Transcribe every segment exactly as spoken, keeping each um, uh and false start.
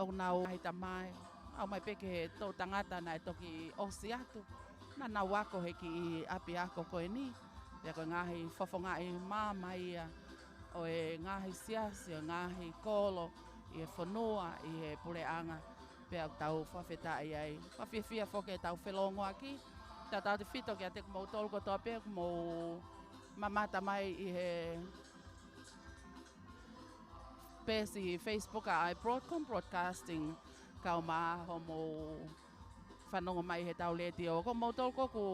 ʻoku nau ngaahi tamai, ʻaumai pē ki he toʻu tangata naʻe toki ʻosi atu. Naʻa nau ako he kiʻi ʻapiako ko eni. Pea ko e ngaahi fofongaʻi maama ia ʻo e ngaahi siasi, ʻo e ngaahi kolo, ʻi he fonua, ʻi he puleʻanga. Pea ʻoku tau fakafetaʻi ai. Fakafiefia foki ʻetau felōngoaki. Tautautefito kiate kimoutolu kotoa pē ʻoku mou mamata mai ʻi he peesi Facebook ʻa e Broadcom Broadcasting, kae ʻumaʻā hoʻomou fanongo mai heʻetau letiō. Ko moutolu ko ē ʻoku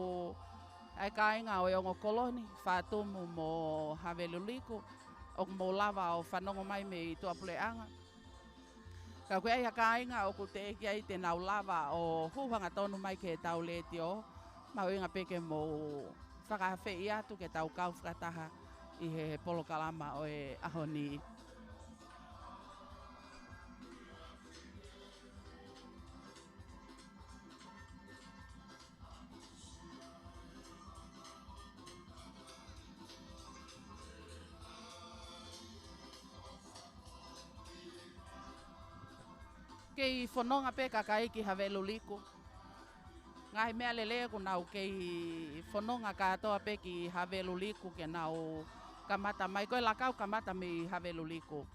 ʻa e kāinga ʻo e ongo kolo ni, Fatumu mo Haveluliku, ʻoku mou lava ʻo fanongo mai mei tuʻapuleʻanga. Ka ʻoku ʻi ai ha kāinga ʻoku teʻeki ai te nau lava ʻo hū hangatonu mai ki heʻetau letiō, mahuʻinga pē ke mou fakaafeʻi atu ke tau kau fakataha ʻi he polokalama ʻo e ʻaho ni. Kei fononga pē kakai ki Haveluliku. Ngaahi meʻa lelei ʻoku nau kei fononga kātoa pē ki Haveluliku ke nau kamata mai. Ko e lakau kamata mei Haveluliku.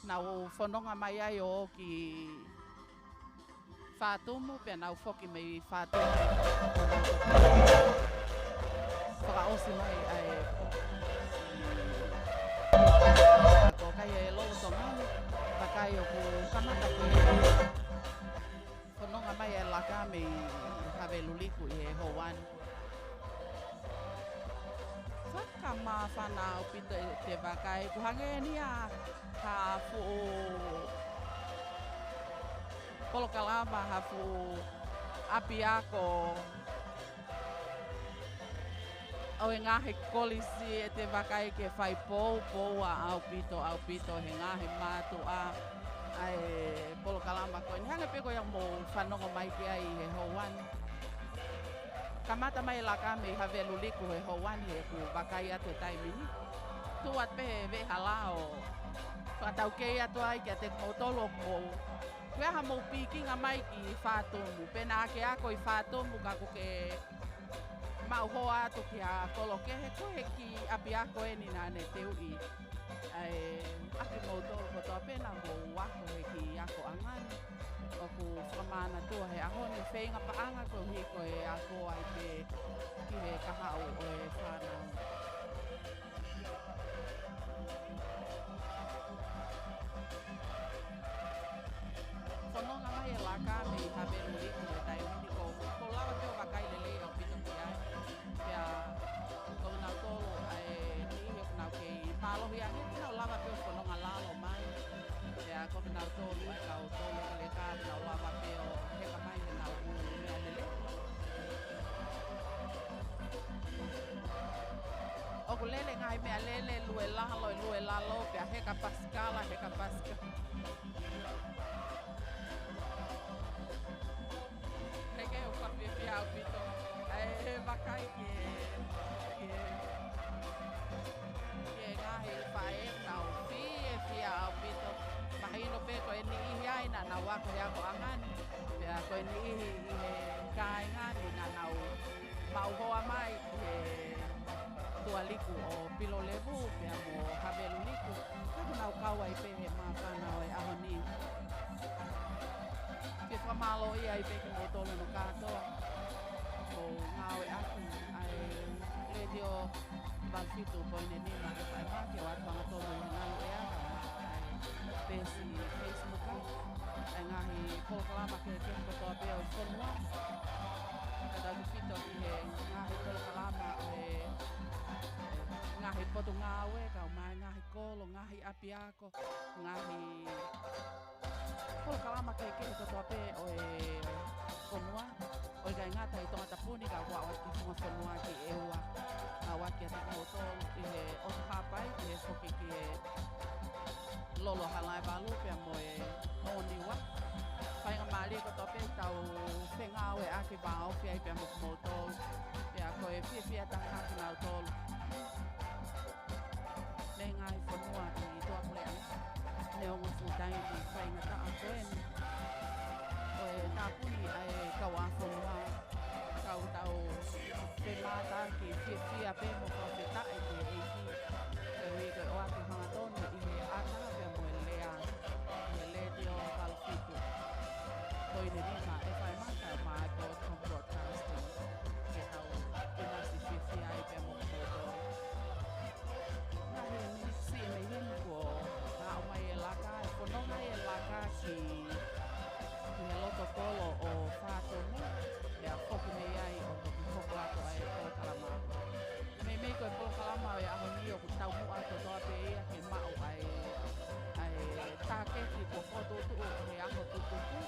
Nau fononga mai ai ʻo ʻoki Fatumu, pea nau foki mei Fatumu. Fakaʻosi mai ʻa e ko kai e lolotonga ni, vakai ʻoku kamata ko e fononga mai e laka mei Haveluliku ʻi he houa ni. Fakamāfana ʻaupito ʻete vakai, ʻoku hangē ni ia ha fuʻu polokalama, ha fuʻu ʻapiako ʻo e ngaahi kolisi ʻete vakai ke fai poupou ʻaupito, ʻaupito he ngaahi mātuʻa ʻa e polokalama ko eni. Hangē pē ko ia ʻoku mou fanongo mai ki ai he houa ni. Kamata mai e laka mei Haveluliku he houa ni he ʻoku vakai atu he taimi ni. Tuʻu atu pē he veʻehala ʻo fakataukei atu ai kiate kimoutolu ʻoku mou, ko e hā haʻamou pikinga mai ki Fatumu. Pe naʻa ke ako ʻi Fatumu ka kuo ke maʻu hoa atu ki ha kolo kehe, ko e kiʻi ʻapiako eni naʻa ne teuʻi ʻaki kimoutolu kotoa pē naʻa mou ako he kiʻi akoʻanga ni. ʻOku fakamanatua he ʻaho ni feinga paʻanga koeʻuhi ko e ako ai pē ki he kahaʻu ʻo e fānau. Fononga mai e laka mei Haveluliku he taimi ni, ʻoku ou lava pē ʻo vakai lelei ʻaupito ki ai. Pea ko kinautolu ʻa e niʻihi ʻoku nau kei mālohi ange, ʻoku nau lava pē ʻo fononga lalo mai. Pea ko kinautolu ʻa e kau tō lekaleka, ʻoku nau lava pē ʻo heka mai heʻenau meʻalele. ʻOku lele ngaahi meʻalele, lue lalo, lue lalo, pea heka pasikala, heka pasikala. He ʻoku ou fiefia ʻaupito ʻa e vakai ki he, ki he, ki he ngaahi faʻē, nau fiefia ʻaupito. Mahino pē ko e niʻihi ia naʻa nau ako he akoʻanga ni. Pea ko e niʻihi ʻi he kāinga ni naʻa nau maʻu hoa mai ki he Tuʻaliku ʻo Pilolevu pea mo Haveluliku. Ka ʻoku nau kau ai pē he māfana ʻo e ʻaho ni. Ke fakamālōʻia ai pē kimoutolu hono kātoa ʻoku ngāueʻaki ʻa e Letiō valu fitu poini nima F M, ke ʻoatu hangatonu ʻi he ngaluʻea, kae ʻumaʻā ʻa e peesi Facebook, ʻa e ngaahi polokalama kehekehe kotoa pē ʻo e fonua. Tautautefito ki he ngaahi polokalama ʻo e ngaahi potungāue, kae ʻumaʻā e ngaahi kolo, ngaahi ʻapiako, ngaahi polokalama kehekehe kotoa pē ʻo e fonua. ʻOku ʻikai ngata ʻi Tongatapu ni ka ʻoku ʻoatu ki he funga fonua ki ʻEua. Ka ʻoku ʻoatu kiate kimoutolu ʻi he ʻOtu Haʻapai, ki he foki ki he Lolo Halaevalu pea mo e ʻOniua. Faingamālie kotoa pē ʻetau fengāueʻaki, vāofi ai pea mo kimoutolu. Pea ko e fiefia taha kinautolu mei he ngaahi fonua ʻi tuʻapuleʻanga. Neongo fuʻu taimi faingataʻa ko eni ʻo e tāpuni ʻa e kau ʻāfonua, ka ʻoku tau femātaaki fiefia pē mo fakafetaʻi ki he ʻEiki. Koeʻuhi ko e ʻoatu hangatonu ʻi he ʻata pea mo e lea ʻi he Letiō Valu Fitu Poini Nima F M kae ʻumaʻā e Broadcom Broadcasting, ke tau ʻinasi fiefia ai pea mo kimoutolu. Ngaahi miniti siʻi mei heni kuo aʻu mai e laka, ʻe fononga e laka ki, ki he loto kolo ʻo Fātumu, pea foki mei ai ʻo toki hoko atu ʻa e polokalama. Meimei ko e polokalama ʻo e ʻaho ni ʻoku taumuʻa kotoa pē ia ke maʻu ʻa e, ʻa e tāketi kuo fokotuʻutuʻu ʻe he ako tutuku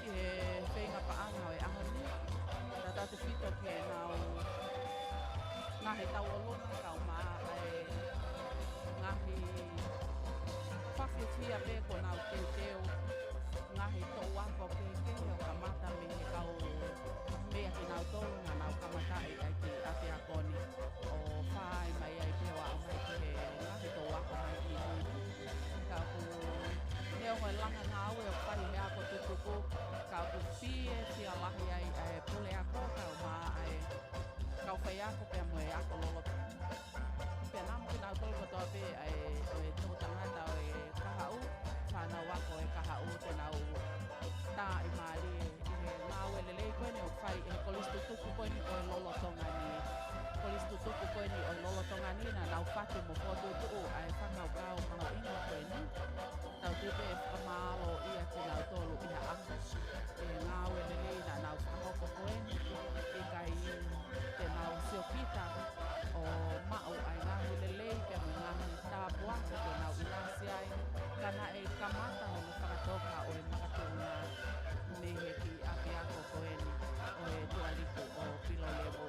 ʻi he feinga paʻanga ʻo e ʻaho ni. Tautautefito ki heʻenau ngaahi tauʻolunga kae ʻumaʻā e ngaahi fakafiefia pē kuo nau teuteu, ngaahi touako kehekehe ʻo kamata mei he kau meia kinautolu naʻa nau kamataʻi ʻa e kiʻi ʻapiako ni, ʻo fai mai ai pē ʻo aʻu mai ki he ngaahi touako mai ki mui. Ka ʻoku, neongo e langa ngāue ʻoku fai ʻe he ako tutuku, ka ʻoku fiefia lahi ai ʻa e puleako kae ʻumaʻā e kau faiako pea mo e ako loloto. Pea namu kinautolu kotoa pē ʻa e, ʻo e toʻutangata ʻo e kahaʻu, fānau ako ʻo e kahaʻu, te nau taaʻi mālie ʻi he ngāue lelei ko eni ʻoku fai ʻe he kolisi tutuku ko eni ʻo e lolotonga ni. Kolisi tutuku ko eni ʻo e lolotonga ni naʻa nau fatu mo fokotuʻutuʻu ʻa e fakakaukau mahuʻinga ko eni. Tau tupe fakamālō ia kinautolu ʻi ha ʻaho ʻi he ngāue lelei naʻa nau fakahoko ko eni. ʻIkai te nau siokita ʻo maʻu ʻa e ngaahi lelei pea mo e ngaahi tāpuaki te nau ʻinasi ai, ka naʻe kamata hono fakatoka ʻo e makatuʻunga mei he kiʻi ʻapiako ko eni ʻo e Tuʻaliku ʻo Pilolevu.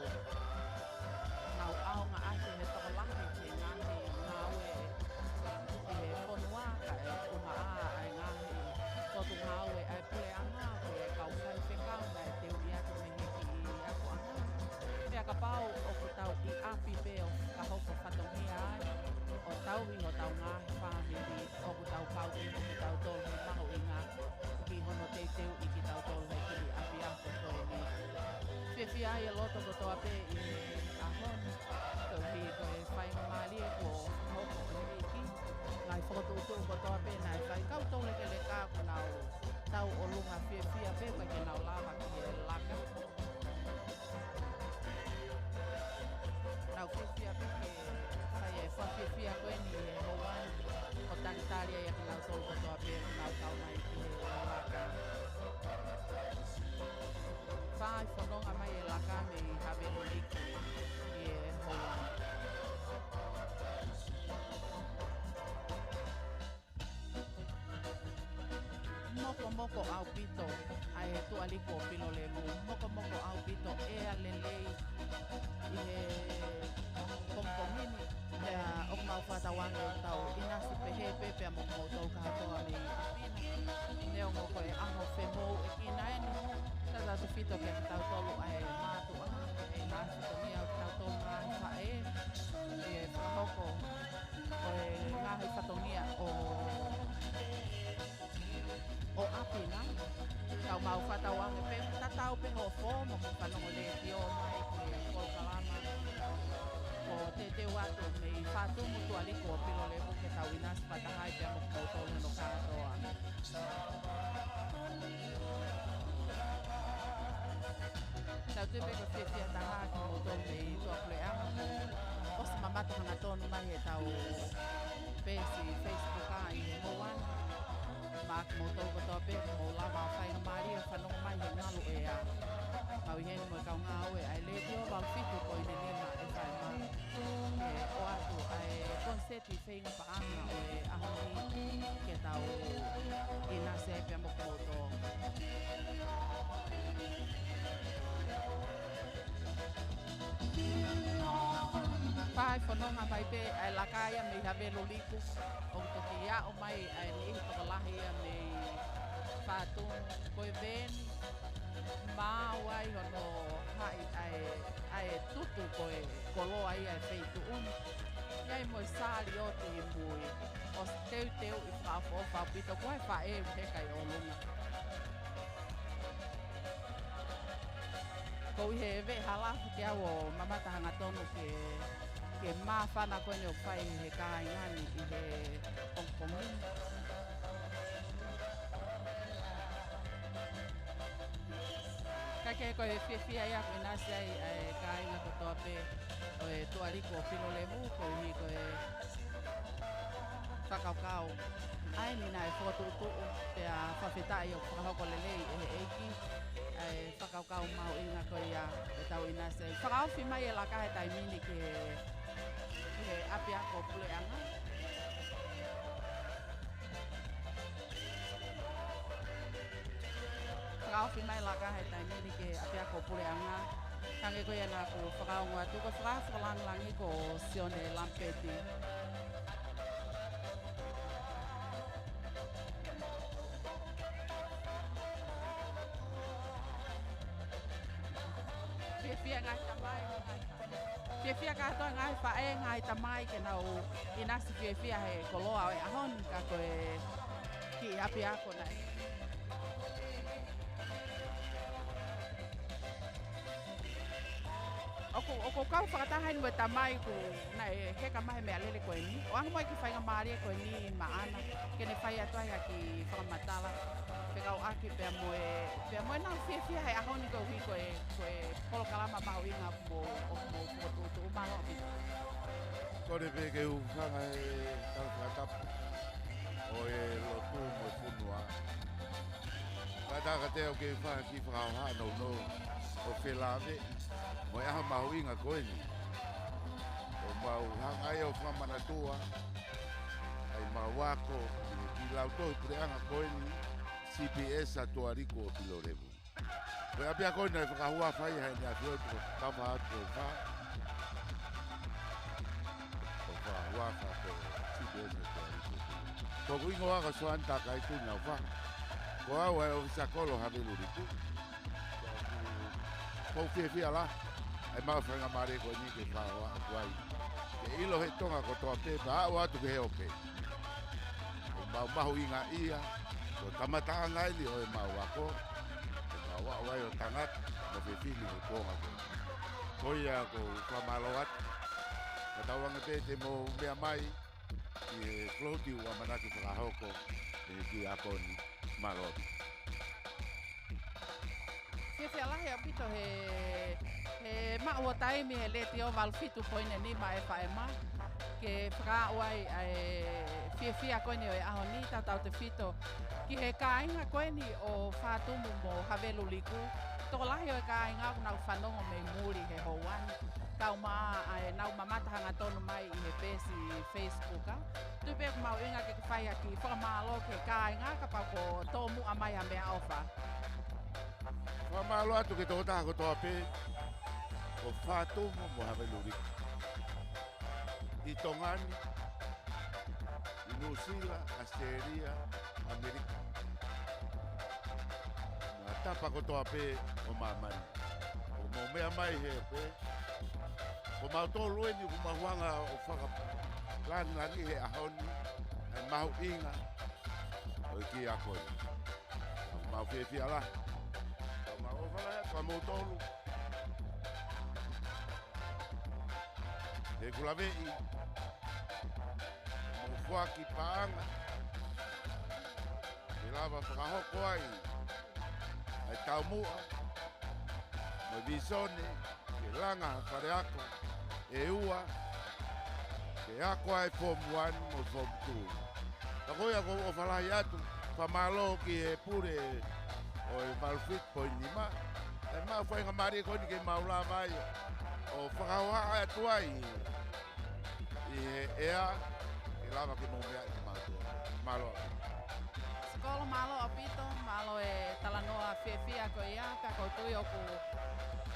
Nau ʻaonga ʻaki he tokolahi ki he ngaahi ngāue ʻi he fonua kae ʻumaʻā ʻa e ngaahi potungāue ʻa e puleʻanga, ko e kau faifekau naʻe teuʻi atu mei he kiʻi akoʻanga. Pea kapau ʻoku tau ʻi ʻapi pē ʻo fakahoko fatongia ai, ʻo tauhi hotau ngaahi fāmili, ʻoku tau kau pē mo kitautolu he mahuʻinga ki hono teuteuʻi kitautolu he kiʻi ʻapiako ko eni. Fiefia ai e loto kotoa pē ʻi he ʻaho ni, koeʻuhi ko e faingamālie kuo hoko ʻe he ʻEiki. Ngaahi fokotuʻutuʻu kotoa pē naʻe fai, kau toulekeleka kuo nau tauʻolunga fiefia pē, ʻikai ke nau lava ki he laka. Nau fiefia pē ke fai e fakafiefia ko eni ʻi he houa ni, ʻo talitali ai ʻa kinautolu kotoa pē ʻoku nau kau mai ki he laka. Fai fononga mai e laka mei Havelu Liku ʻi he houa ni. Mokomoko ʻaupito ʻa e Tuʻaliku ʻo Pilolevu, mokomoko ʻaupito, ʻea lelei ʻi he pongipongi ni. Pea ʻoku mau fakatauange ʻoku tau ʻinasi pehē pē pea mo kimoutolu kātoa mei ʻapi na. Neongo ko e ʻaho femou ʻe kina eni, tautautefito kiate kitautolu ʻa e mātuʻa, ʻe ʻinasi ko ia ʻo kitautolu ngaahi faʻē, ʻi he fakahoko ʻo e ngaahi fatongia ʻo ʻo ʻapi na. Ka ʻoku mau fakatauange pē tatau pē hoʻo fō mo ke fanongo letiō mai ki he polokalama, ʻoku teuteu atu mei Fātumu, Tuʻaliku ʻo Pilolevu, ke tau ʻinasi fakataha ai pea mo kimoutolu hono kātoa. Tau tuʻu pē ko e fiefia taha kimoutolu mei tuʻapuleʻanga, ʻosi mamata hangatonu mai heʻetau peesi Facebook ʻi he houa ni. Maʻa kimoutolu kotoa pē, mou lava ʻo faingamālie ʻo fanongo mai he ngalu ʻea. Mau ʻi heni mo e kau ngāue ʻa e Letiō Valu Fitu Poini Nima F M, ke ʻoatu ʻa e koniseti feinga paʻanga ʻo e ʻaho ni ke tau ʻinasi ai pea mo kimoutolu. Fai fononga mai pē ʻa e laka ia mei Havelu Liku, ʻoku toki aʻu mai ʻa e niʻihi tokolahi ia mei Fātumu, ko e veeni, maʻu ai hono haʻi ʻa e, ʻa e tutu ko e koloa ia ʻa e feituʻu ni. ʻI ai mo e sāliote ʻi mui, ʻosi teuteuʻi fakaʻofoʻofa ʻaupito, ko e faʻē ʻoku heka ʻi ʻolunga. Ko e veʻe halafu ke ʻoua ʻe mamata hangatonu ki he, ki he māfana ko eni ʻoku fai he kāinga ni ʻi he pongipongi. Ka ko e fiefia ia ʻoku ʻinasi ai ʻa e kāinga kotoa pē ʻo e Tuʻaliku ʻo Pilolevu, koeʻuhi ko e fakakaukau ʻa eni naʻe fokotuʻutuʻu, pea fakafetaʻi ʻoku fakahoko lelei ʻe he ʻEiki ʻa e fakakaukau mahuʻinga ko ia ʻoku tau ʻinasi ai. Fakaofi mai e laka he taimi ni ki he, ki he ʻapiako puleʻanga. Fakaofi mai e laka he taimi ni ki he ʻapiako puleʻanga. Hangē ko ia naʻa ku fakaongo atu, ko e faka-, fakalāngilangi ko Sione Lamipeti. Fiefia ngaahi tamai, ngaahi Fiefia kātoa ngaahi faʻē, ngaahi tamai ke nau ʻinasi fiefia he koloa ʻo e ʻaho ni ka ko e kiʻi ʻapiako naʻe. ʻOku, ʻoku ou kau fakataha eni mo e tamai ʻoku naʻe heka mai he meʻalele ko eni. ʻO ʻalu mai ki he faingamālie ko eni maʻana, ke ne fai atu ai ha kiʻi fakamatala fekauʻaki pea mo e, pea mo ʻenau fiefia he ʻaho ni koeʻuhi ko e, ko e polokalama mahuʻinga mo, mo, mo, mo, mo, mo, mālō ʻaupito. Kole pē ke u hūfanga he tala fakatapu ʻo e lotu mo e fonua. Kātaki ʻo ke u hūfanga ki he fakahohaʻa nounou ʻo felāveʻi mo e ʻaho mahuʻinga ko eni. ʻO mau hanga ai ʻo fakamanatua ʻa ʻemau ako ʻi he kiʻi lautohi puleʻanga ko eni, C P S ʻa Tuʻaliku ʻo Pilolevu. Ko e ʻapiako naʻe fakahuafa ai ʻe heʻene ʻAfio ko Taufaʻahatu Tofa. Ko e fakahuafa ko e C P S ʻa Tuʻaliku. Ko hoku hingoa ko Soani Takai Tuʻinaufaha. Ko au ʻa e ʻōfisa kolo Haveluliku. Ko e fiefia lahi ʻa ʻemau faingamālie ko eni ke fakahoko atu ai. Ke ʻilo ʻe he Tonga kotoa pē, pea aʻu atu ki he ope. ʻOku mau mahuʻingaʻia, ko e kamataʻanga eni ʻo ʻemau ako, ʻoku mau aʻu ai ʻo tangata mo fefine he kuonga ko eni. Ko ia ʻoku ou fakamālō atu. Ka tauange pē te mou meʻa mai ki he float ʻoku ʻamanaki fakahoko ʻe he kiʻi ako ni. Mālō. Fiefia lahi ʻaupito he, he maʻu ʻo taimi he Letiō valu fitu poini nima F M ke fakaaʻu ai ʻa e fiefia ko eni ʻo e ʻaho ni, tautautefito ki he kāinga ko eni ʻo Fatumu mo Haveluliku. Tokolahi ʻo e kāinga ʻoku nau fanongo mei muli he houa ni. Kau mai ʻa ʻenau mamata hangatonu mai ʻi he peesi Facebook, ʻa. Tui pē ʻoku mahuʻinga ke ke fai ha kiʻi fakamālō ki he kāinga kapau ʻoku tōmuʻa mai ha meʻaʻofa. Fakamālō atu ki he tokotaha kotoa pē ʻo Fatumu mo Haveluliku. ʻI Tonga ni, ʻi Nuʻusila, ʻAositelēlia, ʻAmelika. Mo e tapa kotoa pē ʻo māmani. ʻOku mou meʻa mai he pē. Ko mautolu eni ʻoku mau hanga ʻo fakalāngilangiʻi he ʻaho ni ʻa e mahuʻinga ʻo e kiʻi ako ni. ʻOku mau fiefia lahi. Mau ʻofa lahi atu kia moutolu. He ʻoku laveʻi mo foaki paʻanga ke lava fakahoko ai ʻa e taumuʻa mo e vīsone ke langa ha faleako ʻe ua ke ako ai Form One mo Form Two. Ka ko ia ʻoku ou ʻofa lahi atu, fakamālō ki he pule ʻo e valu fitu poini nima, ʻa ʻemau faingamālie ko eni ke mau lava ai ʻo fakahohaʻa atu ai ʻi he ʻea, ke lava ke mou meaʻi kimautolu. Mālō. Sikolo, mālō ʻaupito, mālō e talanoa fiefia ko ia, pea ʻoku ou tui ʻoku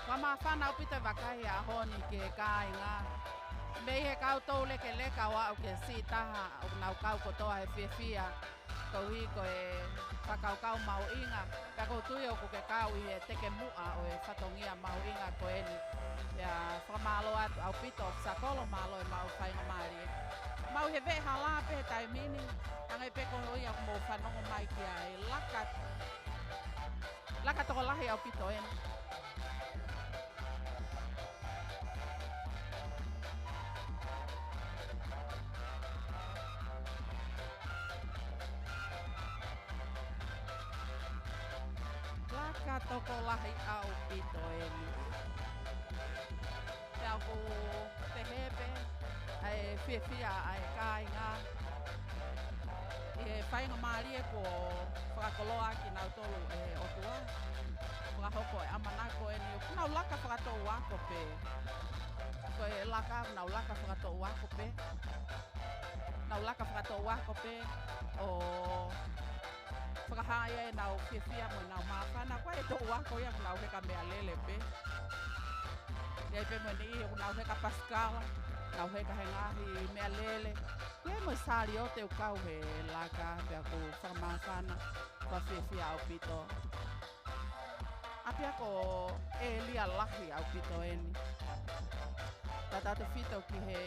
fakamāfana ʻaupito e vakai he ʻaho ni ki he kāinga. Mei he kau toulekeleka ʻo aʻu ki he siʻi taha, ʻoku nau kau kotoa he fiefia Koeʻuhi ko e fakakaukau mahuʻinga, pea ʻoku ou tui ʻoku ke kau ʻi he tekemuʻa ʻo e fatongia mahuʻinga ko eni. Pea fakamālō atu ʻaupito, Sakolo, mālō e maʻu faingamālie. Mau ʻi he veʻe hala pē he taimi ni, hangē pē ko ia ʻoku mou fanongo mai ki ai, laka, laka tokolahi ʻaupito eni. Laka tokolahi ʻaupito eni. Pea ʻoku pehē pē ʻa e fiefia ʻa e kāinga ʻi he faingamālie kuo fakakoloa kinautolu ʻe he ʻOtua. Fakahoko e ʻamanaki ko eni ʻoku nau laka fakatoʻu ako pē. Ko e laka, nau laka fakatoʻu ako pē. Nau laka fakatoʻu ako pē ʻo fakahā ai ʻenau fiefia mo ʻenau māfana, ko e toʻu ako ia ʻoku nau heka meʻalele pē. ʻI ai pē mo e niʻihi ʻoku nau heka pasikala, nau heka he ngaahi meʻalele. ʻI ai mo e saliote ʻoku kau he laka, pea ʻoku fakamāfana, fakafiefia ʻaupito. ʻApiako ʻēlia lahi ʻaupito eni. Tautautefito ki he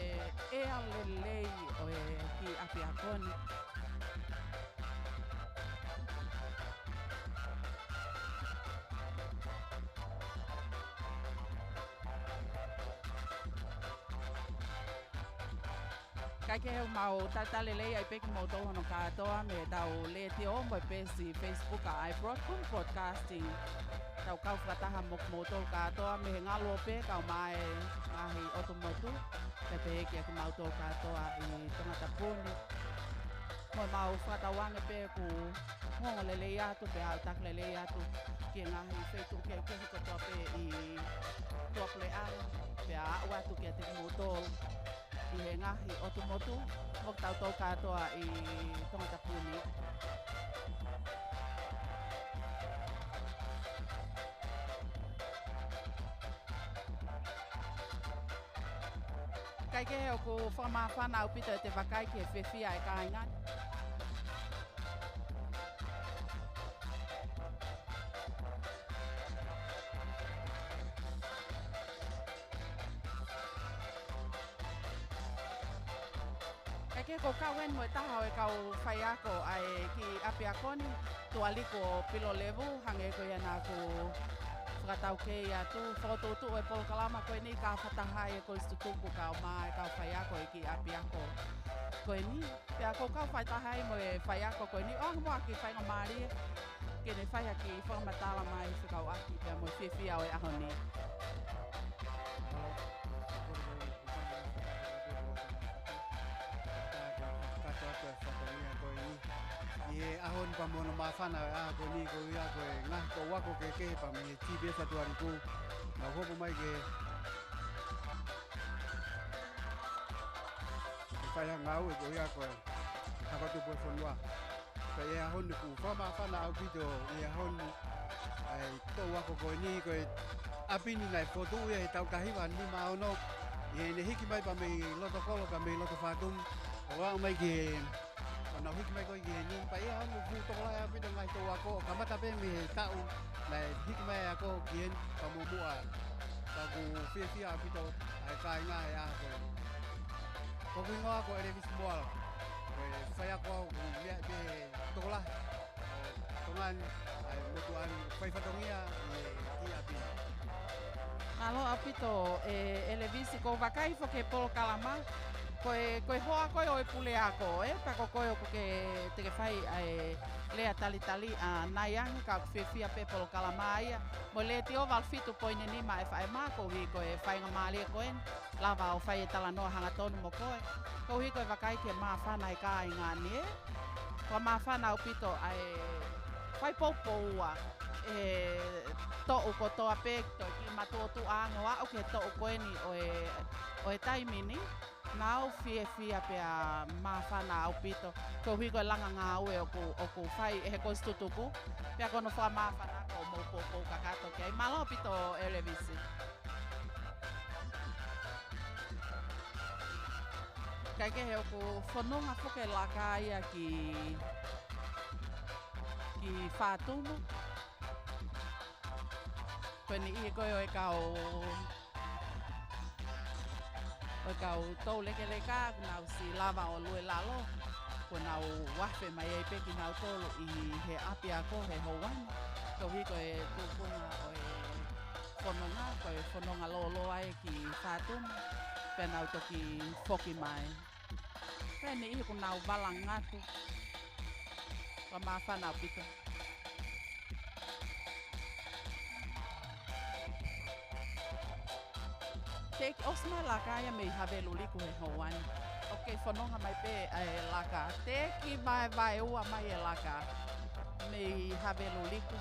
ʻea lelei ʻo e kiʻi ʻapiako ni. Kae kehe, ʻoku mau talitali lelei ai pē kimoutolu hono kātoa mei heʻetau letiō mo e peesi Facebook ʻa iBroad-, Kumi Broadcasting. Tau kau fakataha mo kimoutolu kātoa mei he ngaluope kae ʻumaʻā e ngaahi ʻotu motu, pea pehē kiate kimautolu kātoa ʻi Tongatapu ni. Mo ʻemau fakatauange pē ʻoku ongoongo lelei atu, pea aʻutaki lelei atu ki he ngaahi feituʻu kehekehe kotoa pē ʻi tuʻapuleʻanga, pea aʻu atu kiate kimoutolu ʻi he ngaahi ʻotu motu, mo kitautolu kātoa ʻi Tongatapu ni. Kae kehe, ʻoku fakamāfana ʻaupito ʻete vakai ki he fiefia ʻa e kāinga. Kae kehe, ʻoku ou kau eni mo e taha ʻo e kau faiako ʻa e kiʻi ʻapiako ni, Tuʻa Liku ʻo Pilolevu, hangē ko ia naʻa ku fakataukei atu. Fokotuʻutuʻu e polokalama ko eni, kau fakataha ai e kolisi tutuku kae ʻumaʻā e kau faiako ʻi he kiʻi ʻapiako ko eni. Pea ʻoku ou kau fakataha ai mo e faiako ko eni, ʻoange muʻa ha kiʻi faingamālie ke ne fai ha kiʻi fakamatala mai fekauʻaki pea mo e fiefia ʻo e ʻaho ni. Kātoa ko e fatongia ko eni ʻi he ʻaho ni pea mo hono māfana ʻo e ʻaho ko eni, koeʻuhi ko e ngaahi toʻu ako kehekehe pea mei he T B S ʻa Tuʻa Liku. Nau hopo mai ke, ke fai ha ngāue koeʻuhi ko e hako tupu e fonua. Pea ʻi he ʻaho ni ʻoku fakamāfana ʻaupito ʻi he ʻaho ni ʻa e toʻu ako ko eni, ko e ʻapi ni naʻe fokotuʻu ia he taʻu taha hiva nima ono, ʻi heʻene hiki mai pea mei loto kolo, pea mei loto fātumi, ʻo aʻu mai ki he, ʻo nau hiki mai ko ē ki heni. Pea ʻi he ʻaho ni ʻoku fuʻu tokolahi ʻaupito e ngaahi toʻu ako, ʻo kamata pē mei he taʻu naʻe hiki mai ai e ako ki heni, pea mo muʻa. Pea ʻoku fiefia ʻaupito ʻa e kāinga he ʻaho ko eni. Ko hoku hingoa ko ʻElevisi Moala. Ko e faiako au ʻoku meʻa pē he tokolahi ʻo Tonga ni, ʻa e motuʻa ni, fai fatongia ʻi he kiʻi ʻapi ni. Mālō ʻaupito, ʻe, ʻElevisi, ʻoku ou vakai foki he polokalama, ko e, ko e hoa koe ʻo e puleako, ē? Pea ko koe ʻoku ke, te ke fai ʻa e lea talitali ʻanai ange, ka ʻoku fiefia pē polokalama ia. Mo e Letiō valu fitu poini nima F M, koeʻuhi ko e faingamālie ko eni lava ʻo fai e talanoa hangatonu mo koe. Koeʻuhi ko e vakai ki he māfana e kāinga ni, ē? Ko e māfana ʻaupito ʻa e fai poupoua e toʻu kotoa pē, toe kiʻi matuʻotuʻa ange ʻo aʻu ki he toʻu ko eni ʻo e, ʻo e taimi ni. Nau fiefia pea māfana ʻaupito koeʻuhi ko e langa ngāue ʻoku, ʻoku fai ʻe he kolisi tutuku. Pea ko hono fakamāfana ʻoku mou poupou kakato ki ai. Mālō ʻaupito, ʻElevisi. Kae kehe ʻoku fononga foki e laka ia ki, ki Fatumu. Ko e niʻihi ko ē ʻo e kau, ʻo e kau toulekeleka, kuo nau ʻosi lava ʻo lue lalo, kuo nau afe mai ai pē kinautolu ʻi he ʻapiako he houa ni. Koeʻuhi ko e tuʻunga ʻo e fononga, ko e fononga lōloa ia ki Fatumu, pea nau toki foki mai. Pea niʻihi kuo nau vala ngatu. Ka māfana ʻaupito. Teʻeki ʻosi mai laka ia mei Haveluliku he houa ni. ʻOku kei fononga mai pē e laka. Teʻeki vaevaeua mai e laka mei Haveluliku.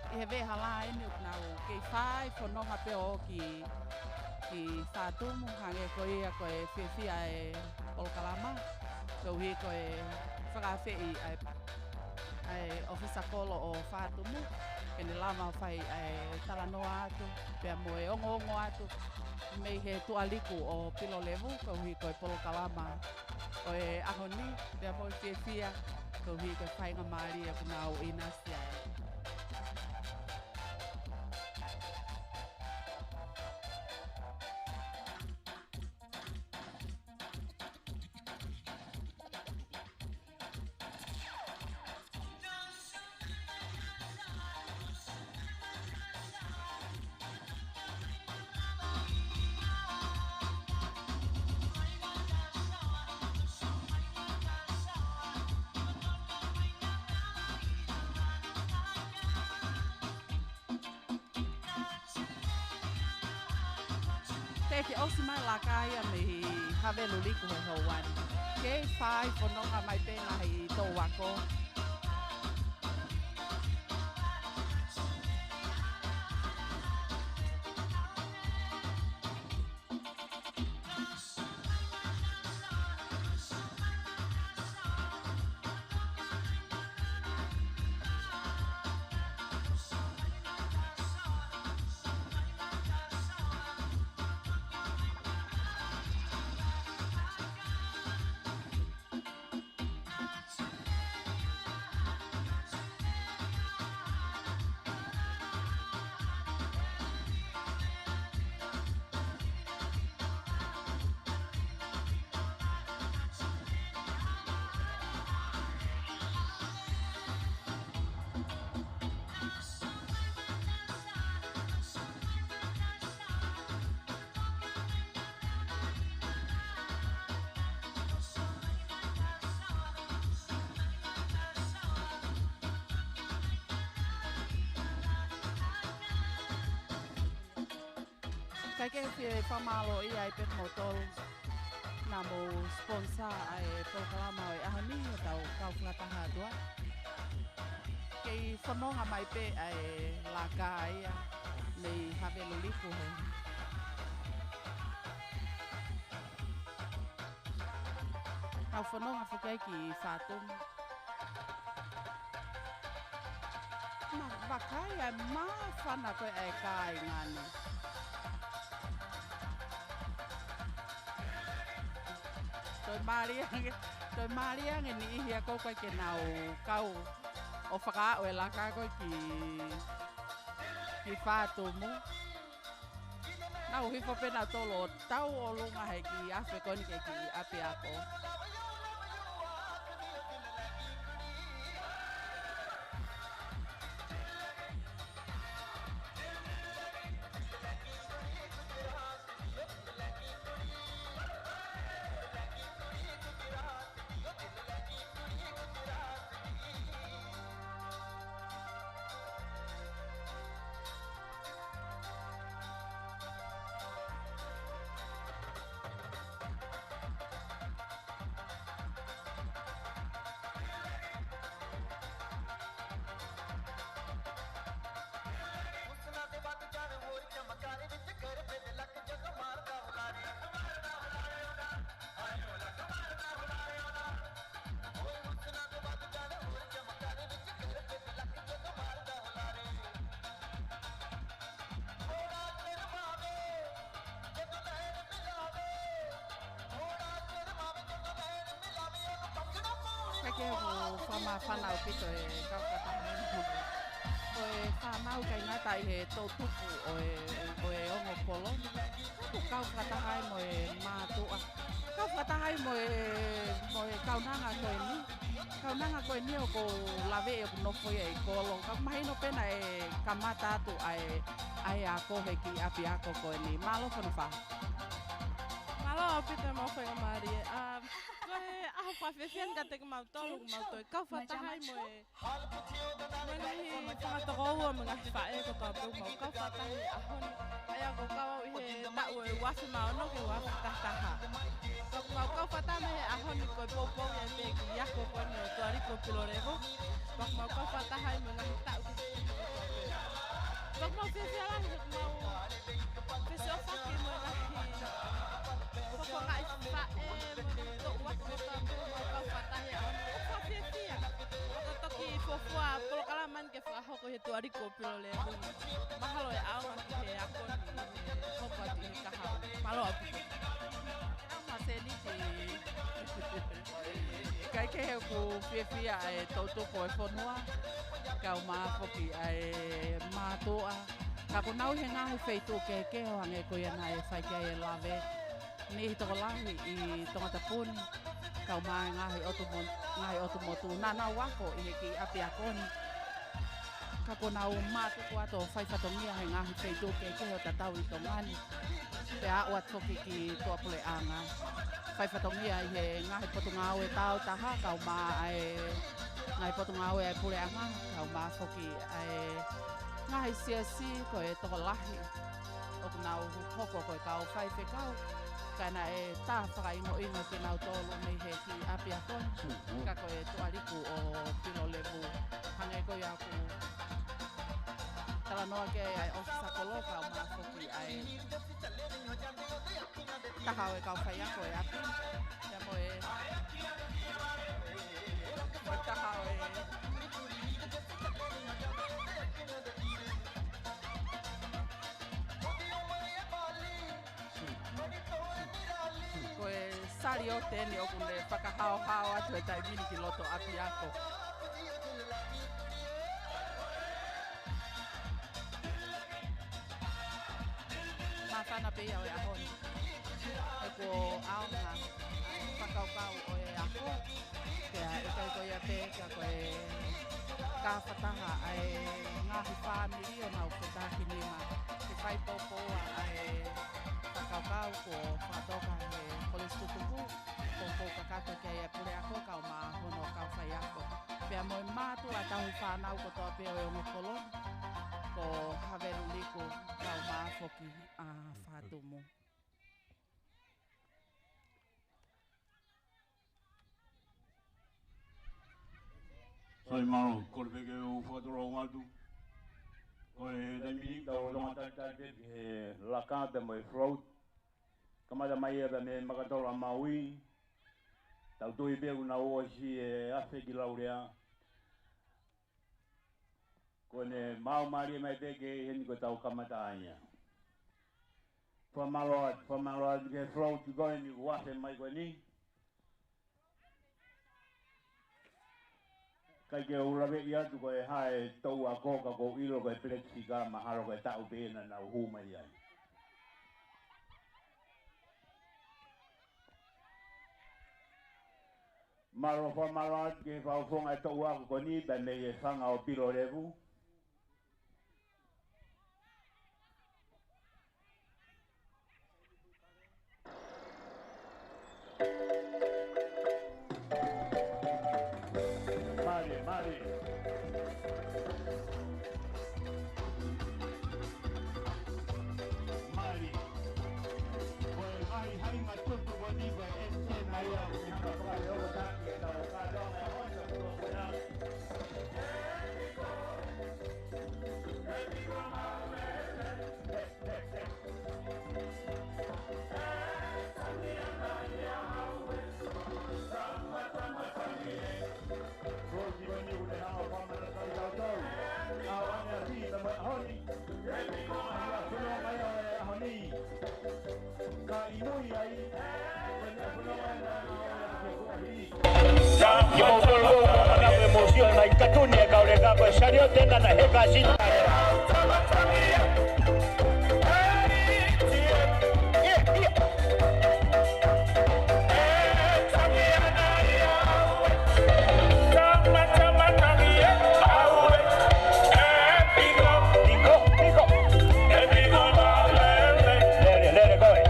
ʻI he veʻehala eni ʻoku nau kei fai fononga pē ʻo ki, ki Fatumu, hangē ko ia ko e fiefia e polokalama, koeʻuhi ko e fakaafeʻi ʻa e, ʻa e ʻōfisa kolo ʻo Fatumu, ke ne lava ʻo fai ʻa e talanoa atu, pea mo e ongoongo atu mei he tuʻa liku ʻo Pilolevu, koeʻuhi ko e polokalama ʻo e ʻaho ni, pea mo e fiefia, koeʻuhi ko e faingamālie ʻoku nau ʻinasi ai. Teʻeki ʻosi mai laka ia mei Haveluliku he houa ni. Kei fai fononga mai pē ngaahi touako. Kae kehe, fie fakamālō ai pē kimoutolu naʻa mou sponsor ʻa e polokalama ʻo e ʻaho ni, ʻo tau kau fakataha atu ai. Kei fononga mai pē ʻa e laka ia mei Haveluliku he. Nau fononga foki ai ki Fatumu. Ma vakai ʻa e māfana ko ē ʻa e kāinga ni. Toe mālie ange, toe mālie ange niʻihi ia ko ē ke nau kau ʻo fakaaʻu e laka ko ē ki, ki Fatumu. Nau hifo pē nautolu ʻo tau ʻolunga he kiʻi afe ko eni ki he kiʻi ʻapiako. Ko e fānau, fānau ʻaupito e kau fakataha mo e fānau, ʻikai ngata ʻi he toʻutupu ʻo e, ʻo e ongo koloni. Ka ʻoku kau fakataha ai mo e mātuʻa. Kau fakataha ai mo e, mo e kaunanga ko eni. Kaunanga ko eni ʻoku ou laveʻi ʻoku nofo ia ʻi kolo. Ka mahino pē naʻe kamata atu ʻa e, ʻa e ako he kiʻi ʻapiako ko eni. Mālō Fonofā. Mālō ʻaupito e maʻu faingamālie. Um, ko e ʻaho fakafiefia eni kiate kimautolu, kimautolu e kau fakataha ai mo e, mo e ngaahi fanga tokoua mo e ngaahi faʻē kotoa pē ʻoku mau kau fakataha he ʻaho ni. ʻA ia ʻoku kau au ʻi he taʻu ʻe uaafe mā ono ki he uaafe taha taha. Ka ʻoku mau kau fakataha mai he ʻaho ni ko e poupou ia pē e kiʻi ako ko eni ʻo Toaliko Pilolevu. Ka ʻoku mau kau fakataha ai mo e ngaahi taʻu. Ka ʻoku mau fiefia lahi he ʻoku mau fesiofaki mo e ngaahi, ko e ngaahi faʻē mo e ngaahi toʻu ako kotoa pē ʻoku mau kau fakataha he ʻaho ni. ʻOku ou fiefia. ʻOku ou toki fuofua polokalama ni ke fakahoko he Toaliko Pilolevu. Mahalo e ʻaonga ki he ako ni, he hoko atu ʻi he kahaʻu. Mālō ʻaupito. Mālō Seniti. Kae kehe ʻoku fiefia ʻa e toʻutupu ʻo e fonua, kae ʻumaʻā foki ʻa e mātuʻa. Ka ʻoku nau ʻi he ngaahi feituʻu kehekehe ʻo hangē ko ia naʻe fai ki ai e lave. Niʻihi tokolahi ʻi Tongatapu ni, kae ʻumaʻā e ngaahi ʻotu mo-, ngaahi ʻotu motuʻa naʻa nau ako ʻi he kiʻi ʻapiako ni. Ka kuo nau mātuku atu ʻo fai fatongia he ngaahi feituʻu kehekehe ʻo tatau ʻi Tonga ni. Pea aʻu atu foki ki tuʻapuleʻanga. Fai fatongia ʻi he ngaahi potungāue tāutaha, kae ʻumaʻā e ngaahi potungāue ʻa e puleʻanga, kae ʻumaʻā foki ʻa e ngaahi siasi ko e tokolahi ʻoku nau hoko ko e kau faifekau, ka naʻe tā fakaʻingoʻingo kinautolu mei he kiʻi ʻapiako ni. Mhm. Ka ko e Toaliko ʻo Pilolevu, hangē ko ia ʻoku talanoa ki ai ʻa e ʻōfisa kolo kae ʻumaʻā foki ʻa e taha ʻo e kau faiako ʻo e ʻapi. Ia mo e, mo e taha ʻo e Ko e saliote eni ʻoku ne fakahaohaoa atu he taimi ni ki loto ʻapiako. Māfana pē ia ʻo e ʻaho ni. He kuo ʻaonga ʻa e fakakaukau ʻo e ako. Pea ʻikai ko ia pē ka ko e kau fakataha ʻa e ngaahi fāmili ʻo nau fetakinima ke fai poupou ʻa e fakakaukau kuo fakatoka he Kolisi Tutupu, poupou kakato ki ai ʻa e puleako kae ʻumaʻā hono kau faiako. Pea mo e mātuʻa tauhi fānau kotoa pē ʻo e ongo koloni, ko Havelu Liku kae ʻumaʻā foki ʻa Fatumu. Sai mālō, kole pē ke u fakatulou atu. Ko e taimi ni tau lolotonga talitali pē ki he laka pea mo e float. Kamata mai ia pea mei he Makatolo ʻa Maui. Tau tui pē ʻoku nau ʻosi e afe ki Laulea. Ko ʻene maau mālie mai pē ke ʻi heni ko e tau kamata ai ia. Fakamālō atu, fakamālō atu ki he float ko eni kuo afe mai ko eni. ʻIkai ke u laveʻi atu ko e hā e toʻu ako ka ʻoku ou ʻilo ko e Black Sika mahalo ko e taʻu pē naʻa nau hū mai ai. Mālō, fakamālō atu ki he fakafofonga e toʻu ako ko eni pea mei he fanga ʻo Pilolevu. Mālie, mālie. Mālie. Ko e ngaahi haʻinga tutu ko eni ko e M ten ai au. Hanga fakaʻohotaki e tau kātoanga e hoi ka tuʻo pea. Kaliote naʻe heka ʻa Sita. Piko, piko. Lele, lele, koe.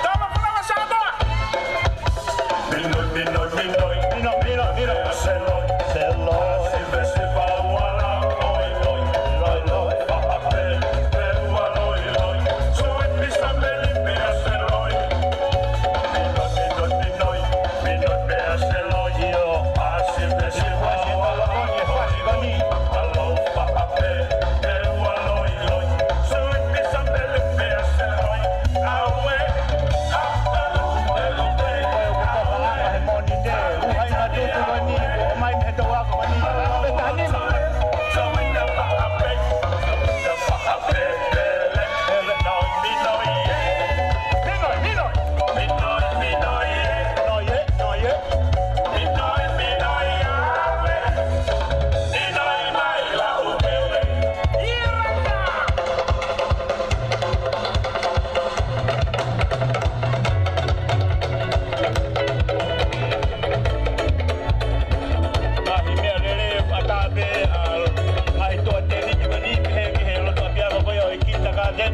Tama, tama, Samoa. Minoi, minoi, minoi. Minoi, minoi, minoi. Seloi. Seloi. Sive, siva, uala, loi, loi. Loi, loi. Papape, peua, loi, loi. Sui, pisa, meli, pea, seloi. Minoi, minoi, minoi. Minoi, pea, seloi. Io. Sive, siva, uala, loi, loi. Alo, papape, peua, loi, loi. Ngaahi meʻalele, ʻatā pē ʻa e ngaahi toa tēniti ko eni, pehē ki he lotoʻā ʻapiako ko ia ʻo e Kindergarten.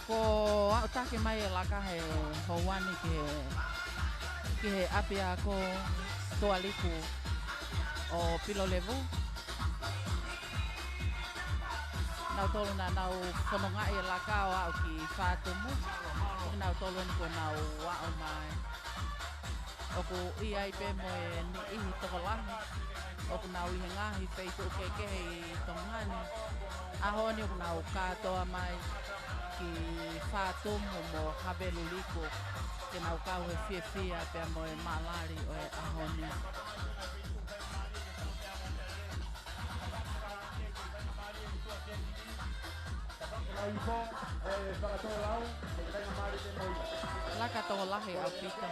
Ko aʻu taki mai e laka he houa ni ki he, ki he ʻapiako Tuʻaliku ʻo Pilolevu. Nautolu naʻa nau fonongaʻi e laka ʻo aʻu ki Fatumu. Ko kinautolu eni kuo nau aʻu mai. ʻOku ʻi ai pē mo e niʻihi tokolahi ʻoku nau ʻi he ngaahi feituʻu kehekehe ʻi Tonga ni. ʻAho ni ʻoku nau kātoa mai ki Fatumu mo Haveluliku ke nau kau he fiefia pea mo e malali ʻo e ʻaho ni. Laka tokolahi ʻaupito.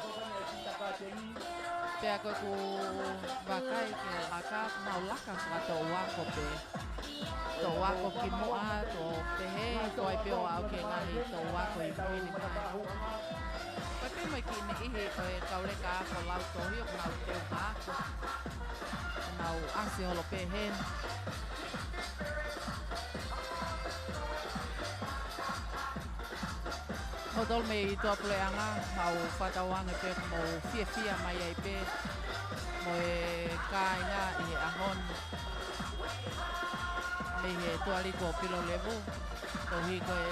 Pea ko ʻeku vakai ki he laka, mau laka fakatoʻu ako pē. Toʻu ako ki muʻa, toʻu pehē, ko ai pē ʻo aʻu ki he ngaahi toʻu ako ʻi mui ni mai. Ko e pē mo e kiʻi niʻihi ʻo e kau leka ako lautohi ʻoku nau teu ha ako. Nau ʻasi holo pē heni. Hoʻo tolu mei tuʻapuleʻanga, mau fakatauange pē ʻoku mou fiefia mai ai pē mo e kāinga ʻi he ʻaho ni. Mei he Tuʻaliku ʻo Pilolevu. Koeʻuhi ko e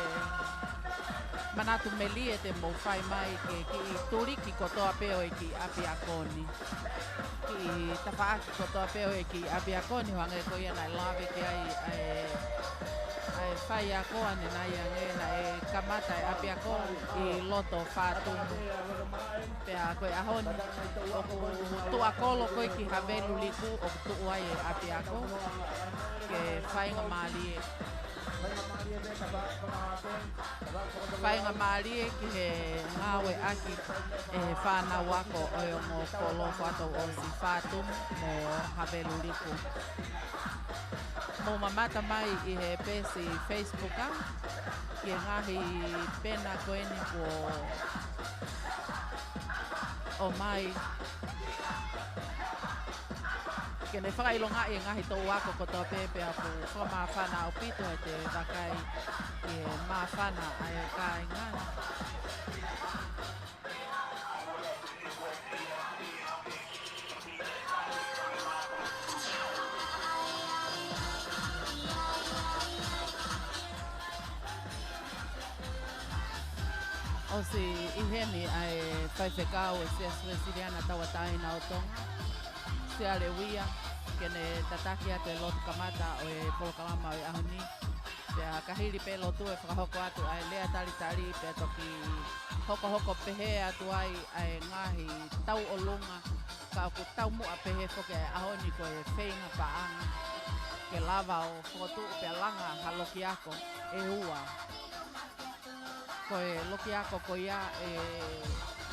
manatu melie te mou fai mai ki he kiʻi tuliki kotoa pē ʻo e kiʻi ʻapiako ni. Kiʻi tafaʻaki kotoa pē ʻo e kiʻi ʻapiako ni, hangē ko ia naʻe lave ki ai ʻa e, ʻa e faiako ʻanenai ange naʻe kamata e ʻapiako ʻi loto Fatumu. Pea ko e ʻaho ni ʻoku tuʻakolo ko ē ki Haveluliku ʻoku tuʻu ai e ʻapiako ke faingamālie. Faingamālie ki he ngāueʻaki ʻe he fānau ako ʻo e ongo kolo fakatouʻosi Fatumu mo Haveluliku. Mou mamata mai ʻi he peesi Facebook ʻa ki he ngaahi pena ko eni kuo ʻomai. Ke ne fakaʻilongaʻi e ngaahi toʻu ako kotoa pē pea ʻoku fakamāfana ʻaupito ʻete vakai ki he māfana ʻa e kāinga. ʻOsi ʻi heni ʻa e faifekau ʻo e Siasi Uēsiliana Tauʻatāina ʻo Tonga, Sia Leuia, ke ne tataki atu e lotu kamata ʻo e polokalama ʻo e ʻaho ni. Pea ka hili pē lotu ʻe fakahoko atu ʻa e lea talitali pea toki hokohoko pehē atu ai ʻa e ngaahi tauʻolunga, ka ʻoku taumuʻa pehē foki ʻa e ʻaho ni ko e feinga paʻanga ke lava ʻo fokotuʻu pea langa ha loki ako ʻe ua. Ko e loki ako ko ia ʻe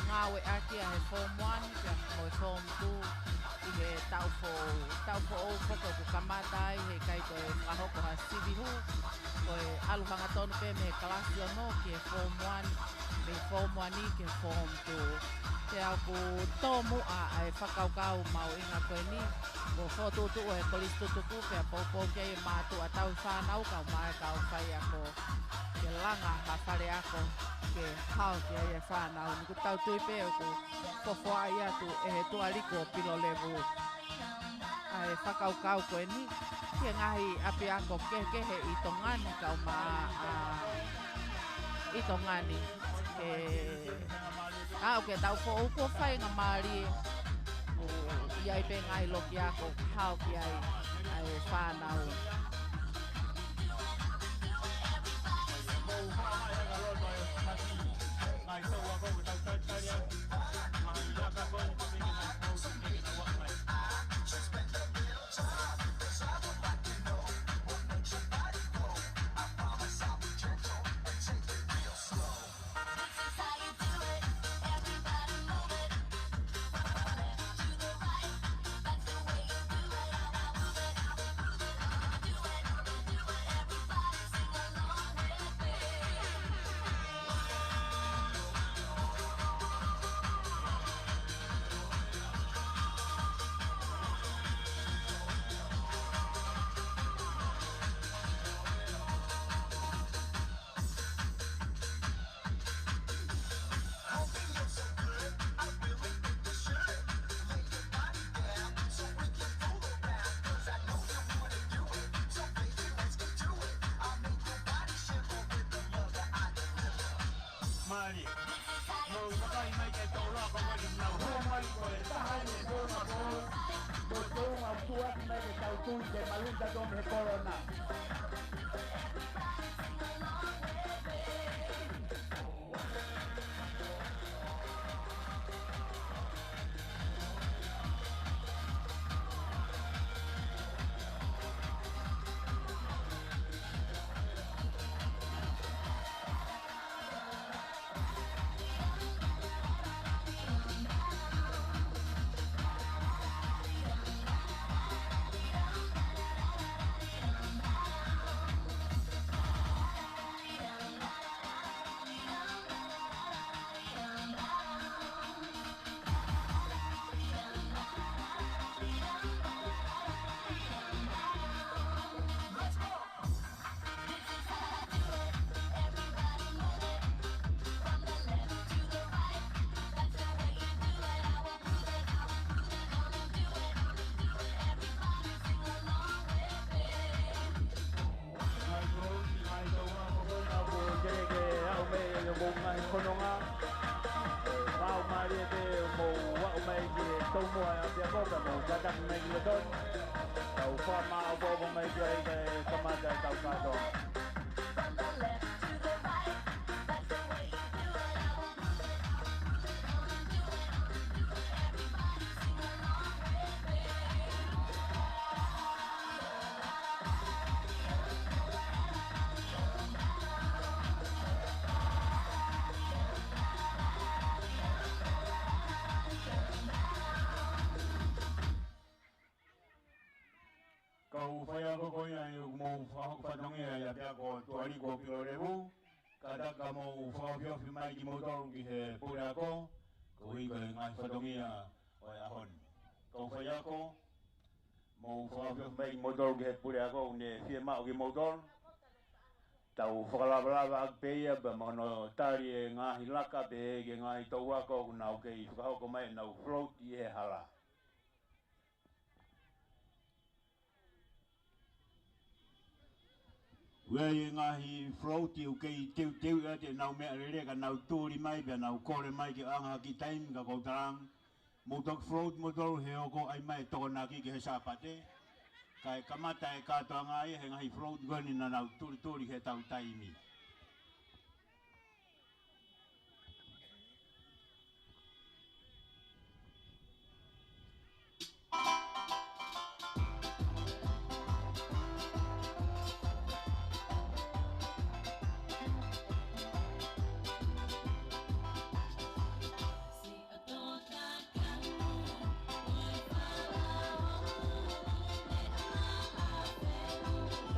ngāueʻaki ʻa he Form One pea mo e Form Two ʻi he taʻu foʻou. Taʻu foʻou foki ʻoku kamata ai, heʻikai toe fakahoko ha sivi hū, ko e ʻalu hangatonu pē mei he kalasi ono ki he Form One, mei he Form One ki he Form Two. Pea ʻoku tōmuʻa ʻa e fakakaukau mahuʻinga ko eni, ʻo fokotuʻutuʻu e kolisi tutuku pea poupou ki ai e mātuʻa tauhi fānau kae ʻumaʻā e kau faiako ke langa ha faleako ke hao ki ai e fānau. Ni ʻoku tau tui pē ʻoku fofoaʻi atu ʻe he Tuʻaliku ʻo Pilolevu ʻa e fakakaukau ko eni ki he ngaahi ʻapiako kehekehe ʻi Tonga ni kae ʻumaʻā ʻi Tonga ni. Ke aʻu ki he taʻu foʻou kuo faingamālie ʻo ʻi ai pē ngaahi loki ako hao ki ai ʻa e fānau. Mou vakai mai ki he tōlako ko eni, nau hū mai ko e taha eni e founga ko, ko e founga tuʻaki mai ke tau tui ke maluta tō mei he kolona. Mai ko, mai ko, ua ko, ko, ua ko, ke, ke, aʻu mai, ʻo mou ngaahi fononga. Ē, mau mālie pē, mou aʻu mai ki he toumuʻa ʻapiako, pea mou kātaki mai ki loto. Tau fakamāʻopoʻopo mai ki ai, kae kamata ʻetau kātoa. Kau faiako ko ia ʻoku mou fakahoko fatongia ʻi ʻapiako Tuʻaliko Pilolevu, kātaki ke mou fakaofiofi mai kimoutolu ki he puleako, koeʻuhi ko e ngaahi fatongia ʻo e ʻaho ni. Kau faiako, mou fakaofiofi mai kimoutolu ki he puleako, ʻoku ne fiemaʻu kimoutolu. Tau fakalavalava ʻaki pē ia, pea mo hono tali e ngaahi laka pehē ki he ngaahi touako ʻoku nau kei fakahoko mai ʻenau float ʻi he hala. ʻOku ʻi ai e ngaahi float ʻoku kei teuteu ʻa ʻenau meʻalele ka nau tuli mai pea nau kole mai ke ʻoange ha kiʻi taimi ka kou talaange, mou toki float moutolu he ʻoku ʻai mai e Tokonaki ki he Sāpate. Kae kamata e kātoanga ia he ngaahi float ko eni naʻa nau tulituli he ʻetau taimi.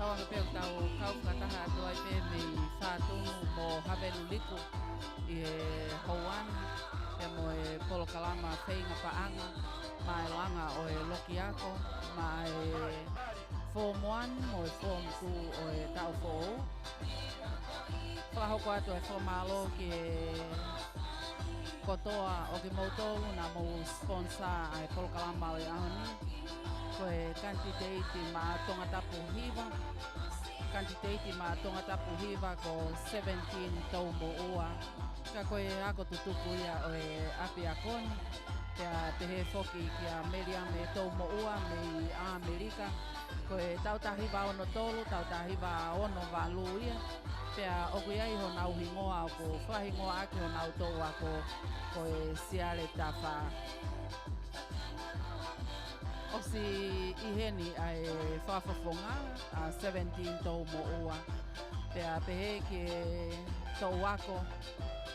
Tauange pē ʻoku tau kau fakataha atu ai pē mei Fātumu mo Haveluliku ʻi he houa ni, pea mo e polokalama feinga paʻanga maʻa e langa ʻo e loki ako maʻa e Form One mo e Form Two ʻo e taʻu foʻou. Fakahoko atu e fakamālō ki he kotoa ʻo kimoutolu naʻa mou sponsor ʻa e polokalama ʻo e ʻaho ni. Ko e kanititeiti maʻa Tongatapu hiva, kanititeiti maʻa Tongatapu hiva ko seventeen Toumoʻua. Ka ko e ako tutuku ia ʻo e ʻapiako ni. Pea pehē foki kia Meliame Toumoʻua mei ʻAmelika. Ko e taʻu taha hiva ono tolu, taʻu taha hiva ono valu ia. Pea ʻoku ʻi ai honau hingoa ʻoku fakahingoa ʻaki honau touako ko e Siale Tafa. ʻOsi ʻi heni ʻa e fakafofonga ʻa seventeen Toumoʻua. Pea pehē ki he touako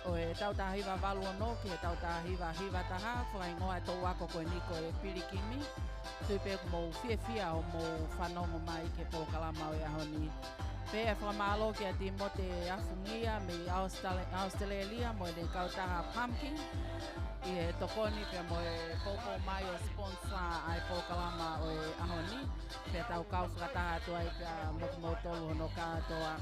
ʻo e taʻu taha hiva valu ono ki he taʻu taha hiva hiva taha, fakahingoa e touako ko eni ko e Pilikimi. Tui pē ʻoku mou fiefia ʻo mou fanongo mai ki he polokalama ʻo e ʻaho ni. Pea fakamālō kia Timote Afungia mei ʻAositale-, ʻAositelēlia mo ʻene kautaha Pumpkin ʻi he tokoni pea mo e poupou mai ʻo sponsor ʻa e polokalama ʻo e ʻaho ni. Pea tau kau fakataha atu ai pea mo kimoutolu hono kātoa.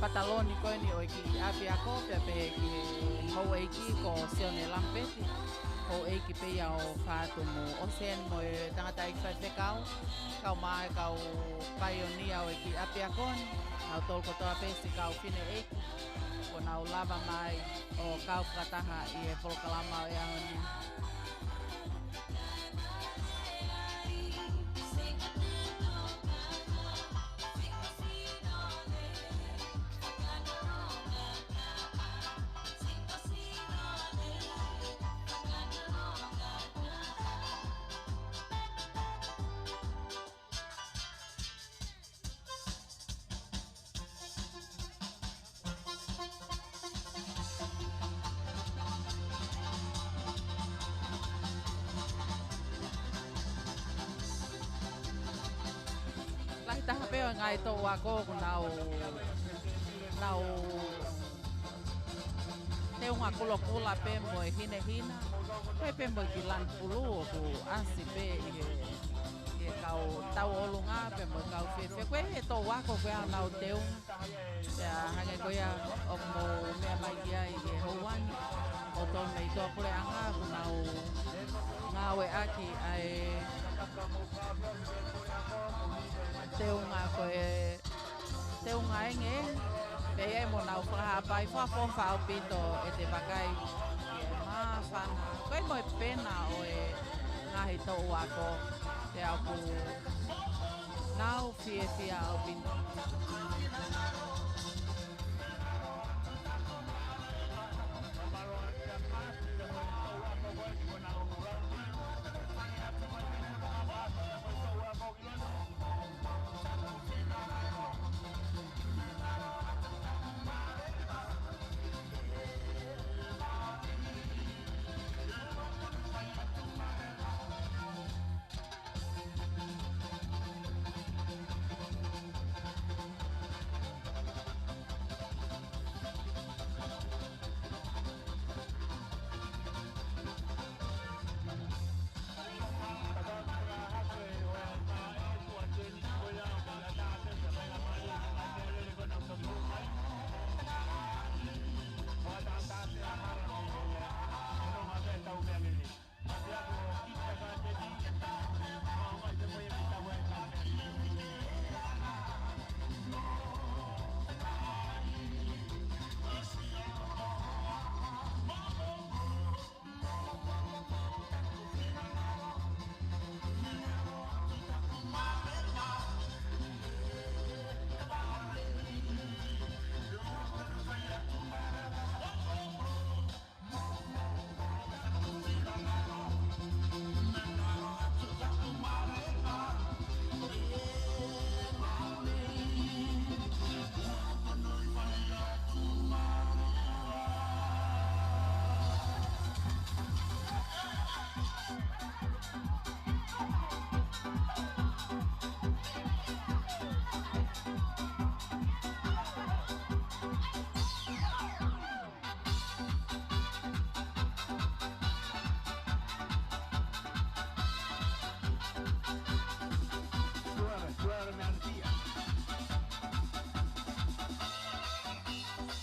pataloni ko eni ʻo e kiʻi ʻapiako, pea pehē ki he houʻeiki ko Sione Lamipeti, houʻeiki pē ia ʻo Fatumu. ʻOsi eni mo e tangataʻeiki faifekau, kau mai e kau paionia ʻo e kiʻi ʻapiako ni, kinautolu kotoa pē siʻi kau fineʻeiki, kuo nau lava mai ʻo kau fakataha ʻi he polokalama ʻo e ʻaho ni. Lahi taha pē ʻo e ngaahi toʻu ako kuo nau, nau teunga kulokula pē mo e hinehina, pē pē mo e kiʻi lanu pulū ʻoku ʻasi pē ʻi he, ʻi he kau tauʻolunga pē mo e kau fiefia. Ko e toʻu ako ko ē ʻoku nau teunga. Pea hangē ko ia ʻoku mou meʻa mai ki ai ʻi he houa ni, ʻoku tau mei tuʻa puleʻanga kuo nau ngāueʻaki ʻa e teunga ko e teunga enge, pea ʻi ai mo nau fakahā pai fakafofa ʻaupito ʻete vakai ki he māfana ko ē mo e pena ʻo e ngaahi toʻu ako, pea ʻoku nau fiefia ʻaupito.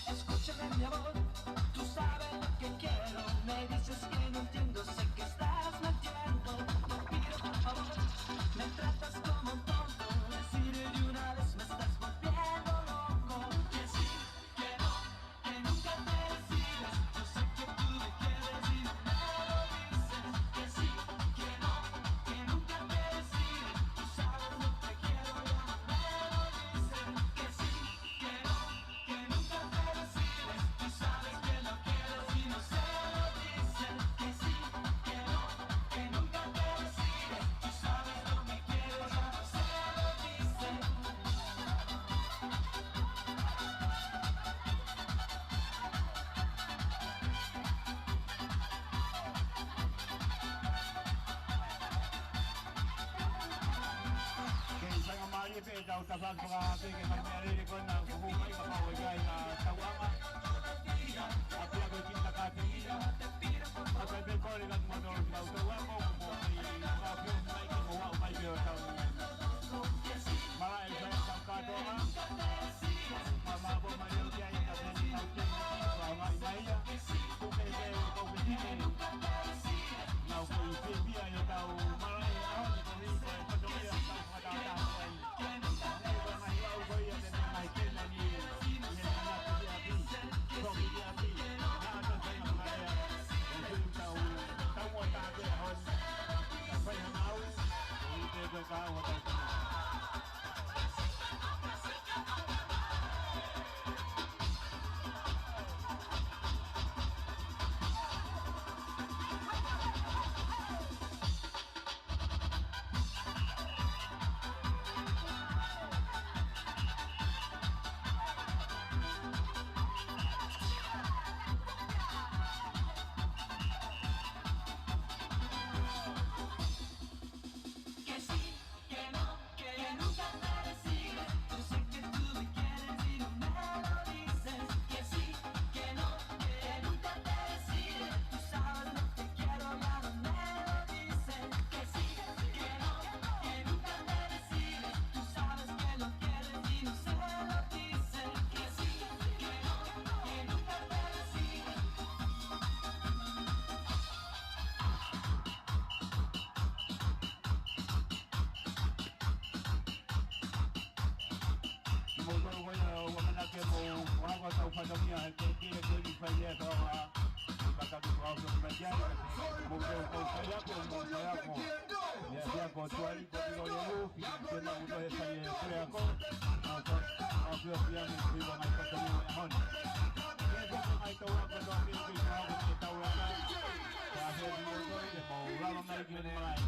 Escúchame, mi amor, tú sabes lo que quiero. Me dices que no entiendo, sé que estás mintiendo. Te pido, por favor, me tratas como un tonto. Decide de una vez, me estás volviendo loco. Que sí, que no, que nunca te decides. Yo sé que tú me quieres y no me lo dices. Que sí, que no, que nunca te decides. Tú sabes lo que quiero, ya no me lo dices. Que sí, que no, que nunca te decides. Tú sabes que lo quieres y no se lo dices. Que sí, que no, que nunca te decides. Tú sabes lo que quieres, ya no se lo dices. Ke sanga mālie pē ʻetau tafaʻaki fakahā pē ki he ngaahi meʻalele ko ena kuo hū mai, kapau ʻoku ʻi ai ha tauʻanga. ʻApiako Kitakati ia. ʻOku ʻi ai pē kole ka mo tau tau ako, mo e ʻapiako mai ke mo aʻu mai pē ʻo tau malaʻe sai tau kātoa. Ma ma po mai. Mou tau koe na ua mana ke mou ua ko tau fatongia he ko kile ko ni fai e toa. Ka ka tu kau so na kia. Mou tau koe fai ako, mou tau ako. Ia, ia ko tuai, ko tino ia lu. Ia ko na uto he fai e kile ako. Ako, ako ia ni kui wa mai fatongia hon. Ia ko mai tau ako, tau ako, tau ako. Ka he ni o toi, ke mou lava mai ki ni mai.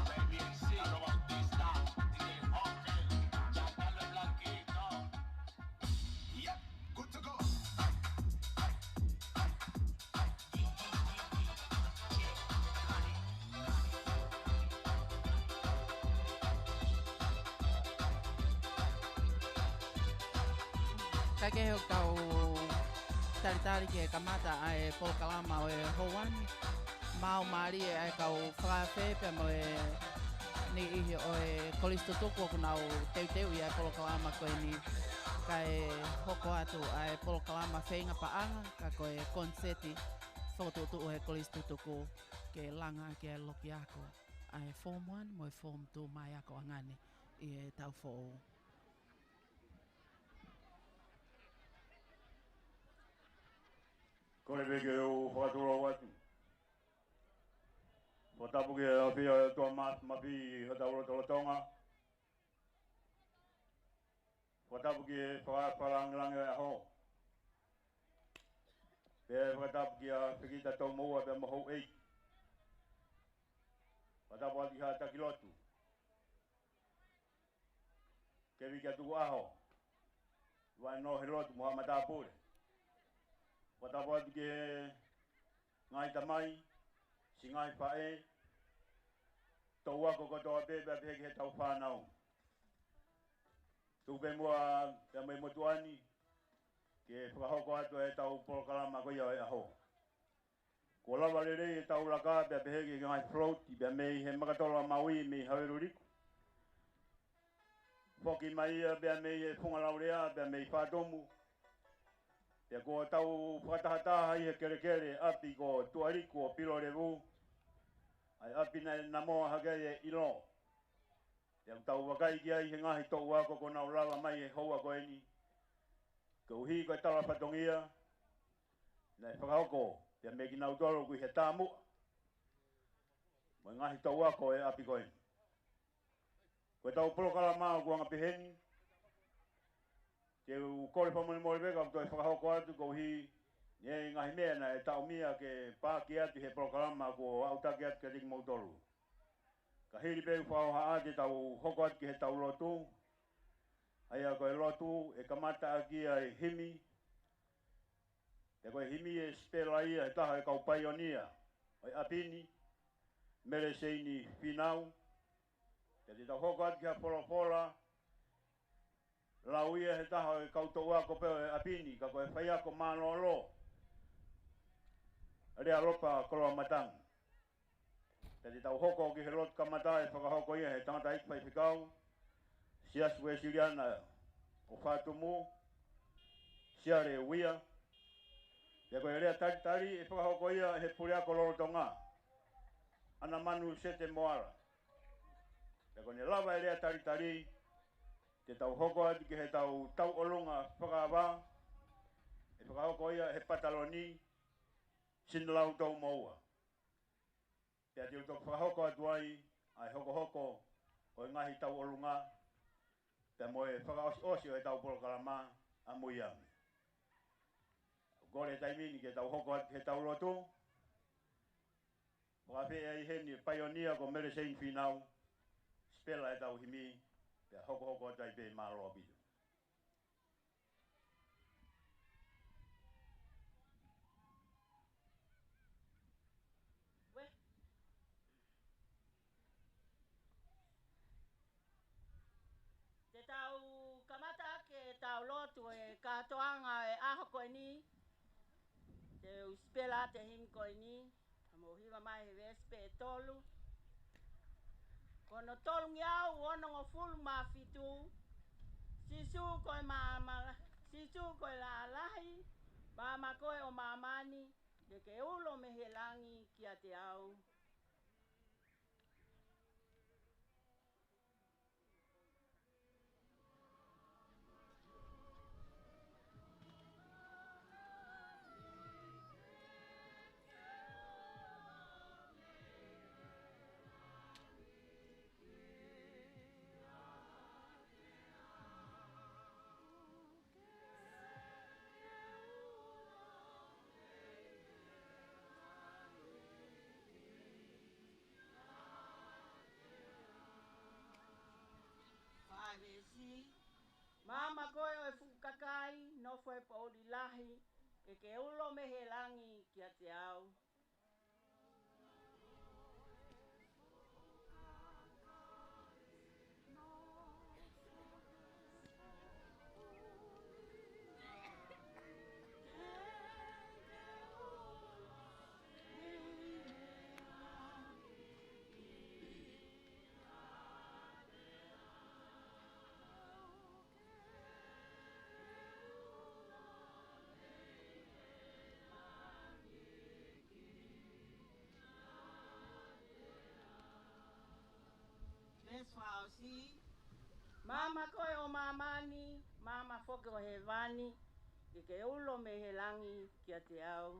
Baby M C, Carlos Bautista, D J Jorge, Giancarlo Blanquito. Yep, good to go. Kae kehe ʻoku tau talitali ke kamata ʻa e polokalama ʻo e houa ni. Mau mālie ʻa e kau fakaafe pea mo e niʻihi ʻo e kolisi tutuku ʻoku nau teuteuʻi ʻa e polokalama ko eni. Kae hoko atu ʻa e polokalama feinga paʻanga, ka ko e koniseti fokotuʻutuʻu ʻe he kolisi tutuku ke langa ʻaki ʻa e loki ako ʻa e Form One mo e Form Two maʻá e akoʻanga ni ʻi he taʻu foʻou. Kole pē ke u fakatulou atu. Fakatapu ki he ʻafio ʻa e ʻOtua Mā-, Mafimafi ʻi hotau lotolotonga. Fakatapu ki he faka-, fakalāngilangi ʻo e ʻaho. Pea fakatapu kia Fekita Toumoua pea mo houʻeiki. Fakatapu atu ki haʻa taki lotu. Kevika Tukuʻaho, Vaʻe Nohelotu mo haʻa matāpule. Fakatapu atu ki he ngaahi tamai, siʻi ngaahi faʻē, toʻu ako kotoa pē, pea pehē ki heʻetau fānau. Tuku pē muʻa pea mo e motuʻa ni ke fakahoko atu ʻetau polokalama ko ia ʻo e ʻaho. Kuo lava lelei ʻetau laka pea pehē ki he ngaahi float pea mei he Makatolo ʻa Maui mei Haveluliku. Foki mai ia pea mei he Funga Laulea pea mei Fātomu. Pea kuo tau fakatahataha ʻi he kelekele ʻapi ko Tuʻaliku ʻo Pilolevu, ʻa e ʻapi naʻe namoa hake ai ʻe ʻIlo. Pea ʻoku tau vakai ki ai he ngaahi toʻu ako kuo nau lava mai he houa ko eni. Koeʻuhi ko e tala fatongia naʻe fakahoko pea mei kinautolu ʻoku ʻi he taumuʻa mo e ngaahi toʻu ako ʻo e ʻapi ko eni. Ko ʻetau polokalama ʻoku anga pehē ni, te u kole fakamolemole pē ka u toe fakahoko atu koeʻuhi ʻi he ngaahi meʻa naʻe taʻomia ke paaki atu he polokalama kuo aʻutaki atu kiate kimoutolu. Ka hili pē ʻeku fakahohaʻa te tau hoko atu ki heʻetau lotu. ʻA ia ko e lotu ʻe kamata ʻaki ʻa e himi. Pea ko e himi ʻe sipela ia ʻe he taha ʻo e kau paionia ʻo e ʻapi ni, Mele Seini Fīnau. Pea te tau hoko atu ki ha folofola lau ia ʻe he taha ʻo e kau toʻu ako pē ʻo e ʻapi ni, ka ko e faiako mālōlō, Lealopa Koloamatangi. Pea te tau hoko ki he lotu kamata ʻe fakahoko ia ʻe he tangataʻeiki faifekau Siasi Uēsiliana ʻo Fātomu, Siale Uia. Pea ko e lea talitali ʻe fakahoko ia ʻe he puleako lolotonga, ʻAnamanu Sete Moala. Pea ko ʻene lava e lea talitali, te tau hoko atu ki heʻetau tauʻolunga fakaava, ʻe fakahoko ia ʻe he pataloni, Sinilau Toumoua. Pea te u toki fakahoko atu ai ʻa e hokohoko ʻo e ngaahi tauʻolunga, pea mo e fakaʻosiʻosi ʻo ʻetau polokalama ʻamuiami. Kole he taimi ni ke tau hoko atu ki heʻetau lotu. Fakafeʻiloaki heni paionia ko Mele Seini Fīnau, sipela ʻetau himi, pea hokohoko atu ai pē, mālō ʻaupito. Uē. Te tau kamata ʻaki ʻetau lotu ʻo e kātoanga ʻo e ʻaho ko eni. Te u sipela atu e himi ko eni. Ka mou hiva mai he veesi pē ʻe tolu. Ko hono tolungeau onongofulu mā fitu. Sīsū ko e maama, Sīsū ko e laʻā lahi, maama koe ʻo māmani, ke ke ulo mei he langi kiate au. Maama koe ʻo e fuʻu kakai, nofo he poʻuli lahi, ke ke ulo mei he langi kiate au. Veesi fakaʻosi. Maama koe ʻo māmani, maama foki ʻo hēvani, ke ke ulo mei he langi kiate au.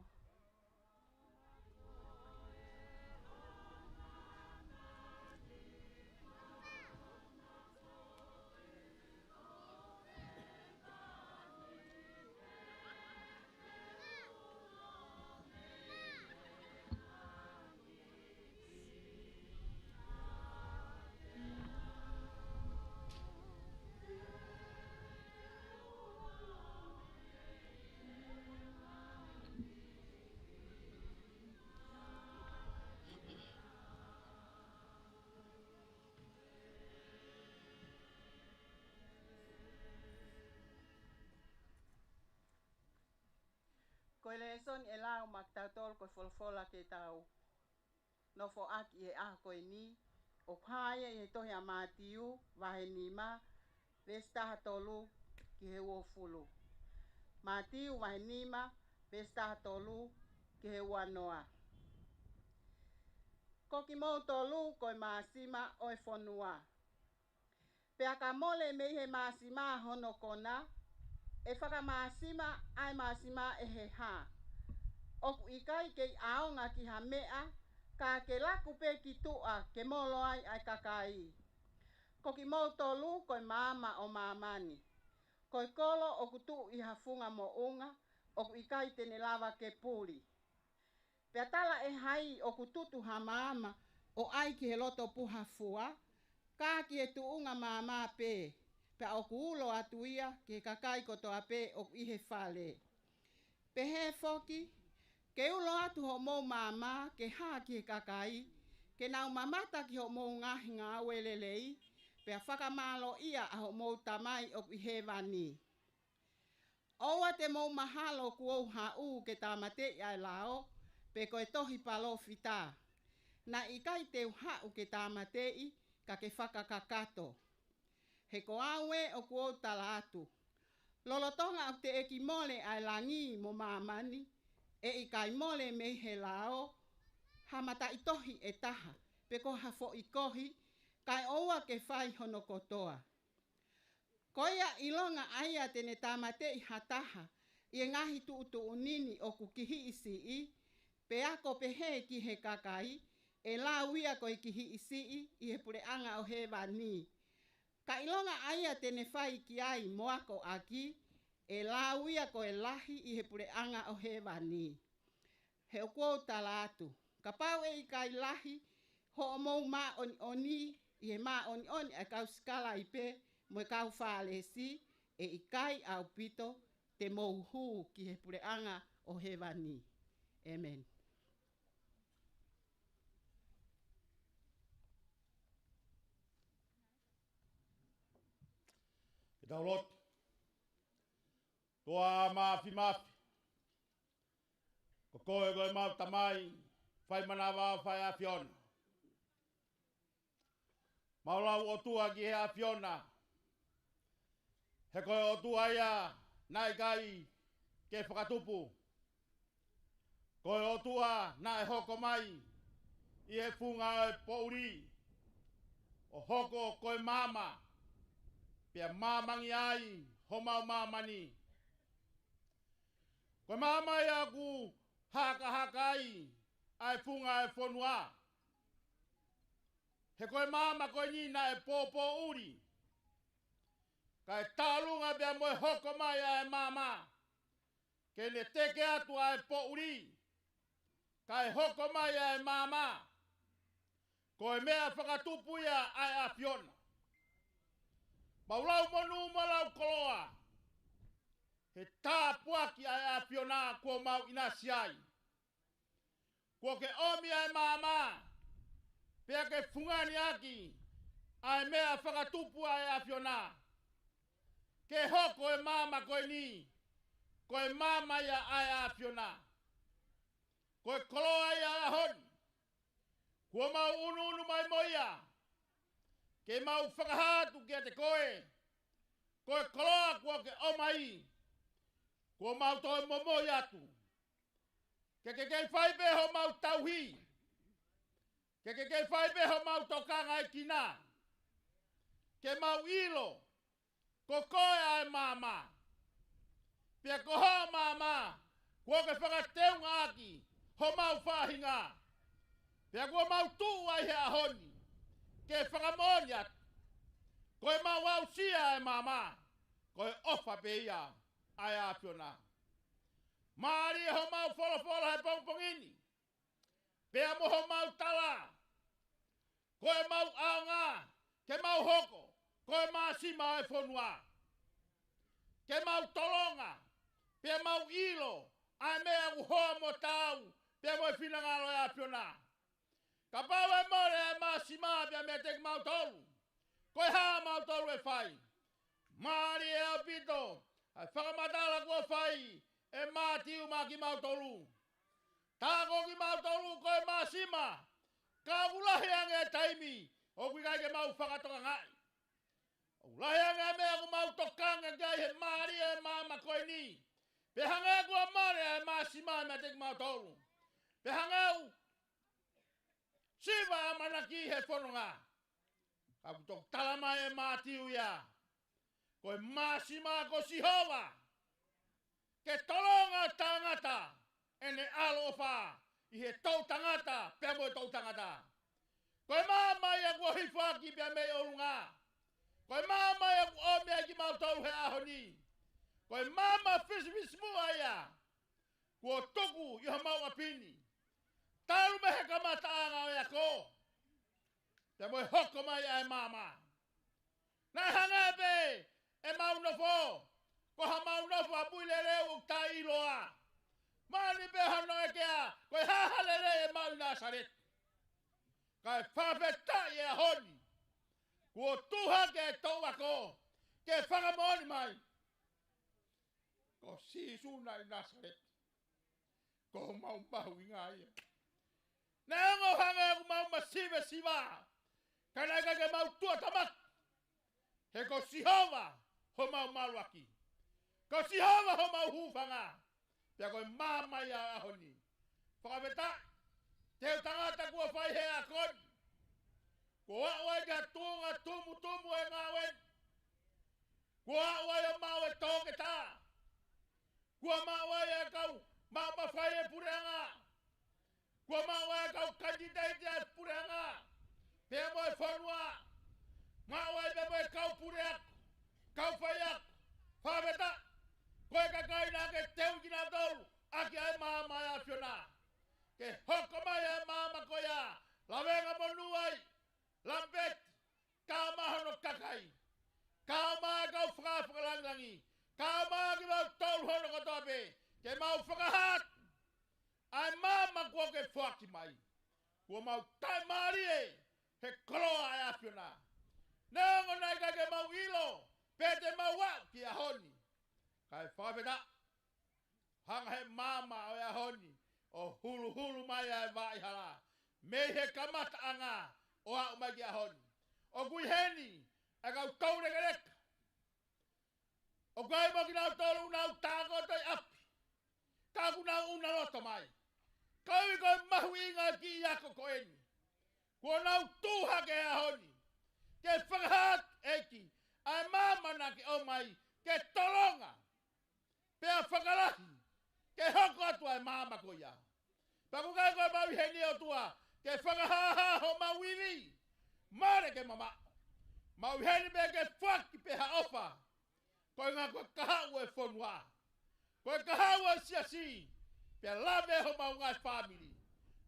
Ko e lēsoni ʻe lau maʻa kitautolu ko e folofola ke tau nofoʻaki he ʻaho ko eni, ʻoku hā ia ʻi he tohi ʻa Mātiu, vahe nima, veesi taha tolu ki he uofulu. Mātiu vahe nima, veesi taha tolu ki he uanoa. Ko kimoutolu ko e māsima ʻo e fonua. Pea ka mole mei he māsima hono kona, ʻe fakamāsima ʻa e māsima ʻe he hā? ʻOku ʻikai kei ʻaonga ki ha meʻa, ka ke laku pē ki tuʻa ke molo ai ʻa e kakai. Ko kimoutolu ko e maama ʻo māmani. Ko e kolo ʻoku tuʻu ʻi ha funga moʻunga, ʻoku ʻikai te ne lava ke puli. Pea talaʻehai ʻoku tutu ha maama ʻo ʻai ki he loto puha fua, ka ki he tuʻunga maama pē, pea ʻoku ulo atu ia ki he kakai kotoa pē ʻoku ʻi he fale. Pehē foki, ke ulo atu hoʻomou maama ke hā ki he kakai, ke nau mamata ki hoʻomou ngaahi ngāue lelei, pea fakamālōʻia ʻa hoʻomou Tamai ʻoku ʻi hēvani. ʻOua te mou mahalo kuo u haʻu ke tāmateʻi ʻa e lao, pe ko e tohi palōfita. Naʻe ʻikai te u haʻu ke tāmateʻi, ka ke fakakakato. He ko au ē ʻoku ou tala atu. Lolotonga ʻoku teʻeki mole ʻa e langi mo māmani, ʻe ʻikai mole mei he lao, ha mataʻitohi ʻe taha, pe ko ha foʻi kohi, kae ʻoua ke fai hono kotoa. Ko ia ʻilonga ʻa ia te ne tāmateʻi ha taha ʻi he ngaahi tuʻutuʻuni ni ʻoku kihiʻi siʻi, pe ako pehē ki he kakai, ʻe lau ia ko e kihiʻi siʻi ʻi he puleʻanga ʻo hēvani. Ka ʻilonga ʻa ia te ne fai ki ai mo akoʻaki, ʻe lau ia ko e lahi ʻi he puleʻanga ʻo hēvani. He ʻoku ou tala atu, kapau ʻe ʻikai lahi hoʻomou māʻoniʻoni ʻi he māʻoniʻoni ʻa e kau sikalaipe mo e kau Fālesi, ʻe ʻikai ʻaupito te mou hū ki he puleʻanga ʻo hēvani. ʻĒmeni. Ke tau lotu. ʻOtua Māfimafi, ko koe ko ʻemau Tamai, fai manava, fai ʻAfiona. Mau lau ʻOtua ki he ʻAfiona, he ko e ʻOtua ia naʻe ʻikai ke fakatupu. Ko e ʻOtua naʻe hoko mai ʻi he funga ʻo e poʻuli, ʻo hoko ko e maama, pea maamangia ai homau māmani. Ko e maama ia ʻoku hakahaka ai ʻa e funga ʻo e fonua. He ko e maama ko eni naʻe pōpōʻuli. Kae tālunga pea mo e hoko mai ʻa e maama, ke ne teke atu ʻa e poʻuli, kae hoko mai ʻa e maama. Ko e meʻa fakatupu ia ʻa e ʻAfiona. Mau lau monū mo lau koloa he tāpuaki ʻa e ʻAfiona kuo mau ʻinasi ai. Kuo ke ʻomi ʻa e maama pea ke fungani ʻaki ʻa e meʻa fakatupu ʻa e ʻAfiona, ke hoko e maama ko eni ko e maama ia ʻa e ʻAfiona. Ko e koloa ia ʻo e ʻaho ni kuo mau ʻunuʻunu mai mo ia ke mau fakahā atu kiate koe, ko e koloa kuo ke ʻomai, kuo mau toe momoi atu. Ke ke kei fai pē homau tauhi, ke ke kei fai pē homau tokangaʻi kina, ke mau ʻilo ko koe ʻa e maama. Pea ko hoʻo maama kuo ke fakateunga ʻaki homau faʻahinga. Pea kuo mau tuʻu ai he ʻaho ni ke fakamoʻoni atu ko e mau aʻusia ʻa e maama, ko e ʻofa pē ia ʻa e ʻAfiona. Mālie homau folofola he pongipongi ni, pea mo homau tala, ko e mau ʻaonga ke mau hoko ko e māsima ʻo e fonua, ke mau tolonga pea mau ʻilo ʻa e meʻa ʻoku hoa mo taau pea mo e finangalo ʻo e ʻAfiona. Kapau ʻe mole ʻa e māsima pea meiate kimautolu, ko e hā mautolu ʻe fai? Mālie ʻaupito ʻa e fakamatala kuo fai ʻe Mātiu maʻa kimautolu. Tā ko kimautolu ko e māsima, ka ʻoku lahi ange e taimi ʻoku ʻikai ke mau fakatokangaʻi. ʻOku lahi ange ʻa e meʻa ʻoku mau tokanga ki ai he mālie ʻa e maama ko eni. Pea hangē kuo mole ʻa e māsima meiate kimautolu, pea hangē ʻoku siva ʻamanaki he fononga. Ka kuo toki tala mai ʻe Mātiu ia, ko e māsima ko Sihova ke tolonga tangata ʻene ʻaloʻofa ʻi he toʻutangata pea mo e toʻutangata. Ko e maama ia kuo hifo ʻaki pea mei ʻolunga. Ko e maama ia kuo ʻomi ai kimautolu he ʻaho ni. Ko e maama fisifisimuʻa ia kuo tuku ʻi homau ʻapi ni talu mei he kamataʻanga ʻo e ako pea mo e hoko mai ʻa e maama. Naʻe hangē pē ʻemau nofo ko hamau nofo ʻa Puileleu ʻoku taʻeʻiloa. Mahino pē hono ʻeke ia, ko e hā ha lelei ʻemau ʻi Nāsaleti? Kae fakafetaʻi he ʻaho ni kuo tuʻu hake e toʻu ako ke fakamoʻoni mai ko Sīsū naʻe ʻi Nāsaleti ko homau mahuʻinga ia. Neongo hangē ʻoku mau masivesiva, ka naʻe ʻikai ke mau tuʻatamaki, he ko Sihova homau maluʻaki, ko Sihova homau hūfanga. Pea ko e maama ia ʻo e ʻaho ni. Fakafetaʻi, teu tangata kuo fai he ako ni, kuo aʻu ai ki ha tuʻunga tumutumu ʻo e ngāue ni. Kuo aʻu ai ʻo maʻu e toketā. Kuo maʻu ai e kau maʻu mafai e puleʻanga. Kuo maʻu ai e kau kanititeiti ʻa e puleʻanga pea mo e fonua. Maʻu ai pea mo e kau puleako, kau faiako. Fakafetaʻi, ko e kakai naʻa ke teu kinautolu ʻaki ʻa e maama ʻa e ʻAfiona ke hoko mai ʻa e maama ko ia. Lavengamonū ai, Lamipeti, kae ʻumaʻā hono kakai, kae ʻumaʻā e kau fakafakalāngilangi, kae ʻumaʻā kimautolu hono kotoa pē, ke mau fakahā atu ʻa e maama kuo ke foaki mai. Kuo mau taʻemālie he koloa ʻa e ʻAfiona. Neongo naʻe ʻikai ke mau ʻilo pe te mau aʻu ki he ʻaho ni, kae fakafetaʻi, hanga he maama ʻo e ʻaho ni ʻo huluhulu mai ʻa e vaʻa hala mei he kamataʻanga ʻo aʻu mai ki he ʻaho ni. ʻOku ʻi heni ʻa e kau toulekeleka. ʻOku ʻi ai mo kinautolu ʻoku nau tākoto ʻi ʻapi, ka ʻoku nau ʻunaloto mai. Ka ʻoku ʻi ai ko e mahuʻinga e kiʻi ako ko eni. Kuo nau tuʻu hake he ʻaho ni ke fakahā atu, ʻEiki, ʻa e maama naʻa ke ʻomai ke tolonga pea fakalahi, ke hoko atu ʻa e maama ko ia. Pea ʻoku ʻikai ko e mau ʻi heni, ʻOtua, ke fakahāhā homau ivi, mole ke mamaʻo. Mau ʻi heni pē ke foaki pē ha ʻofa, koeʻuhi ko e kahaʻu e fonua, ko e kahaʻu e siasi, pea lave homau ngaahi fāmili.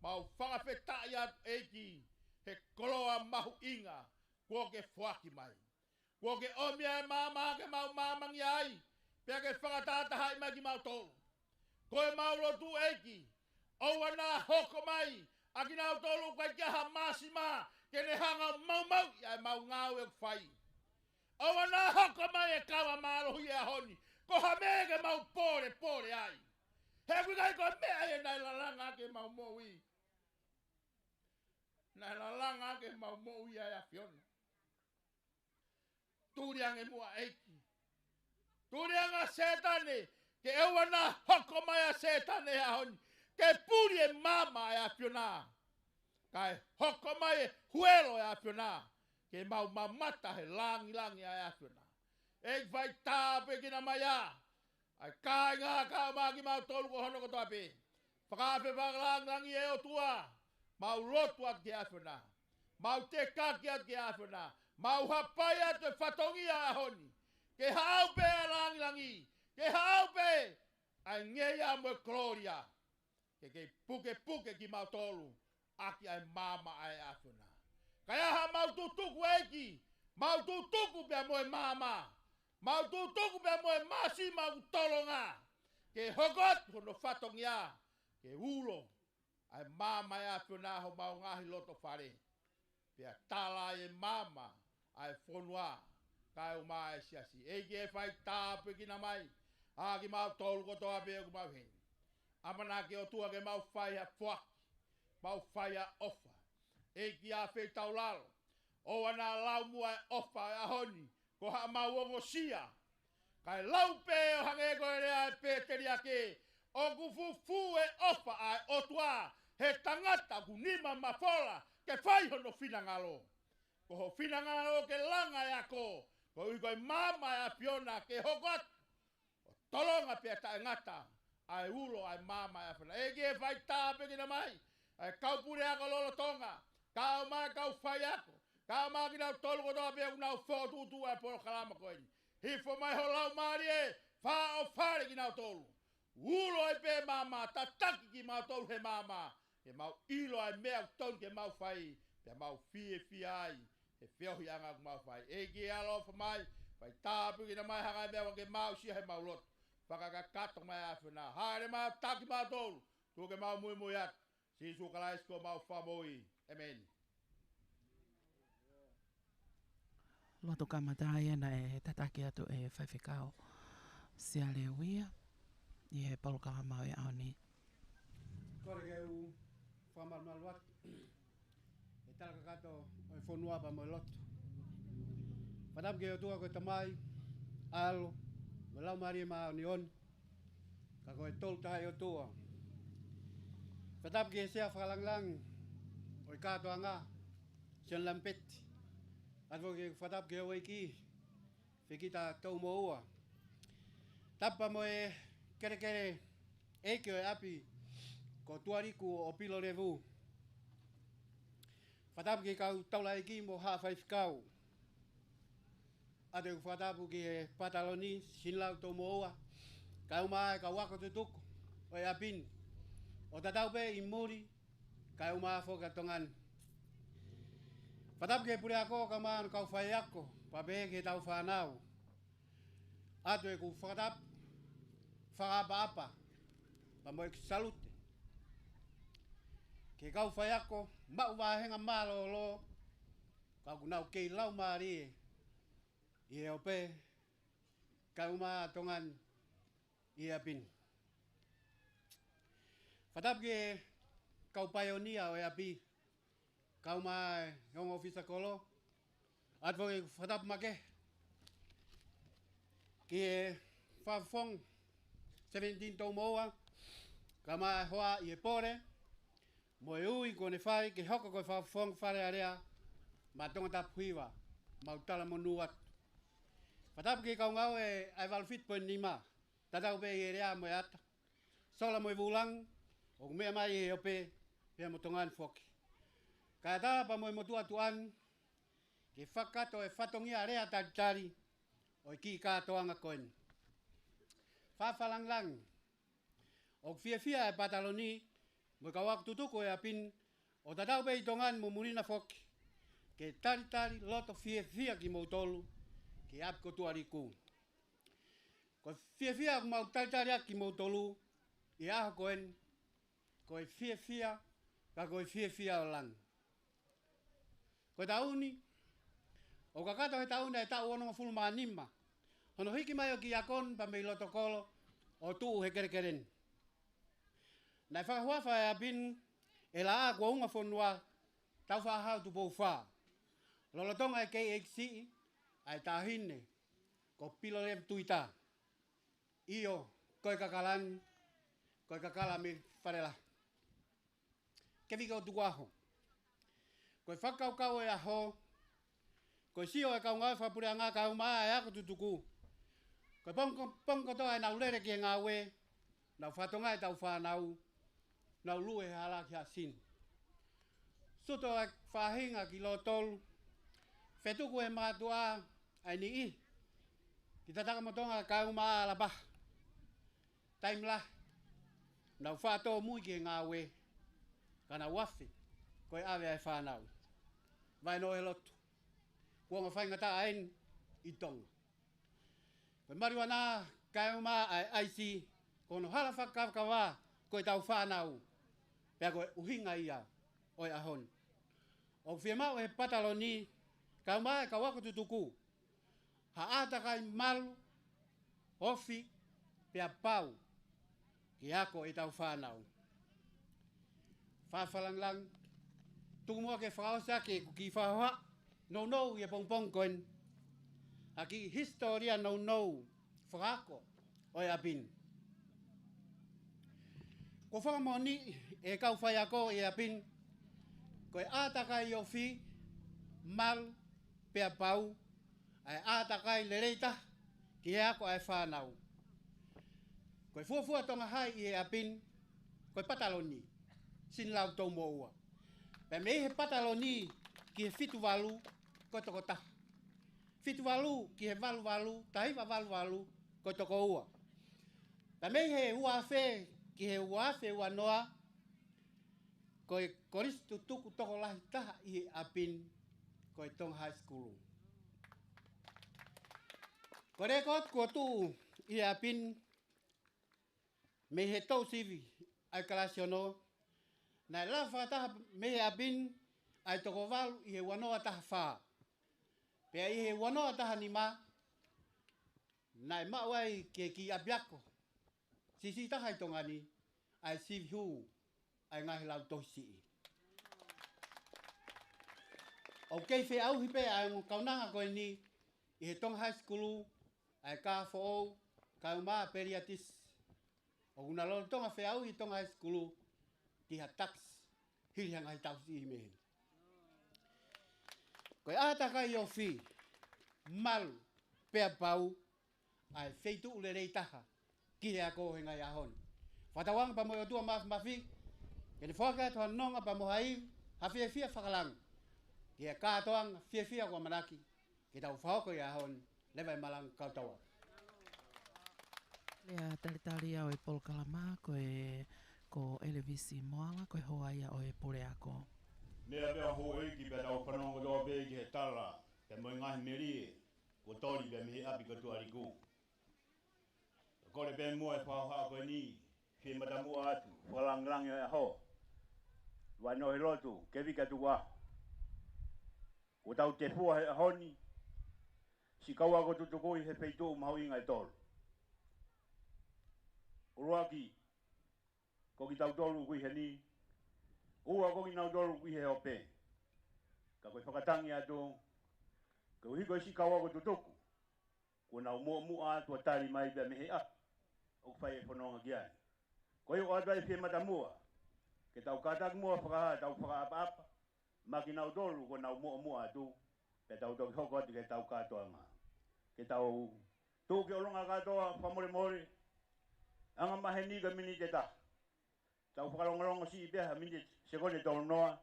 Mau fakafetaʻi atu, ʻEiki, he koloa mahuʻinga kuo ke foaki mai. Kuo ke ʻomi ʻa e maama ke mau maamangia ai, pea ke fakatahatahaʻi mai kimautolu. Ko ʻemau lotu ʻEiki, ʻoua naʻa hoko mai ʻa kinautolu ʻoku ʻikai ke ʻi ai ha māsima ke ne hanga ʻo maumauʻi ʻa ʻemau ngāue ʻoku fai. ʻOua naʻa hoko mai e kava mālohi he ʻaho ni ko ha meʻa ke mau polepole ai. He ʻoku ʻikai ko e meʻa ia naʻe lalanga ʻaki ʻemau moʻui. Naʻe lalanga ʻaki ʻemau moʻui ʻa e ʻAfiona. Tuli ange muʻa ʻEiki. Tuli ange ʻa Sētane, ke ʻoua naʻa hoko mai ʻa Sētane he ʻaho ni ke puli e maama ʻa e ʻAfiona. Kae hoko mai e huelo ʻa e ʻAfiona, ke mau mamata he langilangi ʻa e ʻAfiona. ʻEiki, fai tāpuekina mai ā ʻa e kāinga, kae ʻumaʻā kimautolu ko hono kotoa pē. Fakaafe fakalangilangi ʻe ʻOtua, mau lotu atu ki he ʻAfiona. Mau tekaki atu ki he ʻAfiona. Mau hapai atu e fatongia ʻo e ʻaho ni. Ke haʻu pē ʻa e langilangi, ke haʻu pē ʻa e ngeia mo e kolōlia, ke kei pukepuke kimautolu ʻaki ʻa e maama ʻa e ʻAfiona. Kae ʻai haʻamau tutuku ʻEiki, mau tutuku pea mo e maama, mau tutuku pea mo e māsima ʻoku tolonga, ke hoko atu hono fatongia ke ulo ʻa e maama ʻa e ʻAfiona homau ngaahi loto fale, pea tala ai e maama ʻa e fonua, kae ʻumaʻā e siasi. ʻEiki, fai tāpuekina mai ʻa kimautolu kotoa pē ʻoku mau ʻi heni. ʻAmanaki ʻOtua ke mau fai ha foaki, mau fai ha ʻofa. ʻEiki, ʻa e feitaulalo, ʻoua naʻa lau muʻa e ʻofa ʻo e ʻaho ni ko haʻamau ongosia, kae lau pē ʻo hangē ko e lea ʻa e pēteliake, ʻoku fufū e ʻofa ʻa e ʻOtua he tangata ʻoku nima mafola ke fai hono finangalo. Ko ho finangalo ke langa e ako, koeʻuhi ko e maama ʻa e ʻAfiona ke hoko atu ʻo tolonga pea taʻengata ʻa e ulo ʻa e maama ʻa e ʻAfiona. ʻEiki, fai tāpuekina mai ʻa e kau puleako lolotonga, kae ʻumaʻā e kau faiako, kae ʻumaʻā kinautolu kotoa pē ʻoku nau fokotuʻutuʻu ʻa e polokalama ko eni. Hifo mai ho Laumālie, fāʻofale kinautolu. Ulo ai pē maama, tataki kimautolu he maama, ke mau ʻilo ʻa e meʻa ʻoku tonu ke mau fai, pea mau fiefia ai he feohiʻanga ʻoku mau fai. ʻEiki, ʻaloʻofa mai, fai tāpuekina mai ha ngaahi meʻa ʻoku ke mau sio he mau lotu. Fakakakato mai ʻa e ʻAfiona. Hāʻele mai ʻo taki kimautolu, tuku ke mau muimui atu. Sīsū Kalaisi ko homau Fakamoʻui. ʻĒmeni. Lotu kamata ia naʻe tataki atu ʻe Faifekau Siale Uia ʻi he polokalama ʻo e ʻaho ni. Kole ke u fakamalumalu atu he tala kakato ʻo e fonua pea mo e lotu. Fakatapu ki he ʻOtua ko e Tamai, ʻAlo, mo e Laumālie Māʻoniʻoni. Ka ko e Tolu Tahaʻi ʻOtua. Fakatapu ki he Sea Fakalangilangi ʻo e kātoanga, Sione Lamipeti. Atu foki ke fakatapu ki he houʻeiki, Fekita Toumoʻua. Tapu mo e kelekele ʻeiki ʻo e ʻapi ko Tualiku ʻo Pilolevu. Fakatapu ki he kau taulaʻeiki mo haʻa faifekau. ʻOatu ʻeku fakatapu ki he pataloni, Sinilau Toumoʻua, kae ʻumaʻā e kau ako tutuku ʻo e ʻapi ni, ʻo tatau pē ʻi muli, kae ʻumaʻā foki ʻa Tonga ni. Fakatapu ki he puleako kae ʻumaʻā hono kau faiako, pea pehē ki heʻetau fānau. ʻOatu ʻeku fakatapu fakaʻapaʻapa pea mo ʻeku salute ki he kau faiako maʻu vāhenga mālōlō, ka ʻoku nau kei laumālie ʻi he ope kae ʻumaʻā ʻa Tonga ni ʻi he ʻapi ni. Fakatapu ki he kau paionia ʻo e ʻapi, kae ʻumaʻā e ongo ʻōfisa kolo. ʻOatu foki ʻeku fakatapu makehe ki he Fakafofonga Seventeen Toumoʻua, kae ʻumaʻā e hoa ʻi he pole mo e ui kuo ne fai ke hoko ko e Fakafofonga Fale Alea maʻa Tongatapu Hiva, mau talamonū atu. Fakatapu ki he kau ngāue ʻa e valu fitu poini nima, tatau pē ʻi he lea mo e ata, sola mo e vūlangi, ʻoku meʻa mai ʻi he ope, pea mo Tonga ni foki. Kae ʻatā pea mo e motuʻa tuʻa ni ke fakakakato e fatongia lea talitali ʻo e kiʻi kātoanga ko eni. Fakalangilangi, ʻoku fiefia e pataloni mo e kau ako tutuku ʻo e ʻapi ni, ʻo tatau pē ʻi Tonga ni mo muli na foki, ke talitali loto fiefia kimoutolu ki ʻapi ko Tuʻaliku. Ko e fiefia ʻoku mau talitali ʻaki kimoutolu ʻi he ʻaho ko eni, ko e fiefia, ka ko e fiefia ʻo langi. Ko e taʻu ni, ʻoku kakato he taʻu ni e taʻu onongofulu mā nima hono hiki mai ʻo e kiʻi ako ni pea mei loto kolo ʻo tuʻu he kelekele ni. Naʻe fakahuafa e ʻapi ni ʻe he Laʻā kuo Unga Fonua, Tāufaʻāhau Tupou Fā, lolotonga e kei ʻeiki siʻi ʻa e taʻahine ko Pilolevu Tuita. ʻIo, ko e kakala ni, ko e kakala mei Falelahi. Kevika ʻo Tukuʻaho. Ko e fakakaukau ʻo e ʻaho, ko e sio ʻa e kau ngāue fakapuleʻanga kae ʻumaʻā e ako tutuku, ko e pongipongi kotoa ʻenau lele ki he ngāue, nau fatongia ʻetau fānau, nau lue he hala ki Haʻasini. Suto e faʻahinga ki Lotolu, fetuku e mātuʻa ʻa e niʻihi ki Tatakamotonga kae ʻumaʻā Lapaha. Taimi lahi, nau faʻa tōmui ki he ngāue, ka nau afe ko e ʻave ʻa e fānau. Vainohelotu, kuonga faingataʻa eni ʻi Tonga. Ko e marijuana kae ʻumaʻā e ʻaisi, ko hono hala fakakavakava ko ʻetau fānau, pea ko e ʻuhinga ia ʻo e ʻaho ni. ʻOku fiemaʻu ʻe he pataloni kae ʻumaʻā e kau ako tutuku ha ʻātakai malu, ofi, pea pau ki he ako ʻetau fānau. Fakalāngilangi, tuku muʻa ke fakaʻosi ʻaki ʻeku kiʻi fakahohaʻa nounou ʻi he pongipongi ko eni, ha kiʻi hisitōlia nounou fakaako ʻo e ʻapi ni. Kuo fakamoʻoniʻi ʻe he kau faiako ʻi he ʻapi ni, ko e ʻātakai ofi, malu, pea pau, ʻa e ʻātakai lelei taha ki he ako ʻa e fānau. Ko e fuofua Tonga Hai ʻi he ʻapi ni, ko e pataloni, sini lau tau moʻua. Pea mei he pataloni ki he fitu valu, ko e toko taha. Fitu valu ki he valu valu, taha hiva valu valu, ko e toko ua. Pea mei he ua afe ki he ua afe ua noa, ko e kolisi tutuku tokolahi taha ʻi he ʻapi ni, ko e Tonga High School. Ko e lēkooti kuo tuʻu ʻi he ʻapi ni, mei he tousivi ʻa e kalasi ono, naʻe lava fakataha mei he ʻapi ni ʻa e toko valu ʻi he ua noa taha fā. Pea ʻi he ua noa taha nima, naʻe maʻu ai ki he kiʻi ʻapiako siʻisiʻi taha ʻi Tonga ni, ʻa e sivi hū ʻa e ngaahi lautohi siʻi. ʻOku kei feʻauhi pē ʻa e ongo kaunanga ko eni ʻi he Tonga High School, ʻa e Kā Foʻou kae ʻumaʻā Peliatisi. ʻOku na lolotonga feʻauhi Tonga High School ki ha takisi, hili ha ngaahi tauhi siʻi mei heni. Ko e ʻātakai ofi, malu, pea pau, ʻa e feituʻu lelei taha ki he ako he ngaahi ʻaho ni. Fakatauange pea mo e ʻOtua Māfimafi ke ne foaki atu ha nonga pea mo ha ivi, ha fiefia fakalangi ki he kātoanga fiefia kuo ʻamanaki ke tau fakahoko he ʻaho ni. Leva e malanga, kau tau atu. Lea talitali ʻo e polokalama ko e, ko ʻElevisi Moala, ko e hoa ia ʻo e puleako. Meʻa pē ʻa houʻeiki pea tau fanongo kotoa pē ki he tala pea mo e ngaahi melie kuo toli pē mei he ʻapi ko Tuʻaliku. Kole pē muʻa e fakahohaʻa ko eni, fie matamuʻa atu, fakalāngilangi ʻo e ʻaho. Vainohelotu, Kevika Tukuʻaho. Kuo tau tefua he ʻaho ni siʻi kau ako tutuku ʻi he feituʻu mahuʻinga ʻe tolu. ʻUluaki, ko kitautolu ʻoku ʻi heni. Ua, ko kinautolu ʻoku ʻi he ope. Ka ko e fakatangi atu, koeʻuhi ko e siʻi kau ako tutuku kuo nau muʻomuʻa atu ʻo tali mai pea mei he ʻapi ʻoku fai e fononga ki ai. Ko ia ʻoku ʻoatu ai e fie matamuʻa ke tau kātaki muʻa fakahā ʻetau fakaʻapaʻapa maʻa kinautolu kuo nau muʻomuʻa atu, pea tau toki hoko atu ki heʻetau kātoanga. Ke tau tuʻu ki ʻolunga kātoa fakamolemole, angamaheni ko e miniti ʻe taha. Tau fakalongolongo siʻi pē ha miniti, sekoni ʻe tolu noa,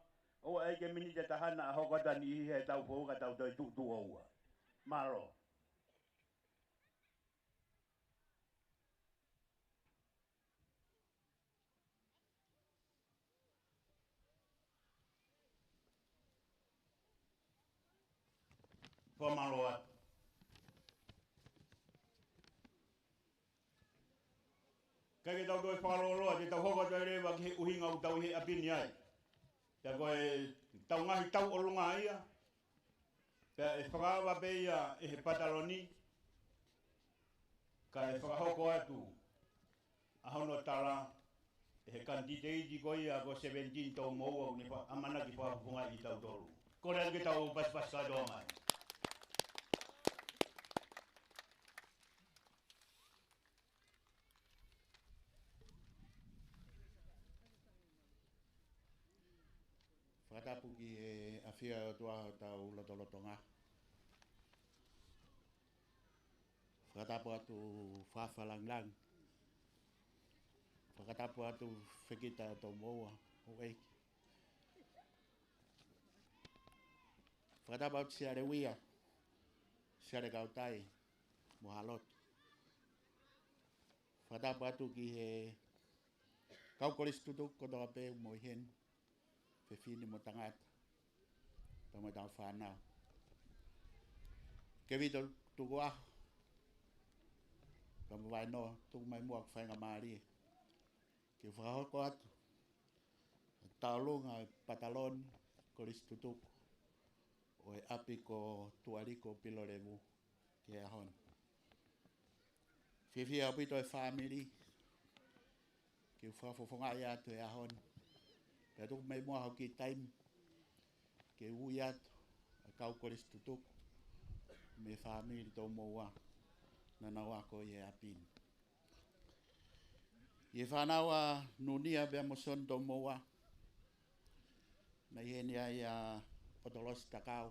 ʻo ʻai ke miniti ʻe taha naʻa hoko atu ʻa e niʻihi heʻetau foʻou ka tau toe tuʻutuʻu ʻo ua. Mālō. Fakamālō atu. Pea ke tau toe fakalōloa, te tau hoko atu ai leva ki he ʻuhinga ʻoku tau ʻi he ʻapi ni ai. Pea ko e tau ngaahi tau ʻolunga ia. Pea ʻe fakaava pē ia ʻe he pataloni. Kae fakahoko atu ʻa hono tala ʻe he kanititeiti ko ia ko Seventeen Toumoua, ʻoku ne fa-, ʻamanaki fakafofongaʻi kitautolu. Kole atu ke tau pasipasi kātoa mai. Fakatapu ki he ʻafio ʻa e ʻOtua ʻi hotau lotolotonga. Fakatapu atu Fafa Langilangi. Fakatapu atu Fekita Toumoua, ʻo ʻEiki. Fakatapu atu Siale Uia, Siale Kautai, mo Halotu. Fakatapu atu ki he kau kolisi tutuku kotoa pē ʻoku mou ʻi heni, fefine mo tangata, pea mo ʻetau fānau. Kevito Tukuʻaho, pea mo Vainoa, tuku mai muʻa ʻeku faingamālie ke u fakahoko atu ʻa e tauʻolunga ʻo e pataloni kolisi tutuku ʻo e ʻapi ko Tuʻaliko Pilolevu ki he ʻaho ni. Fiefia ʻaupito e fāmili ke u fakafofongaʻi atu he ʻaho ni. Pea tuku mai muʻa hoku kiʻi taimi ke u ui atu ʻa e kau kolisi tutuku mo e fāmili Toumoua naʻa nau ako ʻi he ʻapi ni. ʻI he fānau ʻa Nunia pea mo Sione Toumoua, naʻe ʻi heni ai ʻa ʻOtolosi Takau,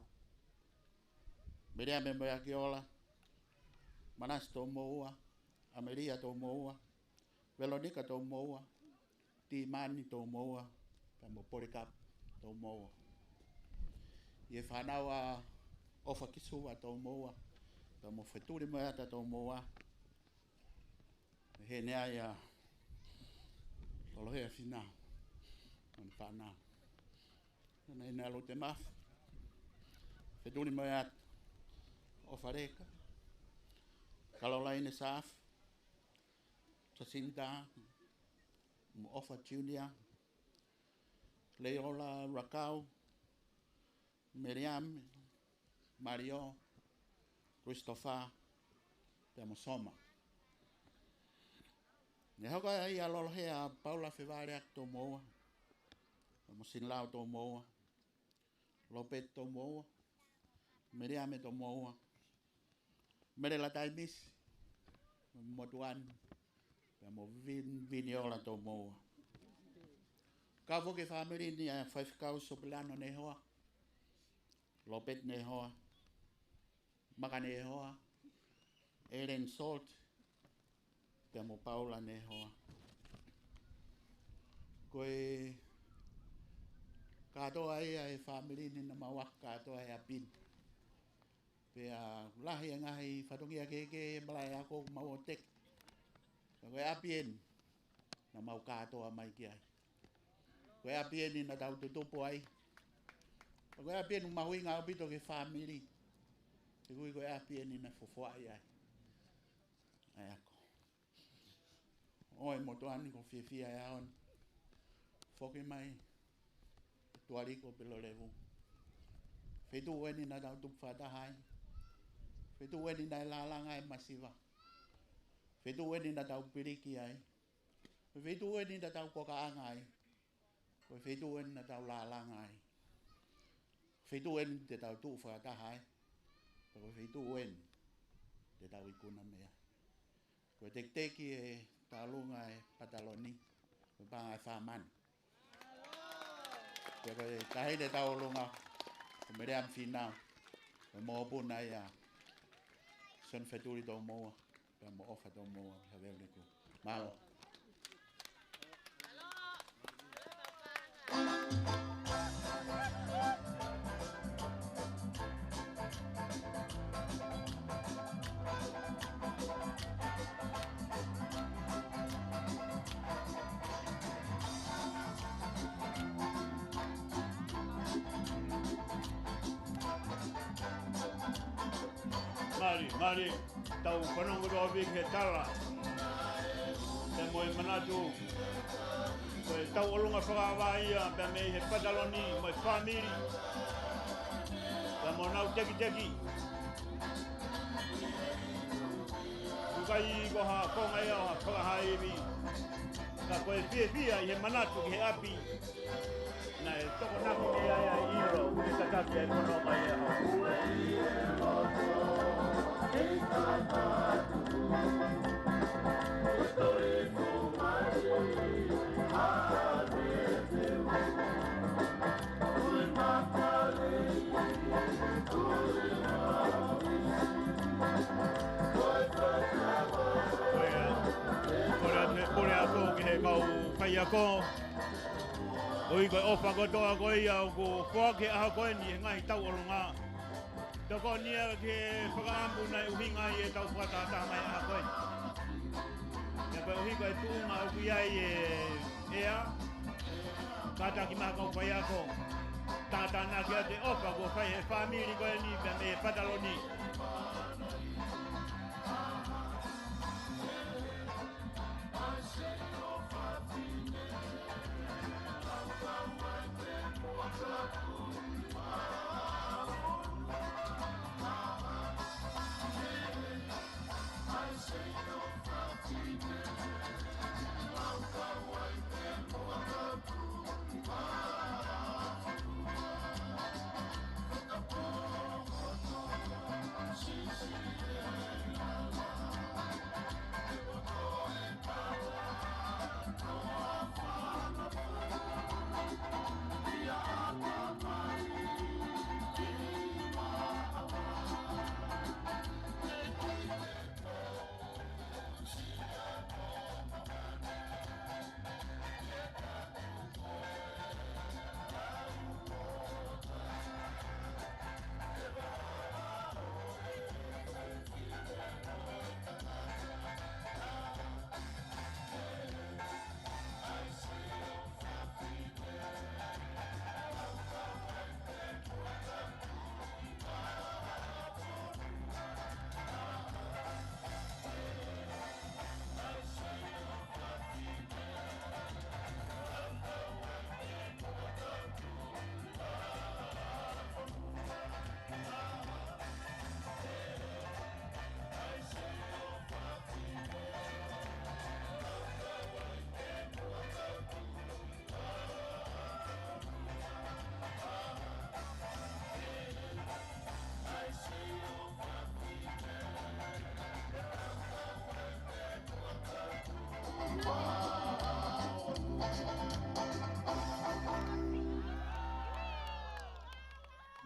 Meleame mo ʻAkiola, Manase Toumoua, ʻAmelia Toumoua, Velonika Toumoua, Timani Toumoua, pea mo Polikapu Toumoua. ʻI he fānau ʻa ʻOfa Kisuva Toumoua, pea mo Fetulimeata Toumoua, ʻi heni ai ʻa Lolohea Finau mo ʻene fānau. Naʻe ʻi heni ʻa Lute Mafi, Fetulimeata, ʻOfa Leka, Kalolaine Saafi, Jacinta, mo ʻOfa Junior, Leola Rakau, Meleame, Mario, Christopher, pea mo Soma. Naʻe hoko ai ʻa Lolohea ʻa Paula Fevaleaki Toumoua, pea mo Sinlau Toumoua, Lopeti Toumoua, Meleame Toumoua, Mele Lataimisi, Motuani, pea mo Vin-, Viniola Toumoua. Kau foki he fāmili ni ʻa e faifekau Sopilano Nehoa, Lopeti Nehoa, Maka Nehoa, Ellen Salt, pea mo Paula Nehoa. Ko e kātoa ia e fāmili ni naʻa mau ako kātoa he ʻapi ni. Pea lahi e ngaahi fatongia kehekehe he malaʻe ako ʻoku mau ō teke. Ka ko e ʻapi eni naʻa mau kātoa mai ki ai. Ko e ʻapi eni naʻa tau tutupu ai. Ka ko e ʻapi eni mahuʻinga ʻaupito ki he fāmili. He ʻoku ui ko e ʻapi eni naʻe fofoaʻi ai ʻa e ako. ʻOe Motuani, ʻoku ou fiefia he ʻaho ni. Foki mai Tuʻaliko Pilolevu. Feituʻu eni naʻa tau tupu fakataha ai. Feituʻu eni naʻe lālanga ai e masiva. Feituʻu eni naʻa tau piliki ai. Feituʻu eni naʻa tau kokaʻanga ai. Ko e feituʻu eni naʻa tau lālanga ai. Feituʻu eni te tau tuʻu fakataha ai. Ko e feituʻu eni te tau ikuna mei ai. Ko e tekiteki e tauʻolunga e pataloni, ko e paʻanga ʻe fā mano. Pea ko e taʻahine tauʻolunga, ko Meleame Finau, ko e mokopuna ia ʻa Sione Fetuli Toumoua, pea mo ʻOfa Toumoua, pea Velonika. Mālō. Mālie, mālie, tau fanongo kotoa pē ki he tala. Pea mo e manatu, ko e tauʻolunga fakaava ia, pea mei he Pataloni, mo e fāmili, pea mo honau tekiteki. ʻOku ʻikai ko ha konga ia ʻo ha fakahā ivi, ka ko e fiefia ʻi he manatu ki he ʻapi naʻe tokonaki mei ai ʻa e ʻilo, ʻi he tataki ʻa e fonua mai ʻa e hau. Ko ia, ko ia, ko ia, ko e kau faiako. ʻOku ʻi ai ko e ʻofa kotoa ko ia ʻoku foaki he ʻaho ko eni he ngaahi tauʻolunga. Tokoni ia ki he fakaʻamu naʻe ʻuhinga ai ʻetau fakatahataha mai he ʻaho ko eni. Pea koeʻuhi ko e tuʻunga ʻoku ʻi ai e ʻea, kātaki mai kau faiako. Tātānaki atu e ʻofa kuo fai he fāmili ko eni pea mei he Pataloni.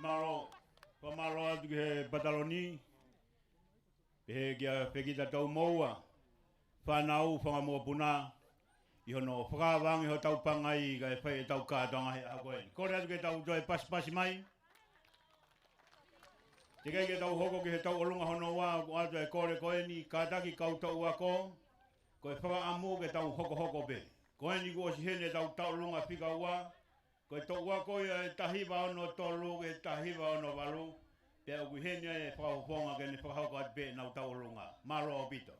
Mālō, fakamālō atu ki he Pataloni. Pehē kia Fekita Taumoua, fānau, fanga mokopuna, ʻi hono fakaava ange hotau pangai kae fai ʻetau kātoanga he ʻaho ko eni. Kole atu ke tau toe pasipasi mai. Teʻeki ai ke tau hoko ki he tauʻolunga hono ua, ʻoku ʻoatu e kole ko eni, kātaki kau toʻu ako, ko e fakaʻamu ke tau hokohoko pē. Ko eni kuo ʻosi heni ʻetau tauʻolunga fika ua, ko e toʻu ako ia ʻe taha hiva ono tolu ki he taha hiva ono valu, pea ʻoku ʻi heni e fakafofonga ke ne fakahoko atu pē ʻenau tauʻolunga. Mālō ʻaupito.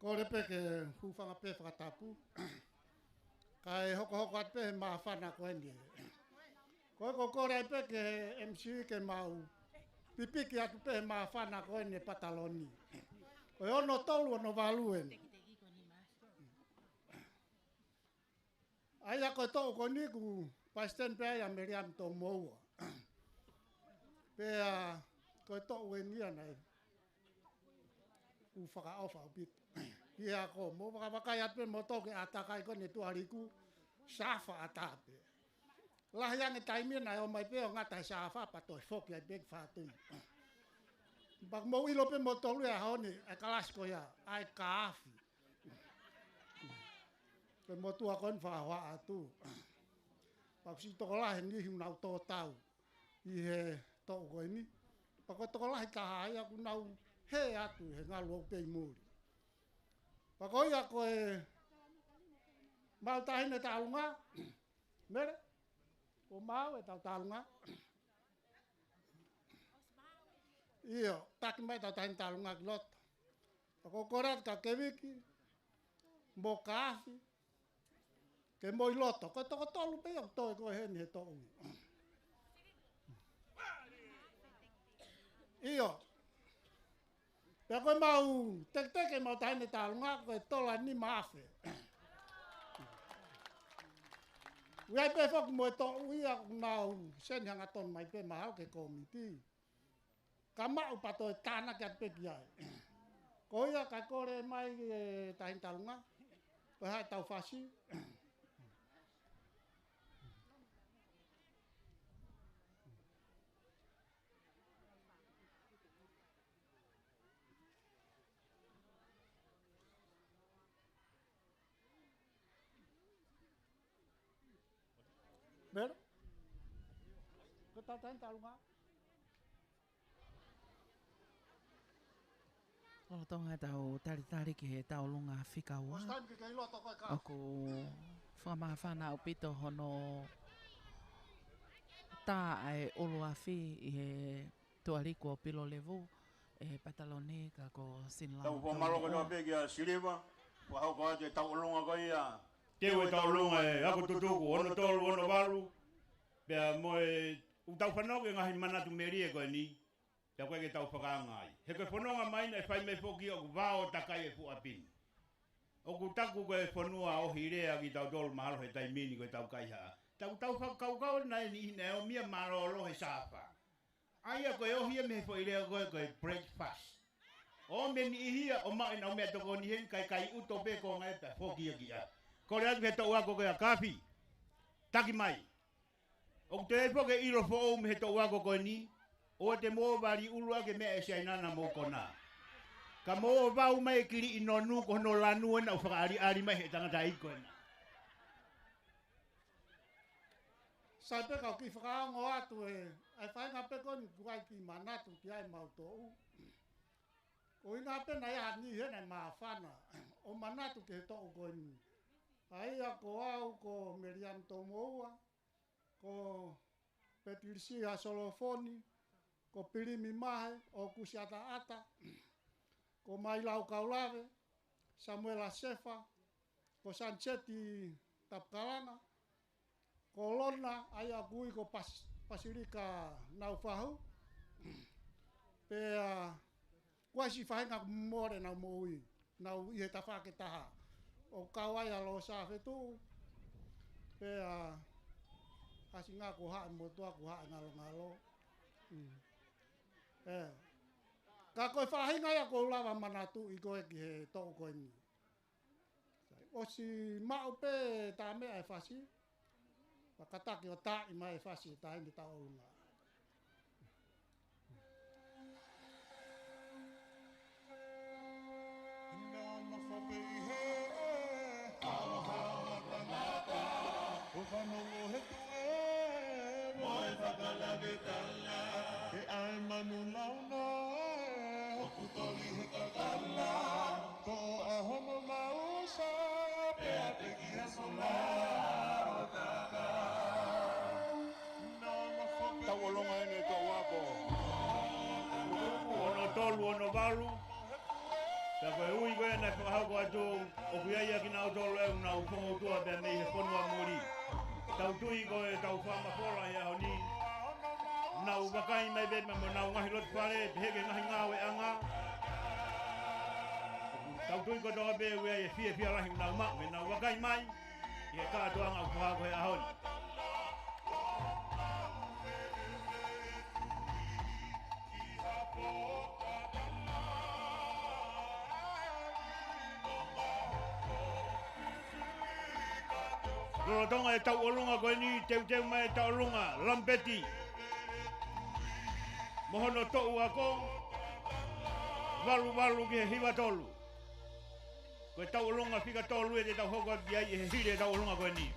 Kole pē ke hūfanga pē fakatapu. Kae hokohoko atu pē he māfana ko eni. Ko e ko kole ai pē ki he M C ke mau pipiki atu pē he māfana ko eni Pataloni. Ko e ono tolu ono valu eni. ʻA ia ko e toʻu ko eni kuo palesiteni pē ai ʻa Meliam Taumoua. Pea ko e toʻu eni ia naʻe ʻoku fakaʻofa ʻaupito. Ia ko mo vakavakai atu pē mo toke ʻatakai ko eni Tuʻaliku, safa ʻatā pē. Lahi ange taimi naʻe ō mai pē ʻo ngata he safa pea toe foki ai pē ki Fatu. Pea mou ʻilo pē mo tolu ia honi, e kalasi ko ia, ʻa e kaafi. Ko e motuʻa ko eni fakahoa atu. Pea kuo ʻosi tokolahi e niʻihi ʻoku nau tō tau ʻi he toʻu ko eni. Pea ko e tokolahi taha ia ʻoku nau hē atu he ngalu ʻoku pē ʻi muli. Pea ko ia ko e mau taʻahine taʻalunga, Mele? Kuo maau ʻetau tālunga. ʻIo, taki mai ʻetau taʻahine tālunga ki loto. Pea ʻoku ou kole atu kia Keviki mo Kaafi ke mou ʻi loto. Ko e toko tolu pē ʻoku toe ko ē heni he toʻu. ʻIo. Pea ko ʻemau teketeke ʻemau taʻahine tālunga ko e tola nima afe. ʻOku ʻi ai pē foki mo e toʻu ia ʻoku nau seni hangatonu mai pē mahalo ki he kōmiti. Ka maʻu pea toe tānaki atu pē ki ai. Ko ia kae kole mai e taʻahine tālunga. Ko e hā ʻetau fasi. Melo? Ko ʻetau taʻahine tālunga? Lolotonga ʻetau talitali ki he tauʻolunga fika ua. First time ke kei loto ko e ka. ʻOku fakamāfana ʻaupito hono tā ʻa e ʻuluafi ʻi he tuʻa liku ʻo Pilolevu, ʻe Pataloni ka ko Sinilava. Tau fakamālō ko Taupo. Tau pē kia Siliva, fakahoko atu e tauʻolunga ko ia. Teu e tauʻolunga ʻe ako tutuku, ono tolu, ono valu. Pea mo e ʻoku tau fanongo ki he ngaahi manatu melie ko eni. Pea ko e ke tau fakaanga ai. He ko e fononga mai naʻe fai mai foki ʻoku vao takai e fuʻu ʻapi ni. ʻOku taku ko e fonua ʻohilea kitautolu mahalo he taimi ni ko e tau kaihaʻa. Tau tau fakakaukau naʻe niʻihi naʻe ʻomai mālōlō he sāfa. ʻA ia ko e ʻohi ia mei he foʻi lea ko e, ko e breakfast. ʻOmi e niʻihi ia ʻo maʻu ʻenau meʻatokoni heni kae kai ʻuto pē ko e ngaahi pea foki ia ki ai. Kole atu ki he toʻu ako ko ia Kaafi. Taki mai. ʻOku te foki ʻilo foʻou mei he toʻu ako ko eni. ʻOua te mou vali ʻulu ʻaki e meʻa ʻe Siaina naʻa mou konā. Ka mou vau mai e kili ʻi nonu ko hono lanu ena ʻoku fakaʻaliʻali mai he tangataʻeiki ko ena. Sai pē kau kiʻi fakaongo atu e, ʻa e faʻahinga pē ko eni ʻoku ʻi ai e kiʻi manatu ki ai ʻemau toʻu. Ko e ʻuhinga pē naʻe ʻi ai ha niʻihi hena ʻe māfana ʻo manatu ki he toʻu ko eni. ʻA ia ko au ko Meliani Toumoua, ko Petilisia Solofoni, ko Pilimi Mahe, ʻo Kusi ʻAtaʻata, ko Mailau Kaulave, Samuela Sefa, ko Saniseti Tapukalanga, ko Lona, ʻa ia ʻoku ui ko Pas-, Pasilika Naufahu. Pea kuo ʻi ai siʻi faʻahinga mole naʻa nau moʻui, nau ʻi he tafaʻaki ʻe taha. ʻOku kau ai ʻa Losa Fetuʻu, pea ʻa Singa ko Haʻa Motuʻa ko Haʻa Ngalongalo. Mm. ʻE. Ka ko e faʻahinga ia ʻoku ou lava manatuʻi ko ē ki he toʻu ko eni. Sai, ʻosi maʻu pē tā meʻa e fasi. Fakataki ʻo taaʻi mai e fasi e taʻahine tauʻolunga. Ina nofo pē ʻi he ʻaoha ʻo e tangata, ʻo fanongo he tuʻe, mo e fakalave tala. He ʻai manu launa, ʻoku toli he kakala. Ko ʻa hono mausa, pea te ki ha sola ʻo taka. Tauʻolunga eni e tau ako. Ono tolu, ono valu. Pea ko e ui ko ē naʻe fakahoko atu, ʻoku ʻi ai ʻa kinautolu ʻoku nau fongotua pea mei he fonua muli. Tau tui ko e tau fakamafola he ʻaho ni. Nau vakai mai pē mo ʻenau ngaahi loto fale, pehē ki he ngaahi ngāueʻanga. Tau tui kotoa pē ʻoku ʻi ai e fiefia lahi ʻoku nau maʻu, he nau vakai mai, ʻi he kātoanga ʻoku fakahoko he ʻaho ni. Lolotonga e tauʻolunga ko eni, teuteu mai e tauʻolunga, lampeti. Mo hono toʻu ako, valu valu ki he hiva tolu. Ko e tauʻolunga fika tolu ē te tau hoko atu ki ai ʻi he hili e tauʻolunga ko eni.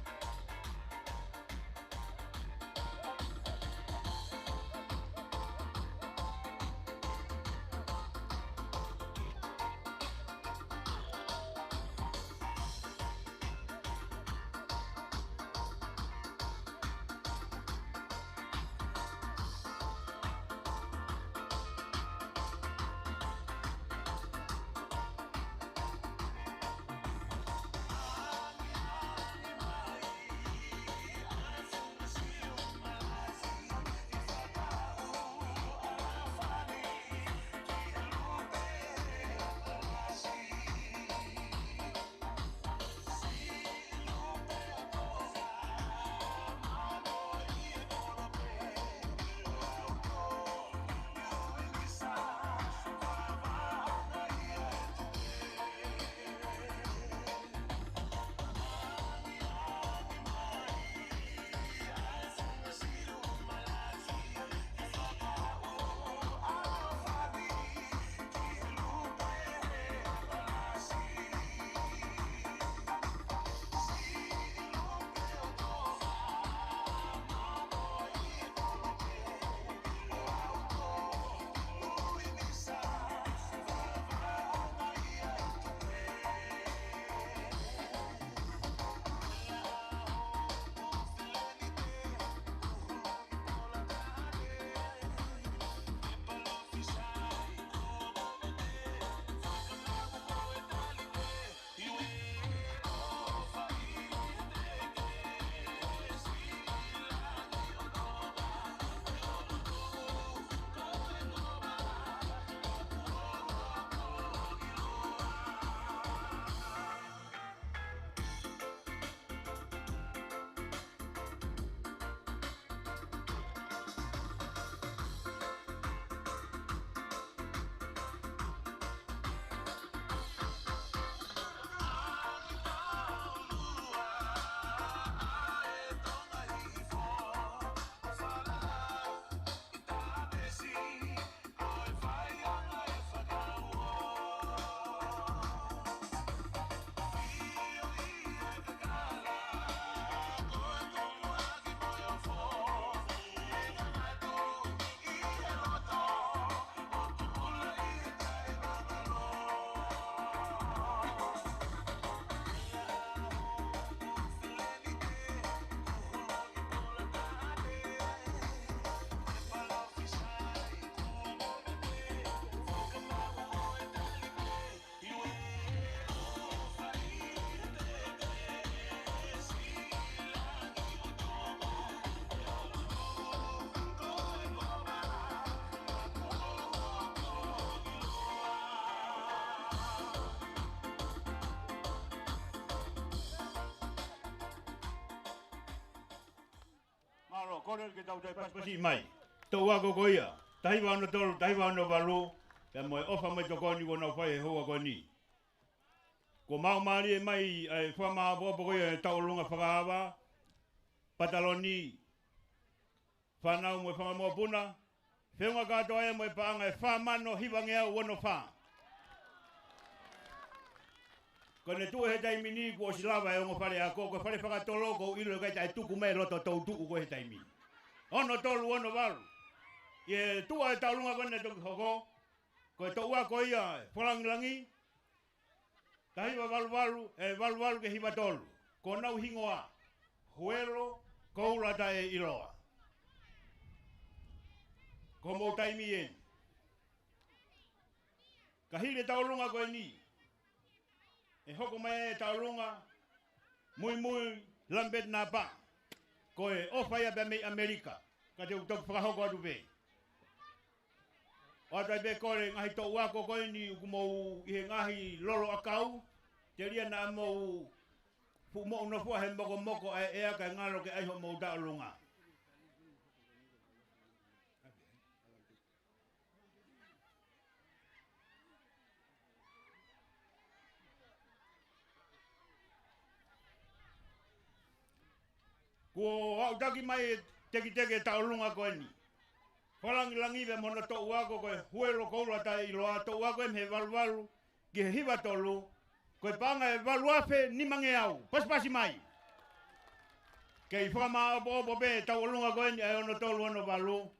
Kole ke tau toe pasipasi mai. Toʻu ako ko ia, taha hiva ono tolu, taha hiva ono valu, pea mo e ʻofa mo e tokoni kuo nau fai he houa ko eni. Kuo mau mālie mai ʻa e fakamāʻopoʻopo ko ia ʻo e tauʻolunga fakaava, pataloni, fānau mo e fanga mokopuna, feʻunga kātoa ia mo e paʻanga ʻe fā mano hivangeau ono fā. Ko ʻene tuʻu he taimi ni kuo ʻosi lava e ongo fale ako, ko e fale fakatolo ʻoku ou ʻilo ʻikai taʻe tuku mai e loto toutuʻu ko ē he taimi ni. Ono tolu ono valu. ʻI he tuʻa e tauʻolunga ko eni naʻe toki hoko, ko e toʻu ako ia ʻe Falangilangi, taha hiva valu valu, ʻe valu valu ki he hiva tolu. Ko honau hingoa, Huelo Koula Taʻeʻiloa. Ko hoʻomou taimi eni. Ka hili e tauʻolunga ko eni, ʻe hoko mai e tauʻolunga muimui Lambert Napa. Ko e ʻofa ia pea mei ʻAmelika. Ka te u toki fakahoko atu pē. ʻOatu ai pē kole ngaahi toʻu ako ko eni ʻoku mou ʻi he ngaahi lolo ʻakau, telia naʻa mou fuʻu moʻunofua he mokomoko ʻa e ʻea kae ngalo ke ʻai hoʻomou tauʻolunga. Kuo aʻutaki mai e tekiteki e tauʻolunga ko eni. Falangilangi pea mo hono toʻu ako ko e Huelo Koula Taʻeʻiloa, toʻu ako ia mei he valu valu ki he hiva tolu, ko e paʻanga ʻe valu afe nimangeau, pasipasi mai. Kei fakamāʻopoʻopo pē tauʻolunga ko eni ʻa e ono tolu ono valu,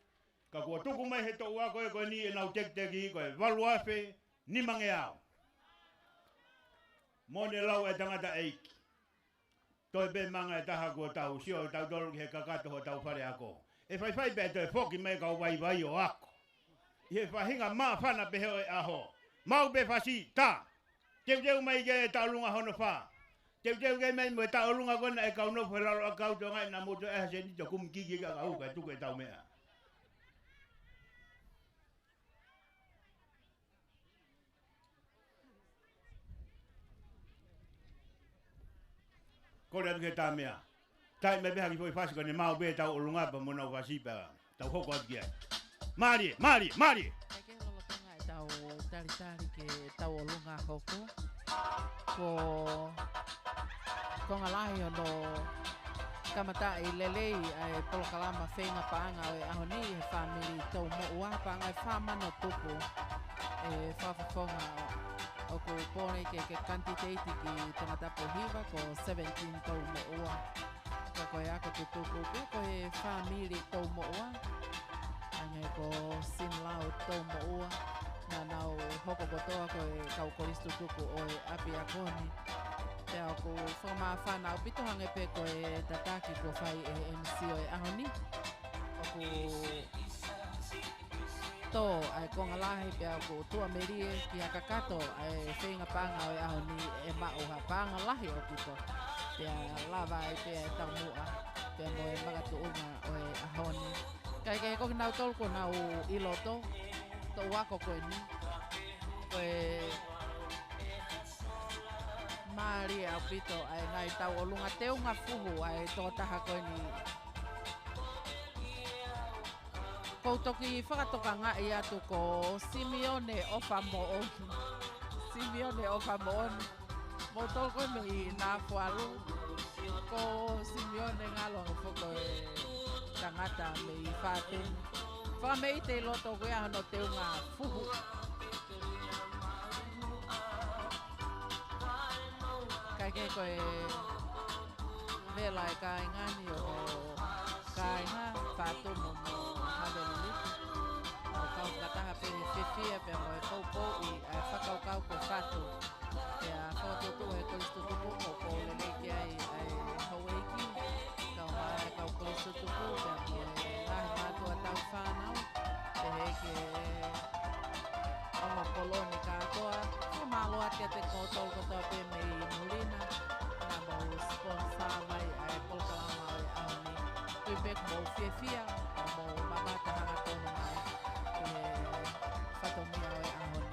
ka kuo tuku mai he toʻu ako ko eni ʻenau tekiteki ko e valu afe nimangeau. Mo ʻene lau e tangataʻeiki. Toe pē manga ʻe taha kuo tau sio ʻe tautolu ki he kakato hotau fale ako. ʻE faifai pē toe foki mai kau vaivai ʻo ako. ʻI he faʻahinga māfana pehē ʻo e ʻaho. Maʻu pē fasi, tā. Teuteu mai ki he tauʻolunga hono fā. Teuteu ki ai mai mo e tauʻolunga ko ena ʻa e kau nofo he lalo ʻakau, toenga ʻi naʻa mou toe ʻai ha sēniti ʻo kumi kiki ki he ʻakau kae tuku e tau meʻa. Kole atu ki he tā meʻa. Taaʻi mai pē ha kiʻi foʻi fasi ko ʻene maʻu pē tauʻolunga pea mo ʻenau fasi pea tau hoko atu ki ai. Mālie, mālie, mālie. Kae kehe, lolotonga ʻetau talitali ki he tauʻolunga hoko, ko e konga lahi hono kamataʻi lelei ʻa e polokalama feinga paʻanga ʻo e ʻaho ni he fāmili Toumoʻua, paʻanga ʻe fā mano tupu e fakafofonga ʻoku pole ke, ke kanititeiti ki Tongatapu hiva, ko seventeen Toumoʻua. Ka ko e ako tutuku pē ko e fāmili Toumoʻua. Hangē ko Sinlau Toumoʻua, naʻa nau hoko kotoa ko e kau kolisi tutuku ʻo e ʻapiako ni. Pea ʻoku fakamāfana ʻaupito hangē pē ko e tataki kuo fai ʻe he M C ʻo e ʻaho ni. ʻOku tō ʻa e konga lahi pea ʻoku tuʻamelie ki ha kakato ʻa e feinga paʻanga ʻo e ʻaho ni, ʻe maʻu ha paʻanga lahi ʻaupito. Pea lava ai pē ʻa e taumuʻa pea mo e makatuʻunga ʻo e ʻaho ni. Kae kehe, ko kinautolu kuo nau ʻi loto, toʻu ako ko eni, ko e mālie ʻaupito ʻa e ngaahi tauʻolunga teunga fuhu ʻa e tokotaha ko eni. Kou toki fakatokangaʻi atu ko Simione ʻOfamoʻoni. Simione ʻOfamoʻoni. Moutolu ko ē mei Nafualu. Ko Simione ngalo ange foki ko e tangata mei Fatu. Fakameʻite ʻi loto ko ia hono teunga fuhu. Kae kehe, ko e vela e kāinga ni ʻo e kāinga Fatu mo, mo Havelili. ʻO kau fakataha pē he fiefia pea mo e poupouʻi ʻa e fakakaukau ko Fatu. Pea fakatuʻutuʻu he kolisi tutuku, ʻoku ou lelei ki ai ʻa e houʻeiki, kae ʻumaʻā e kau kolisi tutuku pea mo e ngaahi mātuʻa tauhi fānau, pehē ki he ongo kolo ni kātoa. Fakamālō atu kiate kimoutolu kotoa pē mei muli na, naʻa mou sponsor mai ʻa e polokalama ʻo e ʻaho ni. Tui pē ʻoku mou fiefia, ʻoku mou mamata hangatonu mai ki he fatongia ʻo e ʻaho ni.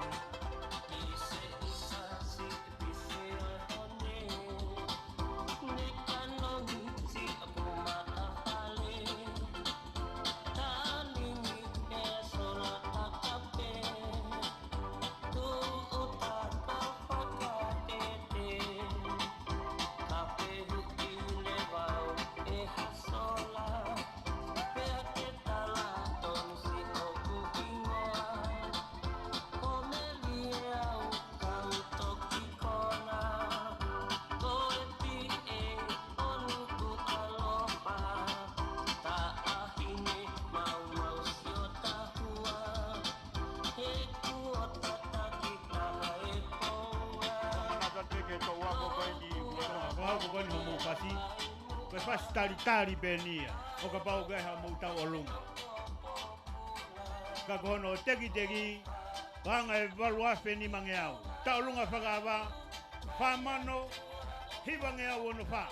Ko e fasi talitali pē eni ia, ʻo kapau ʻoku ʻi ai haʻamou tauʻolunga. Ka ko hono tekiteki, paʻanga ʻe valu afe nimangeau. Tauʻolunga fakaava, fā mano hivangeau ono fā.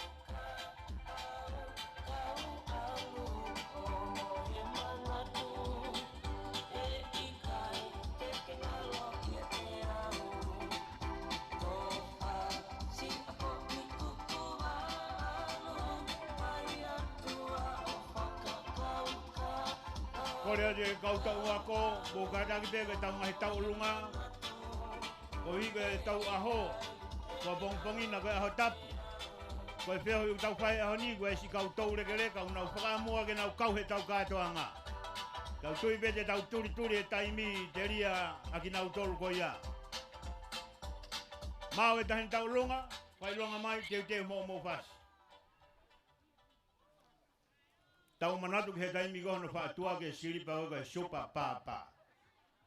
Kole atu e kau tau ako, mou kātaki pē ki he tau ngaahi tauʻolunga. Koeʻuhi ko e tau ʻaho, ko e pongipongi na ko e ʻaho tapu. Ko e feohi ʻoku tau fai he ʻaho ni, ko e siʻi kau toulekeleka, ʻoku nau fakaʻamua ke nau kau he tau kātoanga. Tau tui pē te tau tulituli e taimi telia ʻa kinautolu ko ia. Maʻu e taha eni tauʻolunga, fakaʻilonga mai, teuteu mo mou fasi. Tau manatu ki he taimi ko hono faʻa tuʻu ki he silipa ko e Super Papa.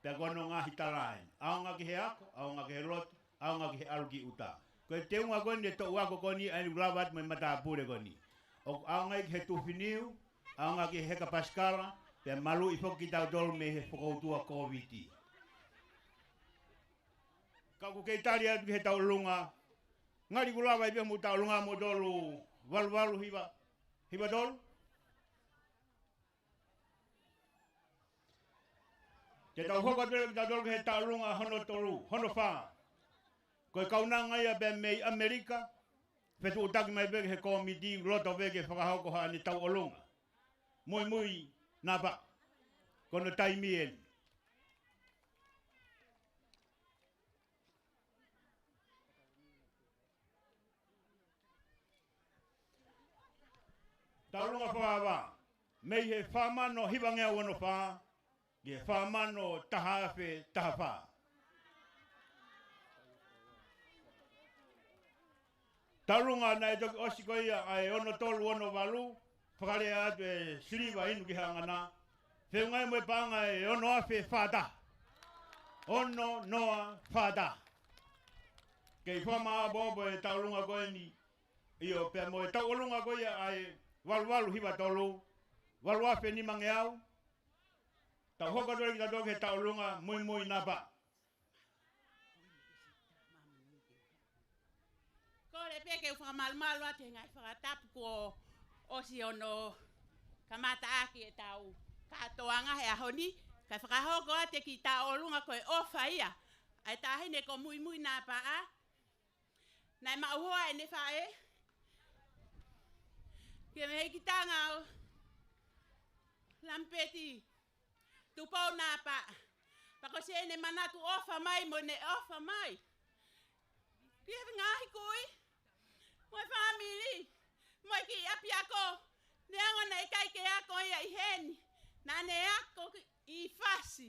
Pea ko hono ngaahi tala eni. ʻAonga ki he ako, ʻaonga ki he lotu, ʻaonga ki he ʻalu ki ʻuta. Ko e teunga ko eni e toʻu ako ko eni ʻa eni ʻoku lava atu mo e matāpule ko eni. ʻOku ʻaonga ki he tufi niu, ʻaonga ki he heka pasikala, pea maluʻi foki kitautolu mei he fokoutua Kōviti. Ka ʻoku kei tali atu ki he tauʻolunga, ngali ʻoku lava ʻi pē mo tauʻolunga mo tolu valu valu hiva, hiva tolu. Te tau hoko atu leva kitautolu ki he tauʻolunga hono tolu, hono fā. Ko e kaunanga ia pē mei ʻAmelika, fetuʻutaki mai pē ki he kōmiti, loto pē ke fakahoko haʻane tauʻolunga. Muimui Napa, ko hono taimi eni. Tauʻolunga fakaava, mei he fā mano hivangeau ono fā, ki he fā mano taha afe taha fā. Tauʻolunga naʻe toki ʻosi ko ia ʻa e ono tolu ono valu, fakalea atu e siliva inu ki he ʻangana. Feʻunga ia mo e paʻanga ʻe ono afe fā taha. Ono noa fā taha. Kei fakamāʻopoʻopo e tauʻolunga ko eni. ʻIo, pea mo e tauʻolunga ko ia ʻa e valu valu hiva tolu, valu afe nimangeau. Tau hoko atu leva kitautolu ki he tauʻolunga muimui Napa. Kole pē ke u fakamalumalu atu he ngaahi fakatapu kuo ʻosi hono kamataʻaki e tau kātoanga he ʻaho ni, kae fakahoko atu e kiʻi tauʻolunga ko e ʻofa ia ʻa e taʻahine ko Muimui Napa. Naʻe maʻu hoa ʻene faʻē ki he mehikitanga ʻo Lamipeti Tupou Napa. Pea ko siʻene manatu ʻofa mai mo ʻene ʻofa mai ki he ngaahi kui mo e fāmili mo e kiʻi ʻapiako. Neongo naʻe ʻikai ke ako ia ʻi heni, naʻa ne ako ʻi fasi.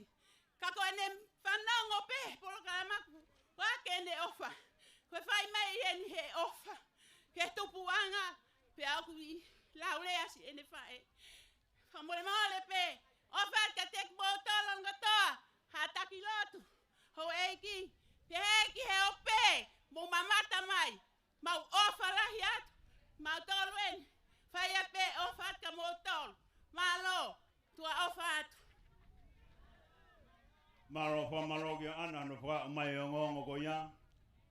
Ka ko ʻene fanongo pē he polokalama kuo ʻohake ʻene ʻofa, ko e fai mai ʻeni he ʻofa ki he tupuʻanga, pea ʻoku ʻi he laulea siʻene faʻē. Fakamolemole pē, ʻofa atu kiate kimoutolu kotoa, haʻa taki lotu, houʻeiki, pehē ki he ope, mou mamata mai, mau ʻofa lahi atu, mautolu ʻeni, fai ā pē ʻofa atu kia moutolu, mālō, tuʻa ʻofa atu. Mālō, fakamālō kia ʻAna, hono fakaʻomai e ongoongo ko ia.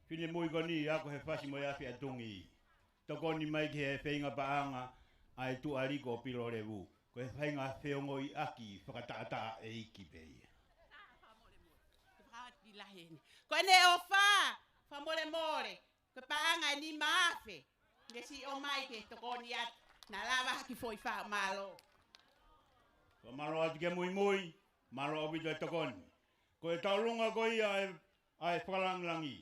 Finemui ko eni, ako he fasi mo e afi ʻa Tungi. Tokoni mai ki he feinga paʻanga ʻa e Tuʻa Liku ʻo Pilolevu. Ko e feinga feongoʻiʻaki fakataʻataʻa ʻeiki pē ia. Fakamolemole. Te fakaʻaki lahi ʻeni. Ko ʻene ʻofa, fakamolemole. Ko e paʻanga ʻe nima afe. Ke siʻi ʻomai ke tokoni atu. Naʻa lava hake foʻi fā, mālō. Fakamālō atu kia Muimui, mālō ʻaupito e tokoni. Ko e tauʻolunga ko ia ʻa e, ʻa e Fakalangilangi.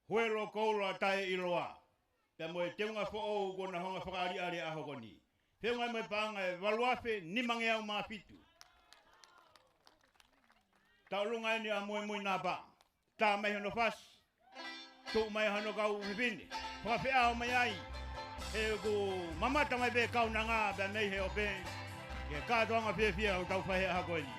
Huelo Koula Taʻeʻiloa. Pea mo e teunga foʻou kuo na hanga fakaʻaliʻali ʻaho ko eni. Feʻunga mo e paʻanga ʻe valu afe nimangeau mā fitu. Tauʻolunga ʻeni ʻa Muimui Napa. Tā mai hono fasi. Tuʻu mai hono kau fefine. Fakafeʻao mai ai. He ʻoku mamata mai pē kaunanga pea mei he ope. Ke kātoanga fiefia ʻoku tau fai he ʻaho ko eni.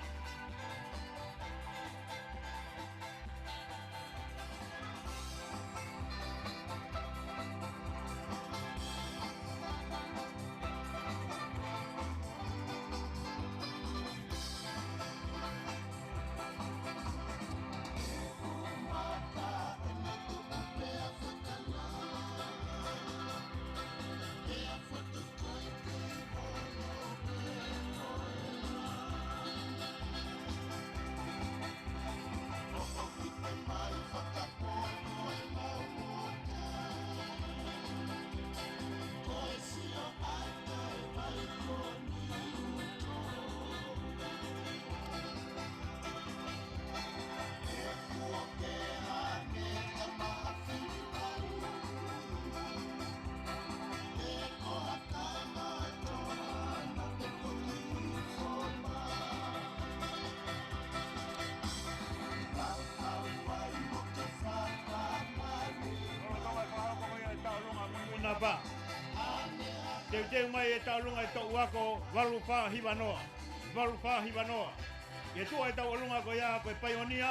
Teuteu mai e tauʻolunga e toʻu ako valu fā hiva noa. Valu fā hiva noa. ʻI he tuʻa e tauʻolunga ko ia ko e paionia.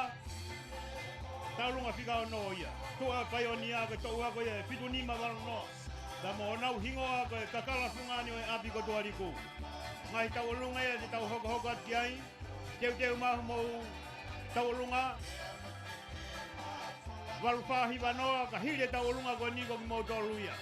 Tauʻolunga fika ono ia. Tuʻa paionia ko e toʻu ako ia ʻe fitu nima valu noa. Pea mo honau hingoa ko e kakala fungani ʻo e ʻapi ko Tualiku. Ngaahi tauʻolunga ia te tau hokohoko atu ki ai. Teuteu mai homou tauʻolunga. Valu fā hiva noa, ka hili e tauʻolunga ko eni ko kimoutolu ia.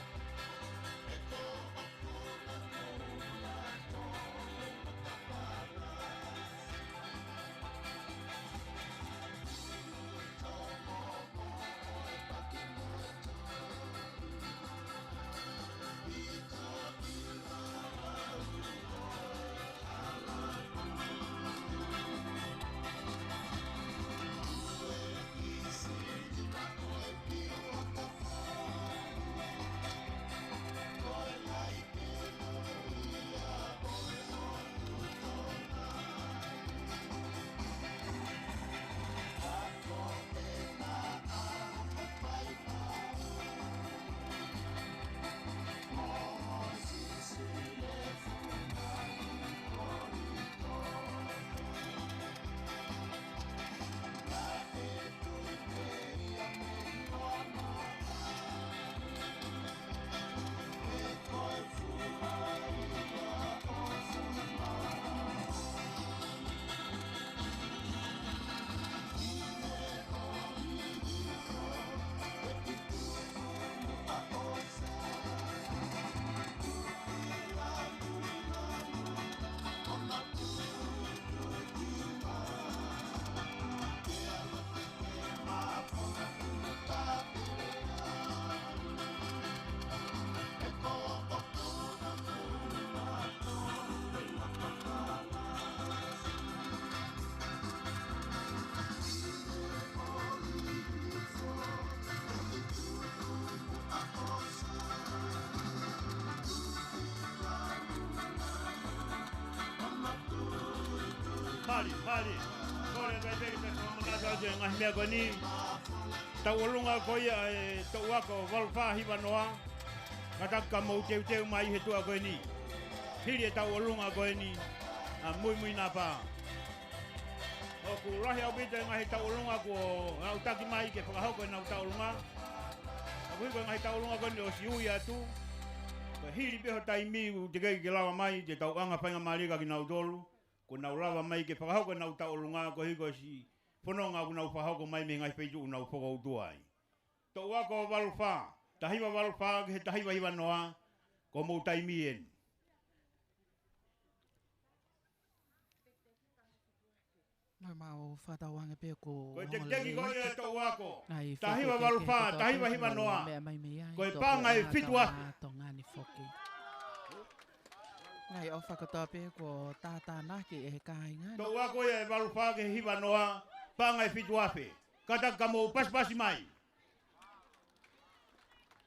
Hali, hali. Kole atu ai pē ke tau manatu atu e ngaahi meʻa ko eni. Tauʻolunga ko ia e toʻu ako valu fā hiva noa. Kātaki ka mou teuteu mai he tuʻa ko eni. Hili e tauʻolunga ko eni. ʻA muimui napa. ʻOku lahi ʻaupito e ngaahi tauʻolunga kuo aʻutaki mai ke fakahoko ʻenau tauʻolunga. ʻA koeʻuhi ko e ngaahi tauʻolunga ko eni ʻosi ui atu. Ko e hili pē ho taimi ʻoku teʻeki ke lava mai, te tau ʻoange faingamālie kia kinautolu. Kuo nau lava mai ke fakahoko ʻenau tauʻolunga koeʻuhi ko e siʻi fononga ʻoku nau fakahoko mai mei he ngaahi feituʻu ʻoku nau fokoutua ai. Toʻu ako valu fā, taha hiva valu fā ki he taha hiva hiva noa, ko homou taimi eni. Mau, mau fakatauange pē ko Ko e tekiteki ko ia e toʻu ako. Ngaahi Taha hiva valu fā, taha hiva hiva noa. Ko e paʻanga ʻe fitu afe. Tonga ni foki. Ngaahi ʻofa kotoa pē kuo tātānaki ʻe he kāinga. Toʻu ako ia e valu fā ki he hiva noa, paʻanga ʻe fitu afe. Kātaki ka mou pasipasi mai.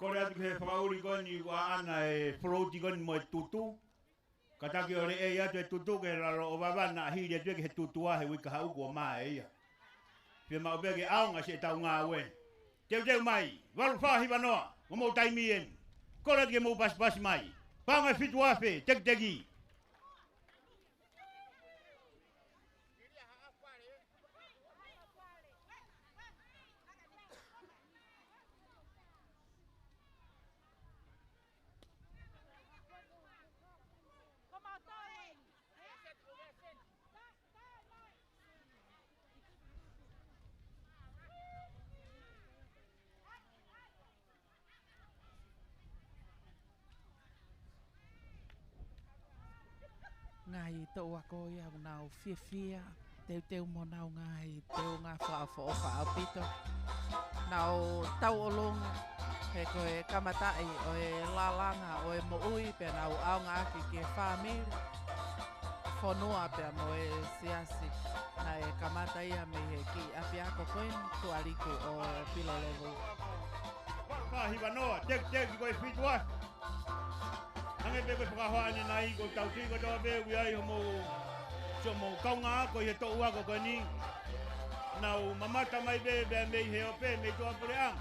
Kole atu ki he fakaʻuli ko eni ʻoku ʻaʻana e float ko eni mo e tutu. Kātaki ʻo leʻei atu e tutu ki lalo ʻo vavana hili atu ki he tutu ʻa e uike kahaʻu kuo mā ʻe ia. Fiemaʻu pē ke ʻaonga siʻetau ngāue. Teuteu mai, valu fā hiva noa, ko homou taimi eni. Kole atu ke mou pasipasi mai. Paʻanga ʻe fitu afe, tekiteki. Ngaahi toʻu ako ia ʻoku nau fiefia, teuteu mo honau ngaahi teunga fakaʻofoʻofa ʻaupito. Nau tauʻolunga, he ko e kamataʻi ʻo e lalanga ʻo e moʻui pea nau ʻaonga ʻaki ki he fāmili, fonua pea mo e siasi. Naʻe kamata ia mei he kiʻi ʻapiako ko eni Tualiku ʻo Pilolevu. Valu fā hiva noa, tekiteki ko e fitu afe. Hangē pē ko e fakahoa ʻanenai ko e tau tui ko e tau pē ui ai homou, siʻomou kaungā ako ʻi he toʻu ako ko eni. Nau mamata mai pē pea mei he ope mei tuʻapuleʻanga.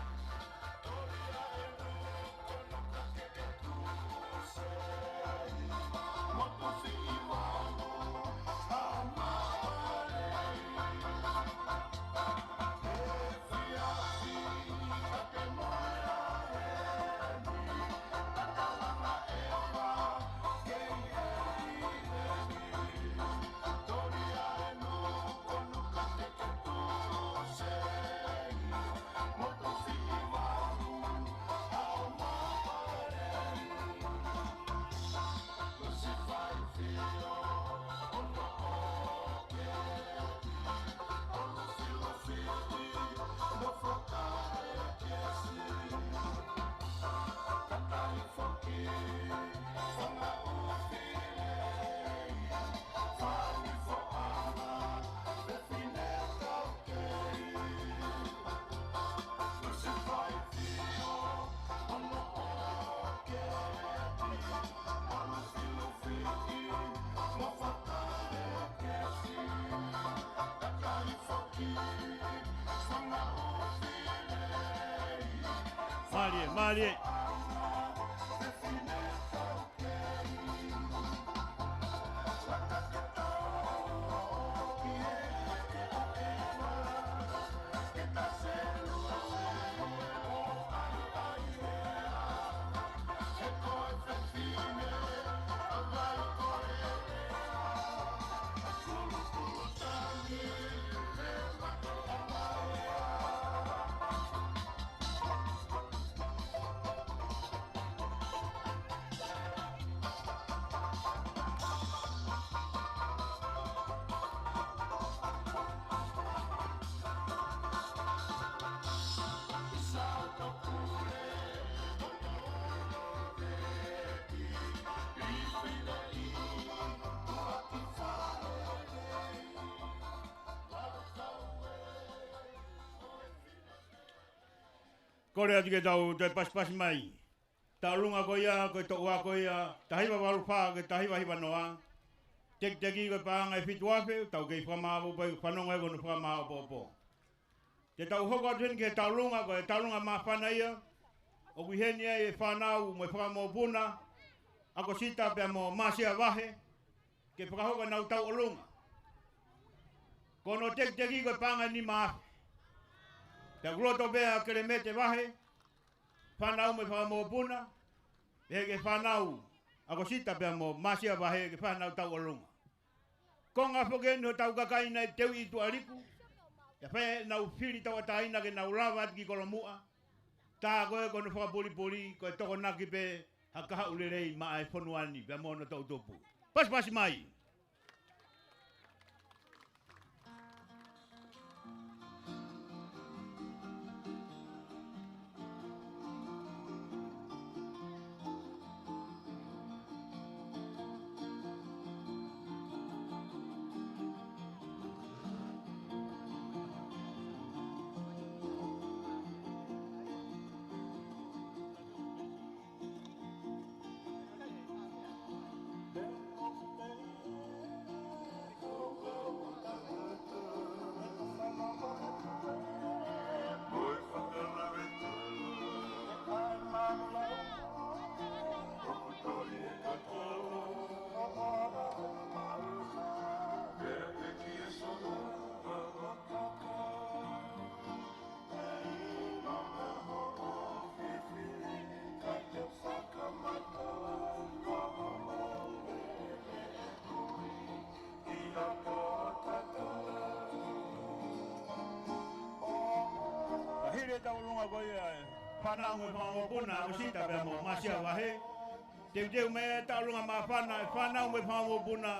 Mālie. Kole atu ke tau toe pasipasi mai. Tauʻolunga ko ia, ko e toʻua ko ia, taha hiva valu fā ki he taha hiva hiva noa. Tekiteki ko e paʻanga ʻe fitu afe, tau kei fakamāʻopoʻopo, fanongo ē ko hono fakamāʻopoʻopo. Te tau hoko atu heni ki he tauʻolunga, ko e tauʻolunga māfana ia, ʻoku ʻi heni ai e fānau mo e fanga mokopuna, ʻAkosita pea mo Masia Vahe, ke fakahoko ʻenau tauʻolunga. Ko hono tekiteki ko e paʻanga ʻe nima afe. Pea ʻoku loto pē ʻa Kelemete Vahe, fānau mo e fanga mokopuna, pehē ki he fānau ʻAkosita pea mo Masia Vahe ke fai ʻenau tauʻolunga. Konga foki eni hotau kakai naʻe teuʻi ʻi tuʻa liku, ʻe fai ʻenau fili tauʻatāina ke nau lava atu ki Kolomuʻa. Tā ko ē ko hono fakapulipuli, ko e tokonaki pē ha kahaʻu lelei maʻa e fonua ni, pea mo hono toʻutupu. Pasipasi mai. Ka hili e tauʻolunga ko ia e fānau mo e fanga mokopuna, ʻAkosita pea mo Masia Vahe. Teuteu mai e tauʻolunga māfana e fānau mo e fanga mokopuna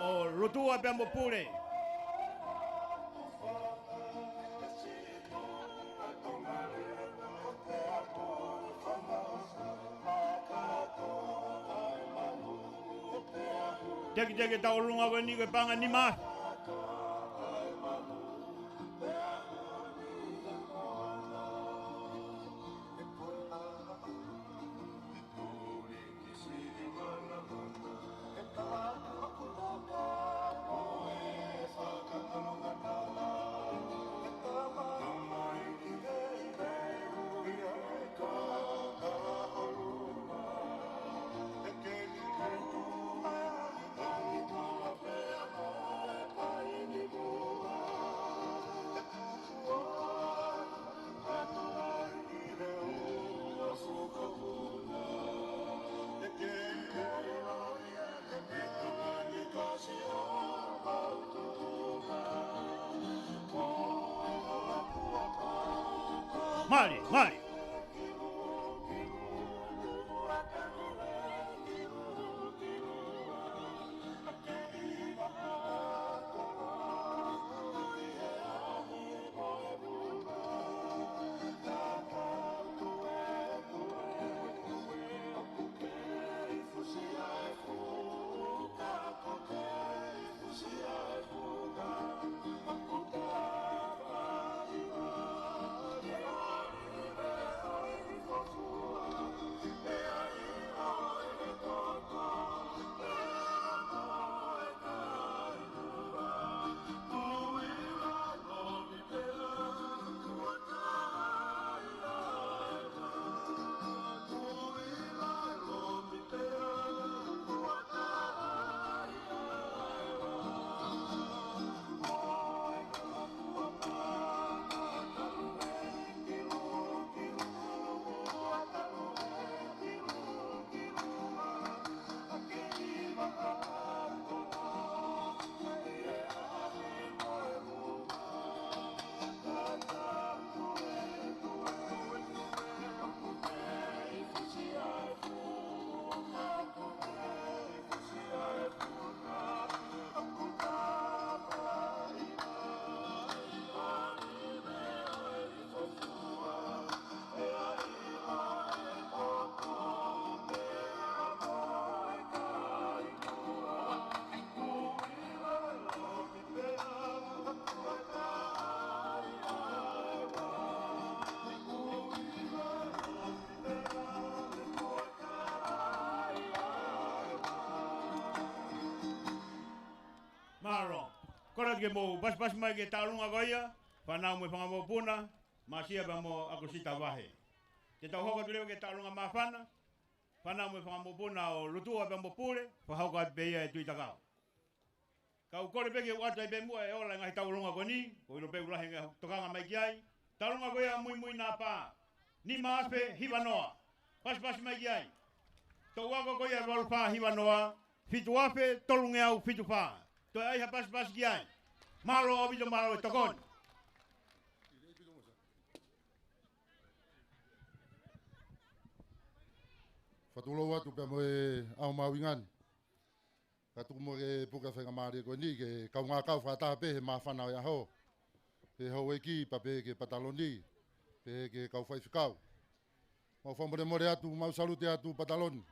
ʻo Lutua pea mo Pule. Tekiteki tauʻolunga ko eni ko e paʻanga ʻe nima. Mālie, mālie. Ke mou pasipasi mai ki he tauʻolunga ko ia, fānau mo e fanga mokopuna, Masia pea mo ʻAkosita Vahe. Te tau hoko atu leva ki he tauʻolunga māfana, fānau mo e fanga mokopuna ʻo Lutua pea mo Pule, fakahoko atu pē ia ʻe Tuʻi Takau. Kau kole pē ke u ʻatu ai pē muʻa e ola e ngaahi tauʻolunga ko eni, ko e ʻilo pē ʻoku lahi e ngaahi tokanga mai ki ai. Tauʻolunga ko ia Muimui Nāpā, nima afe hiva noa. Pasipasi mai ki ai. Toʻu ako ko ia valu fā hiva noa, fitu afe tolungeau fitu fā. Toe ʻai ha pasipasi ki ai. Mālō ʻaupito, mālō e tokoni. Fakatulou atu pea mo e ʻaho mahuʻinga ni. Ka tuku muʻa ke puke ʻa e faingamālie ko eni ke kaungā kau fakataha pē he māfana ʻo e ʻaho. He houʻeiki pea pehē ki he pataloni, pehē ki he kau faifekau. Mau fakamolemole atu, mau salute atu pataloni.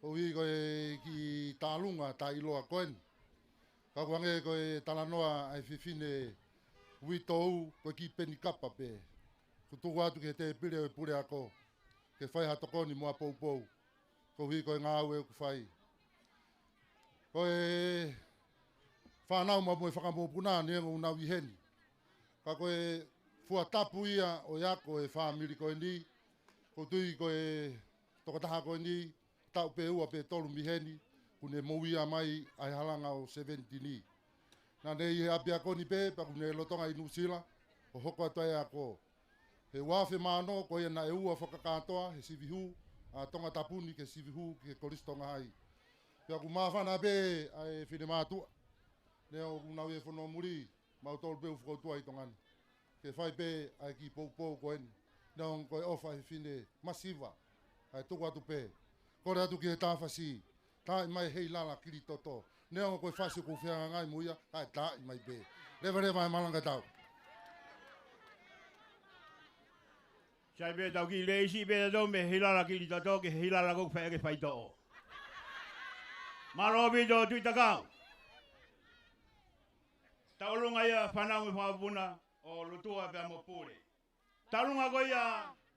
Koeʻuhi ko e kiʻi tauʻolunga taʻeʻiloa ko eni. Ka ʻoku hangē ko e talanoa ʻa e fefine uitou, ko e kiʻi peni kapa pē. Kuo tuku atu ki he tēpile ʻo e puleako ke fai ha tokoni mo ha poupou. Koeʻuhi ko e ngāue ʻoku fai. Ko e fānau mo e fanga mokopuna neongo ʻoku nau ʻi heni, ka ko e fua tapu ia ʻo e ako e fāmili ko eni. ʻOku ou tui ko e tokotaha ko eni, taʻu pē ua pe tolu mei heni, kuo ne moʻui mai ʻa e halanga ʻo seventy ni. Naʻa ne ʻi he ʻapiako ni pē, pea kuo ne lolotonga ʻi Nuʻusila ʻo hoko atu ai e ako. He ua afe mā ono, ko ia naʻe ua fakakātoa he sivi hū ʻa Tongatapu ni ki he sivi hū ki he Kolisi Tonga Hai. Pea ʻoku māfana pē ʻa e finemātuʻa, neongo ʻoku nau ʻi he fonua muli, mautolu pē ʻoku fakautua ʻi Tonga ni, ke fai pē ʻa e kiʻi poupou ko eni. Neongo ko e ʻofa ʻa e fefine masiva, ʻa e tuku atu pē. Kole atu ki he Tafasi, taaʻi mai Heilala Kilitoto. Neongo ko e fasi ʻoku fehangahangai mo ia, kae taaʻi mai pē. Levaleva e malanga tau. Sai pē tau kiʻi lēsisita pē tau mei Heilala Kilitoto ki he Heilala ʻoku fai ʻaki e faitoʻo. Mālō ʻaupito Tuʻi Takau. Tauʻolunga ia fānau mo e fanga mokopuna ʻo Lutua pea mo Pule. Tauʻolunga ko ia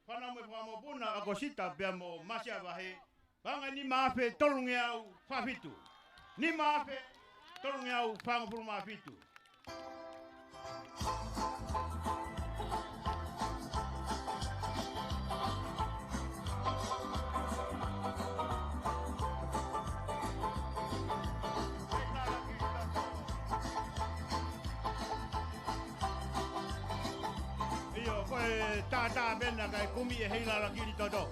fānau mo e fanga mokopuna ʻAkosita pea mo Masia Vahe, paʻanga ʻe nima afe tolungeau fā fitu. Nima afe tolungeau fāngofulu mā fitu. ʻIo, ko e tātā pē ena kae kumi ʻe Heilala Kilitoto.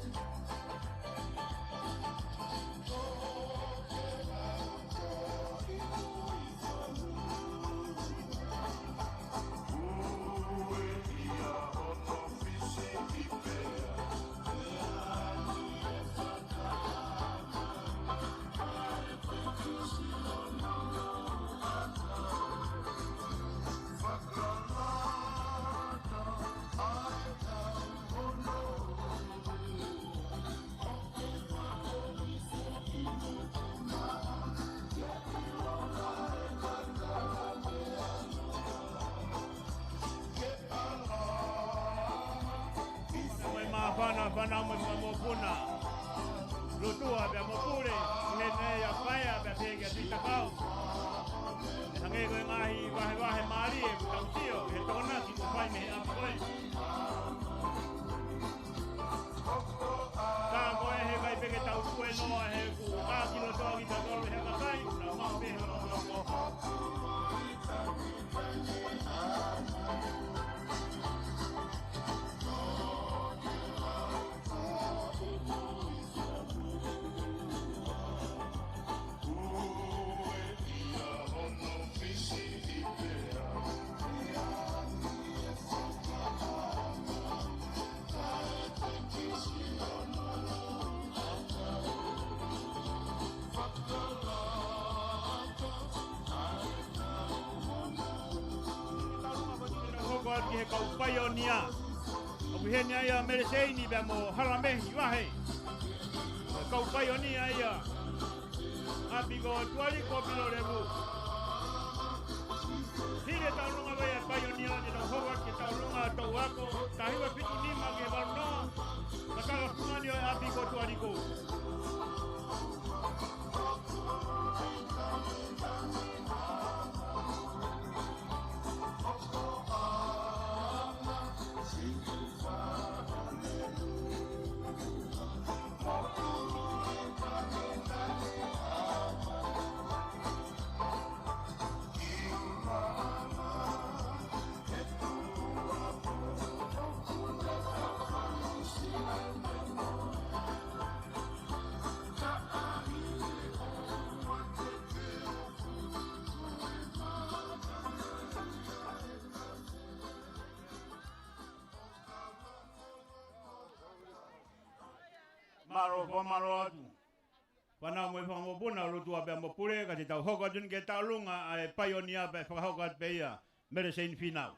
Mo e māfana, fānau mo e fanga mokopuna Lutua pea mo Pule, ʻi heni ʻa Paea pea pehē kia Tuʻi Takau. ʻE hangē ko e ngaahi vahevahe mālie ʻoku tau sio, he Tokonaki ʻoku fai mei he ʻapi ko ē. Ka ko e he kai pē ke tau kue noa he ʻoku ka ki loto ʻa kitautolu he kakai, nau maʻu pē he loto. Hoko atu ki he kau paionia. ʻOku ʻi heni ʻa ia Meleseini pea mo Halamehi Vahe. Kau paionia ia. ʻApi ko Tuʻaliko Pilolevu. Hili e tauʻolunga ko ia paionia, te tau hoko atu ki he tauʻolunga toʻu ako, taha hiva fitu nima ki he valu noa, ka tala fungani ʻo e ʻapi ko Tuʻaliko. Mālō, fakamālō atu. Fānau mo e fanga mokopuna ʻo Lotua pea mo Pule, ka te tau hoko atu eni ki he tauʻolunga ʻa e paionia pea fakahoko atu pē ia, Mele Seini Fīnau.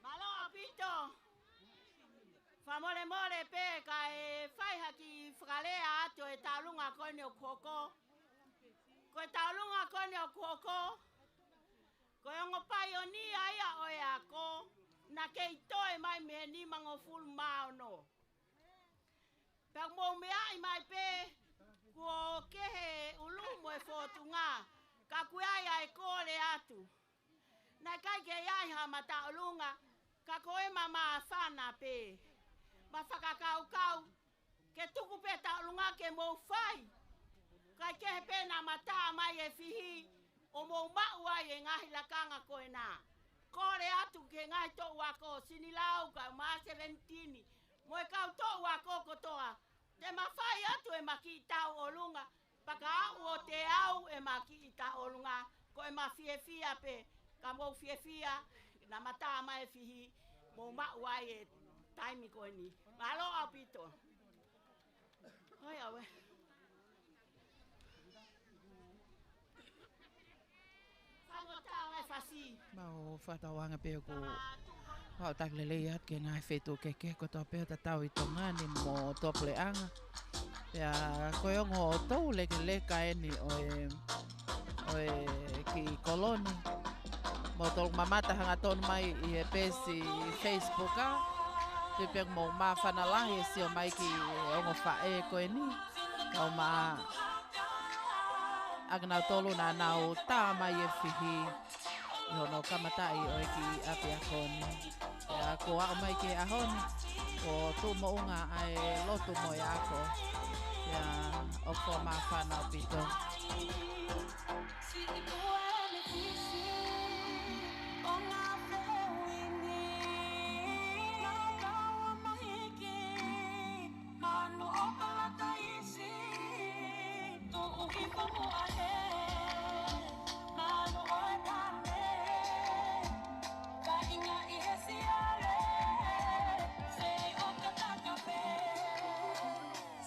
Mālō ʻaupito. Fakamolemole pē kae fai ha kiʻi fakalea atu e tauʻolunga ko eni ʻoku hoko. Ko e tauʻolunga ko eni ʻoku hoko, ko e ongo paionia ia ʻo e ako, naʻe kei toe mai mei he nimangofulu mā ono. Pea mou meaʻi mai pē, kuo kehe ʻulu mo e fōtunga, ka ʻoku ʻi ai ʻa e kole atu. Naʻe ʻikai ke ʻi ai ha mataʻolunga, ka ko e mamāfana pē. Ma fakakaukau, ke tuku pē tauʻolunga ke mou fai. Kae kehe pē naʻa ma tā mai e fihi, ʻo mou maʻu ai e ngaahi lakanga ko ena. Kole atu ki he ngaahi toʻu ako, Sinilau, kau mā sevenitini, mo e kau toʻu ako kotoa. Te ma fai atu ʻema kiʻi tauʻolunga, pea ka aʻu ʻo teau ʻema kiʻi tauʻolunga, ko ʻema fiefia pē, ka mou fiefia, naʻa ma tā mai e fihi, mou maʻu ai e taimi ko eni. Mālō ʻaupito. Hoi, ʻauē. Fangota e fasi. Mau fakatauange pē ʻoku haʻu taki lelei atu ki he ngaahi feituʻu kehekehe kotoa pē ʻo tatau ʻi Tonga ni mo tuʻapuleʻanga. Pea ko e ongo toulekeleka eni ʻo e, ʻo e kiʻi kolo ni. Mo tolu mamata hangatonu mai ʻi he peesi Facebook ʻa. Tui pē ʻoku mou māfana lahi e sio mai ki he ongo faʻē ko eni. Kau mā ʻakinautolu naʻa nau tā mai e fihi ʻi hono kamataʻi ʻo e kiʻi ʻapiako ni. Pea kuo aʻu mai ki he ʻaho ni, kuo tuʻu moʻunga ʻa e lotu mo e ako. Pea ʻoku māfana ʻaupito. Manu ʻo Palataisi, tuʻu hifo muʻa he manu ʻo e pane, ka inga ʻi he siale, sei ʻo kataka pē.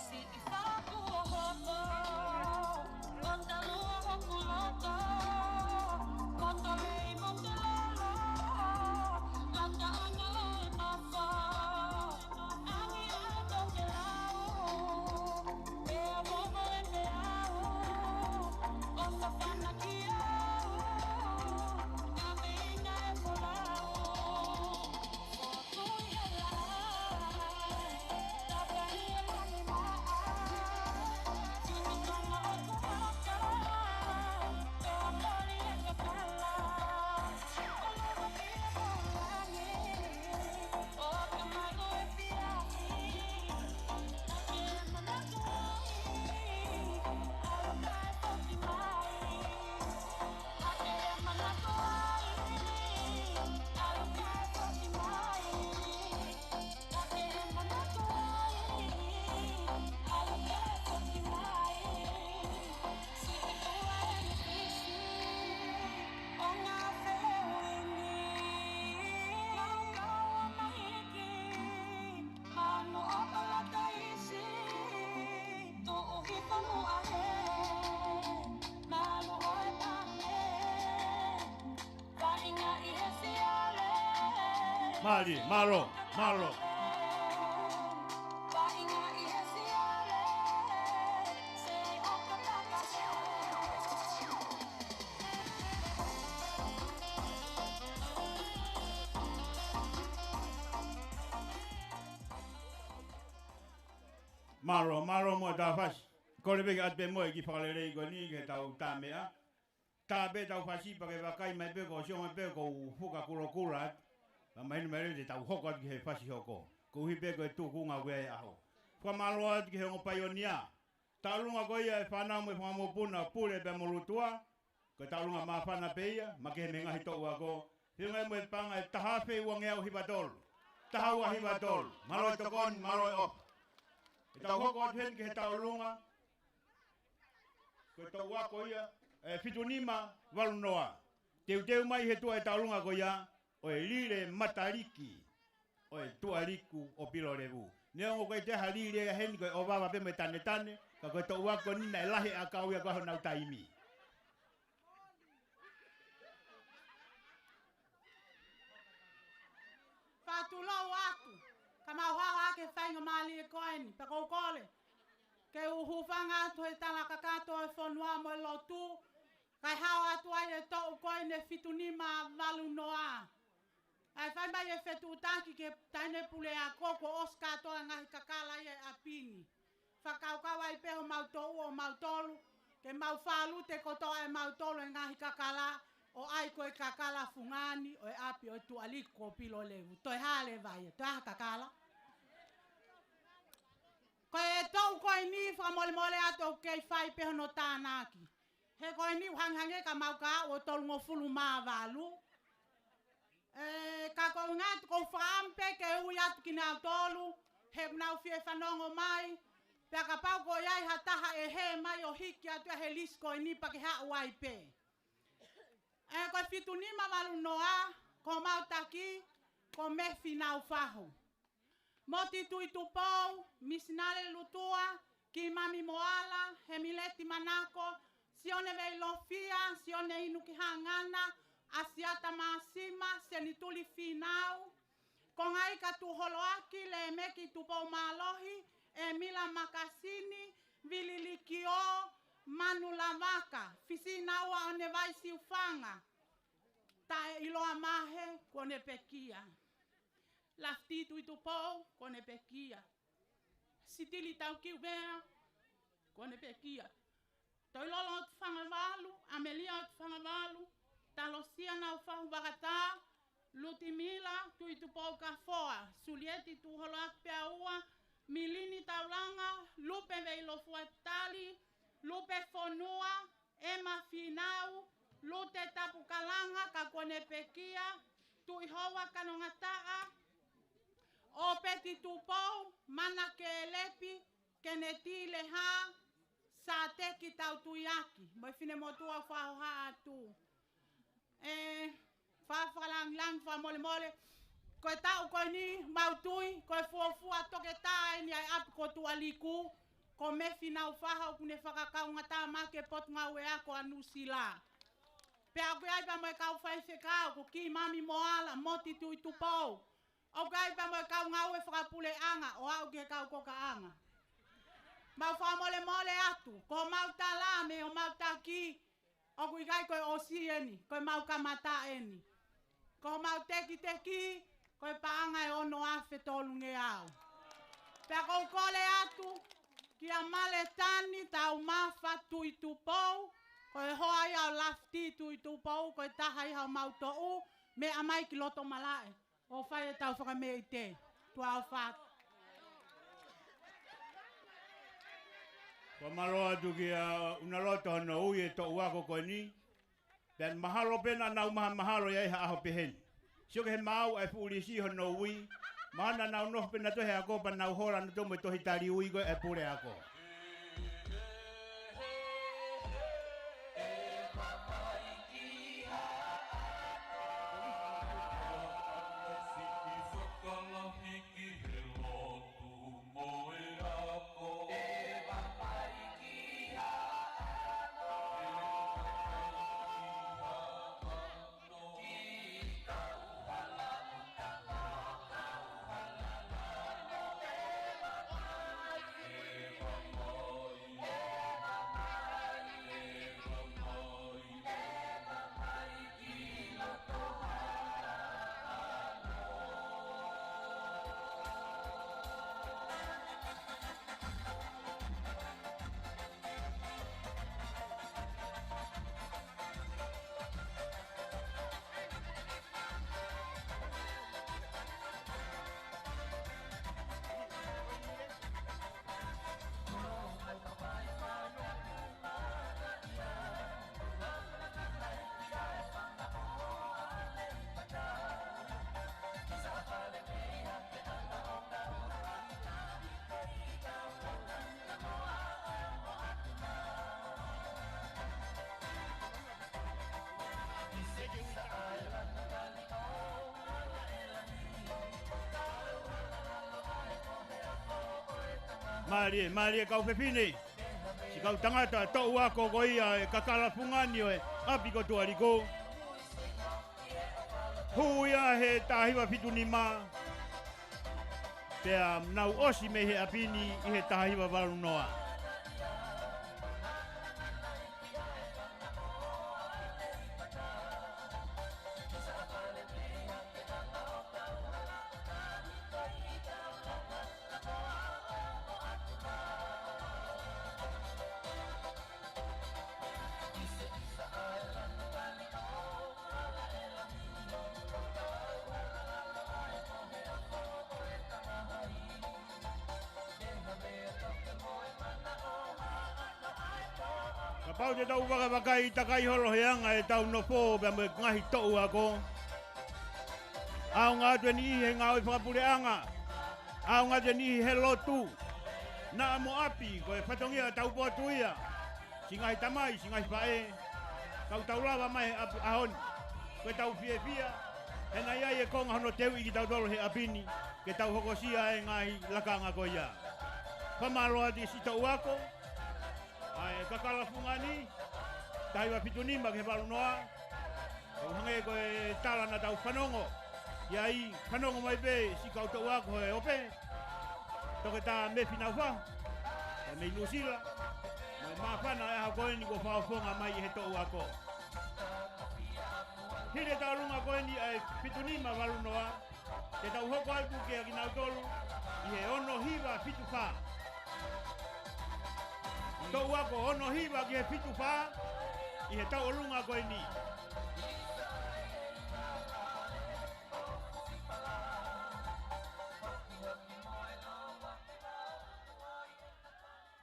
Siʻi faku ʻo hopo, ʻo talu ʻo hoku loto, Moto Lei, Moto Lolo, Lata ʻOno e Mafo. Manu ʻo Palataisi, tuʻu hifo muʻa he manu ʻo e pane, ka inga ʻi he siale. Mālie, mālō, mālō. Ka inga ʻi he siale, sei ʻo kataka pē. Mālō, mālō muʻa e tā fasi. Kole pē ke ʻoatu pē muʻa e kiʻi fakalelei ko eni ke tau tā meʻa. Tā pē tau fasi pea ke vakai mai pē ko e sio mai pē ko e fuka kulokula atu. Ka mahino mai leva te tau hoko atu ki he fasi hoko. Koeʻuhi pē ko e tuʻunga ko ē e ʻaho. Fakamālō atu ki he ongo paionia. Tauʻolunga ko ia e fānau mo e fanga mokopuna Pule pea mo Lotua. Ko e tauʻolunga māfana pē ia, makehe mei he ngaahi toʻu ako, Feʻunga mo e paʻanga ʻe taha afe uangeau hiva tolu. Taha ua hiva tolu. Mālō e tokoni, mālō e ʻofa. ʻE tau hoko atu heni ki he taʻolunga. Ko e toʻu ako ia, ʻe fitu nima valu noa. Teuteu mai he tuʻa e taʻolunga ko ia, ʻo e lile mataliki ʻo e Tuʻaliku ʻo Pilolevu. Neongo ko e te ha lile ia heni ko e ʻovava pē mo e tanetane, ka ko e toʻu ako ni naʻe lahi ʻakau ia ko honau taimi. Fakatulou atu, ka mau hao ake faingamālie ko eni, pea ʻoku ou kole ke u hūfanga atu he tala kakato e fonua mo e lotu, kae hao atu ai e toʻu ko eni ʻe fitu nima valu noa. ʻAi fai mai e fetuʻutaki ki he taʻahine puleako kuo ʻosi kātoa e ngaahi kakala ia ʻi ʻapi ni. Fakakaukau ai pē homau toʻu ʻo mautolu, ke mau fālute kotoa ʻe mautolu e ngaahi kakala, ʻo ʻai ko e kakala fungani ʻo e ʻapi ʻo e Tuʻaliku ʻo Pilolevu. Toe hā leva ia, toe ʻai ha kakala. Ko e toʻu ko eni fakamolemole atu ʻoku kei fai pē hono tānaki. He ko eni ʻoku hangehangē ka mau ka ʻo tolungofulu mā valu. ʻE, ka ko e ngaahi tuku fakaʻamu pē ke ui atu kinautolu, he ʻoku nau fie fanongo mai, pea kapau ko ia ʻi ha taha ʻe hē mai ʻo hiki atu ia he lisi ko eni pea ke haʻu ai pē. ʻE, ko e fitu nima valu noa, ko homau taki, ko Mefi Naufahu. Moti Tuʻitupou, Misinale Lutua, Kimami Moala, Hemileti Manako, Sione Veilofia, Sione Inuki Hangana, ʻAsiata Māsima, Senituli Fīnau, Kongaika Tuholoaki, Lemeki Tupou Mālohi, ʻEmila Makasini, Vili Likio, Manu Lavaka, Fisinaua ʻOnevai Siufanga, Taʻeʻiloa Mahe, kuo ne pekia. Lafiti Tuʻitupou, kuo ne pekia. Sitili Taukiuvea, kuo ne pekia. Toilolo Tufangavalu, ʻAmelia Tufangavalu, Talosia Naufahu Vakatā, Lutimila Tuʻitupou Kafoa, Sulieti Tuholoaki Peaua, Milini Taulanga, Lupe Veilofua Tali, Lupe Fonua, ʻEma Fīnau, Lute Tapukalanga ka kuo ne pekia, Tuʻihoua Kanongataʻa, ʻOpeti Tupou, Mana Kelepi, Keneti Leha, Sateki Tautuiaki, mo e finemotuʻa ʻoku fakahoha atu. ʻE, fa-, fakalāngilangi, fakamolemole. Ko e taʻu ko eni, mau tui, ko e fuofua toketā eni ʻa e ʻapi ko Tuʻaliku, ko Mefi Naufahu ʻoku ne fakakaungātāmaki e Potungāue Ako ʻa Nuʻusila. Pea ʻoku ʻi ai pea mo e kau faifekau, ko Kimami Moala, Moti Tuʻitupou. ʻOku ʻi ai pea mo e kau ngāue fakapuleʻanga, ʻo aʻu ki he kau kokaʻanga. Mau fakamolemole atu, ko homau tala mei homau taki, ʻoku ʻikai ko e ʻosi eni, ko e mau kamata eni. Ko homau tekiteki, ko e paʻanga ʻe ono afe tolungeau. Pea ʻoku ou kole atu, kia Maletani Taumafa Tuʻitupou, ko e hoa ia ʻo Lafiti Tuʻitupou, ko e taha ia homau toʻu, meʻa mai ki loto malaʻe. ʻO fai ʻetau fakameʻite. Tuʻa ʻofa atu. Fakamālō atu kia Unaloto hono ui e toʻu ako ko eni. Pea mahalo pē naʻa nau mahamahalo ia ʻi ha ʻaho pehē ni. Sio ki he maau ʻa e fuʻu lisi hono ui. Mahalo naʻa nau nofo pē nautolu he ako pea nau hola nautolu mo e tohi tali ui ko ē ʻa e puleako. Mālie, mālie kau fefine. Siʻi kau tangata toʻu ako ko ia ʻo e kakala fungani ʻo e ʻapi ko Tuʻalikū. Hū ia he taha hiva fitu nima. Pea nau ʻosi mei he ʻapi ni ʻi he taha hiva valu noa. Kapau te tau vakavakai takai holo he anga ʻetau nofo pea mo e ngaahi toʻu ako. ʻAonga atu e niʻihi he ngāue fakapuleʻanga. ʻAonga atu e niʻihi he lotu. Naʻa mo ʻapi, ko e fatongia ʻetau potu ia. Siʻi ngaahi tamai, siʻi ngaahi faʻē. Kau tau lava mai he ʻapi ʻaho ni. Ko ʻetau fiefia. He naʻe ʻi ai e konga hono teuʻi kitautolu he ʻapi ni. Ke tau hokosia e ngaahi lakanga ko ia. Fakamālō atu siʻi toʻu ako. ʻA e kakala fungani, taha hiva fitu nima ki he valu noa. ʻO hangē ko e tala naʻa tau fanongo. ʻI ai, fanongo mai pē siʻi kau toʻu ako he ope. Toketā Mefi Naufahu. ʻA mei Nuʻusila. Mo e māfana e ʻaho ko eni kuo fakafofonga mai ʻe he toʻu ako. Hili e tauʻolunga ko eni ʻa e fitu nima valu noa. Te tau hoko atu kia kinautolu ʻi he ono hiva fitu fā. Toʻu ako ono hiva ki he fitu fā ʻi he tauʻolunga ko eni.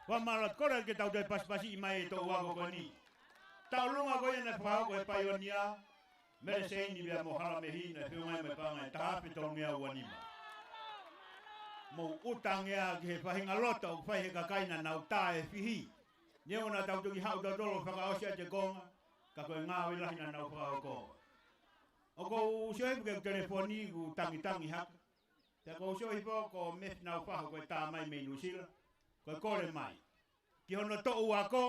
Fakamālō atu, kole ke tau toe pasipasiʻi mai e toʻu ako ko eni. Tauʻolunga ko ia naʻe fakahoko ʻe he paionia Mele Seini pea mo Hala Mehi, naʻe feʻunga ai mo e paʻanga ʻe taha afe tolungeau ua nima. Mou ʻuta ange ā ki he faʻahinga loto ʻoku fai ʻe he kakai naʻa nau tā e fihi. Neongo naʻa tau toki haʻu tautolu ʻo fakaʻosi ʻa e konga, ka ko e ngāue lahi naʻa nau fakahoko. ʻOku ou sio hifo ki heʻeku telefoni ʻoku tangitangi hake. Pea ʻoku ou sio hifo ko Mefi Naufahu ko e tā mai mei Nuʻusila. Ko e kole mai ki hono toʻu ako,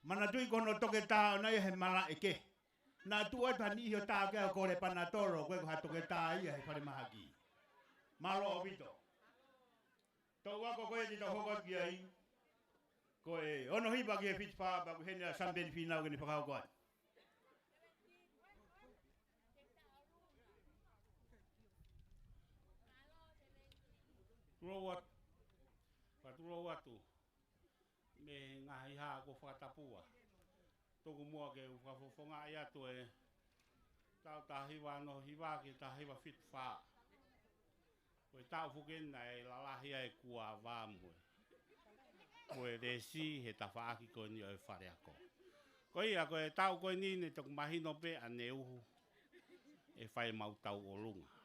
manatuʻi ko hono toketā ʻoʻona ia he malaʻe kehe. Naʻa tuʻu atu ha niʻihi ʻo tā ki ai ʻo kole panatolo, ko e ko ha toketā ia he falemahaki. Mālō ʻaupito. Toʻu ako ko ē te tau hoko atu ki ai. Ko e ono hiva ki he fitu fā, pea ʻoku ʻi heni ʻa Samipeni Fīnau ke ne fakahoko atu. Tulou atu. Fakatulou atu. Mei he ngaahi hā kuo fakatapua. Tuku muʻa ke u fakafofongaʻi atu e taʻu taha hiva ono hiva ki he taha hiva fitu fā. Ko e taʻu foki eni naʻe lalahi ai e kuava mo e, mo e lesi he tafaʻaki ko eni ʻo e faleako. Ko ia, ko e taʻu ko eni ne toki mahino pē ʻaneuhu ʻe fai ʻemau tauʻolunga.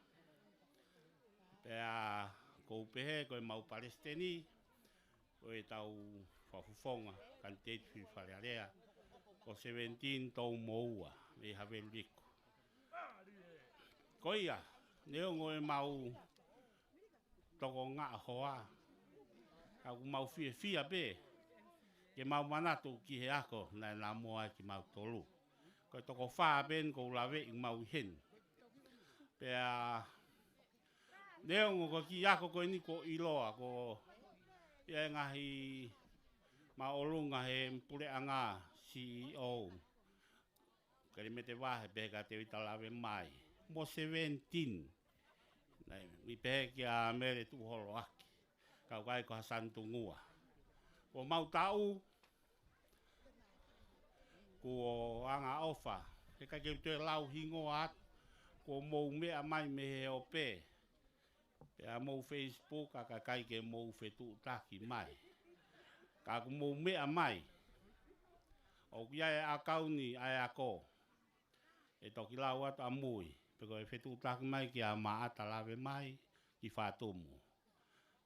Pea ʻoku ou pehē ko ʻemau palesiteni, ko ʻetau fakafofonga, kanititeiti fili Fale Alea, ko Seventeen Toumoua, mei Havelu Liku. Ko ia, neongo ʻemau tokongaʻa hoa, ka ʻoku mau fiefia pē ke mau manatu ki he ako naʻe namoa ai kimautolu. Ko e toko fā pē eni ʻoku ou laveʻi ʻoku mau ʻi heni. Pea neongo ko e kiʻi ako ko eni kuo ʻiloa, ko ia e ngaahi māʻolunga he puleʻanga, C E O, Kelemete Vahe, pehē kia Tēvita Lavemai, mo Seventeen. Naʻe pehē kia Mele Tuʻuholoaki, ka ʻoku ʻikai ko Hasani Tungua. Ko ʻemau taʻu, kuo angaʻofa, heʻikai ke u toe lau hingoa atu, kuo mou meʻa mai mei he ope. Pea mou Facebook, ʻa e kakai ke mou fetuʻutaki mai. Ka ʻoku mou meʻa mai, ʻoku ʻi ai e ʻakauni ʻa e ako. ʻE toki lau atu ʻamui, pe ko e fetuʻutaki mai kia Maʻata Lavemai ki Fatumu.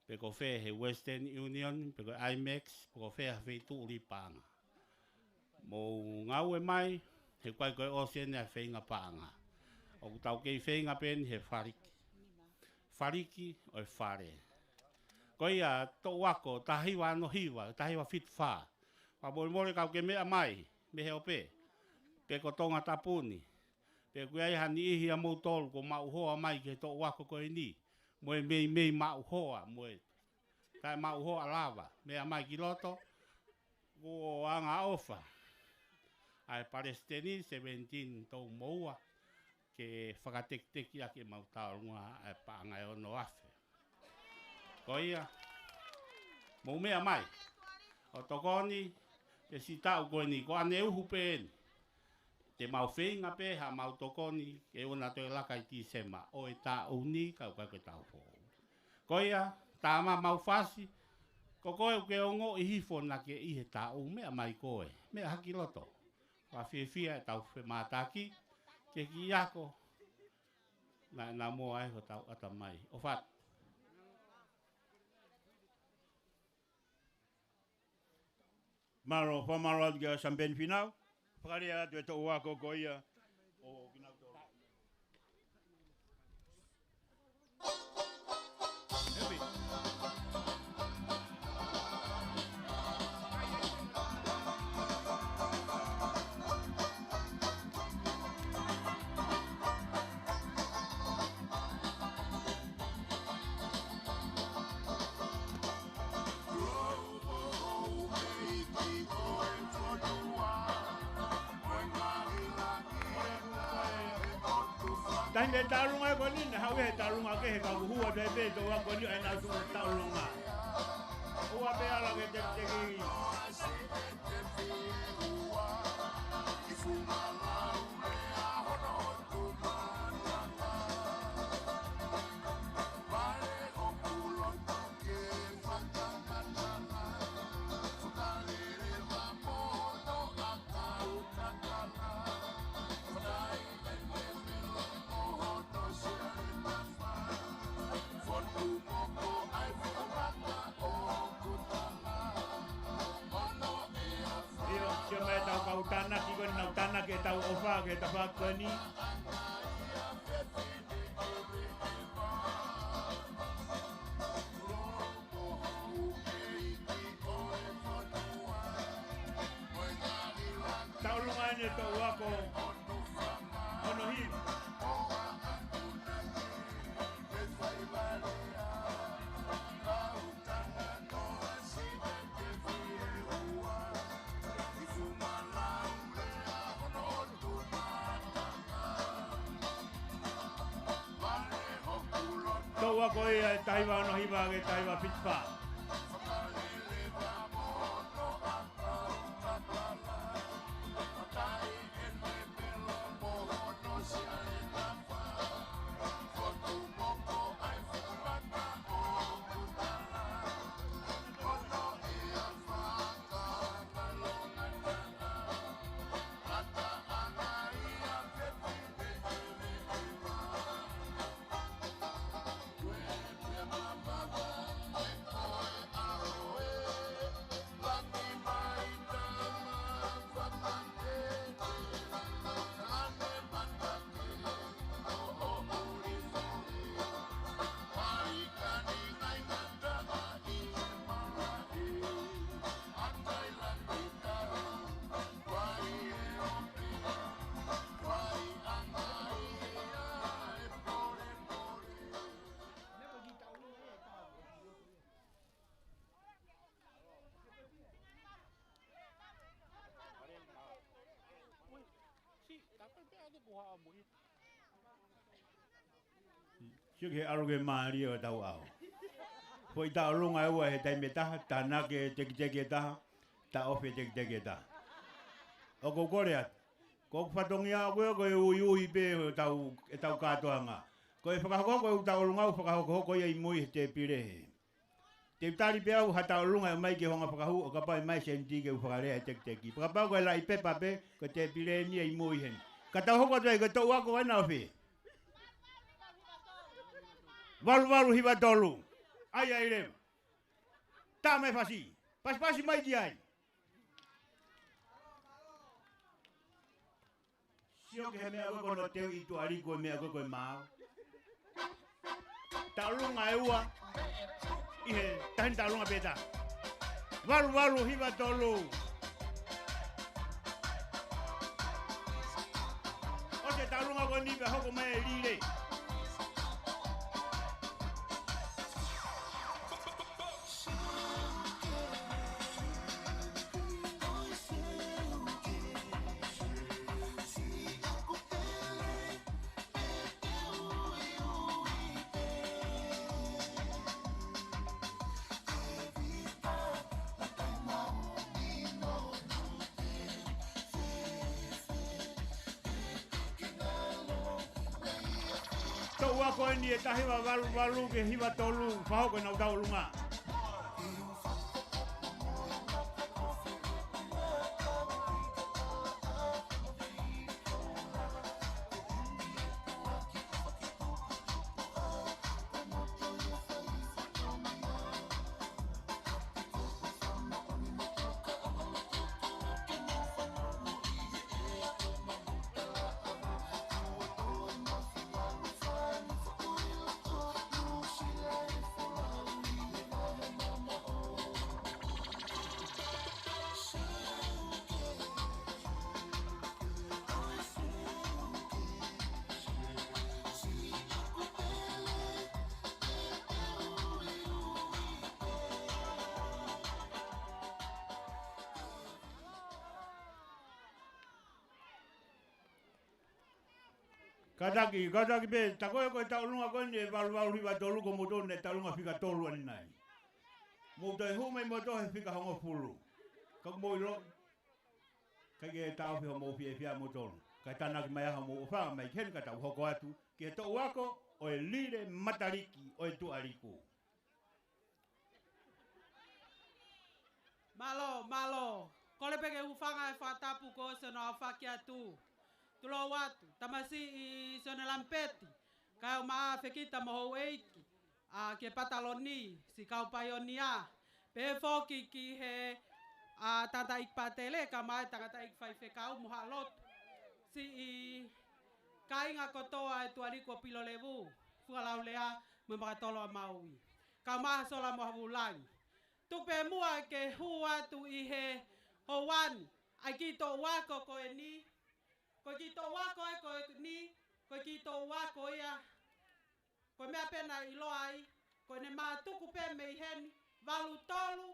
Pe ko fē he Western Union, pe ko e IMEX, pe ko fē ha feituʻu li paʻanga. Mou ngāue mai, he ʻoku ʻikai ko e ʻosi eni ʻa e feinga paʻanga. ʻOku tau kei feinga pē eni he faliki. Faliki ʻo e fale. Ko ia, Toʻu Ako, taha hiva ono hiva, taha hiva fitu fā. Fakamolemole kau ke meʻa mai, mei he ope. Pe ko Tongatapu ni. Pe ʻoku ʻi ai ha niʻihi ʻia moutolu, kuo maʻu hoa mai ki he Toʻu Ako ko eni. Mo e meimei maʻu hoa, mo e taʻe maʻu hoa lava. Meʻa mai ki loto, kuo angaʻofa ʻa e Palesiteni, seventeen Toumoua, ke fakatekitekiʻaki ʻemau tauʻolunga ʻa e paʻanga ʻe ono afe. Ko ia, mou meʻa mai. ʻO tokoni, he siʻi taʻu ko eni, ko ʻaneuhu pē eni. Te mau feinga pē haʻamau tokoni, ke ʻoua naʻa toe laka ʻi Tīsema, ʻo e taʻu ni, kau kai ko e taʻu foʻou. Ko ia, tā ma mau fasi, ko koe ʻoku ke ongoʻi hifo naʻa ke ʻi he taʻu, meʻa mai koe, meʻa hake ki loto. Fakafiefia ʻetau femātaaki, ke kiʻi ako, naʻa, naʻa mo ai hotau ʻatamai. ʻOfa atu. Mālō, fakamālō atu kia Samipeni Fīnau. Fakalea atu e Toʻu Ako ko ia ʻo kinautolu. Taimi e tauʻolunga ko eni, naʻe haʻu he tauʻolunga kehe ka kuo hū atu pē Toʻu Ako ni ʻa ʻenau tuʻu tauʻolunga. ʻOua pē ala ke tekiteki. ʻIo, sio mai ʻetau kau tānaki ko eni, nau tānaki ʻetau ʻofa ki he tafaʻaki ko eni. Tauʻolunga eni e Toʻu Ako ono hiva. Toʻu Ako ia e taha hiva ono hiva ki he taha hiva fitu fā. Sio ki he ʻalu ke mālie ʻo tau ʻaho. Foʻi tauʻolunga ʻe ua he taimi ʻe taha, tānaki e tekiteki ʻe taha, taʻofi e tekiteki ʻe taha. ʻOku ou kole atu. Ko hoku fatongia ʻoʻoku ia ko e uiui pē ʻetau, ʻetau kātoanga. Ko e fakahoko, ko e tauʻolunga ʻoku fakahokohoko ia ʻi mui he tēpile he. Te u tali pē au ha tauʻolunga ʻe ʻomai ke hanga fakahū ʻo kapau ʻe ʻomai seniti ke u fakalea e tekiteki. Fakapapau ko e laʻi pepa pē, ko e tēpile ni ʻi mui heni. Ka tau hoko atu ai ko e Toʻu Ako ʻena ʻofi. Valu valu hiva tolu. ʻAi ʻai leva. Tā mai fasi. Pasipasi mai ki ai. Sio ki he meʻa ko ē ko hono teu ʻi tuʻa ʻi ko e meʻa ko ē ko e mao. Tauʻolunga ʻe ua. ʻi he taʻahine tauʻolunga pē taha. Valu valu hiva tolu. ʻOsi e tauʻolunga ko eni pea hoko mai e lile. Toʻu ako eni e taha hiva valu valu ki he hiva tolu, fakahoko ʻenau tauʻolunga. Kātaki, kātaki pē, tā ko ē ko e tauʻolunga ko eni e valu valu hiva tolu ko moutolu ne tauʻolunga fika tolu ʻanenai. Mou toe hū mai moutolu he fika hongofulu. Ka mou ʻilo, ʻikai ke taʻofi hoʻomou fiefia moutolu. Kae tānaki mai ā hoʻomou ʻofa mai ki heni ka tau hoko atu ki he toʻu ako ʻo e lile mataliki ʻo e Tuʻaliku. Mālō, mālō. Kole pē ke u hūfanga he fakatapu kuo ʻosi hono aofaki atu. Tulou atu, tamasiʻi Sione Lamipeti, kae ʻumaʻā Fekita mo houʻeiki, ʻa, ki he Pataloni, siʻi kau paionia, pehē foki ki he, ʻa, tangataʻeiki pātele, kae ʻumaʻā e tangataʻeiki faifekau mo haʻa lotu, siʻi kāinga kotoa e Tuʻaliku ʻo Pilolevu, Fua Laulea, mo e Makatolo ʻa Maui. Kae ʻumaʻā Sola mo Havulangi. Tuku pē muʻa ke hū atu ʻi he houa ni ʻa e kiʻi toʻu ako ko eni. Ko e kiʻi toʻu ako ē ko eni, ko e kiʻi toʻu ako ia, ko e meʻa pē naʻe ʻiloa ai, ko ʻene mātuku pē mei heni, valu tolu,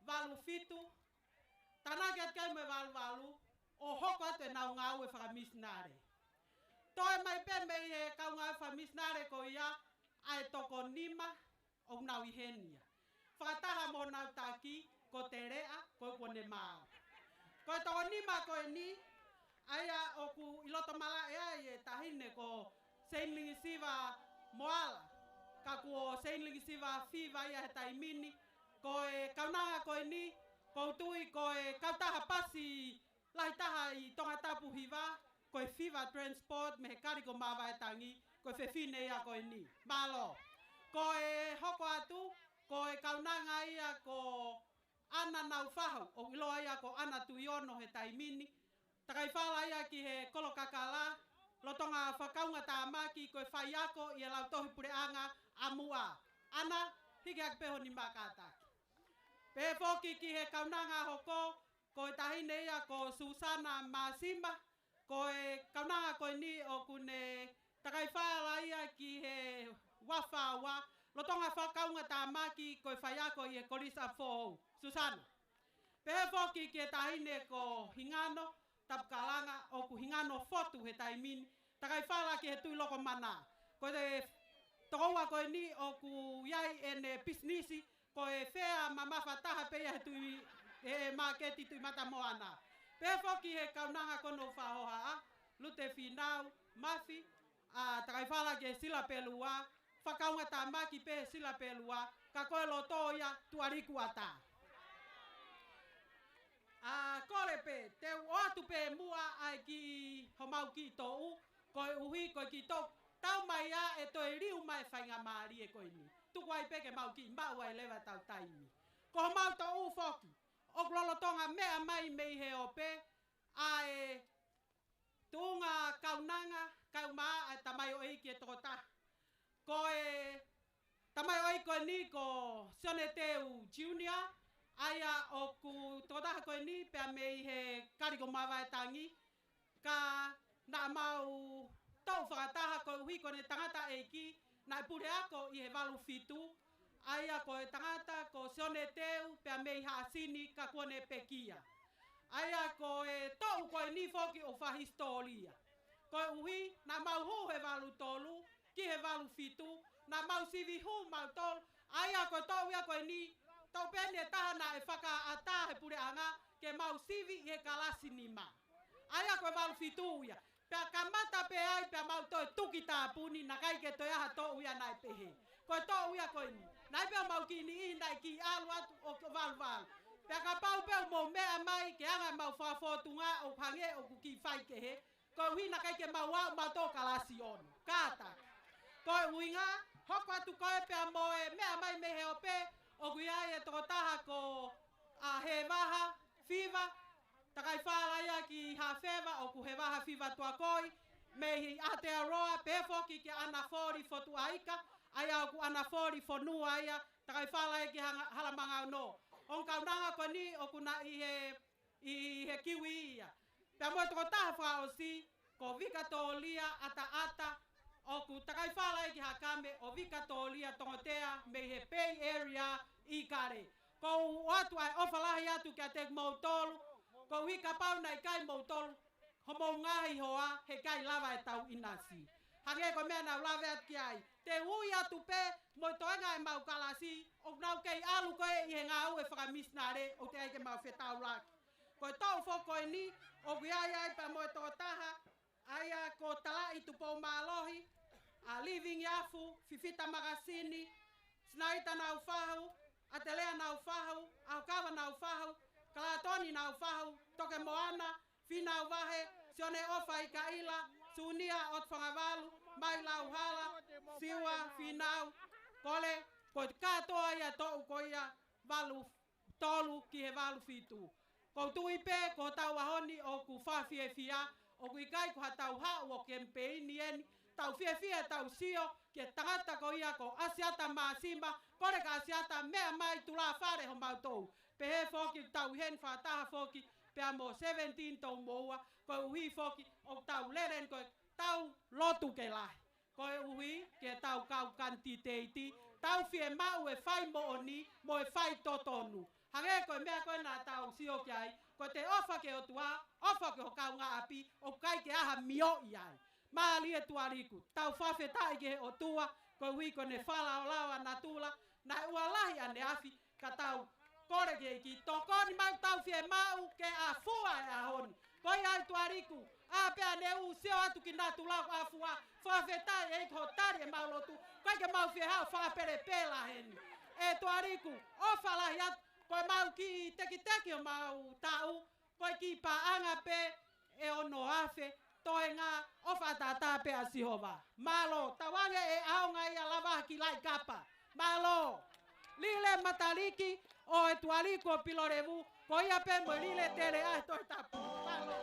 valu fitu, tānaki atu ki ai mo e valu valu, ʻo hoko atu ʻenau ngāue fakamisinale. Toe mai pē mei he kau ngāue fakamisinale ko ia, ʻa e toko nima, ʻoku nau ʻi heni ia. Fakataha mo honau taki, ko Teleʻa, ko e kuo ne maau. Ko e toko nima ko eni, ʻa ia ʻoku ʻi loto malaʻe ai e taʻahine ko Seinilingisiva Moala. Ka kuo Seinilingisiva Fiva ia he taimi ni, ko e kaunanga ko eni, ʻoku ou tui ko e kautaha pasi lahi taha ʻi Tongatapu hiva, ko e Fiva Transport, mei he Kaliko Mavaetangi, ko e fefine ia ko eni. Mālō. Ko e hoko atu, ko e kaunanga ia ko ʻAna Naufahu, ʻoku ʻiloa ia ko ʻAna Tuʻiono he taimi ni. Takaifala ia ki he Kolo Kakala, lolotonga fakaungatāmaki ko e faiako ʻi he lautohi puleʻanga ʻa Muʻa. ʻAna, hiki hake pē ho nima kātaki. Pehē foki ki he kaunanga hoko, ko e taʻahine ia ko Susana Māsima, ko e kaunanga ko eni ʻoku ne takaifala ia ki he Uafa Ua, lolotonga fakaungatāmaki ko e faiako ʻi he Kolisi ʻa Foʻou. Susana. Pehē foki ki he taʻahine ko Hingano Tapukalanga ʻoku Hingano Fotu he taimi ni, takaifala ki he Tuʻi Lokomana. Ko e tokoua ko eni ʻoku ʻi ai ʻene pisinisi, ko e fea mamafa taha pē ia he Tuʻi, he māketi Tuʻi Matamoana. Pehē foki he kaunanga ko hono faʻohaʻa, Lute Finau Mafi, ʻa, takaifala ki he Sila Pelua, fakaungatāmaki pē he Sila Pelua, ka ko e loto ia Tuʻaliku ʻatā. ʻA, kole pē, te u ʻoatu pē muʻa ʻa e kiʻi homau kiʻi toʻu, koeʻuhi ko e kiʻi toʻu, tau mai ā ʻe toe liu mai e faingamālie ko eni. Tuku ai pē ke mau kiʻi maʻu ai leva ʻetau taimi. Ko homau toʻu foki, ʻoku lolotonga meʻa mai mei he ope, ʻa e tuʻunga kaunanga, kae ʻumaʻā e tamaioʻeiki ʻe toko taha. Ko e tamaioʻeiki ko Ni ko Sione Teu Junior, ʻa ia ʻoku tokotaha ko eni pea mei he Kaliko Mavaetangi, ka naʻa mau toʻu fakataha koeʻuhi ko ʻene tangataʻeiki naʻe puleako ʻi he valu fitu, ʻa ia ko e tangata ko Sione Teu pea mei Haʻasini ka kuo ne pekia. ʻA ia ko e toʻu ko eni foki ʻoku fakahisitōlia. Koeʻuhi, naʻa mau hū he valu tolu, ki he valu fitu, naʻa mau sivi hū mautolu, ʻa ia ko e toʻu ia ko eni, toʻu pē eni ʻe taha naʻe fakaʻatā he puleʻanga, ke mau sivi ʻi he kalasi nima. ʻA ia ko e valu fitu ia. Pea kamata pē ai, pea mau toe tuki tāpuni, naʻe ʻikai ke toe ʻi ai ha toʻu ia naʻe pehē. Ko e toʻu ia ko eni. Naʻe pē ʻo mau kiʻi niʻihi naʻe kiʻi ʻalu atu ʻo valuvalu. Pea kapau pē ʻoku mou meʻa mai, ke anga ʻemau fakafōtunga ʻo hangē ʻoku kiʻi faikehe. Koeʻuhi naʻe ʻikai ke mau aʻu mautolu kalasi ono. Kātaki. Ko e ʻuhinga, hoko atu ko ē pea mo e meʻa mai mei he ope, ʻoku ʻi ai e tokotaha ko ʻa Hevaha Fiva, takai fālaia ki Hafeva, ʻoku Hevaha Fiva Tuakoi, mei Aotearoa, pehē foki kia ʻAnafoli Fotuʻaika, ʻa ia ʻoku ʻAnafoli fonua ia, takai fālaia ki Hanga-, Halamangauno. ʻOku kaunanga ko eni, ʻoku na ʻi he ʻi he kiwi ia. Pea mo e tokotaha fakaʻosi, ko Vikatolia ʻAtaʻata, ʻoku takai fālaia ki Hakame ʻo Vikatolia Tongotea mei he Bay Area ʻi Kale. ʻOku ou ʻoatu ʻa e ʻofa lahi atu kiate kimoutolu, koeʻuhi kapau naʻe ʻikai moutolu, homou ngaahi hoa, heʻikai lava ʻetau ʻinasi. Hangē ko e meʻa naʻa ku lave atu ki ai. Te u ui atu pē, mo e toenga ʻemau kalasi, ʻoku nau kei ʻalu ko ē ʻi he ngāue fakamisinale, ʻoku teʻeki ai ke mau fetaulaki. Ko e toʻu foki ko eni, ʻoku ʻi ai ai pea mo e tokotaha, ʻa ia ko Talaʻi Tupoumālohi, ʻa Living Afu, Fifita Makasini, Sinaita Naufahu, ʻAtelea Naufahu, ʻAhokava Naufahu, Kalatoni Naufahu, Toke Moana, Finau Vahe, Sione ʻOfa ʻIkaʻila, Sunia ʻOtufangavalu, Mai Lauhala, Siua Finau, Kole, ko e kātoa ia toʻu ko ia, valu tolu ki he valu fitu. ʻOku ou tui pē, ko hotau ʻaho ni ʻoku fakafiefia, ʻoku ʻikai ko haʻatau haʻu ʻo kemipeini eni, tau fiefia tau sio, ki he tangata ko ia ko ʻAsiata Māsima, kole ka ʻAsiata meʻa mai tulafale homau toʻu. Pehē foki tau ʻi heni fakataha foki, pea mo seventeen Toumoua, koeʻuhi foki, ʻoku tau lele ni ko e tau lotu ke lahi. Koeʻuhi ke tau kau kanititeiti, tau fiemaʻu e fai moʻoni mo e fai totonu. Hangē ko e meʻa ko ē naʻa tau sio ki ai, ko e ʻofa ki he ʻOtua, ʻofa ki ho kaungāʻapi, ʻoku ʻikai ke ʻi ai ha mioʻi ai. Mālie Tuʻaliku, tau fakafetaʻi ki he ʻOtua, koeʻuhi ko ʻene fakalaolao ʻa natula, naʻe ʻoua lahi ʻaneafi, ka tau kole ki he ʻEiki, tokoni mai tau fiemaʻu ke afua e ʻaho ni. Ko ia ai Tuʻaliku, ʻa pea ne u sio atu ki natula ʻoku afua, fakafetaʻi ʻEiki hoʻo tali ʻemau lotu, ʻikai ke mau fie haʻu fakapelepela heni. ʻE Tuʻaliku, ʻofa lahi atu, ko ʻemau kiʻi tekiteki ʻemau taʻu, ko e kiʻi paʻanga pē ʻe ono afe, toenga ʻofa ʻataʻatā pē ʻa Sihova. Mālō, tauange e ʻaonga ia lava ki Laikapa. Mālō. Lile Mataliki ʻo e Tuʻaliku ʻo Pilolevu, ko ia pē mo e lile tele ʻa e Tohi Tapu. Mālō.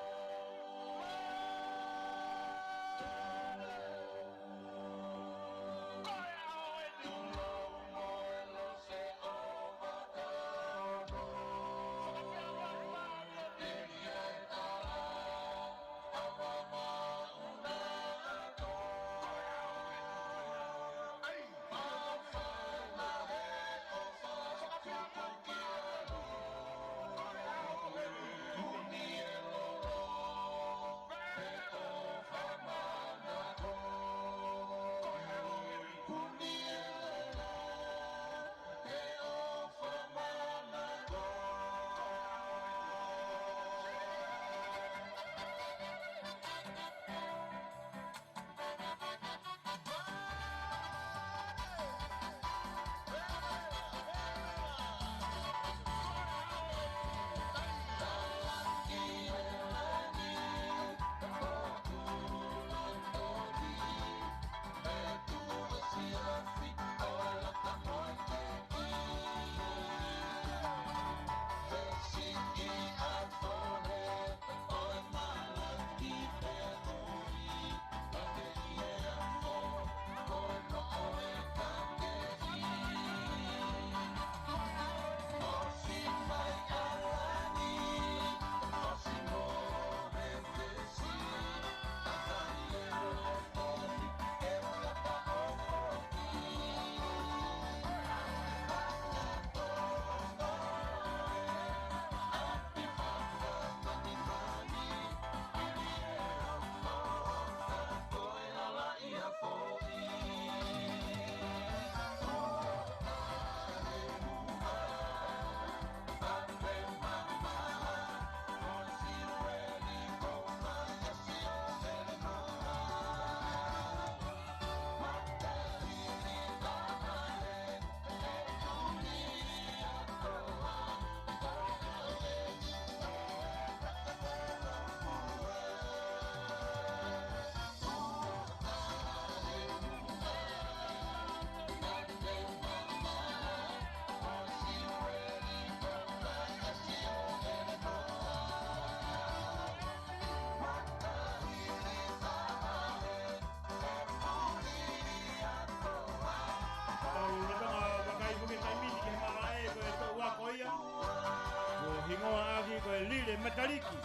Taliki,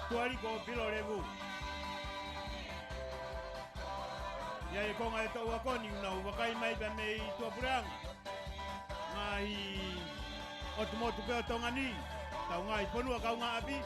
Tualiko Pilolevu. ʻI ai e konga e toʻu ako ni ʻoku nau vakai mai pē mei tuʻapuleʻanga. Ngaahi ʻotu motu pē ʻo Tonga ni, tau ngaahi fonua kaungāʻapi.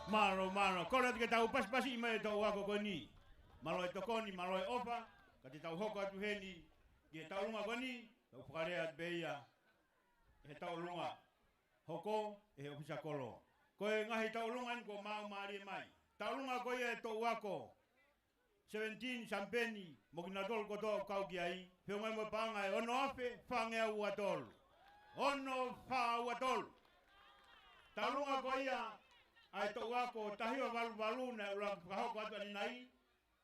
Mālō, mālō. Kole atu ke tau pasipasi mai e toʻu ako ko eni. Mālō e tokoni, mālō e ʻofa, ka te tau hoko atu heni ki he tauʻolunga ko eni, tau fakalea atu pē ia he tauʻolunga hoko ʻe he ʻōfisa kolo. Ko e ngaahi tauʻolunga eni kuo maʻu mālie mai. Tauʻolunga ko ia e toʻu ako seventeen, Samipeni, mo kinautolu kotoa ʻoku kau ki ai, feʻunga mo e paʻanga ʻe ono afe fāngeau ua tolu. Ono fā ua tolu. Tauʻolunga ko ia ʻa e toʻu ako taha hiva valu valu naʻe ʻuluaki fakahoko atu ʻanenai,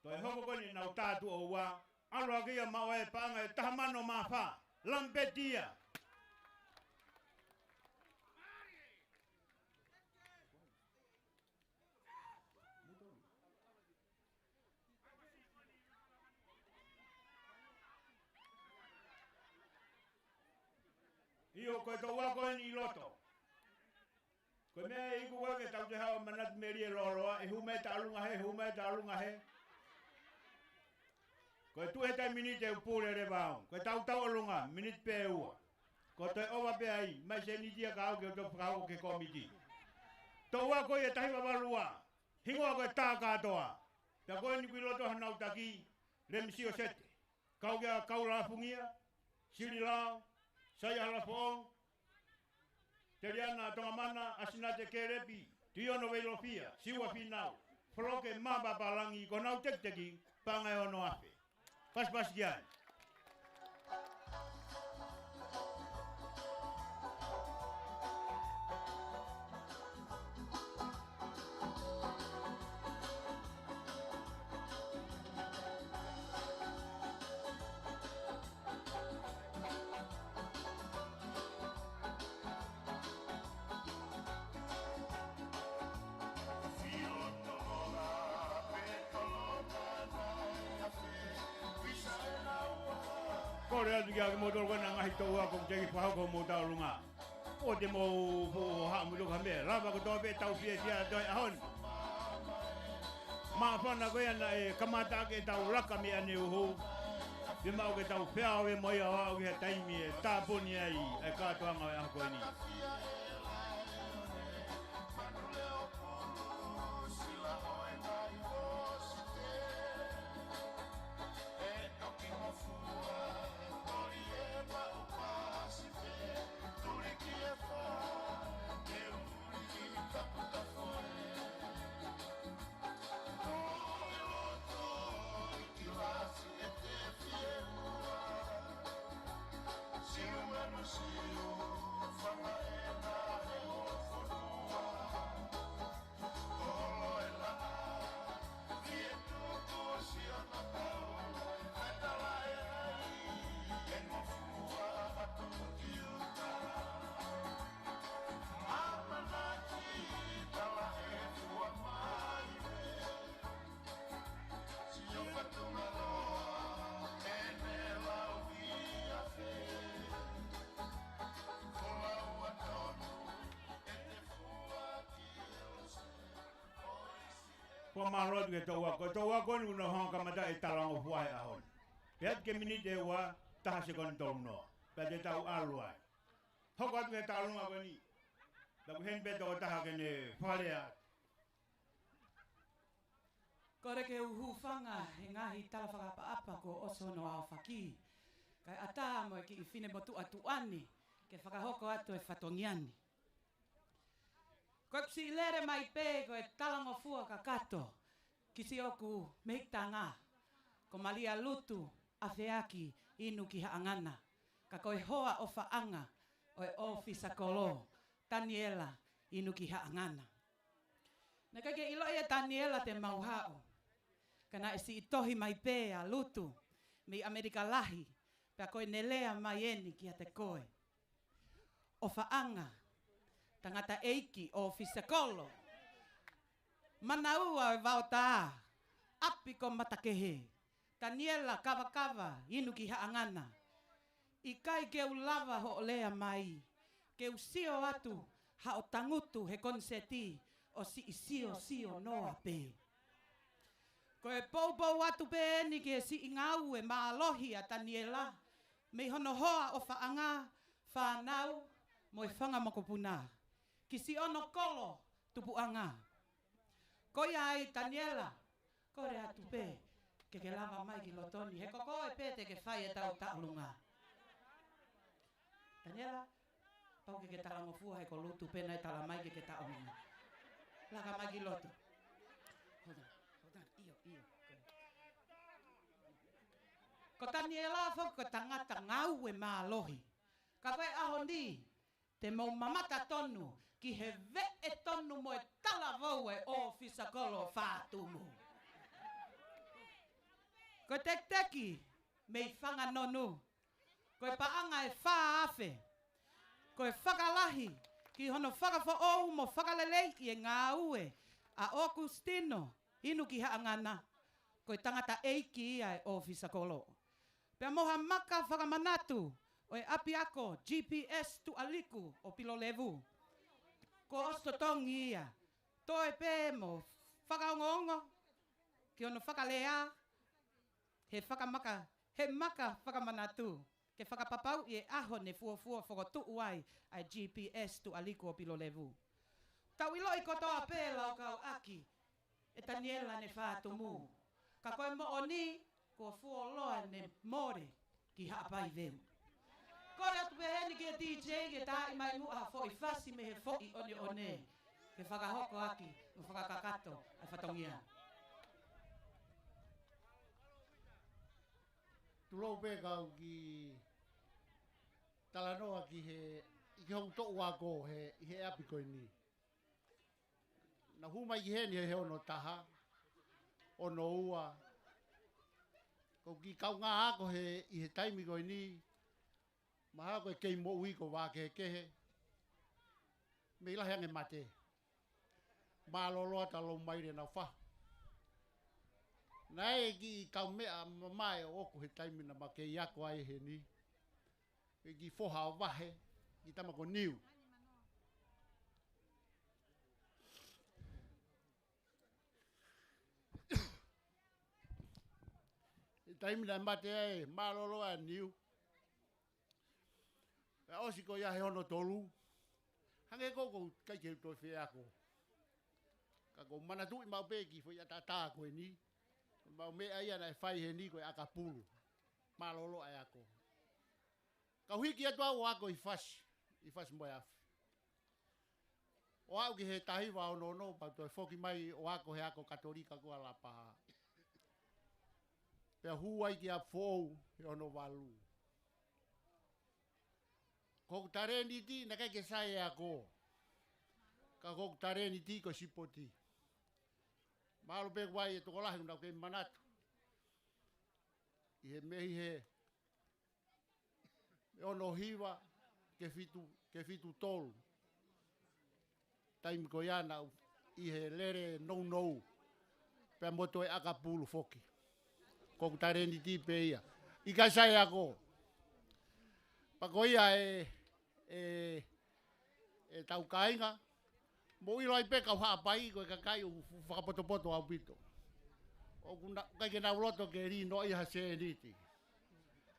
toe hoko ko eni ʻenau tā tuʻo ua, ʻalu hake ia maʻu ai e paʻanga ʻe taha mano mā fā. Lamipeti ia. ʻIo, ko e toʻu ako eni ʻi loto. Ko e meʻa ʻe iku ko ē ke tau toe haʻu ʻo manatu melie lōloa, ʻe hū mai e tauʻolunga hē, hū mai e tauʻolunga hē. Ko e tuʻu he taimi ni te u pule leva au. Ko e tau tauʻolunga, miniti pē ua. Ko e toe ʻova pē ai, mai sēniti ia ka au ke u toe fakahoko ki he kōmiti. Toʻu ako ia taha hiva valu ua. Hingoa ko e tā kātoa. Pea ko eni ʻoku ʻi loto honau taki, Lemisio Sete. Kau kia Kaula Fungia, Sili Lao, Saia Halafoʻou, Teliana Tongamana, ʻAsinate Kelepi, Tuiono Veilofia, Siua Finau, Foloke Mapapalagi, ko honau tekiteki, paʻanga ʻe ono afe. Pasipasi ki ai. Kole atu kia kimoutolu ko ena ngaahi toʻu ako ʻoku teʻeki fakahoko homou tauʻolunga. ʻOua te mou fuʻu haʻu mo toka mea. Lava kotoa pē tau fiefia ʻi he ʻaho ni. Māfana ko ia naʻe kamata ʻaki ʻetau laka mei ʻaneuhu. Fiemaʻu ke tau feʻao mo ia ʻo aʻu ki he taimi ʻe tāpuni ai e kātoanga ʻo e ʻaho ko eni. Ko e mālō atu ki he toʻu ako. Ko e toʻu ako ni ʻoku nau hanga kamata e talangofua he ʻaho ni. Pea atu ki he miniti ʻe ua, taha sekoni tolu noa. Pea te tau ʻalu ai. Hoko atu ki he tauʻolunga ko eni. Tapu heni pē tokotaha ke ne fakalea atu. Kole ke u hūfanga he ngaahi tala fakaʻapaʻapa kuo ʻosi hono aofaki. Kae ʻatā mo e kiʻi finemotuʻa tuʻa ni ke fakahoko atu e fatongia ni. Ko ʻeku siʻi lele mai pē ko e talangofua kakato ki siʻoku mehikitanga ko Malia Lutu Afeaki Inukihaʻangana, ka ko e hoa ʻofaʻanga ʻo e ʻōfisa kolo, Taniela Inukihaʻangana. Naʻe ʻikai ke ʻiloʻi ʻe Taniela te mau haʻu, ka naʻe siʻi tohi mai pē ʻa Lutu mei ʻAmelika Lahi, Pea ko ʻene lea mai eni kiate koe, ʻOfaʻanga, tangataʻeiki ʻo Fisakolo, Manaua ʻo e Vaotā, ʻapi ko Matakehe, Taniela Kavakava Inukihaʻangana. ʻIkai ke u lava hoʻo lea mai, ke u sio atu haʻo tangutu he koniseti ʻo siʻi siosio noa pē. Ko e poupou atu pē eni ki he siʻi ngāue mālohi ʻa Taniela, mei hono hoa ʻOfaʻanga, fānau, mo e fanga mokopuna, ki siʻono kolo tupuʻanga. Ko ia ai Taniela, kole atu pē ke ke laka mai ki loto ni, he ko koe pē te ke fai ʻetau taʻolunga. Taniela, pau ke ke talangofua he ko Lutu pē naʻe tala mai ke ke taʻolunga. Laka mai ki loto. Hold on, hold on, ʻio, ʻio. Ko Taniela foki ko e tangata ngāue mālohi. Ka ko e ʻaho ni, te mou mamata tonu ki he veʻe tonu mo e talavou ʻa e ʻōfisa kolo Fatumu. Ko e tekiteki mei Fanganonu. Ko e paʻanga ʻe fā afe. Ko e fakalahi ki hono fakafoʻou mo fakaleleiʻi e ngāue ʻa ʻOkusitino Inukihaʻangana. Ko e tangataʻeiki ia ʻo e ʻōfisa kolo. Pea mo ha maka fakamanatu ʻo e ʻapiako G P S Tuʻaliku ʻo Pilolevu. Kuo ʻosi totongi ia. Toe pē mo fakaongoongo ki hono fakalea he fakamaka, he maka fakamanatu, ke fakapapauʻi e ʻaho ne fuofua fokotuʻu ai ʻa e G P S Tuʻaliku ʻo Pilolevu. Tau ʻiloʻi kotoa pē laukau ʻaki ʻe Taniela ne Fatumu. Ka ko e moʻoni, kuo fuoloa ne mole ki Haʻapai Veu. Kole atu pē heni ki he D J ke taaʻi mai muʻa ha foʻi fasi mei he foʻi ʻoneʻone, ke fakahoko ʻaki mo fakakakato ʻa e fatongia. Tulou pē kau kiʻi talanoa ki he, ʻi he hoku toʻu ako he, ʻi he ʻapi ko eni. Naʻa ku hū mai ki heni he, he ono taha, ono ua. Ko e kiʻi kaungā ako he, ʻi he taimi ko eni, mahalo ko e kei moʻui ko e vā kehekehe. Mei lahi ange mate. Mālōlō atu ʻa Loumaile Naufahu. Naʻe ʻi ai e kiʻi kaumeʻa mamae ʻoʻoku he taimi naʻa ma kei ako ai heni. Ko e kiʻi foha ʻo Vahe, kiʻi tama ko Niu. He taimi naʻe mate ai, mālōlō ʻa Niu. Pea ʻosi ko ia he ono tolu. Hangē ko ʻeku ʻikai ke u toe fie ako. Ka ʻoku ou manatuʻi maʻu pē e kiʻi foʻi ʻataʻatā ko eni. Ko e meʻa ia naʻe fai heni ko e ʻakapulu. Mālōlō ʻa e ako. Kau hiki atu au ʻo ako ʻi Fasi, ʻi Fasi mo e Afi. ʻO aʻu ki he taha hiva ono ono, pea toe foki mai ʻo ako he ako Katolika ko Lapaha. Pea hū ai ki ʻApifoʻou he ono valu. Ko hoku talēniti, naʻe ʻikai ke sai e ako. Ka ko hoku talēniti ko e sipoti. Mahalo pē kuo ʻi ai e tokolahi naʻa ku kei manatu. ʻI he meʻa ʻi he ono hiva ke fitu, ke fitu tolu. Taimi ko ia naʻa ku ʻi he lele nounou. Pea mo toe ʻakapulu foki. Ko hoku talēniti pē ia. ʻIkai sai e ako. Pea ko ia e, e, ʻetau kāinga. Mou ʻilo ai pē kau Haʻapai ko e kakai ʻoku fakapotopoto ʻaupito. ʻOku na-, ʻikai ke nau loto ke lī noaʻia ha sēniti.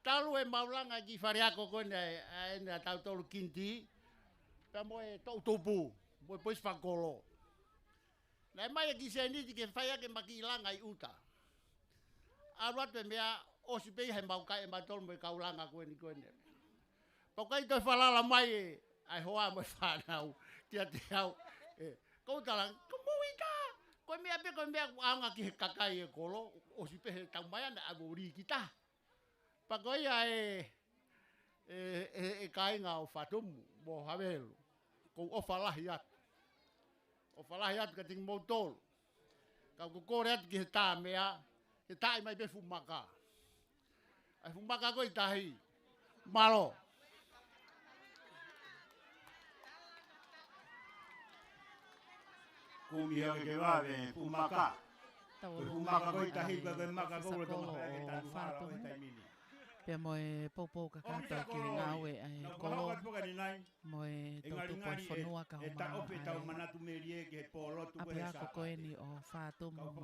Talu e maʻulanga ki fale ako ko eni ʻa e, ʻa e, ʻa tautolu kiniti, pea mo e toʻutupu, mo e poisi fakakolo. Naʻe ʻomai e kiʻi sēniti ke fai ʻaki ʻema kiʻi langa ʻi ʻuta. ʻAlu atu e meʻa ʻosi pē ia he mau kai ʻe mautolu mo e kau langa ko eni ko eni. Pea ʻikai toe falala mai e, ʻa e hoa mo e fānau, kiate au. ʻE, kou tala, ko mou ʻita, ko e meʻa pē, ko e meʻa ʻoku ʻaonga ki he kakai e kolo, ʻosi pē he tau mai ana ʻa e voli kita. Pea ko ia e, e, e, e kāinga ʻo Fatumu, mo Havelu, kou ʻofa lahi atu. ʻOfa lahi atu kiate kimoutolu. Ka ʻoku ou kole atu ki he tā meʻa, ke taaʻi mai pē fuʻu maka. ʻA e fuʻu maka ko ē ʻi tahi. Mālō. Kumi hake ke vave, fuʻu maka. Ko e fuʻu maka ko e tahi, ko e maka ko e ʻOfisa Kolo ʻo Fātumu. Pea mo e poupou kakato ki he ngāue ʻa e kolo mo e toʻutupu ʻa e fonua ka homa ʻa e ʻapiako ko eni ʻo Fātumu mo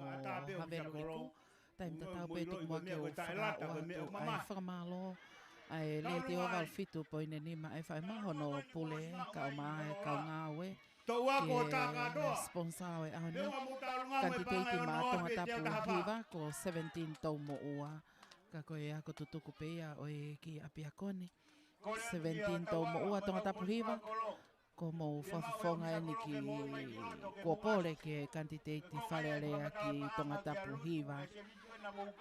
Haveluliku. Taimi tatau pē tuku muʻa ke u fakaaʻu atu ʻa e fakamālō ʻa e Letiō valu fitu poini nima ʻa e faʻē mahono pule kae ʻumaʻā e kau ngāue ki he sponsor ʻo e ʻaho ni, Kanititeiti Maʻa Tongatapu Hiva ko Seventeen Toumoʻua. Ka ko e ako tutuku pē ia ʻo e kiʻi ʻapiako ni. Seventeen Toumoʻua, Tongatapu Hiva. Ko homou fakafofonga eni ki Kuopole ki he kanititeiti Fale Alea ki Tongatapu Hiva.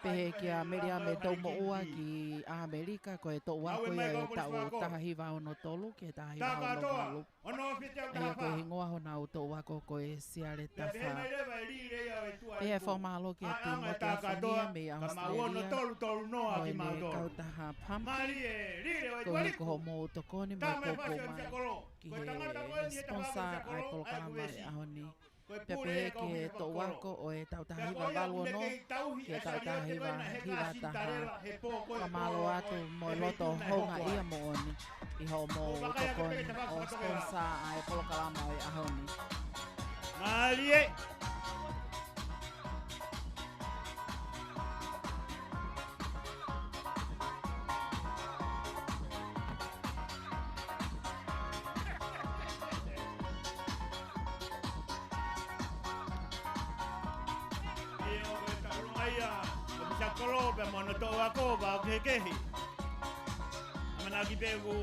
Pehē kia Meliame Toumoʻua ki ʻAmelika, ko e toʻu ako ia ʻo e taʻu taha hiva ono tolu ki he taha hiva ono valu. ʻA ia ko e hingoa honau toʻu ako ko e Siale Tafa. Pea fakamālō kia Timote Afinia mei ʻAositelēlia mo ʻene kautaha Pampi. Koeʻuhi ko hoʻomou tokoni mo e poupou mai ki he sponsor ʻa e polokalama ʻo e ʻaho ni. Pea pehē ki he toʻu ako ʻo e taʻu taha hiva valu ono ki he taʻu taha hiva hiva taha. Fakamālō atu mo e loto houngaʻia moʻoni ʻi hoʻomou tokoni ʻo sponsor ʻa e polokalama ʻo e ʻaho ni. Mālie. ʻIo, ko e taʻulunga ia ʻo ʻOfisa Kolo pea mo hono toʻu ako, vao kehekehe. ʻAmanaki pē ʻoku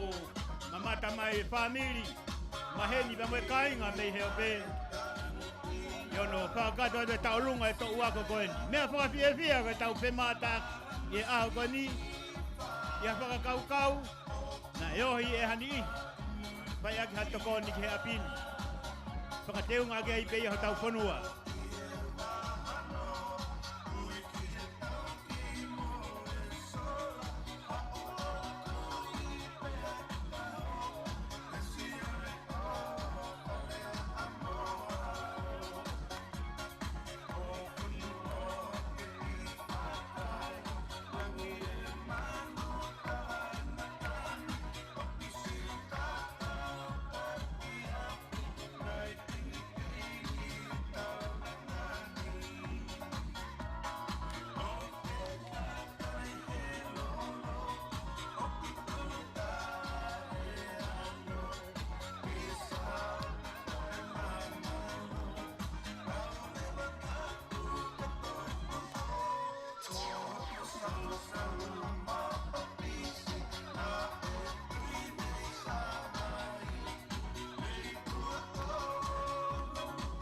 mamata mai e fāmili, maheni pea mo e kāinga mei he ope ʻi hono fakakakato atu e taʻulunga e toʻu ako ko eni. Meʻa fakafiefia ko ʻetau femātaaki ʻi he ʻaho ko eni ʻi ha fakakaukau naʻe ohi ʻe ha niʻihi, fai ʻaki ha tokoni ki he ʻapi ni. Fakateunga ʻaki ai pē ia hotau fonua.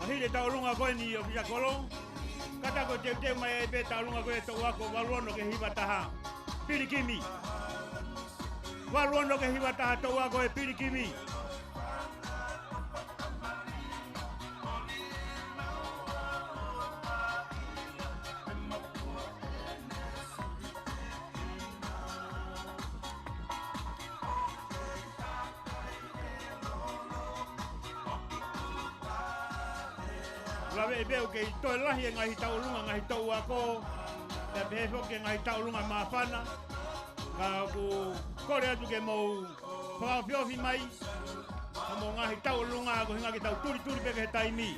Mahili e taʻulunga ko eni ʻo ʻOfisa Kolo. Kātaki ʻo teuteu mai ai pē taʻulunga ko e toʻu ako valu ono ki he hiva taha. Pilikimi. Valu ono ki he hiva taha, toʻu ako e Pilikimi. Lave ʻi pē ʻoku kei toe lahi e ngaahi taʻulunga, ngaahi toʻu ako, pea pehē foki e ngaahi taʻulunga māfana. Ka ʻoku kole atu ke mou fakaofiofi mai, ʻa mo e ngaahi taʻulunga ko e ʻuhinga ke tau tulituli pē ki he taimi.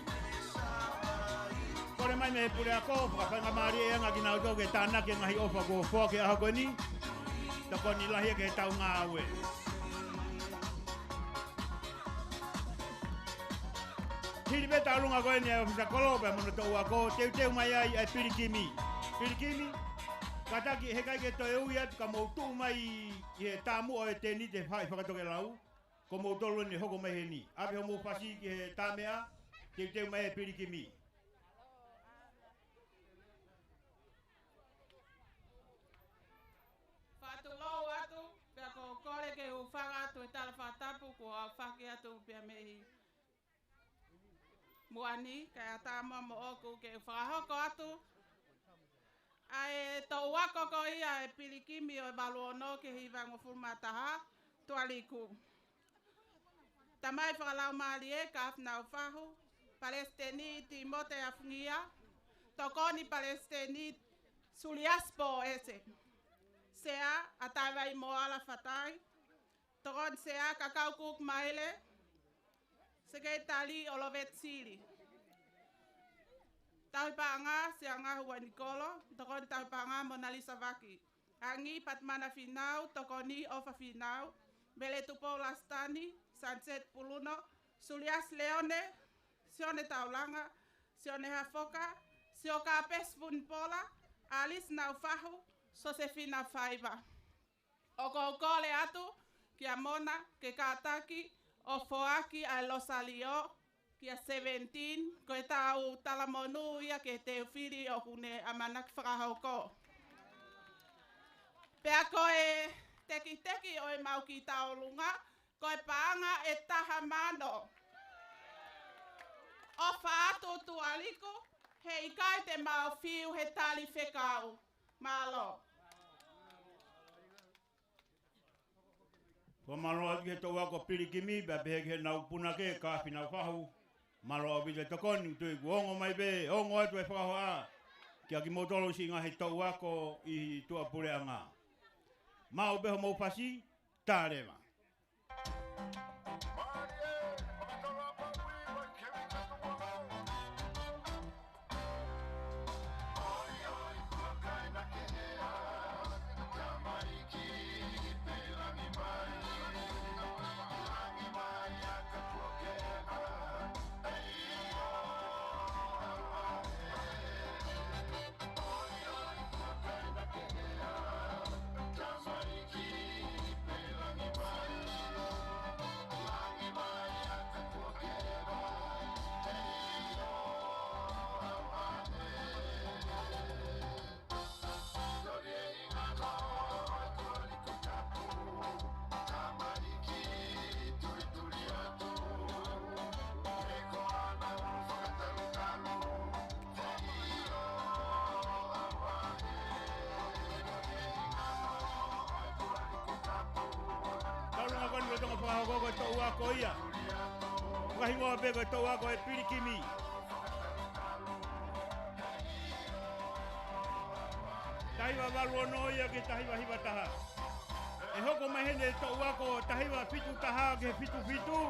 Kole mai mei he puleako, fakafaingamālieʻi ange kinautolu ke tānaki e ngaahi ʻofa kuo foaki he ʻaho ko eni. Tokoni lahi ia ki heʻetau ngāue. Hili pē taʻulunga ko eni ʻa e ʻOfisa Kolo pea mo hono toʻu ako, teuteu mai ai ʻa e Pilikimi. Pilikimi, kātaki heʻikai ke toe ui atu ka mou tuʻu mai ʻi he tāmuʻa ʻo e tēniti he faʻahi fakatokelau. Ko moutolu eni ʻe hoko mai heni. ʻAve hoʻomou fasi ki he tāmeʻa, teuteu mai e Pilikimi. Fakatulou atu, pea ʻoku ou kole ke u hūfanga atu he tala fakatapu kuo aofaki atu pea mei muʻa ni, kae ʻatā muʻa moʻoku ke u fakahoko atu ʻa e toʻu ako ko ia ʻa e pilikimi ʻo e valu ono ki he hiva hongofulu mā taha, Tuʻaliku. Tamai fakalaumālie Kafi Naufahu, Palesiteni Tīmote Afungia, Tokoni Palesiteni Suliasi Pōese, Sea ʻa Taivai Moala Fatai, Tokoni Sea Kakau Kuku Maile, Sekelitali ʻOloveti Sili. Tauhi paʻanga, Siangahu Uainikolo, Tokoni Tauhi paʻanga Monalisa Vaki. Angi Patimana Finau, Tokoni ʻOfa Finau, Mele Tupou Lasitani, Sunset Puluno, Suliasi Leone, Sione Taulanga, Sione Hafoka, Sioka Pesipuni Pola, ʻAlisi Naufahu, Sosefina Faiva. ʻOku ou kole atu kia Mona ke kātaki ʻo foaki ʻa e Losalio kia seventeen, ko e taʻu talamonū ia ki he teu fili ʻoku ne ʻamanaki fakahoko. Pea ko e tekiteki ʻo e mau ki taulunga, ko e paʻanga ʻe taha mano. ʻOfa atu Tuʻaliku, he ʻikai te mau fiu he tali fekau. Mālō. Fakamālō atu ki he toʻu ako pilikimi, pea pehē ki heʻenau punake, Kafi Naufahu. Mālō ʻaupito e tokoni, tui kuo ongo mai pē, ongo atu e fakahoa kia kimoutolu siʻi ngaahi toʻu ako ʻi tuʻapuleʻanga. Maʻu pē homou fasi, tā leva. Taulanga ko eni ko e toʻu ako ko ia. Fakahingoa pē ko e toʻu ako ʻe pilikimi. Taha hiva valu ono ia ki he taha hiva hiva taha. ʻE hoko mai heni e toʻu ako taha hiva fitu taha ki he fitu fitu.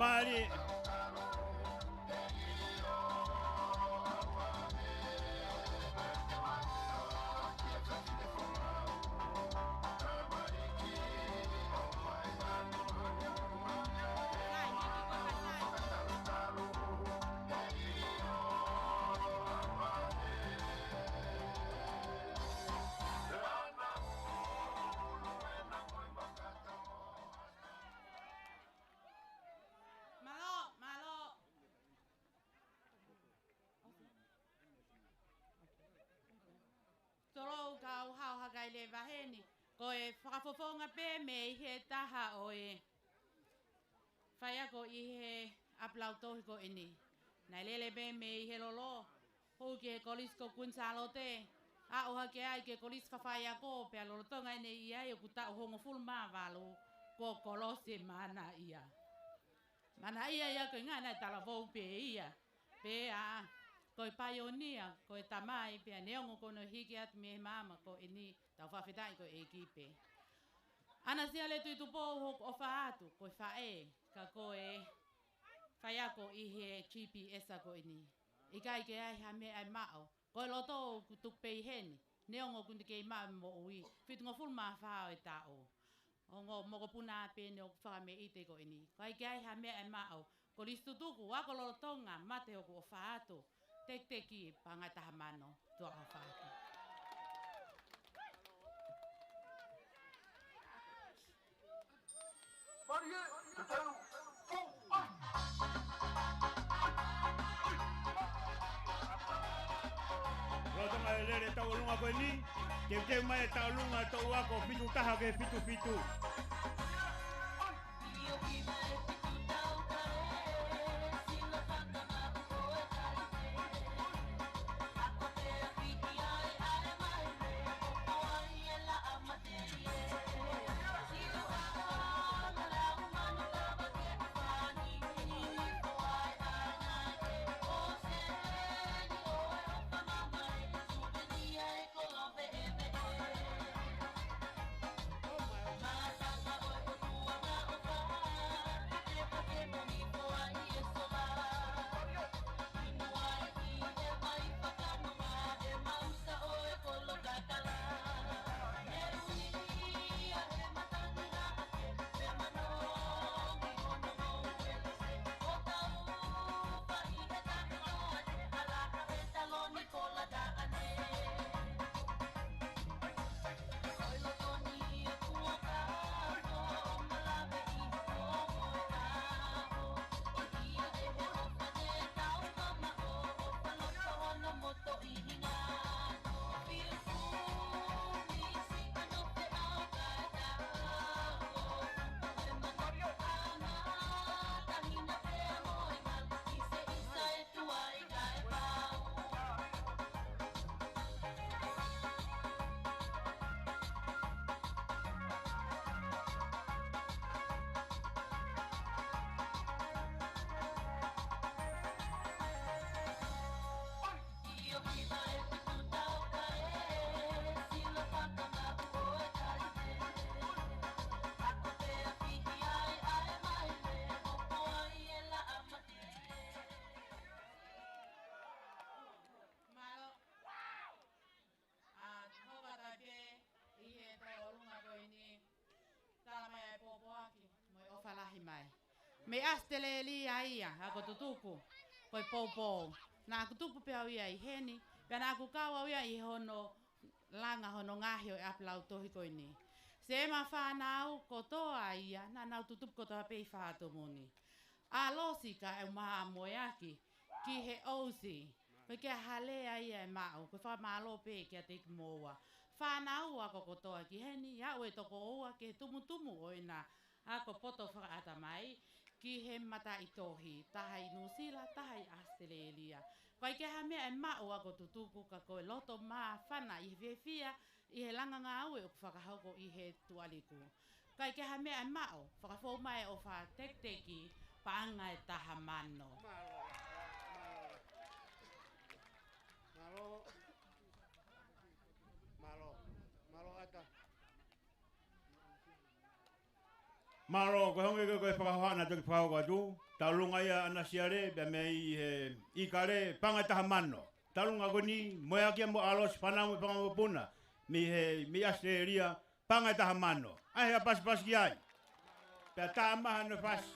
Mālie. Mālō, mālō. Tolou kau hao hakai leva heni, ko e fakafofonga pē mei he taha ʻo e faiako ʻi he ʻapi lautohi ko eni. Naʻe lele pē mei he lolo, hū ki he Kolisi ko Kuini Sālote, aʻu hake ai ki he kolisi fafaiako, pea lolotonga ʻene ʻi ai ʻoku taʻu hongofulu mā valu, kuo kolosi e manaʻia. Manaʻia ia ko e ʻuhinga naʻe talavou pē ia. Pea ko e paionia, ko e tamai, pea neongo ko hono hiki atu mei he maama ko eni, tau fakafetaʻi ko e ʻEiki pē. ʻAnasia Letuitupou, hoku ʻofa atu, ko e faʻē, ka ko e faiako ʻi he G P S ko eni. ʻIkai ke ʻi ai ha meʻa ʻe maʻu, ko e loto ʻoku tuku pē ʻi heni, neongo ʻoku ne kei maʻu e moʻui, fitungofulu mā fā ʻo e taʻu. ongo mokopuna pē ʻeni ʻoku fakameʻite ko eni. Kae ʻikai ha meʻa ʻe maʻu, ko Lisi Tutuku, ako lolotonga, mate ʻoku ʻofa atu. Tekiteki, paʻanga ʻe taha mano, tuʻa ʻofa atu. Marie, te tau, pō, ai. Lolotonga e lele tauʻolunga ko eni, teuteu mai e tauʻolunga toʻu ako fitu taha ki he fitu fitu. Mālō. ʻA, hoko atu pē ʻi he tauʻolunga ko eni, tala mai e pōpoaki, mo e ʻofa lahi mai. Mei ʻAositelēlia ia, ako Tutuku, ko e poupou. Naʻa ku tupu pē au ia ʻi heni, pea naʻa ku kau au ia ʻi hono langa hono ngaohi ʻo e ʻapilautohi ko eni. Siʻema fānau kotoa ia, naʻa nau tutupu kotoa pē ʻi Fātomu ni. ʻAlosi ka ʻe maʻa moeaki, ki he ʻosi. Ko e ke hale ai e maʻu, ko e fakamālō pē kiate kimoua. Fānau ako kotoa ki heni, ʻa ʻoe toko ua ke tumutumu ʻo ʻena ako poto fakaʻatamai, ki he mataʻitohi, taha ʻi Nuʻusila, taha ʻi ʻAositelēlia. Ko e ke ha meʻa ʻe maʻu ako Tutuku ka ko e loto māfana ʻi he fiefia, ʻi he langa ngāue ʻoku fakahoko ʻi he tuʻaliku. Kae ke ha meʻa ʻe maʻu, fakafou mai e ʻofa tekiteki, paʻanga ʻe taha mano. Mālō. Mālō. Mālō. Mālō. Mālō ʻAta. Mālō, ko e hangē ko e, ko e fakahohaʻa naʻa toki fakahoko atu. Tauʻolunga ia ʻa Nasiale, pea mei he ʻIkale, paʻanga ʻe taha mano. Tauʻolunga ko eni, moeaki ia mo ʻAlosi, fānau mo e fanga mokopuna. Mei he, mei ʻAositelēlia, paʻanga ʻe taha mano. ʻAi ha pasipasi ki ai. Pea tā maha no fasi.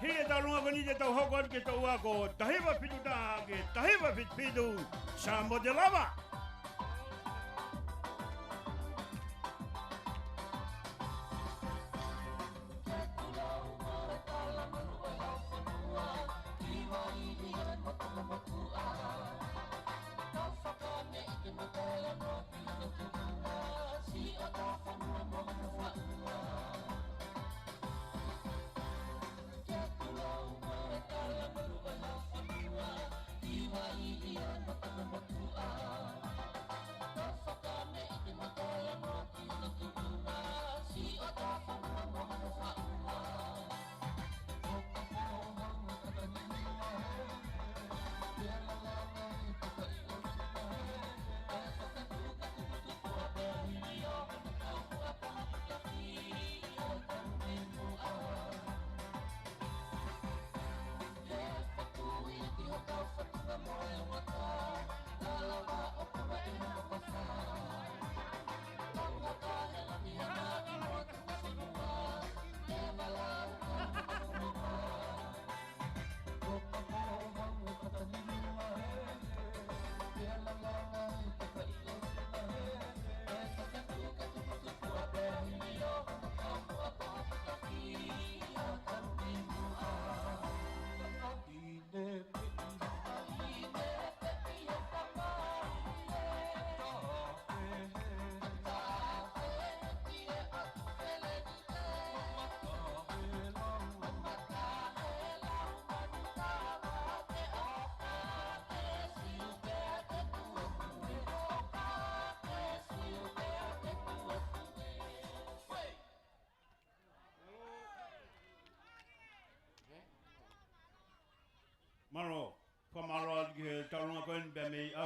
Hili e tauʻolunga ko eni te tau hoko atu ki he tauʻolunga ko e taha hiva fitu taha ki he taha hiva fitu fitu. Samoa te lava.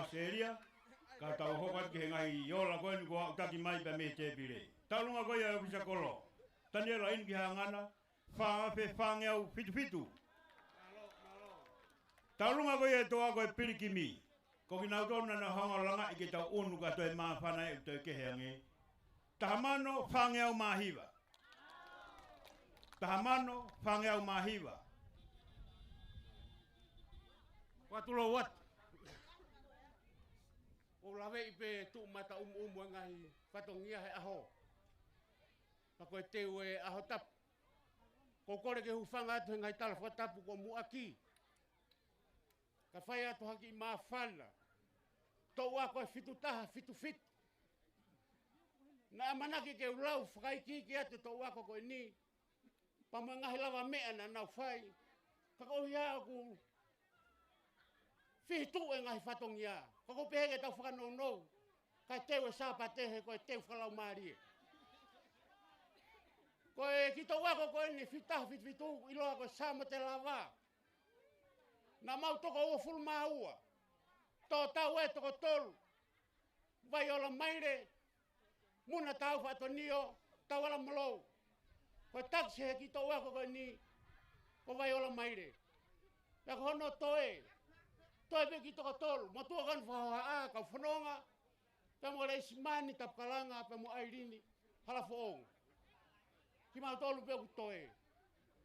ʻAositelēlia, ka tau hoko atu ki he ngaahi ola ko eni kuo aʻutaki mai pea mei he tēpile. Tauʻolunga ko ia ʻo e ʻōfisa kolo, Taniela inu ki hangana, fā afe fāngeau fitu fitu. Tauʻolunga ko ia ʻo e toʻa ko e pilikimi, ko kinautolu naʻa nau hanga ʻo langaʻi ke tau ʻunu ka toe māfana ʻe ʻū toe kehe ange. Taha mano fāngeau mā hiva. Taha mano fāngeau mā hiva. Kuo tulou atu. ʻOku ou laveʻi pē tuʻu mata ʻumuʻumu e ngaahi fatongia he ʻaho. Ka ko e teu e ʻaho tapu. ʻOku ou kole ke hūfanga atu he ngaahi tala fakatapu kuo muʻaki. Ka fai atu ha kiʻi māfana. Toʻu ako ʻe fitu taha fitu fitu. Naʻe ʻamanaki ke u lau fakaikiiki atu e toʻu ako ko eni. Pea mo e ngaahi lavameʻa naʻa nau fai. Ka ko ia ʻoku fihi tuʻu e ngaahi fatongia. Ka ʻoku ou pehē ke tau fakanounou. Kae teu e Sāpate he ko e teu fakalaumālie. Ko e kiʻi toʻu ako ko eni fitu taha fitu fitu, ʻiloa ko e Sā mo te Lava. Naʻa mau toko uofulu mā ua. Tō tau e toko tolu. Vaiola Maile, Muna Tau Fatonio, Tauala Molou. Ko e takisi he kiʻi toʻu ako ko eni, ko Vaiola Maile. Pea ko hono toe, toe pē ki toko tolu, Motuʻa Kanu Fakahohaʻa, kau fononga, pea mo Leisimani Tapukalanga, pea mo ʻAilini Halafoʻou. Kimautolu pē ʻoku toe.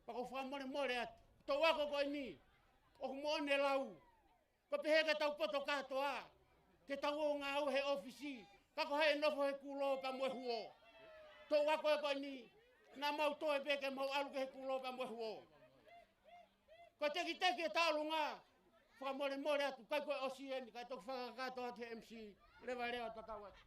Pea ʻoku ou fakamolemole atu. Toʻu ako ko eni, ʻoku moʻoni e lau. Ko e pehē ke tau poto kātoa, ke tau ō ngāue he ʻōfisi, ka ko hai ʻe nofo he kulo pea mo e huo. Toʻu ako ko eni, naʻa mau toe pē ke mau ʻalu ki he kulo pea mo e huo. Ko e tekiteki e tauʻolunga, fakamolemole atu, ʻikai ko e ʻosi eni, kae toki fakakakato atu he M C. Levaleva, tatau atu.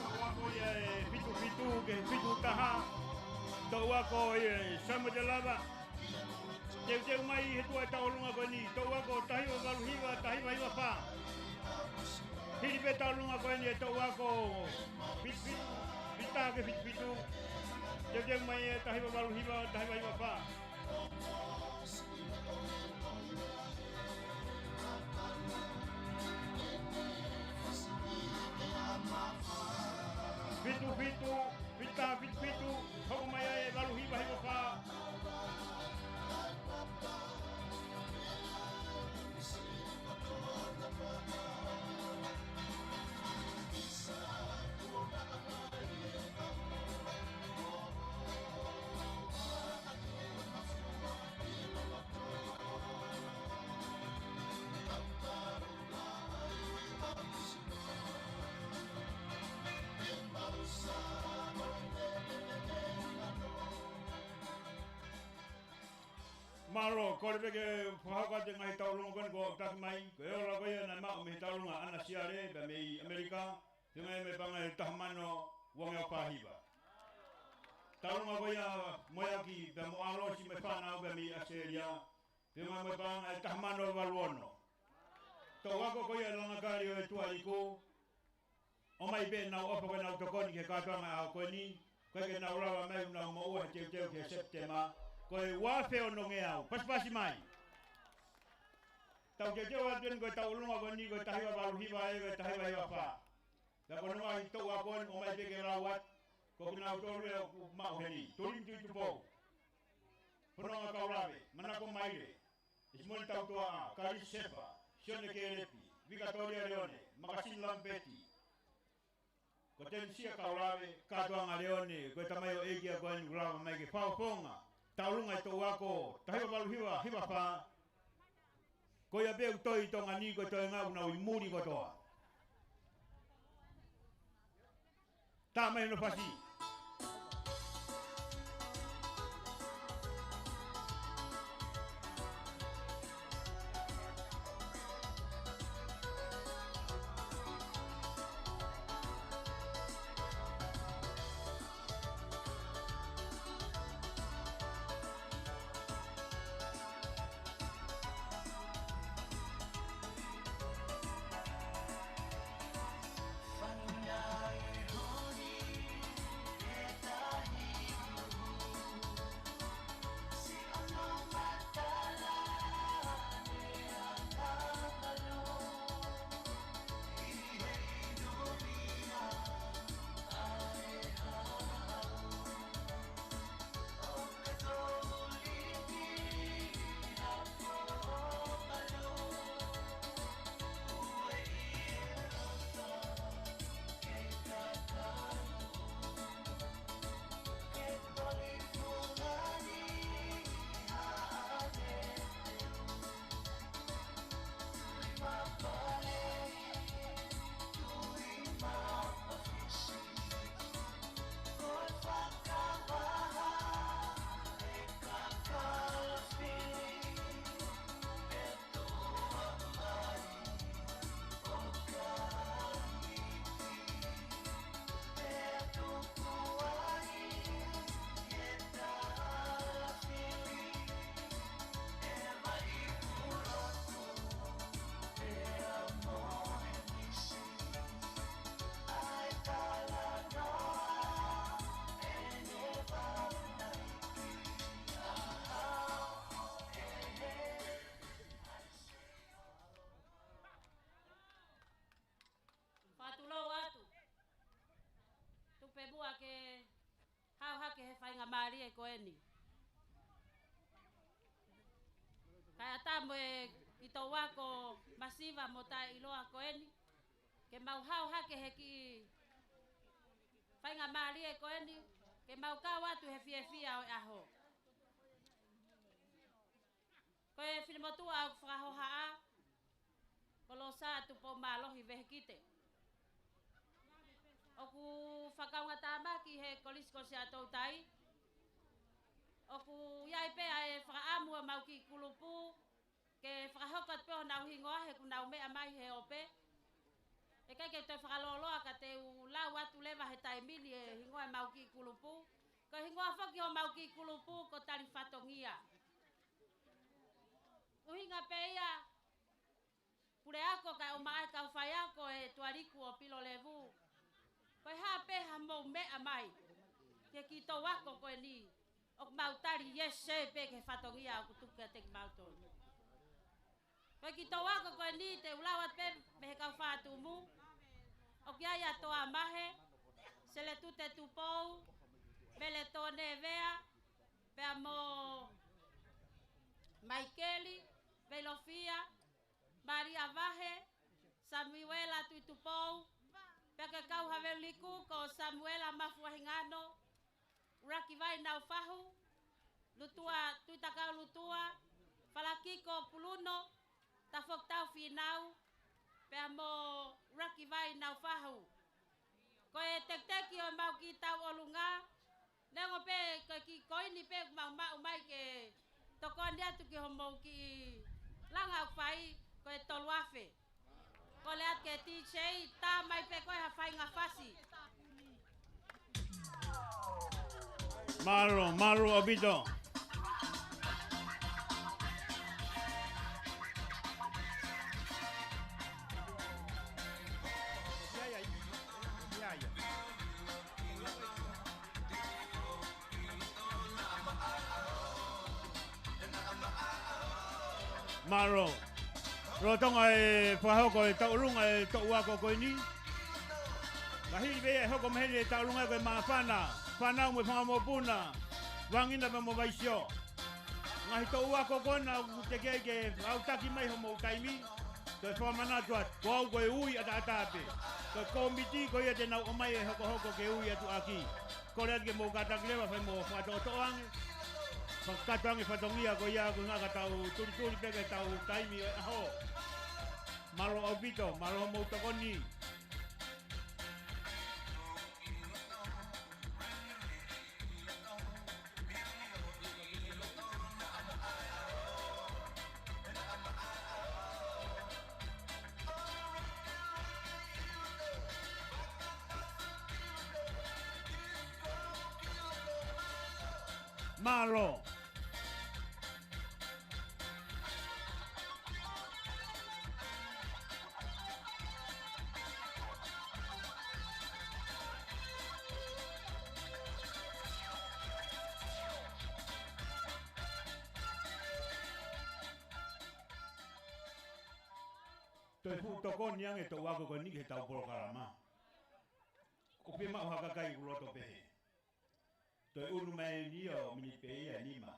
Toʻu ako ia ʻe fitu fitu ki he fitu taha. Toʻu ako ia ʻe Sā mo te Lava. Teuteu mai he tuʻa e tauʻolunga ko eni, toʻu ako taha hiva valu hiva, taha hiva hiva fā. Hili pē tauʻolunga ko eni e toʻu ako fitu fitu, fitu taha ki he fitu fitu. Teuteu mai e taha hiva valu hiva, taha hiva hiva fā. Fitu fitu, fitu taha fitu fitu, hoko mai ai e valu hiva hiva fā. Mālō, kole pē ke fakahoko atu e ngaahi tauʻolunga ko eni kuo aʻutaki mai, ko e ola ko ia naʻe maʻu mei he tauʻolunga ʻa ʻAna Siale, pea mei ʻAmelika, pea mei he paʻanga ʻe taha mano uangeau fā hiva. Tauʻolunga ko ia Moeaki, pea mo ʻAlosi mo e fānau pea mei ʻAositelēlia, pea mei he paʻanga ʻe taha mano valu ono. Toʻu ako ko ia Langakali ʻo e Tuʻa Iku, ʻomai pē ʻenau ʻofa ko ʻenau tokoni ki he kātoanga ʻo e ʻaho ko eni, ʻikai ke nau lava mai ʻo nau moʻua he teuteu ki he Sepitema, Ko e uaafe ono ngeau. Pasipasi mai. Tau teuteu atu eni ko e tau ʻolunga ko eni ko e taha hiva valu hiva ʻe ko e taha hiva hiva fā. Pea ko hono ngaahi toʻu ako eni ʻomai pē ke lau atu. Ko kinautolu ē ʻoku maʻu heni. Tolimi Tuʻitupou. Fononga Kaulave. Manako Maile. ʻIsimoni Tautuaʻa. Kalisi Sefa. Sione Kelepi. Vikatolia Leone. Makasini Lamipeti. Ko Tenisia Kaulave, Katoanga Leone, ko e tamaioʻeiki ia ko eni ʻoku lava mai ke fakafofonga tau ʻolunga e toʻu ako, taha hiva valu hiva, hiva fā. Ko ia pē ʻoku toe ʻi Tonga ni, ko e toenga ʻoku nau ʻi muli kotoa. Tā mai hono fasi. Fakatulou atu. Tuku pē muʻa ke hao hake he faingamālie ko eni. Kae ʻatā mo e kiʻi toʻu ako masiva mo taʻeʻiloa ko eni. Ke mau hao hake he kiʻi faingamālie ko eni. Ke mau kau atu he fiefia ʻo e ʻaho. Ko e finemotuʻa ʻoku fakahohaʻa, ko Losa Tupoumālohi Vehikite. ʻOku fakaungatāmaki he Kolisi ko Siaʻatoutai. ʻOku ʻi ai pē ʻa e fakaʻamu ʻa homau kiʻi kulupu, ke fakahoko atu pē honau hingoa he ʻoku nau meʻa mai he ope. ʻIkai ke toe fakalōloa ka te u lau atu leva he taimi ni e hingoa ʻemau kiʻi kulupu. Ko e hingoa foki homau kiʻi kulupu ko Talifatongia. ʻUhinga pē ia, puleako kae ʻumaʻā e kau faiako ʻe Tuʻaliku ʻo Pilolevu. Ko e hā pē haʻamou meʻa mai ki he kiʻi toʻu ako ko eni, ʻoku mau tali iese pē ki he fatongia ʻoku tuku kiate kimautolu. Ko e kiʻi toʻu ako ko eni te u lau atu pē mei he kau fakatumu. ʻOku ʻi ai ʻa Toa Mahe, Seletute Tupou, Meletone Vea, pea mo Maikeli Veilofia, Malia Vahe, Samuela Tuitupou, pea ko e kau haveliku ko Samuela Mafuahingano, ʻUluaki Vai Naufahu, Lutua Tuitakau Lutua, Falakiko Puluno, Tafokitau Finau, pea mo ʻUluaki Vai Naufahu. Ko e tekiteki ʻo ʻemau kiʻi tau ʻolunga, neongo pē ko e kiʻi koini pē ʻoku mau maʻu mai ke tokoni atu ki hoʻomou kiʻi langa ʻoku fai, ko e tolu afe. Kole atu ki he D J, tā mai pē ko e ha faʻahinga fasi. Mālō, mālō ʻaupito. Mālō. Lolotonga e fakahoko e tauʻolunga e toʻu ako ko eni. Ka hili pē ia e hoko mai heni e tauʻolunga ko e māfana, fānau mo e fanga mokopuna, Vangina pea mo Vaisio. Ngaahi toʻu ako ko ena ʻoku teʻeki ai ke autaki mai homou taimi. Ko e fakamanatu atu, ko au ko e ui ʻataʻatā pē. Ko e kōmiti ko ia te nau ʻomai e hokohoko ke ui atu ʻaki. Kole atu ke mou kātaki leva fai mo fakatoʻotoʻo ange. Fakakakato ange fatongia ko ia ko e ngaahi ka tau tulituli pē ke tau taimi ʻo e ʻaho. Mālō ʻaupito, mālō hoʻomou tokoni. Mālō. Toe fuʻu tokoni ange toʻu ako ko eni ki he tau polokalama. ʻOku pē maʻu ha kakai ʻoku loto pehē. Toe ʻunu mai eni ʻo miniti pē ia ʻe nima.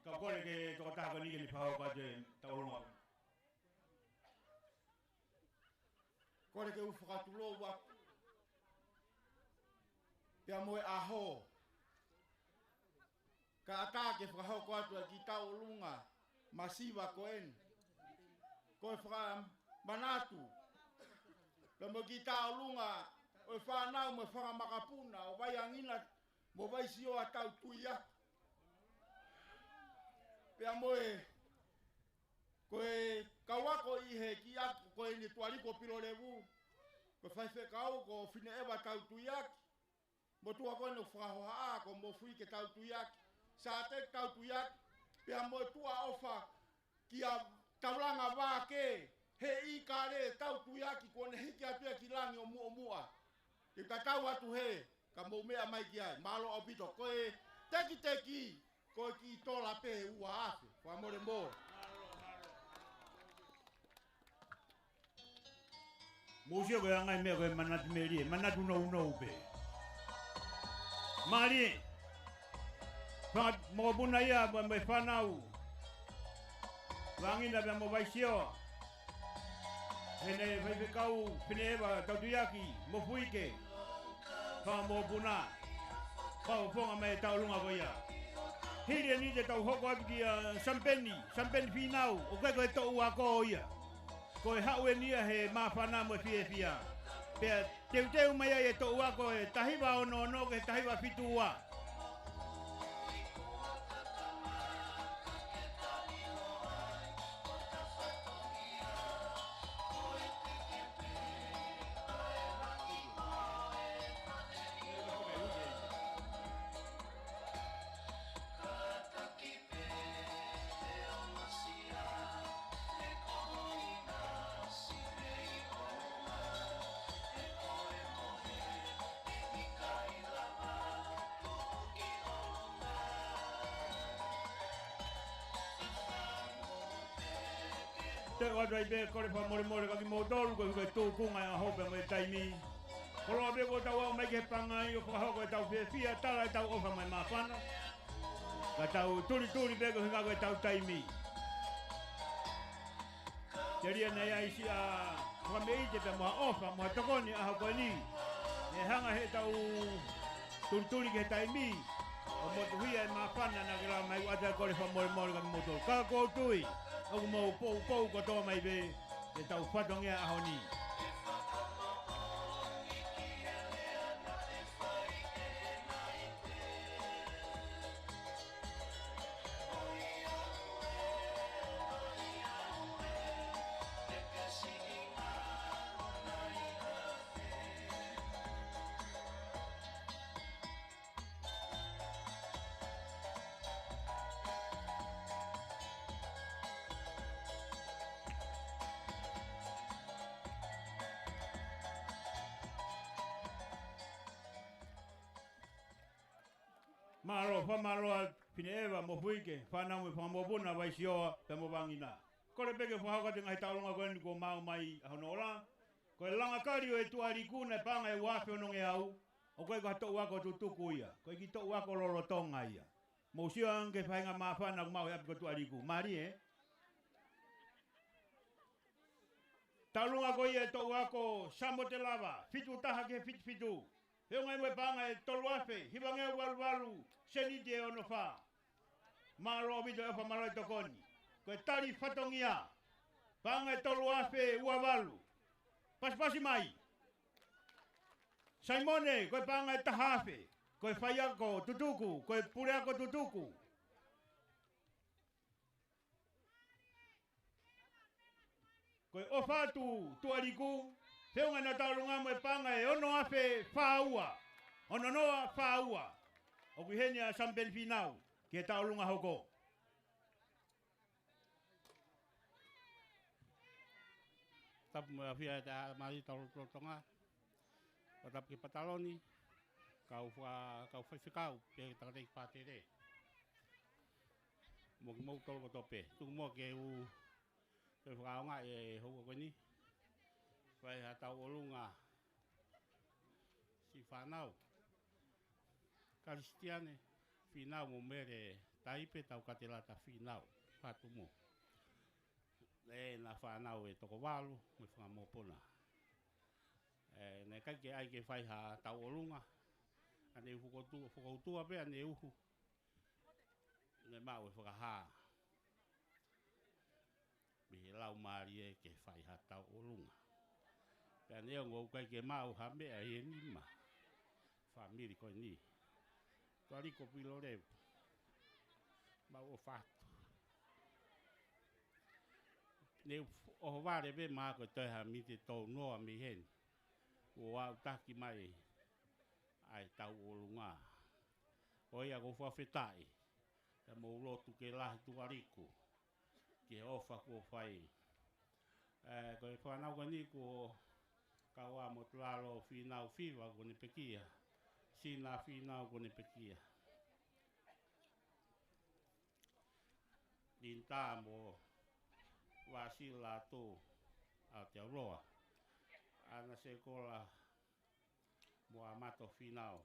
Ka kole ke tokotaha ko eni ke ne fakahoko atu e tauʻolunga. Kole ke u fakatulou atu. Pea mo e ʻaho. Ka ʻatā ke fakahoko atu e kiʻi tauʻolunga masiva ko eni. Ko e fakamanatu. Pea mo e kiʻi tauʻolunga ʻo e fānau mo e fanga makapuna ʻo Vangina mo Vaisio ʻa Tautuiaki. Pea mo e ko e kau ako ʻi he kiʻi ako ko eni Tuʻaliko Pilolevu. Ko e faifekau ko Fineʻeva Tautuiaki. Motuʻa ko eni ʻoku fakahohaʻa ko Mofuike Tautuiaki, Sāteki Tautuiaki, pea mo e tuʻa ʻofa kia Taulanga Vākē, he ʻi kale Tautuiaki kuo ne hiki atu ia ki langi ʻo muʻomuʻa. Ke tatau atu he, ka mou meʻa mai ki ai, mālō ʻaupito, ko e tekiteki, ko e kiʻi tola pē ua afe, fakamolemole. Mou sio ko e anga e meʻa ko e manatu melie, manatu nounou pē. Mālie. Fanga mokopuna ia mo e fānau. Vangina pea mo Vaisio. Hene faifekau Fineʻeva Tautuiaki, Mofuike. Fanga mokopuna. Fakafofonga mai e tauʻolunga ko ia. Hili eni te tau hoko atu kia Samipeni, Samipeni Fīnau, ʻoku ʻikai ko e toʻu ako ia. Ko e haʻu eni ia he māfana mo e fiefia. Pea teuteu mai ai e toʻu ako e taha hiva ono ono ki he taha hiva fitu ua. Te u ʻoatu ai pē kole fakamolemole kia kimoutolu, ko e, ko e tuʻunga e ʻaho pea mo e taimi. Koloa pē kuo tau aʻu mai ki he pangai ʻo fakahoko e tau fiefia, tala e tau ʻofa mo e māfana. Ka tau tulituli pē ko e hinga ko e tau taimi. Telia naʻe ʻi ai siʻa fakameʻite pea mo ha ʻofa, mo ha tokoni ʻaho ko eni. ʻE hanga he tau tulituli ki he taimi. ʻO motuhia e māfana naʻa ke lava mai, ʻoatu e kole fakamolemole kia kimoutolu. Ka ʻoku ou tui, ʻoku mou poupou kotoa mai pē, ʻe tau fatongia ʻaho ni. Mālō, fakamālō ʻa Fineʻeva Mofuike, fānau mo e fanga mokopuna Vaisioa pea mo Vangina. Kole pē ke fakahoko atu e ngaahi tauʻolunga ko eni kuo maʻu mai ʻa hono ola. Ko e Langakali ʻo e Tuʻaliku naʻe paʻanga ʻe ua afe onongeau, ʻoku ʻikai ko ha toʻu ako tutuku ia. Ko e kiʻi toʻu ako lolotonga ia. Mou sio ange ki he faʻahinga māfana ʻoku maʻu he ʻapi ko Tuʻaliku. Mālie, ē? Tauʻolunga ko ia e toʻu ako Samote Lava, fitu taha ki he fitu fitu. Feʻunga ia mo e paʻanga ʻe tolu afe hivangeau valu valu, sēniti ʻe ono fā. Mālō ʻaupito e ʻofa, mālō e tokoni. Ko e tali fatongia, paʻanga ʻe tolu afe ua valu. Pasipasi mai. Saimone, ko e paʻanga ʻe taha afe. Ko e faiako tutuku, ko e puleako tutuku. Ko e ʻOfa atu Tuʻaliku, feʻunga ʻena tauʻolunga mo e paʻanga ʻe ono afe fā ua. Ono noa fā ua. ʻOku ʻi heni ʻa Samipeni Fīnau ki he tauʻolunga hoko. Tapu mo e ʻafio ʻa e Tamai Tauloto Tonga. Fakatapu ki he pataloni, kau fa-, kau faifekau, pea ki he tangataʻeiki pātele. Mo kimoutolu kotoa pē. Tuku muʻa ke u toe fakaʻaongaʻi e houa ko eni. Fai ha tauʻolunga siʻi fānau Kalisitiane, Fīnau mo Mele Taipe Taukatelata Fīnau, Fatumu. ʻEna fānau ʻe toko valu, mo e fanga mokopuna. ʻE, naʻe ʻikai ke ʻai ke fai ha tauʻolunga, ʻa ʻene uhu kotu-, fokoutua pē ʻa ʻene uhu. Naʻe maʻu e fakahā mei he Laumālie ke fai ha tauʻolunga. Pea neongo ʻoku ʻikai ke maʻu ha meʻa ʻi he nima fāmili ko eni. Tuʻaliku Pilolevu. Mau ʻofa atu. Ne ʻohovale pē ma ko e toe ha miniti ʻe tolu noa mei heni. Kuo aʻu taki mai ʻa e tauʻolunga. ʻO ia ʻoku ou fakafetaʻi. Pea mou lotu ke lahi Tuʻaliku ki he ʻofa kuo fai. ʻE, ko e fānau ko eni ko Kaua mo Tulalo Fīnau Fiva kuo ne pekia. Sina Fīnau kuo ne pekia. Linda mo Vasila Lātū Aotearoa. ʻAna Sekola mo ʻAmato Fīnau.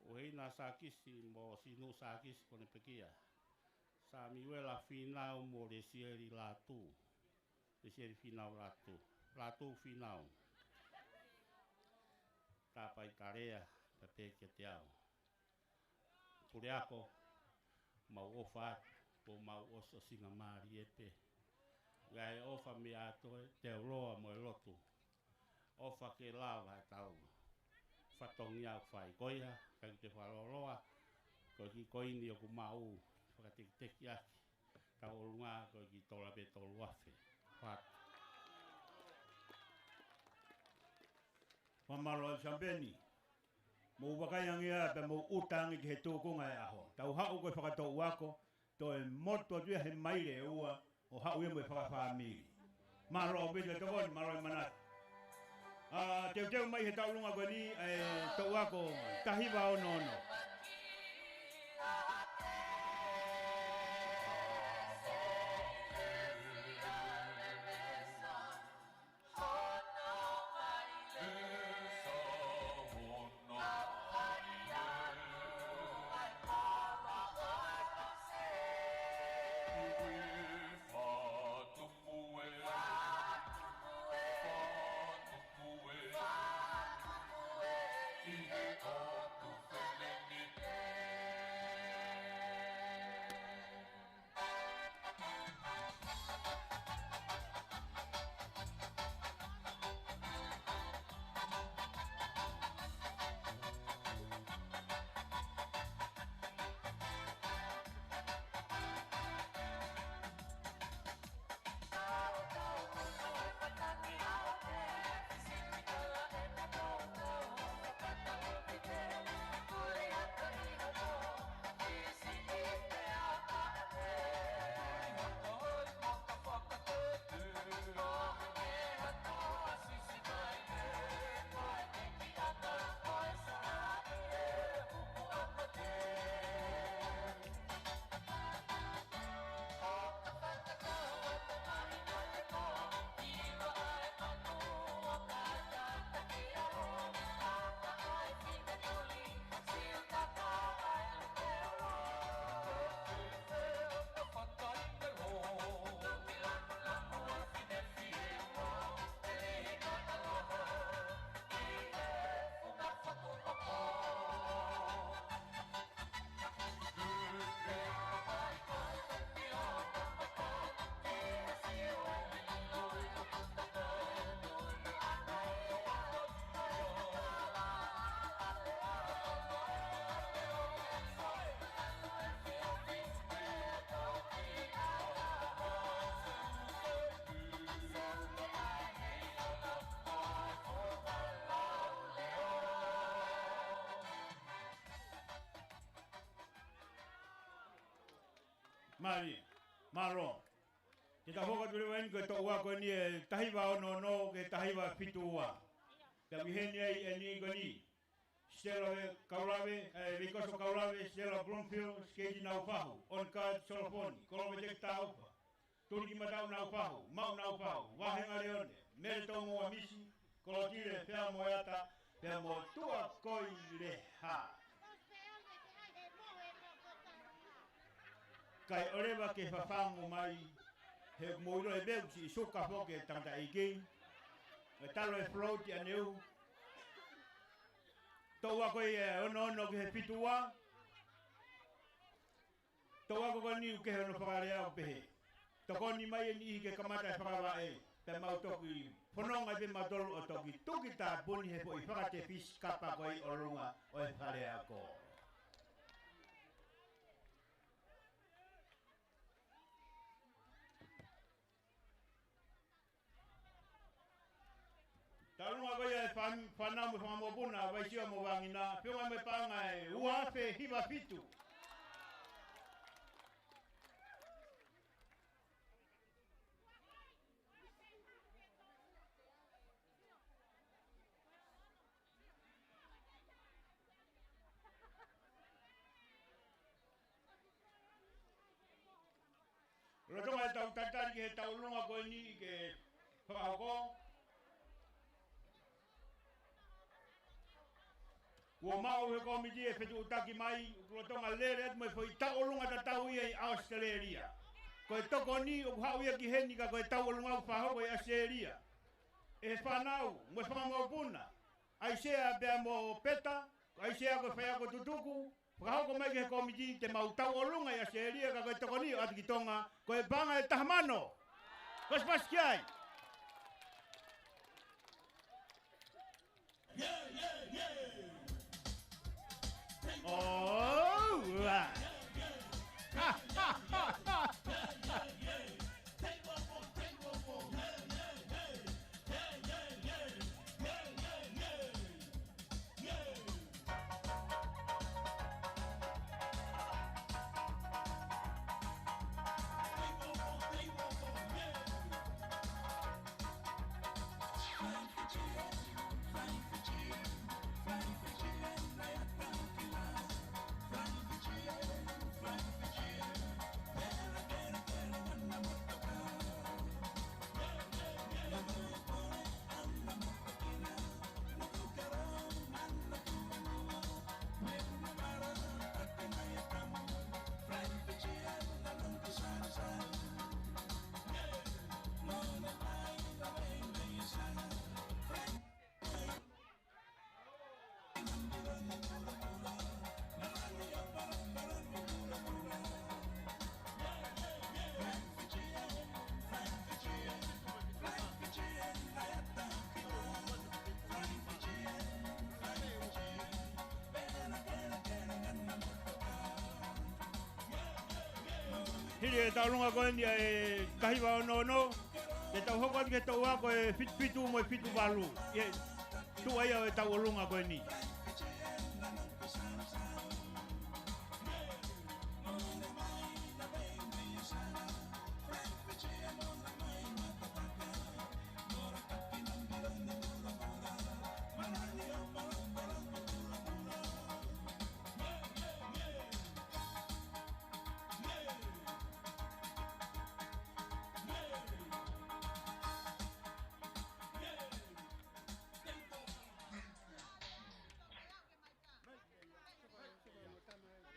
ʻUhina Sākisi mo Sinu Sākisi kuo ne pekia. Samiuela Fīnau mo Lesieli Lātū. Lesieli Fīnau Lātū. Lātū Fīnau. Tāpai Kalea, pea pehē kiate au. Puleako, mau ʻofa atu, ko mau ʻosiʻosingamālie pē. ʻOku ʻi ai e ʻofa mei ʻAotearoa mo e lotu. ʻOfa ke lava e tau fatongia ʻoku fai ko ia, ʻikai ke te fakalōloa, ko e kiʻi koini ʻoku maʻu, fakatekitekiʻaki, tauʻolunga ko e kiʻi tola pē tolu afe. Fat. Fakamālō Samipeni. Mou vakai ange ia pea mou ʻuta ange ki he tūkunga e ʻaho. Tau haʻu ko e fakatouʻaki, toe motu atu ia he maile ʻe ua, ʻo haʻu ia mo e fakafāmili. Mālō ʻaupito e tokoni, mālō e manatu. ʻA, teuteu mai he tauʻolunga ko eni, ʻa e toʻu ako taha hiva ono ono. Mālie. Mālō. Te tau hoko atu leva eni ko e toʻu ako eni ʻe taha hiva ono ono ki he taha hiva fitu ua. Tau ʻi heni ai eni ko eni. Stella Ve-, Kaulave, eh, Veikoso Kaulave, Stella Bloomfield, Skate Naufahu, On Guard Solofoni, Kolove Teki Taufa, Tuliki Matau Naufahu, Mau Naufahu, Vahenga Leone, Mele Toungoa Misi, Kolotile Feamoeata, pea mo Tuʻa Koileha. Kae ʻoleva ke fafangu mai, he mou ʻilo e veu si suka foki e tangataʻeiki. E talo e float ia neu. Toʻu ako ia ono ono ki he fitu ua. Toʻu ako ko eni ʻoku kehe hono fakalea ʻo pehē: Tokoni mai e niʻihi ke kamata e fakavaʻe, pea mau toki fononga pē mautolu ʻo toki tuki tāpuni he foʻi fakatefisi kapa ko ē ʻi ʻolunga ʻo e fale ako. Tau ʻolunga ko ia e fā-, fānau mo e fanga mokopuna, Vaisiua mo Vangina, feʻunga mo e paʻanga ʻe ua afe hiva fitu. Lolotonga ʻetau tatali ki he tauʻolunga ko eni ke fakahoko, kuo maʻu he kōmiti e fetuʻutaki mai, ʻoku lolotonga lele atu mo e foʻi tauʻolunga tatau ia ʻi ʻAositelēlia. Ko e tokoni ʻoku haʻu ia ki heni ka ko e tauʻolunga ʻoku fakahoko ʻi ʻAositelēlia. ʻE he fānau, mo e fanga mokopuna, ʻAisea pea mo Peta, ko ʻAisea ko e faiako tutuku, fakahoko mai ki he kōmiti te mau tauʻolunga ʻi ʻAositelēlia ka ko e tokoni ʻoatu ki Tonga, ko e paʻanga ʻe taha mano. Pasipasi ki ai. All right. Hili e tauʻolunga ko eni ʻa e taha hiva ono ono, te tau hoko atu ki he toʻu ako ʻe fitu fitu mo e fitu valu. ʻI he tuʻa ia ʻo e tauʻolunga ko eni.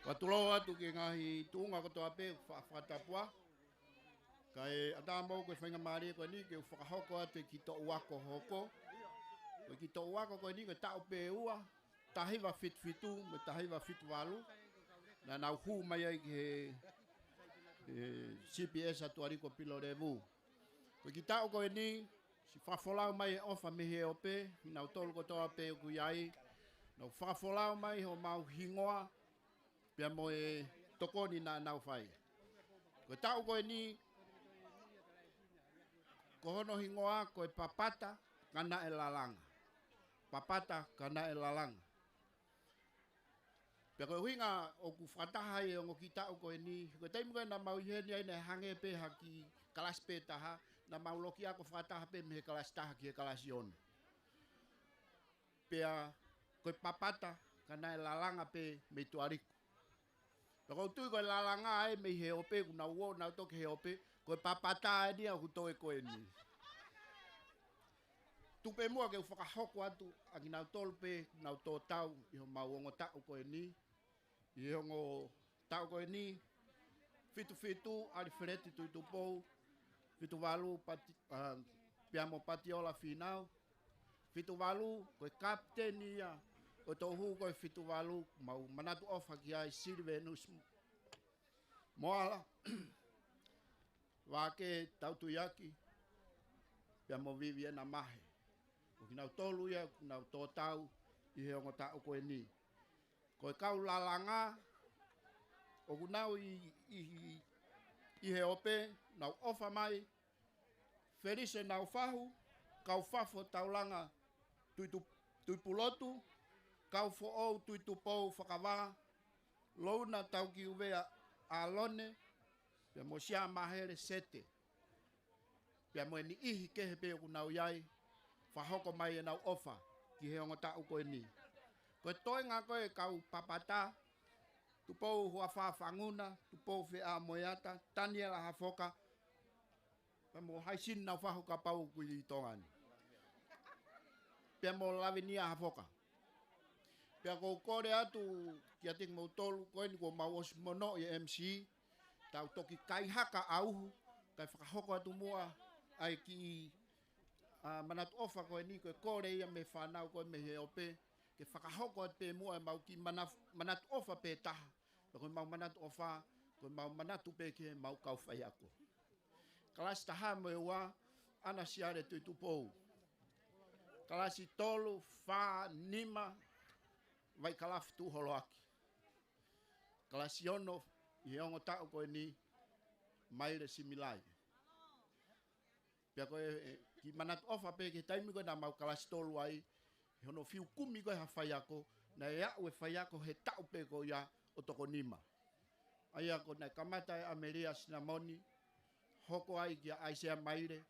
Ka tulou atu ki he ngaahi tuʻunga kotoa pē fa-, fakatapua. Kae ʻatā mo au ko e faingamālie ko eni ke u fakahoko atu e kiʻi toʻu ako hoko. Ko e kiʻi toʻu ako ko eni ko e taʻu pē ua, taha hiva fitu fitu mo e taha hiva fitu valu. Naʻa nau hū mai ai ki he, he C P S ʻa Tuʻaliko Pilolevu. Ko e kiʻi taʻu ko eni, siʻi fakafolau mai e ʻofa mei he ope, kinautolu kotoa pē ʻoku ʻi ai. Nau fakafolau mai homau hingoa, pea mo e tokoni naʻa nau fai. Ko e taʻu ko eni, ko hono hingoa ko e Papata Ka Naʻe Lalanga. Papata Ka Naʻe Lalanga. Pea ko e ʻuhinga ʻoku fakataha ai e ongo kiʻi taʻu ko eni, ko e taimi ko ē naʻa mau ʻi heni ai naʻe hangē pē ha kiʻi kalasi pē taha, naʻa mau loki ako fakataha pē mei he kalasi taha ki he kalasi ono. Pea ko e papata, ka naʻe lalanga pē mei tuʻa liku. Pea ʻoku ou tui ko e lalanga ē mei he ope, kuo nau ō nautolu ki he ope, ko e papata eni ia ʻoku toe ko eni. Tuku pē muʻa ke u fakahoko atu ʻa kinautolu pē kuo nau tō tau ʻi homau ongo taʻu ko eni. ʻI he ongo taʻu ko eni, fitu fitu, ʻAlifeleti Tuʻitupou, fitu valu, Pati-, ā, pea mo Patiola Fīnau, fitu valu, ko e kapiteni ia ʻo e toʻu hū ko e fitu valu, mau manatu ʻofa ki ai, Silivenusi Moala, Vake Tautuiaki, pea mo Viviana Mahe. Ko kinautolu ia, kuo nau tō tau ʻi he ongo taʻu ko eni. Ko e kau lalanga, ʻoku nau ʻi, ʻi, ʻi, ʻi he ope, nau ʻofa mai, Felise Naufahu, Kaufafo Taulanga Tuʻitu-, Tuʻipulotu, Kaufoʻou Tuʻitupou Fakavā, Louna Taukiuvea ʻAlone, pea mo Siamahele Sete. Pea mo e niʻihi kehe pē ʻoku nau ʻi ai, fakahoko mai ʻenau ʻofa ki he ongo taʻu ko eni. Ko e toenga ko ē kau papata, Tupou Huafa Fanguna, Tupou Feʻamoeata, Taniela Hafoka, pea mo Haisini Naufahu kapau ʻoku ʻi Tonga ni. Pea mo Lavinia Hafoka. Pea ʻoku ou kole atu kiate kimoutolu, ko eni kuo mau ʻosi monoʻi e M C, tau toki kaihaka ʻauhu, kae fakahoko atu muʻa ʻa e kiʻi, ā, manatu ʻofa ko eni, ko e kole ia mei he fānau ko ē mei he ope, ke fakahoko atu pē muʻa ʻemau kiʻi mana-, manatu ʻofa pē taha, pea ko ʻemau manatu ʻofa, ko ʻemau manatu pē ki heʻemau kau faiako. Kalasi taha mo e ua, ʻAna Siale Tuʻitupou. Kalasi tolu, fā, nima, Vaikalafi Tuʻuholoaki. Kalasi ono, ʻi he ongo taʻu ko eni, Maile Similai. Pea ko e, e, kiʻi manatu ʻofa pē ki he taimi ko ē naʻa mau kalasi tolu ai, ʻi hono fiu kumi ko ē ha faiako, naʻe aʻu e faiako he taʻu pē ko ia ʻo toko nima. ʻA ia ko ē naʻe kamata ʻe ʻAmelia Sinamoni, hoko ai kia ʻAisea Maile,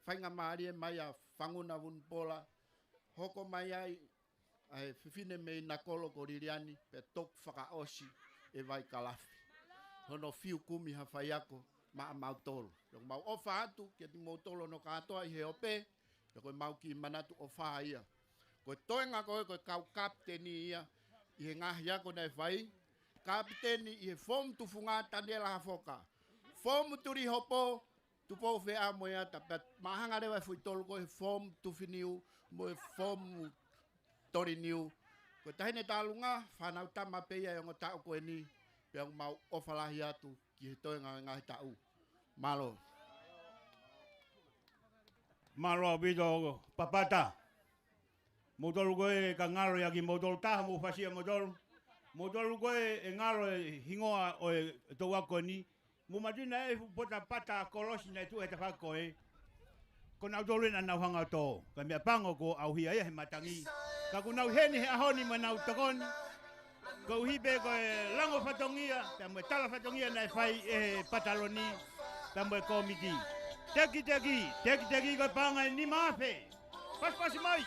faingamālie mai ʻa Fanguna Vunipola, hoko mai ai ʻa e fefine mei Nakolo ko Liliani, pea toki fakaʻosi ʻe Vaikalafi. Hono fiu kumi ha faiako maʻamautolu. Pea ʻoku mau ʻofa atu kiate kimoutolu hono kātoa ʻi he ope, pea ko ʻemau kiʻi manatu ʻofa ia. Ko e toenga ko ē, ko e kau kapiteni ia, ʻi he ngaahi ako naʻe fai, kapiteni ʻi he Foomu Tufunga Taniela Hafoka. Foomu Tulihopo, Tupou Feʻamoeata, pea mahanga leva e foʻi tolu ko ē Foomu Tufiniu, mo e Foomu Toliniu. Ko e Taʻahine Talunga, fānau tama pē ia e ongo taʻu ko eni, pea ʻoku mau ʻofa lahi atu ki he toenga e ngaahi taʻu. Mālō. Mālō ʻaupito papata. Moutolu ko ē ka ngalo ia kimoutolu taha mou fasi ʻa moutolu. Moutolu ko ē ʻe ngalo e hingoa ʻo e touʻi ako ko eni. Mou manatuʻi naʻe ʻi ai e fuʻu potapata kolosi naʻe tuʻu he tafaʻaki ko ē. Ko nautolu ē naʻa nau hanga ʻo tō. Ka meʻa pango kuo ʻauhia ia he matangi. Ka kuo nau ʻi heni he ʻaho ni mo ʻenau tokoni. Koeʻuhi pē ko e lango fatongia, pea mo e tala fatongia naʻe fai ʻe he pataloni, pea mo e kōmiti. Teki, teki, teki, teki ko e paʻanga ʻe nima afe. Pasipasi mai.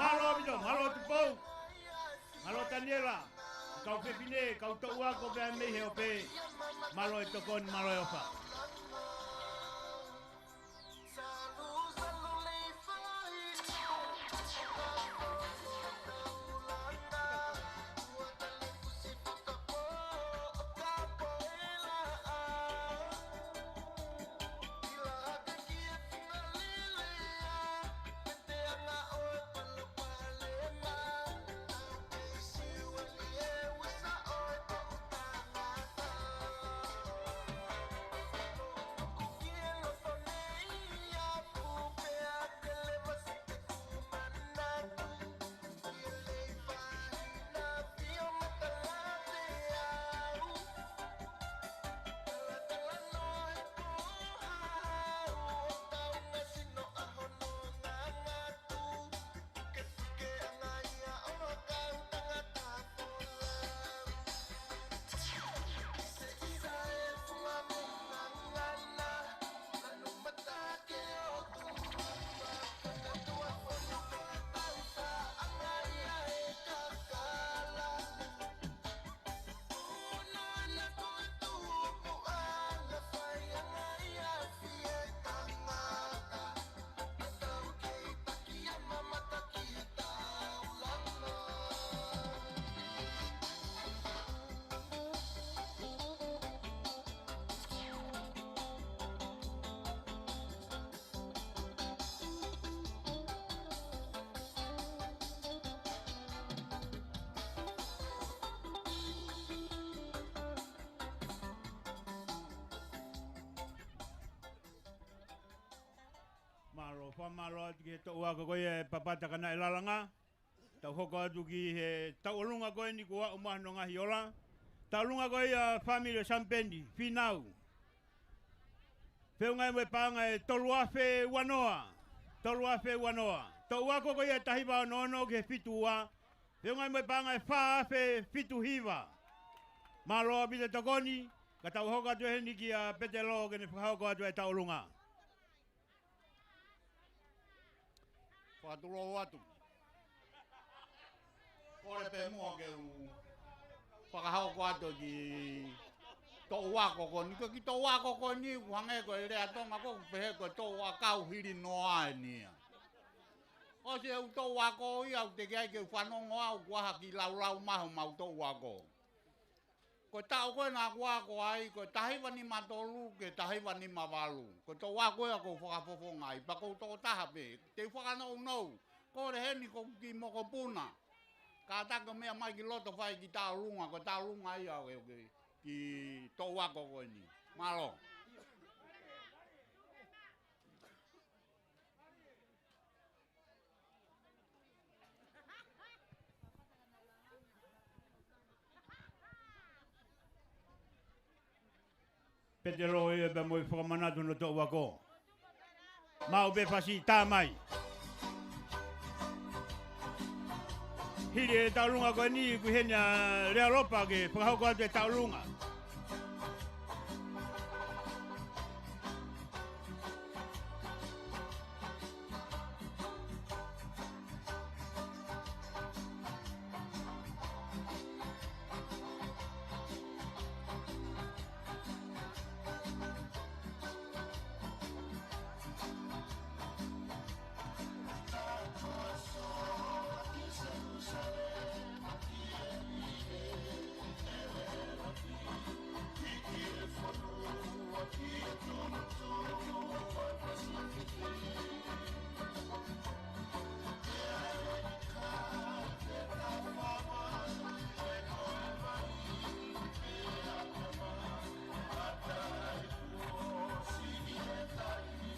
Mālō ʻaupito, mālō Tupou. Mālō Taniela. Kau fefine, kau touʻi ako pea mei he ope. Mālō e tokoni, mālō e ʻofa. Fakamālō atu ki he toʻu ako ko ia ʻe Papata Kanaʻelālanga. Tau hoko atu ki he tauʻolunga ko eni kuo aʻu mai hono ngaahi ola. Tauʻolunga ko ia fāmili Samipeni, Fīnau. Feʻunga ia mo e paʻanga ʻe tolu afe uanoa. Tolu afe uanoa. Toʻu ako ko ia taha hiva ono ono ki he fitu ua. Feʻunga ia mo e paʻanga ʻe fā afe fitu hiva. Mālō ʻaupito e tokoni, ka tau hoko atu heni kia Petelo ke ne fakahoko atu e tauʻolunga. Fakatulou atu. Kole pē muʻa ke u fakahoko atu ki toʻu ako ko eni, ko e kiʻi toʻu ako ko eni, ʻoku hangē ko e lea Tonga ko ē ʻoku pehē ko e toʻu ʻakau hili noa eni ia. ʻOsi e ʻū toʻu ako ia, ʻoku teʻeki ai ke u fanongo au kuo ha kiʻi laulau mai homau toʻu ako. Ko e taʻu ko ē naʻá ku ako ai, ko e taha hiva nima tolu ki he taha hiva nima valu. Ko e toʻu ako ia ʻoku ou fakafofonga ai, pea ʻoku ou tokotaha pē. Te u fakanounou, kole heni ko e kiʻi mokopuna. Kātaki ʻo meʻa mai ki loto fai e kiʻi tauʻolunga, ko e tauʻolunga ia ʻo e, ʻo e kiʻi toʻu ako ko eni. Mālō. Petelo ia pea mo e fakamanatu hono toʻu ako. Maʻu pē fasi tā mai. Hili e tauʻolunga ko eni kuo ʻi heni ʻa Lealopa ke fakahoko atu e tauʻolunga.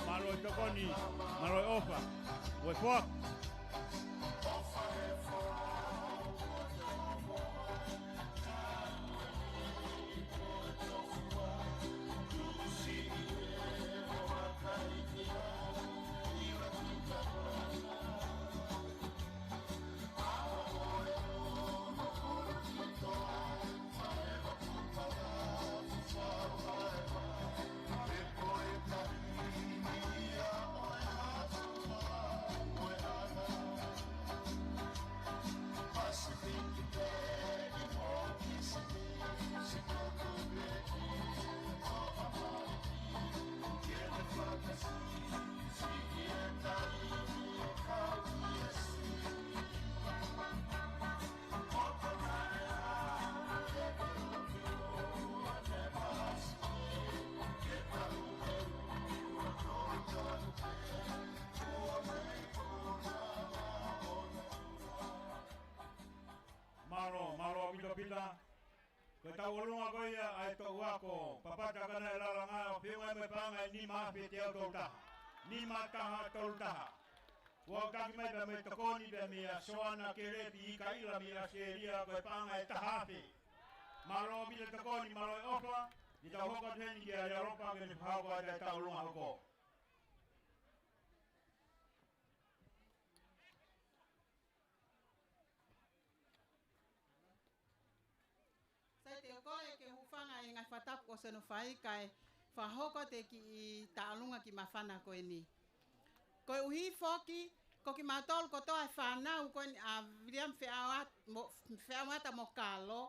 Mālō e tokoni, mālō e ʻofa. Ue fua. Mālō, mālō ʻaupito Pita. Ko e tauʻolunga ko ia ʻa e toʻu ako Papata Kanaʻelālanga, ʻo feʻunga ia mo e paʻanga ʻe nima afe teau tolu taha. Nima taha tolu taha. Kuo aʻutaki mai pea mo e tokoni pea meia Soana Kelepi Ikaila mei ʻAositelēlia, ko e paʻanga ʻe taha afe. Mālō ʻaupito e tokoni, mālō e ʻofa. Te tau hoko atu heni kia Lealopa ke ne fakahoko atu e tauʻolunga hoko. Sai, te u kole ke u hūfanga he ngaahi fakatapu kuo ʻosi hono fai kae fakahoko atu e kiʻi tauʻolunga kiʻi māfana ko eni. Koeʻuhi foki, ko kimautolu kotoa e fānau ko eni ʻa Viliami Feʻaoat-, mo, Feʻamoeata mo Kalo,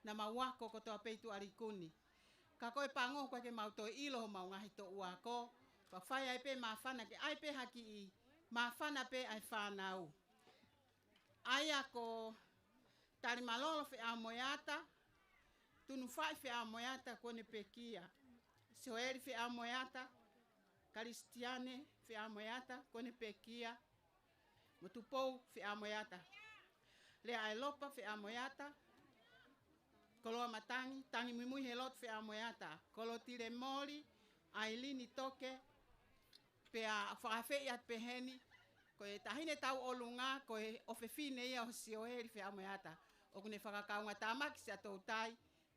naʻa mau ako kotoa pē ʻi Tuʻa Likuni. Ka ko e pango ko ē ke mau toe ʻilo homau ngaahi toʻu ako, pea fai ai pē māfana ke ʻai pē ha kiʻi māfana pē ʻa e fānau. ʻA ia ko Talimalolo Feʻamoeata, Tunufaʻi Feʻamoeata kuo ne pekia. Sioeli Feʻamoeata, Kalisitiane Feʻamoeata kuo ne pekia. Mo Tupou Feʻamoeata. Leaelopa Feʻamoeata, Koloamatangi, Tangimuimui Helotu Feʻamoeata, Kolotilemoli, ʻAilini Toke, Pea ʻoku fakaafeʻi atu pē heni, ko e Taʻahine Tauʻolunga, ko e ʻofefine ia ʻo Sioeli Feamoeata. ʻOku ne fakakaungatāmaki Siaʻatoutai,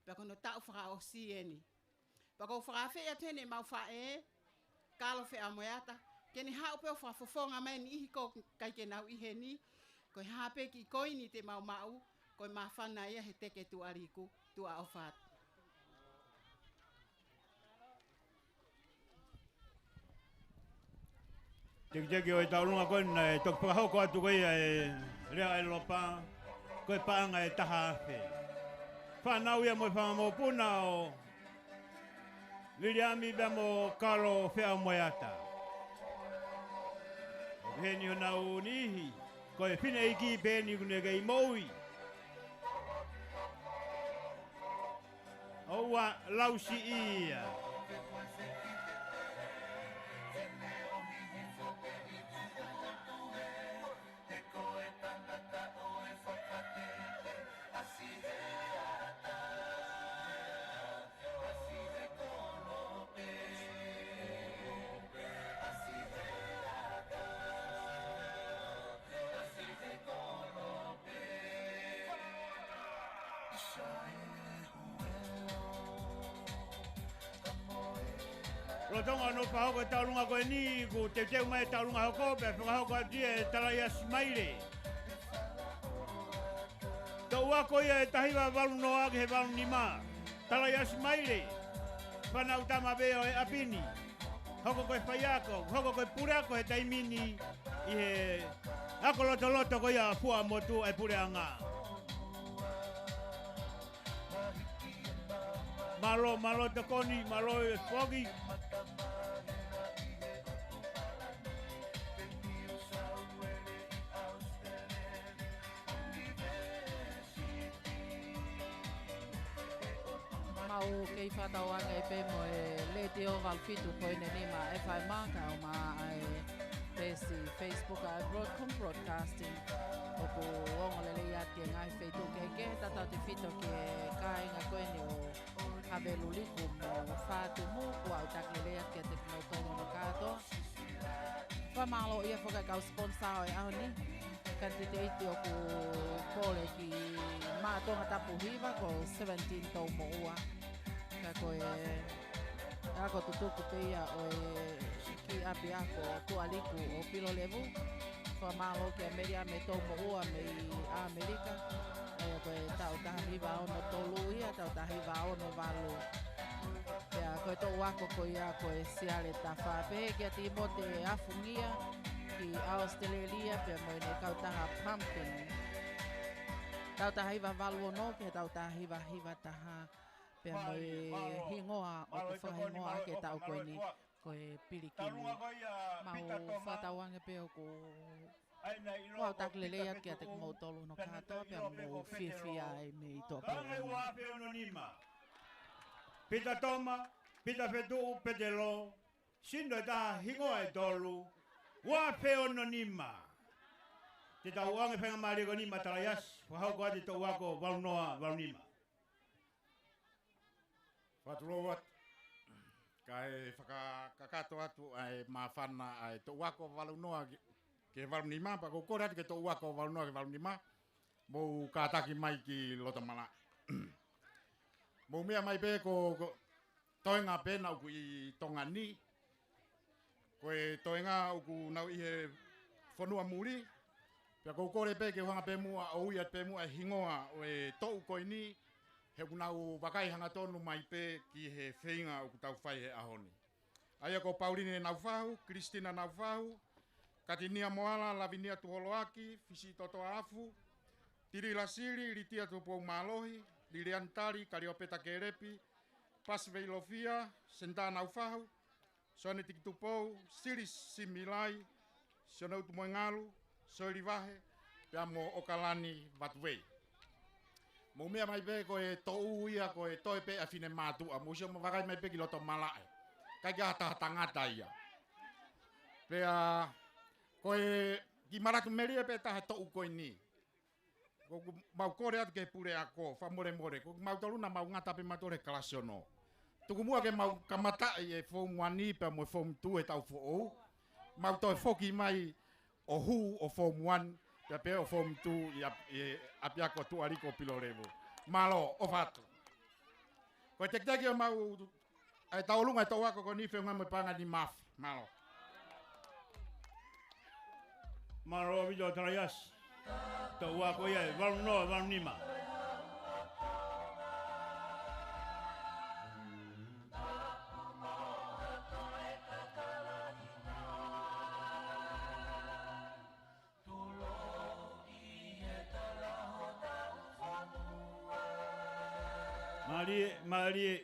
pea ko hono taʻu fakaʻosi eni. Pea ʻoku ou fakaafeʻi atu heni ʻemau faʻē, Kalo Feamoeata, ke ne haʻu pē ʻo fakafofonga mai e niʻihi ʻoku ʻikai ke nau ʻi heni, ko e hā pē kiʻi koini te mau maʻu, ko e māfana ia he teke tuʻaliku, tuʻa ʻofa atu. Tekiteki ʻo e tauʻolunga ko eni naʻe toki fakahoko atu ko ia e lea ʻa e lopa, ko e paʻanga ʻe taha afe. Fānau ia mo e fanga mokopuna ʻo Viliami pea mo Kalo Feamoeata. ʻOku ʻi heni honau niʻihi, ko e fineʻeiki pē eni ʻoku ne kei moʻui. ʻOua, lausiʻi ia. Lolotonga hono fakahoko e tauʻolunga ko eni, kuo teuteu mai e tauʻolunga hoko, pea fakahoko atu ia ʻe Talaiasi Maile. Toʻu ako ia ʻe taha hiva valu noa ki he valu nima. Talaiasi Maile, fānau tama pē ʻo e ʻapi ni. Hoko ko e faiako, hoko ko e puleako he taimi ni ʻi he ako lotoloto ko ia Fuaʻamotu ʻa e puleʻanga. Mālō, mālō tokoni, mālō e foki. Mau kei fakatauange pē mo e Letiō valu fitu poini nima F M, kae ʻumaʻā e peesi Facebook ʻa e Broadcom Broadcasting. ʻOku ongo lelei atu ki he ngaahi feituʻu kehekehe, tautautefito ki he kāinga ko eni ʻo Haveluliku mo Fatumu, kuo ʻoatu e lelei atu kiate kimoutolu hono kātoa. Fakamālō ia foki ki he kau sponsor ʻo e ʻaho ni. Kanititeiti ʻoku kole ki Maʻa Tongatapu Hiva ko Seventeen Toumoʻua. Ka ko e ako tutuku pē ia ʻo e kiʻi ʻapiako tuʻaliku ʻo Pilolevu. Fakamālō kia Meliame Toumoʻua mei ʻAmelika. ʻA ia ko e taʻu taha hiva ono tolu ia, taʻu taha hiva ono valu. Pea ko e toʻu ako ko ia ko e Siale Tafa. Pehē kia Timote Afungia ki ʻAositelēlia, pea mo ʻene kautaha Pumpkin. Taʻu taha hiva valu ono ki he taʻu taha hiva hiva taha. Pea mo e hingoa ʻoku fakahingoa ʻaki e taʻu ko eni, ko e Pilikimi. Mau fakatauange pē ʻoku ʻoatu e lelei atu kiate kimoutolu hono kātoa, pea mou fiefia ai mei tuʻa pē. Pita Toma, Pita Fetuʻu, Petelo, sino ʻe taha, hingoa ʻe tolu, ua afe ono nima. Te tau ʻoange faingamālie ko eni maʻa Talaiasi, fakahoko atu e toʻu ako valu noa valu nima. Fakatulou atu. Kae fakakakato atu ʻa e māfana ʻa e toʻu ako valu noa ki, ki he valu nima, pea ʻoku ou kole atu ki he toʻu ako valu noa ki he valu nima, mou kātaki mai ki loto malaʻe. Mou meʻa mai pē ko, ko toenga pē naʻa ʻoku ʻi Tonga ni, ko e toenga ʻoku nau ʻi he fonua muli, pea ʻoku ou kole pē ke u hanga pē muʻa ʻo ui atu pē muʻa e hingoa ʻo e toʻu ko eni, he ʻoku nau vakai hangatonu mai pē ki he feinga ʻoku tau fai he ʻaho ni. ʻA ia ko Pauline Naufahu, Kilistina Naufahu, Katinia Moala, Lavinia Tuholoaki, Fisi Totoafu, Tilila Sili, Litia Tupou Mālohi, Liliani Tali, Kaliopeta Kelepi, Pasi Veilofia, Senitā Naufahu, Soane Tikitupou, Sili Similai, Sione Utumoengalu, Soili Vahe, pea mo ʻOkalani Vatuvei. Mou meʻa mai pē ko e toʻu ia ko e toe pē ʻa e finemātuʻa. Mou sio mo vakai mai pē ki loto malaʻe. ʻIkai ke ʻi ai ha taha tangata ia. Pea ko e kiʻi manatu melie pē taha e toʻu ko eni. ʻOku mau kole atu ki he puleako, fakamolemole. Ko kimautolu naʻa mau ngata pē mautolu he kalasi ono. Tuku muʻa ke mau kamataʻi e Form One pea mo e Form Two he taʻu foʻou. Mau toe foki mai ʻo hū ʻo Form One, pea pehē ʻo Form Two ʻi ʻap-, ʻi ʻapiako Tuʻaliko Pilolevu. Mālō, ʻofa atu. Ko e tekiteki ʻo mau, ʻa e tauʻolunga e toʻu ako ko eni, feʻunga mo e paʻanga nima afe. Mālō. Mālō ʻaupito Talaiasi. Toʻu ako ia ʻe valu noa, valu nima. Mālie, mālie.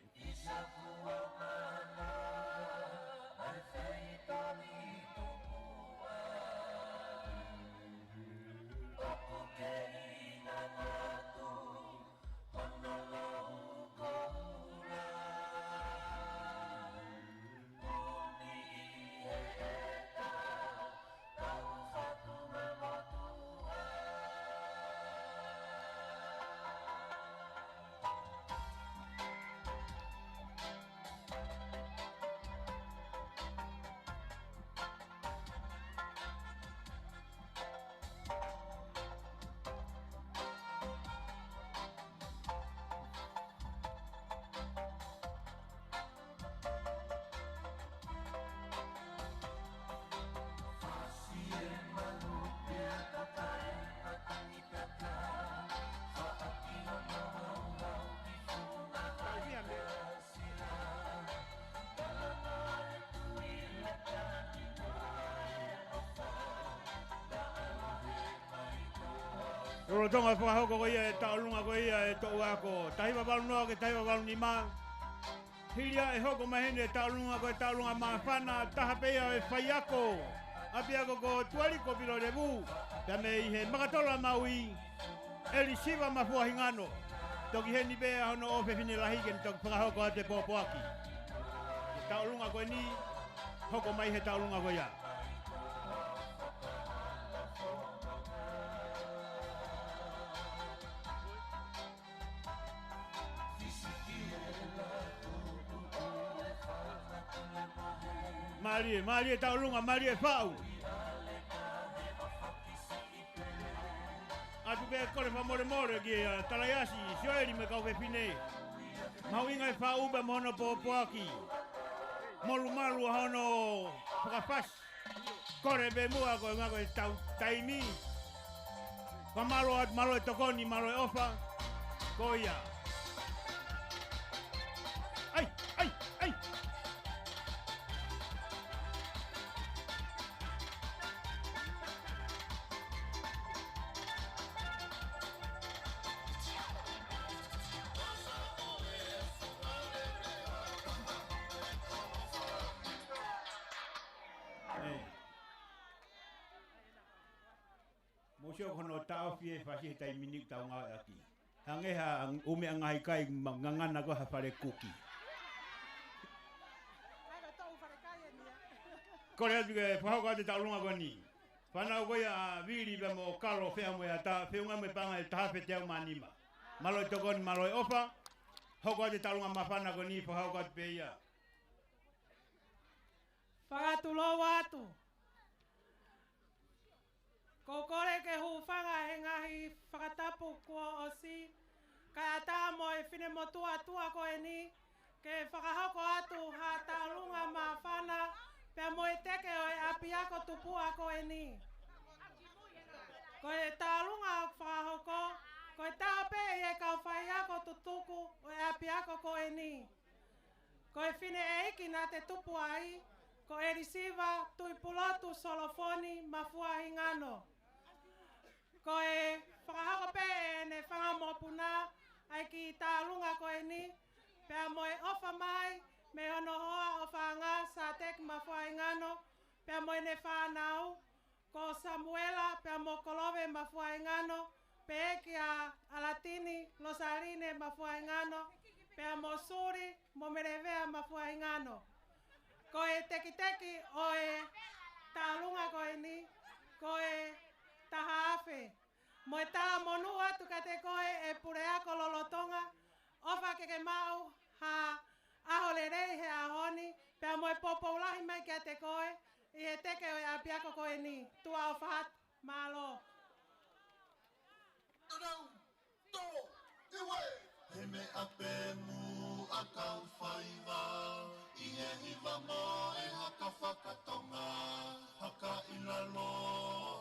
Lolotonga fakahoko ko ia e tauʻolunga ko ia e toʻu ako taha hiva valu noa ki he taha hiva valu nima. Hili ia ʻe hoko mai heni e tauʻolunga ko e tauʻolunga māfana, taha pē ia ʻo e faiako ʻapiako ko Tuʻaliko Pilolevu, pea mei he Makatolo ʻa Maui, ʻElisiva Mafua Hingano. Toki heni pē ʻa hono ʻofefine lahi ke ne toki fakahoko atu e pōpoaki. Ke tauʻolunga ko eni, hoko mai he tauʻolunga ko ia. Mālie, mālie tauʻolunga, mālie faʻu. ʻAtu pē kole fakamolemole kia Talaiasi, Sioeli mo e kau fefine. Mahuʻinga e faʻu pea mo hono pōpoaki. Molumalu ʻa hono fakafasi. Kole pē muʻa ko e ngako e tau taimi. Fakamālō atu, mālō e tokoni, mālō e ʻofa. Ko ia. ʻAi, ʻai, ʻai. ʻE. Mou sio ko hono taʻofi e fasi he taimi ni ʻoku tau ngāueʻaki. Hangē ha ʻū meʻa ngaahi kai ma-, ngangana ko ha fale kuki. Kole atu ke fakahoko atu e tauʻolunga ko eni. Fānau ko ia ʻa Vili pea mo Kalo, Feʻa mo e Ata, feʻunga mo e paʻanga ʻe taha afe teau mā nima. Mālō e tokoni, mālō e ʻofa. Hoko atu e tauʻolunga māfana ko eni, fakahoko atu pē ia. Fakatulou atu. Ko e kole ke hūfanga he ngaahi fakatapu kuo ʻosi, kae ʻatā mo e finemotuʻa tuʻa ko eni, ke fakahoko atu ha tauʻolunga māfana, pea mo e teke ʻo e ʻapiako tupuʻa ko eni. Ko e tauʻolunga ʻoku fakahoko, ko e taha pē ʻi he kau faiako tutuku ʻo e ʻapiako ko eni. Ko e fineʻeiki naʻa te tupu ai, ko ʻElisiva Tuʻipulotu Solofoni Mafua Hingano. Ko e fakahoko pē ʻe heʻene fanga mokopuna ʻa e kiʻi tauʻolunga ko eni, pea mo e ʻofa mai mei hono hoa ʻofaʻanga Sateki Mafua Hingano, pea mo ʻene fānau, ko Samuela pea mo Kolove Mafua Hingano, pea kia ʻAlatini Losaline Mafua Hingano, pea mo Suli mo Melevea Mafua Hingano. Ko e tekiteki ʻo e tauʻolunga ko eni, ko e taha afe. Mo e talamonū atu kiate koe ʻe Puleako lolotonga, ʻofa ke ke maʻu ha ʻaho lelei he ʻaho ni, pea mo e poupou lahi mai kiate koe, ʻi he teke ʻo e ʻapiako ko eni. Tuʻa ʻofa atu, mālō. Tau, tau, iwe. He meʻa pē muʻa kau faiva, ʻi he hiva mo e haka fakatonga, haka ʻi lalo,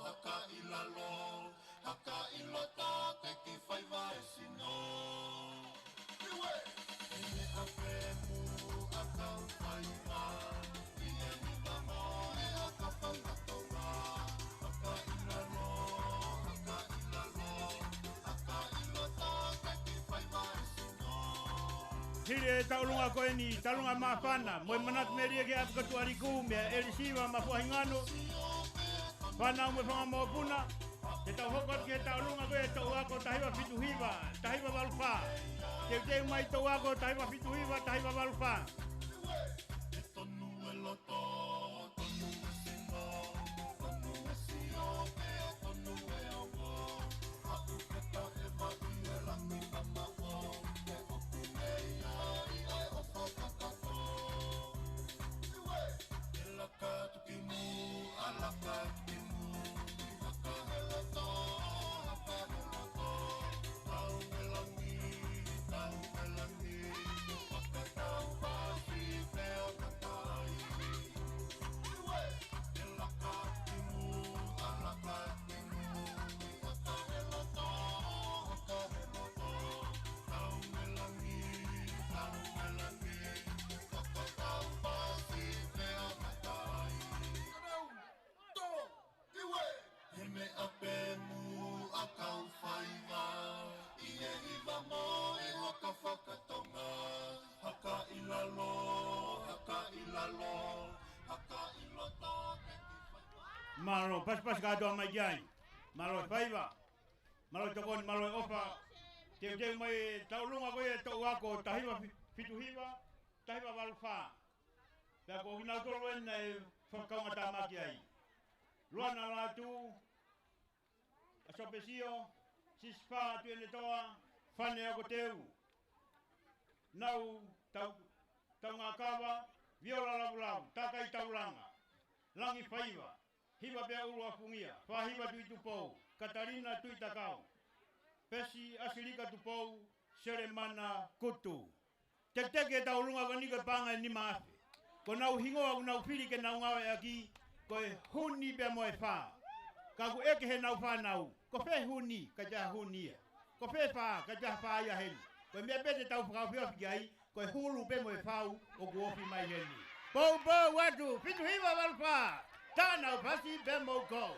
haka ʻi lalo, haka ʻi loto ke ki faiva e sino. Iwe. He meʻa pē muʻa kau faiva, ʻi he hiva mo e haka fakatonga, haka ʻi lalo, haka ʻi lalo, haka ʻi loto ke ki faiva e sino. Hili e taʻulunga ko eni, taʻulunga māfana, mo e manatu melie ki he ʻapi ko Tuʻaliku, meia ʻElisiva Mafuahingano, fānau mo e fanga mokopuna, te tau hoko atu ki he taʻulunga ko ia ʻa e toʻu ako taha hiva fitu hiva, taha hiva valu fā. Teuteu mai toʻu ako taha hiva fitu hiva, taha hiva valu fā. Tonu e loto, tonu e sino, tonu e sio, pea tonu e ongo. Haʻu ke taʻe mai e langi mamaʻo, ke ʻoku mei ai ʻa e ʻofa kakato. Iwe! E laka atu ki muʻa, laka atu ki muʻa, haka he loto, haka he loto. Tau e langi, tau e langi, fakatau pasi pea kakai. Iwe! E laka atu ki muʻa, laka atu ki muʻa, haka he loto, haka he loto. Tau e langi, tau e langi, fakatau pasi pea kakai. Tau, tau, iwe. He meʻa pē muʻa kau faiva, ʻi he hiva mo e haka fakatonga, haka ʻi lalo, haka ʻi lalo, haka ʻi loto ke ki faiva. Mālō, pasipasi kātoa mai ki ai. Mālō e faiva. Mālō e tokoni, mālō e ʻofa. Teuteu mai e taʻulunga ko ia ʻa e toʻu ako taha hiva fi-, fitu hiva, taha hiva valu fā. Pea ko kinautolu eni naʻe fakakaungātāmaki ai. Luana Lātū, ʻAso Pesio, Sisifā Tuʻiʻonetoa, Fane Akoteu. Nau Tau, Taungakava, Viola Lavulavu, Takai Taulanga, Langi Faiva, Hiva pea ʻUluafungia, Fāhiva Tuʻitupou, Katalina Tuʻitakau, Pesi ʻAsilika Tupou, Selemana Kutu. Teketeke e taʻulunga ko eni ko e paʻanga ʻe nima afe. Ko honau hingoa ʻoku nau fili ke nau ngāueʻaki, ko e Huni pea mo e Fā. Ka ʻoku ʻeke heʻenau fānau, ko fē Huni, ka ʻikai ha Huni ia. Ko fē Fā, ka ʻikai ha Fā ia heni. Ko e meʻa pē te tau fakaofiofi ki ai, ko e hulu pē mo e fau ʻoku ofi mai heni. Poupou atu, fitu hiva valu fā. Tānau pasi pea mou kau.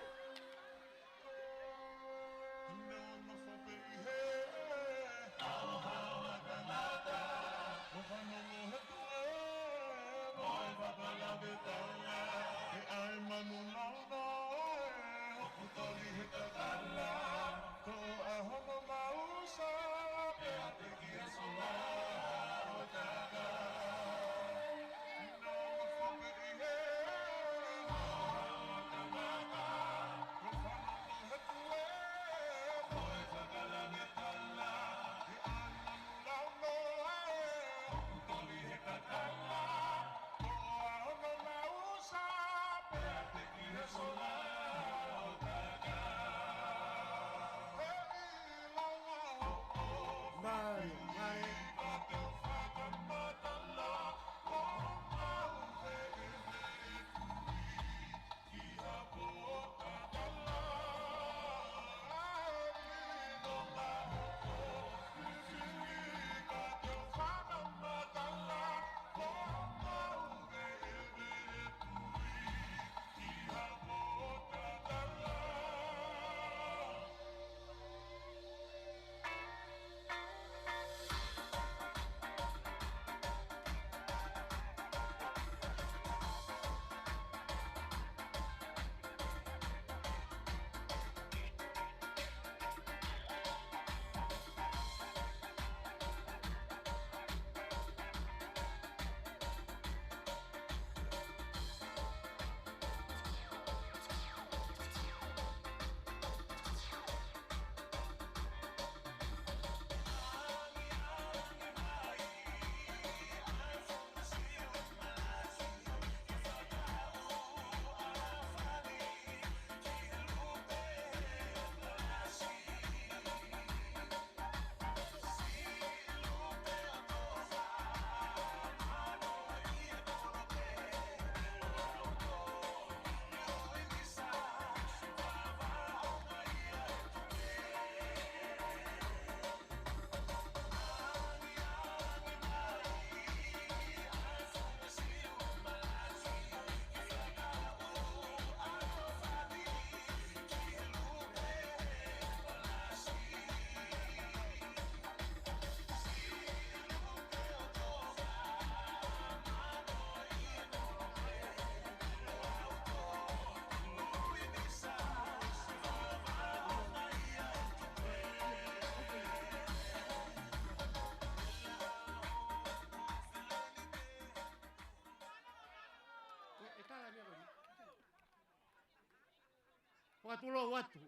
Tulou atu.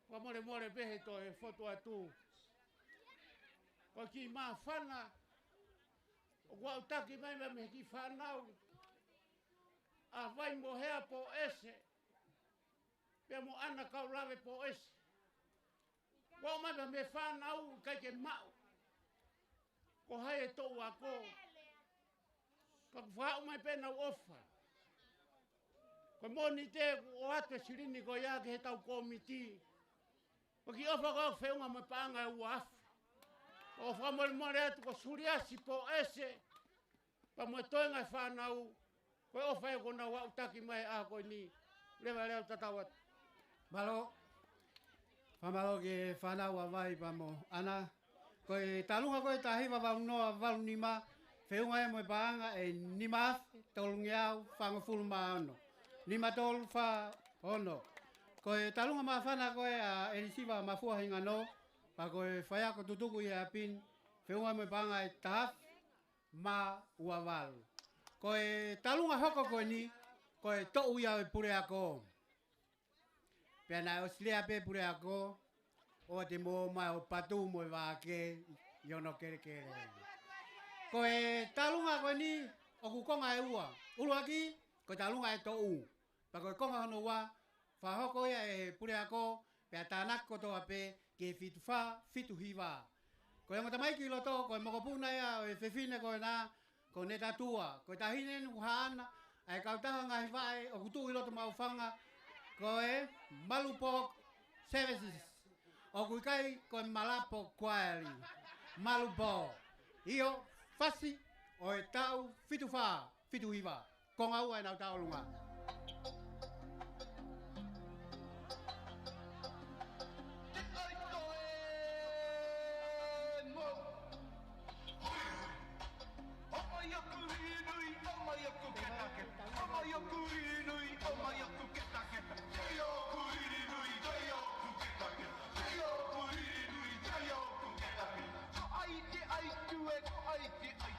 Fakamolemole pē he toe fotu atu. Ko e kiʻi māfana ʻoku aʻutaki mai mei he kiʻi fānau ʻa Vaimohea Poese pea mo ʻAna Kaulave Poese. Ko e ʻomai mei he fānau ʻikai ke maʻu ko hai e toʻu ako. Ka ʻoku fakaʻau mai pē ʻenau ʻofa. Ko e Mōnite kuo ʻoatu e silini ko ia ki heʻetau kōmiti. Ko e kiʻi ʻofa ko ia ʻoku feʻunga mo e paʻanga ʻe ua afe. ʻOku fakamolemole atu ko Suliasi Poese pea mo e toenga e fānau, ko e ʻofa ia kuo nau aʻutaki mai he ʻaho ko eni. Leveleva, tatau atu. Mālō. Fakamālō ki he fānau ʻa Vai pea mo ʻAna. Ko e taulunga ko e taha hiva valu noa valu nima, feʻunga ia mo e paʻanga ʻe nima afe tolungeau fāngofulu mā ono. Nima tolu fā ono. Ko e taulunga māfana ko ē ʻa ʻElisiva Mafua Hingano, pea ko e faiako tutuku ʻi he ʻapi ni, feʻunga ia mo e paʻanga ʻe taha afe mā ua valu. Ko e taulunga hoko ko eni, ko e toʻu ia ʻo e puleako. Pea naʻe ʻosi lea pē puleako, ʻoua te mou ō mai ʻo patu mo e vākē ʻi hono kelekele. Ko e taulunga ko eni, ʻoku konga ʻe ua. ʻUluaki, ko e taulunga ʻe toʻu. Pea ko e konga hono ua, fakahoko ia ʻe he puleako, pea tānaki kotoa pē ki he fitu fā, fitu hiva. Ko e ongo tamaiki ʻi loto, ko e mokopuna ia ʻo e fefine ko ena, ko Netatua. Ko e taʻahine eni ʻoku haʻana ʻa e kautaha ngaahi vaʻe ʻoku tuʻu ʻi loto Maʻufanga, ko e Malupō Services. ʻOku ʻikai ko e Malapo Kuaeli. Malupō. ʻIo, fasi ʻo e taʻu fitu fā, fitu hiva. Konga ua ʻenau taulunga. Te kai toe mo. ʻOmai ʻa Kuilinui, ʻomai ʻa Kuketaketa. ʻOmai ʻa Kuilinui, ʻomai ʻa Kuketaketa. Tei ʻo Kuilinui, tei ʻo Kuketaketa. Tei ʻo Kuilinui, tei ʻo Kuketaketa. Ko ai te ai tue, ko ai te ai.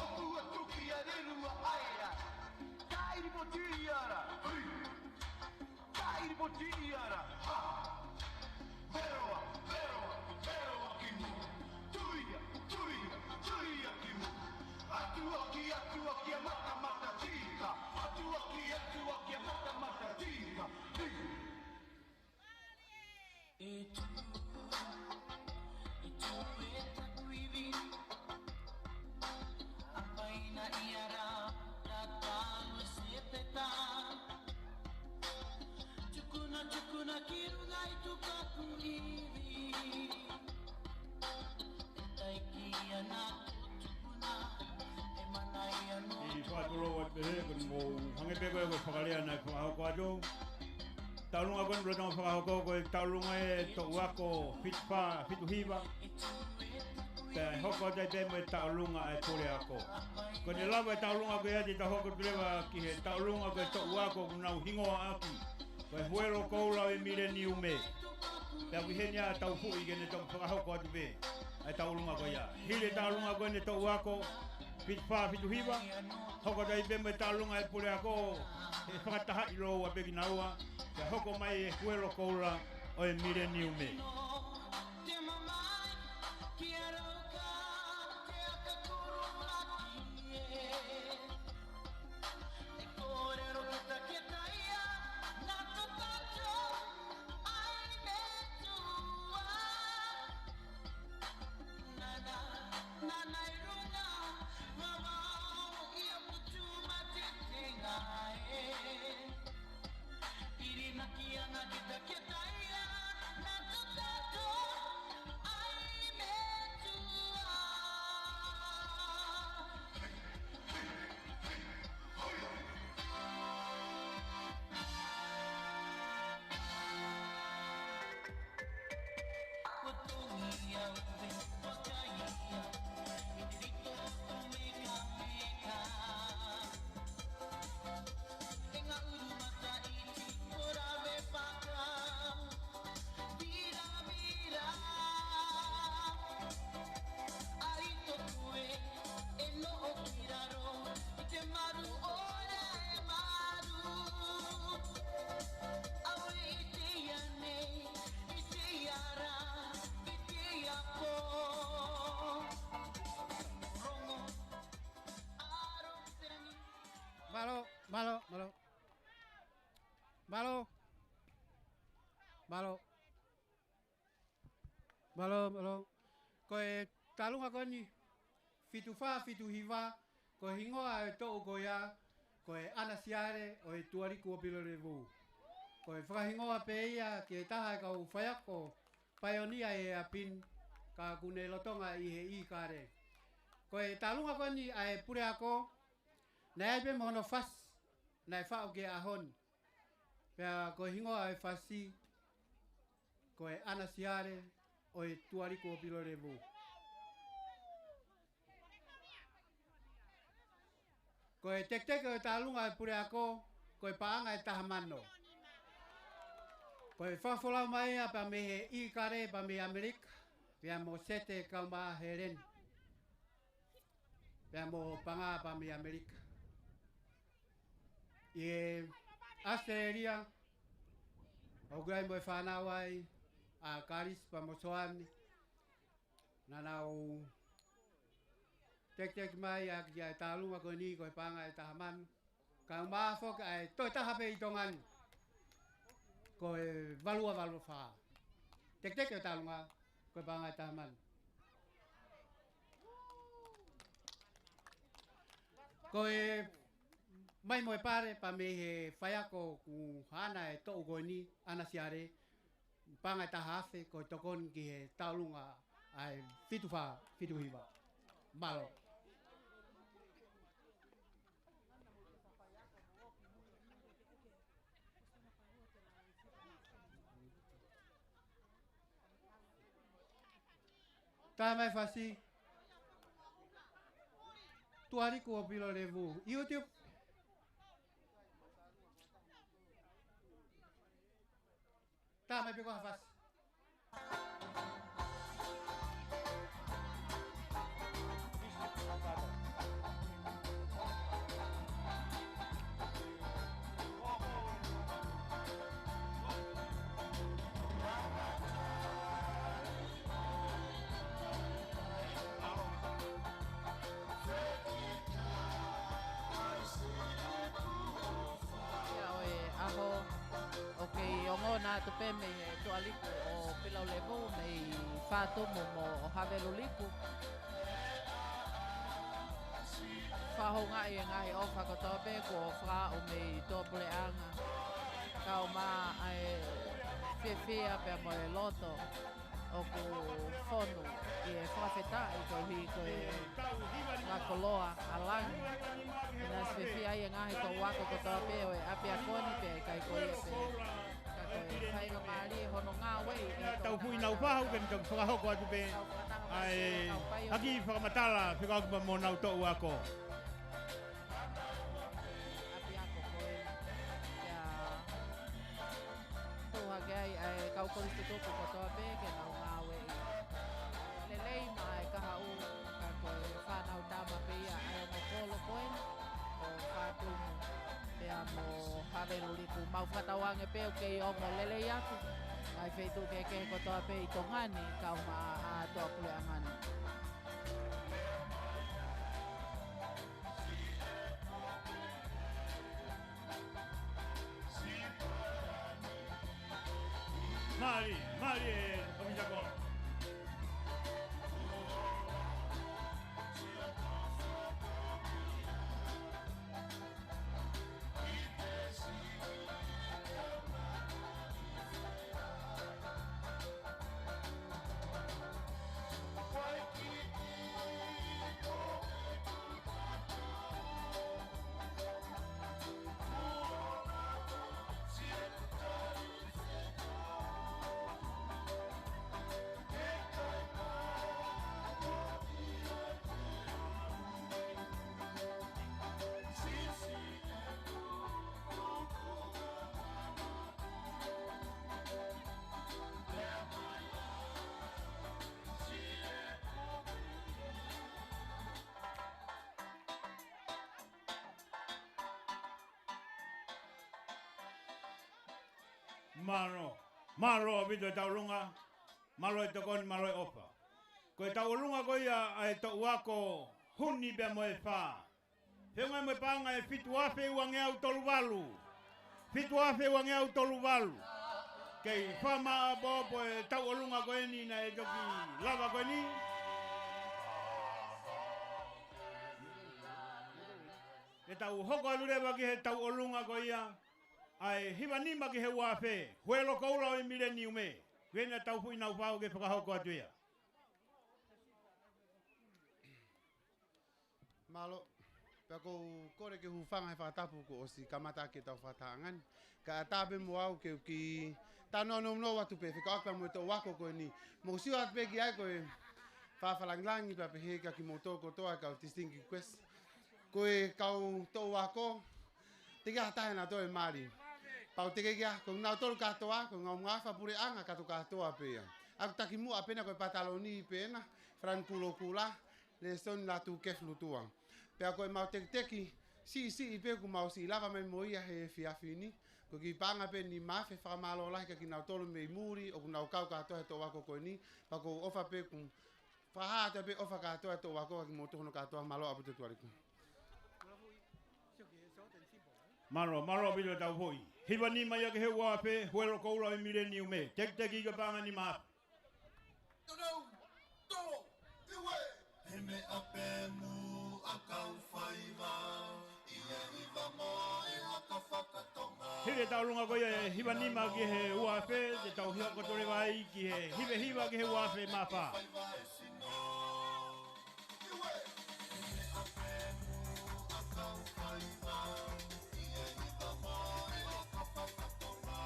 ʻOku ʻa tuki a lelu a aera. Tairi mo tiri ara. Hui. Tairi mo tiri ara. Ha. Veroa, veroa, veroa ki muʻa. Tuia, tuia, tuia ki muʻa. Atuaki, atuaki a matamata tika. Atuaki, atuaki a matamata tika. Hui. ʻE tuʻu, ʻe tuʻu ʻe taku ivi. ʻApaina ʻi ara, tatau e sepeta. Tukuna, tukuna ki runga ʻi tukaku ivi. ʻE taiki ana ko tukuna, ʻe mana ia no. ʻI fakatulou atu pehē, ko e mou hangē pē ko e, ko e fakalea naʻe fakahoko atu. Taulunga ko eni lolotonga fakahoko ko e taulunga ʻe toʻu ako fitu fā, fitu hiva. Pea ʻe hoko atu ai pē mo e taulunga ʻa e puleako. Ko ʻene lava e taulunga ko ia te tau hoko atu leva ki he taulunga ko e toʻu ako ʻoku nau hingoa ʻaki ko e Huelo Koula ʻo e Mileniume. Pea ʻoku ʻi heni ʻa Taufuʻi ke ne toki fakahoko atu pē ʻa e taulunga ko ia. Hili e taulunga ko eni ʻe toʻu ako fitu fā, fitu hiva. Hoko atu ai pē mo e taulunga ʻa e puleako, ʻe fakatahaʻi lōua pē kinaua, pea hoko mai e Huelo Koula ʻo e Mileniume. Nana, nana ʻi runga, vavao ʻi ʻapi tū matetenga ē. Pirinaki ana kita kita ia, na tata Mālō. Mālō, mālō. Ko e tālunga ko eni, fitu fā, fitu hiva, ko e hingoa ʻo e toʻu ko ia, ko e ʻAna Siale ʻo e Tuʻaliku ʻo Pilolevu. Ko e fakahingoa pē ia ki he taha e kau faiako paionia ʻi he ʻapi ni, ka kuo ne lolotonga ʻi he ʻikale. Ko e tālunga ko eni ʻa e puleako, naʻe ʻi ai pē mo hono fasi, naʻe faʻu ki he ʻaho ni. Pea ko e hingoa ʻo e fasi, ko e ʻAna Siale ʻo e Tuʻaliku ʻo Pilolevu. Ko e teketeke ʻo e tālunga ʻo e puleako, ko e paʻanga ʻe taha mano. Ko e fakafolau mai ia pea mei he ʻikale pea mei ʻAmelika, pea mo Sete kau mai Heleni, pea mo Panga pea mei ʻAmelika. ʻI ʻAositelēlia, ʻoku ʻi ai mo e fānau ai, ʻa Kalisi pea mo Soane, naʻa nau teketeke mai ʻaki ʻa e tālunga ko eni ko e paʻanga ʻe taha mano. Kae ʻumaʻā foki ʻa e toe taha pē ʻi Tonga ni, ko e valu ua valu fā. Teketeke ʻo e tālunga, ko e paʻanga ʻe taha mano. Ko e mai mo e pale pea mei he faiako ko e ʻAna ʻo e toʻu ko eni, ʻAna Siale, paʻanga ʻe taha afe, ko e tokoni ki he tālunga ʻa e fitu fā, fitu hiva. Mālō. Tā mai fasi. Tuʻaliku ʻo Pilolevu. YouTube. Tā mai pē ko ha fasi. Ia ʻo e ʻaho, ʻoku kei ongona atu pē mei he Tuʻaliku ʻo Pilolevu, mei Fatumu mo Haveluliku. Fakahoungaʻi e ngaahi ʻofa kotoa pē kuo fakaaʻu mei tuʻapuleʻanga. Kae ʻumaʻā ʻa e fiefia pea mo e loto ʻoku fonu ʻi he fakafetaʻi koeʻuhi ko e ngaahi koloa ʻa langi. Naʻe fiefia ai e ngaahi toʻu ako kotoa pē ʻo e ʻapiako ni pea ʻikai ko ia pē. Ka ko e faingamālie hono ngāueʻi ʻe he tau fuʻi nau fahu ke ne tau fakahoko atu pē ʻa e haki fakamatala fekauʻaki pea mo honau toʻu ako. ʻApiako ko ē. Pea tuʻu hake ai ʻa e kau kolisi tutuku kotoa pē ke nau ngāueʻi. Lelei maʻa e kahaʻu, ka ko e fānau tama pē ia ʻa e ongo kolo ko ē, ʻo Fatumu pea mo Haveluliku. Mau fakatauange pē ʻoku kei ongo lelei atu ngaahi feituʻu kehekehe kotoa pē ʻi Tonga ni, kae ʻumaʻā ʻa tuʻapuleʻanga ni. Mālie, mālie, ʻOfisa Kolo. Mālō, mālō ʻaupito e tauʻolunga, mālō e tokoni, mālō e ʻofa. Ko e tauʻolunga ko ia ʻa e toʻu ako Huni pea mo e fā. Feʻunga mo e paʻanga ʻe fitu afe uangeau tolu valu. Fitu afe uangeau tolu valu. Kei fakamaʻopoʻopo e tauʻolunga ko eni naʻe toki lava ko eni. Ke tau hoko atu leva ki he tauʻolunga ko ia ʻa e hiva nima ki he ua afe, Huelo Koula ʻo e Mileniume. Ko ena tau fuʻu nau fau ke fakahoko atu ia. Mālō, pea ʻoku ou kole ke u hūfanga he fakatapu kuo ʻosi kamata ʻaki ʻetau fakatahaʻanga ni. Kae ʻatā pē mo au ke u kiʻi talanoa nounou atu pē fekauʻaki pea mo e toʻu ako ko eni. Mou sio atu pē ki ai ko e fakalāngilangi pea pehē kia kimoutolu kotoa e kau distinguished guest. Ko e kau toʻu ako, teʻeki ai ha taha ʻe nau toe mali. Pau teʻeki ai, ko kinautolu kātoa, ko e ngaahi ngaahi fakapuleʻanga kātoa kātoa pē ia. ʻOku taki muʻa pē ena ko e Pataloni pē ena, Frank Kulokula, Lēsoni Lātūkefu Lutua. Pea ko ʻemau tekiteki siʻisiʻi pē kuo mau siʻi lava mai mo ia he efiafi ni. Ko e kiʻi paʻanga pē ʻe nima afe, fakamālō lahi kia kinautolu mei muli ʻoku nau kau kātoa he toʻu ako ko eni. Pea ʻoku ou ʻofa pē kuo fakahā atu pē ʻofa kātoa e toʻu ako kia kimoutolu hono kātoa. Mālō ʻaupito Tuʻa Liku. Mālō, mālō ʻaupito e tau foʻi hiva nima ia ki he ua afe, Huelo Koula ʻo e Mileniume. Tekiteki ki he paʻanga ʻe nima afe. Tau, tau, iwe. He meʻa pē muʻa kau faiva, ʻi he hiva mo e aka fakatonga. Hili e tauʻolunga ko ia e hiva nima ki he ua afe, te tau hoko atu leva ai ki he hiva hiva ki he ua afe mā fā. Iwe. He meʻa pē muʻa kau faiva, ʻi he hiva mo e aka fakatonga.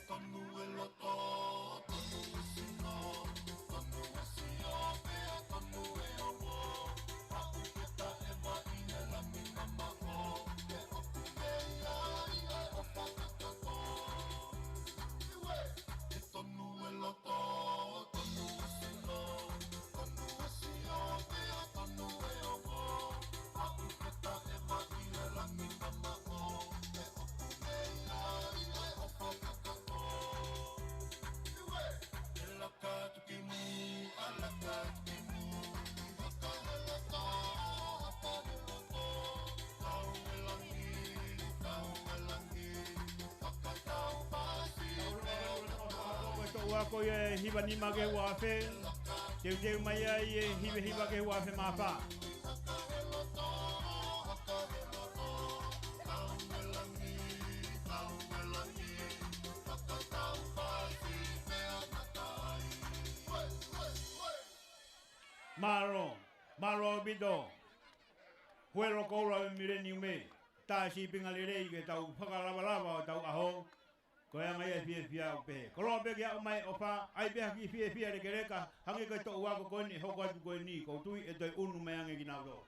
Tonu e loto, tonu e sino, tonu e sio, pea tonu e ongo. Haʻu ke taʻe mai e langi mamaʻo, e ʻoku mei ai e ʻofa kakato. Iwe! E laka atu ki muʻa, laka atu ki muʻa, haka he loto, haka he loto. Kau e langi, kau e langi, fakatau pasi. Ko e toʻu ako ia e hiva nima ki he ua afe. Teuteu mai ai e hiva hiva ki he ua afe mā fā. Mālō, mālō ʻaupito. Huelo Koula ʻo e Mileniume, tā sīpinga lelei ke tau fakalavalava ʻo tau ʻaho. Ko e anga ia e fiefia ʻo pehē. Koloa pē ke aʻu mai ʻofa, ʻai pē ha kiʻi fiefia lekeleka, hangē ko e toʻu ako ko eni, hoko atu ko eni, ʻoku ou tui ʻe toe ʻunu mai ange kinautolu.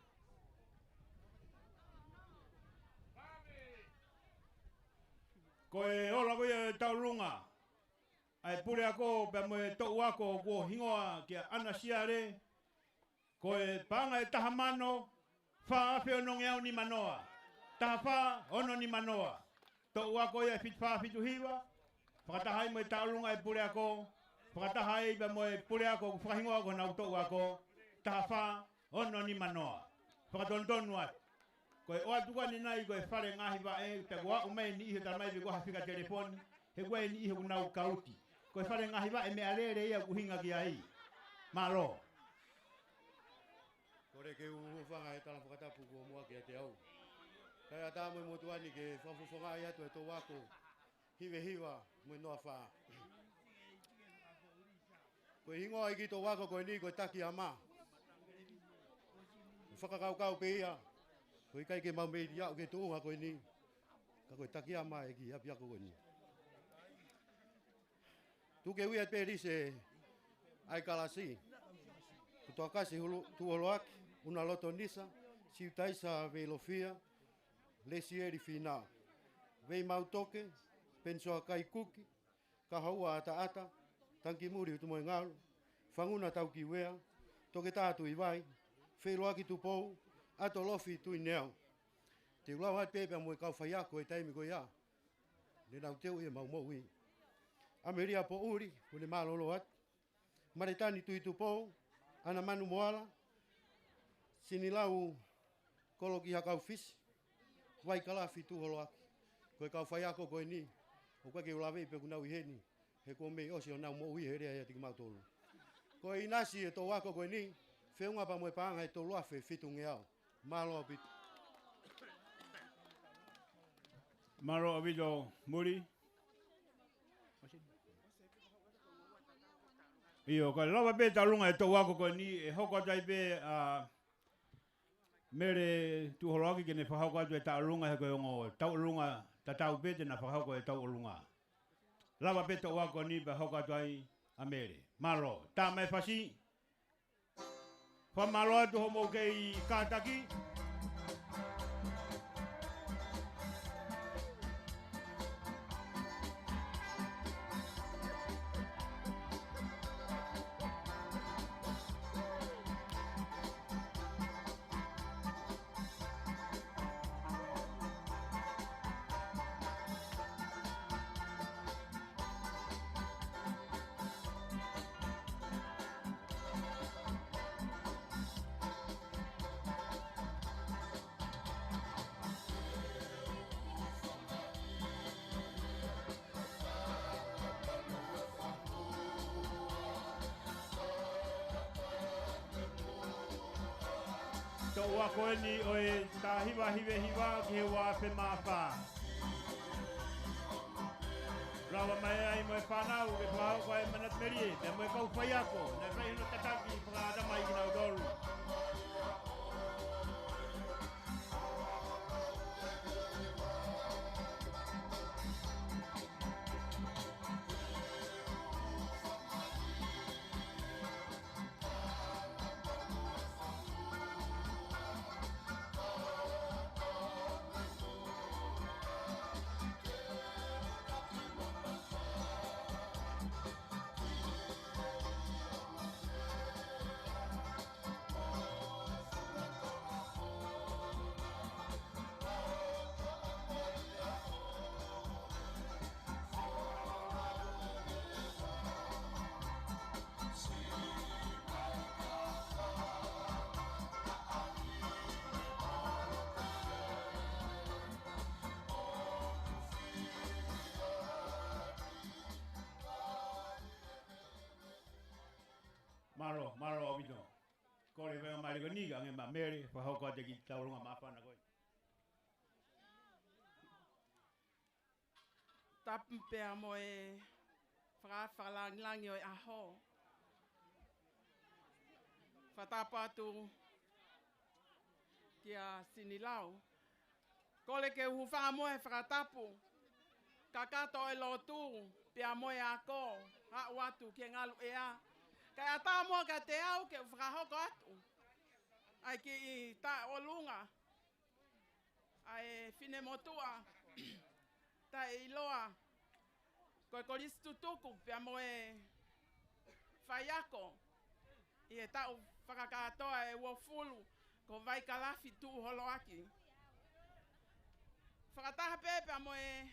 Ko e ola ko ia e tauʻolunga ʻa e puleako pea mo e toʻu ako kuo hingoa kia ʻAna Siale, ko e paʻanga ʻe taha mano, fā afe onongeau nimanoa. Taha fā, ono nimanoa. Toʻu ako ia e fitu fā fitu hiva. Fakataha ai mo e tauʻolunga e puleako. Fakataha ai pea mo e puleako ʻoku fakahingoa ko honau toʻu ako. Taha fā, ono nimanoa. Fakatonutonu atu. Ko e ʻoatu ko eni nai ko e fale ngaahi vaʻe, pea kuo aʻu mai e niʻihi ʻo talamai pē ko ha fika telefoni. He ko e niʻihi ʻoku nau kauti. Ko e fale ngaahi vaʻe meʻalele ia ʻoku ʻuhinga ki ai. Mālō. Kole ke u hūfanga he tala fakatapu kuo muʻaki ʻiate au. Kae ʻatā mo e motuʻa ni ke fakafofongaʻi atu e toʻu ako hiva hiva mo e noa fā. Ko e hingoa ʻo e kiʻi toʻu ako ko eni ko e Takiama. Fakakaukau pē ia, ʻoku ʻikai ke mau meili aʻu ki he tuʻunga ko eni. Ka ko e Takiama e kiʻi ʻapiako ko eni. Tuku ke u ui atu pē lisi ʻa e kalasi. Ko Tuʻakasi Hulu, Tuʻuholoaki, ʻUnaloto Nisa, Siutaisa Veilofia, Lesieli Fina, Veimau Toke, Penisoa Kaikuki, Kahoua Ataata, Tangikimuli Utumoengalu, Fanguna Taukiuea, Toketā Tuivai, Feiloaki Tupou, ʻAtolofi Tuineau. Te u lau atu pē pea mo e kau faiako he taimi ko ia. Ne nau teu ʻi heʻemau moʻui. ʻAmelia Poʻuli, kuo ne mālōlō atu. Maletani Tuitupou, ʻAna Manu Moala, Sinilau Koloki Hakau Fisi, Vaikalafi Tuʻuholoaki. Ko e kau faiako ko eni, ʻoku ʻikai ke u laveʻi pe ʻoku nau ʻi heni, he kuo mei ʻosi honau moʻui he lea ia ʻiate kimautolu. Ko e ʻinasi e toʻu ako ko eni, feʻunga pea mo e paʻanga ʻe tolu afe fitungeau. Mālō ʻaupito. Mālō ʻaupito, Muli. ʻIo, ka lava pē tauʻolunga e toʻu ako ko eni, ʻe hoko atu ai pē ʻa Mele Tuʻuholoaki ke ne fakahoko atu e tauʻolunga, he ko e ongo tauʻolunga tatau pē te na fakahoko e tauʻolunga. Lava pē toʻu ako ni pea hoko atu ai ʻa Mele. Mālō, tā mai e fasi. Fakamālō atu hoʻomou kei kātaki. Toʻu ako eni ʻo e taha hiva hiva hiva ki he ua afe mā fā. Lava mai ai mo e fānau ke fakahoko e manatu melie, pea mo e kau faiako, naʻe fai hono tataki fakaʻatamai kinautolu. Mālō, mālō ʻaupito. Kole pē ʻa Mele ko eni ke ʻange maʻa Mele, fakahoko atu e kiʻi tauʻolunga māfana ko ē. Tapu pea mo e faka-, fakalāngilangi ʻo e ʻaho. Fakatapu atu kia Sinilau. Kole ke u hūfanga mo e fakatapu kakato ʻo e lotu, pea mo e ako, aʻu atu ki he ngaluʻea. Kae ʻatā muʻa kiate au ke u fakahoko atu ʻa e kiʻi tauʻolunga ʻa e finemotuʻa taʻeʻiloa ko e kolisi tutuku pea mo e faiako ʻi he taʻu fakakātoa ʻe uofulu ko Vaikalafi Tuʻuholoaki. Fakataha pē pea mo e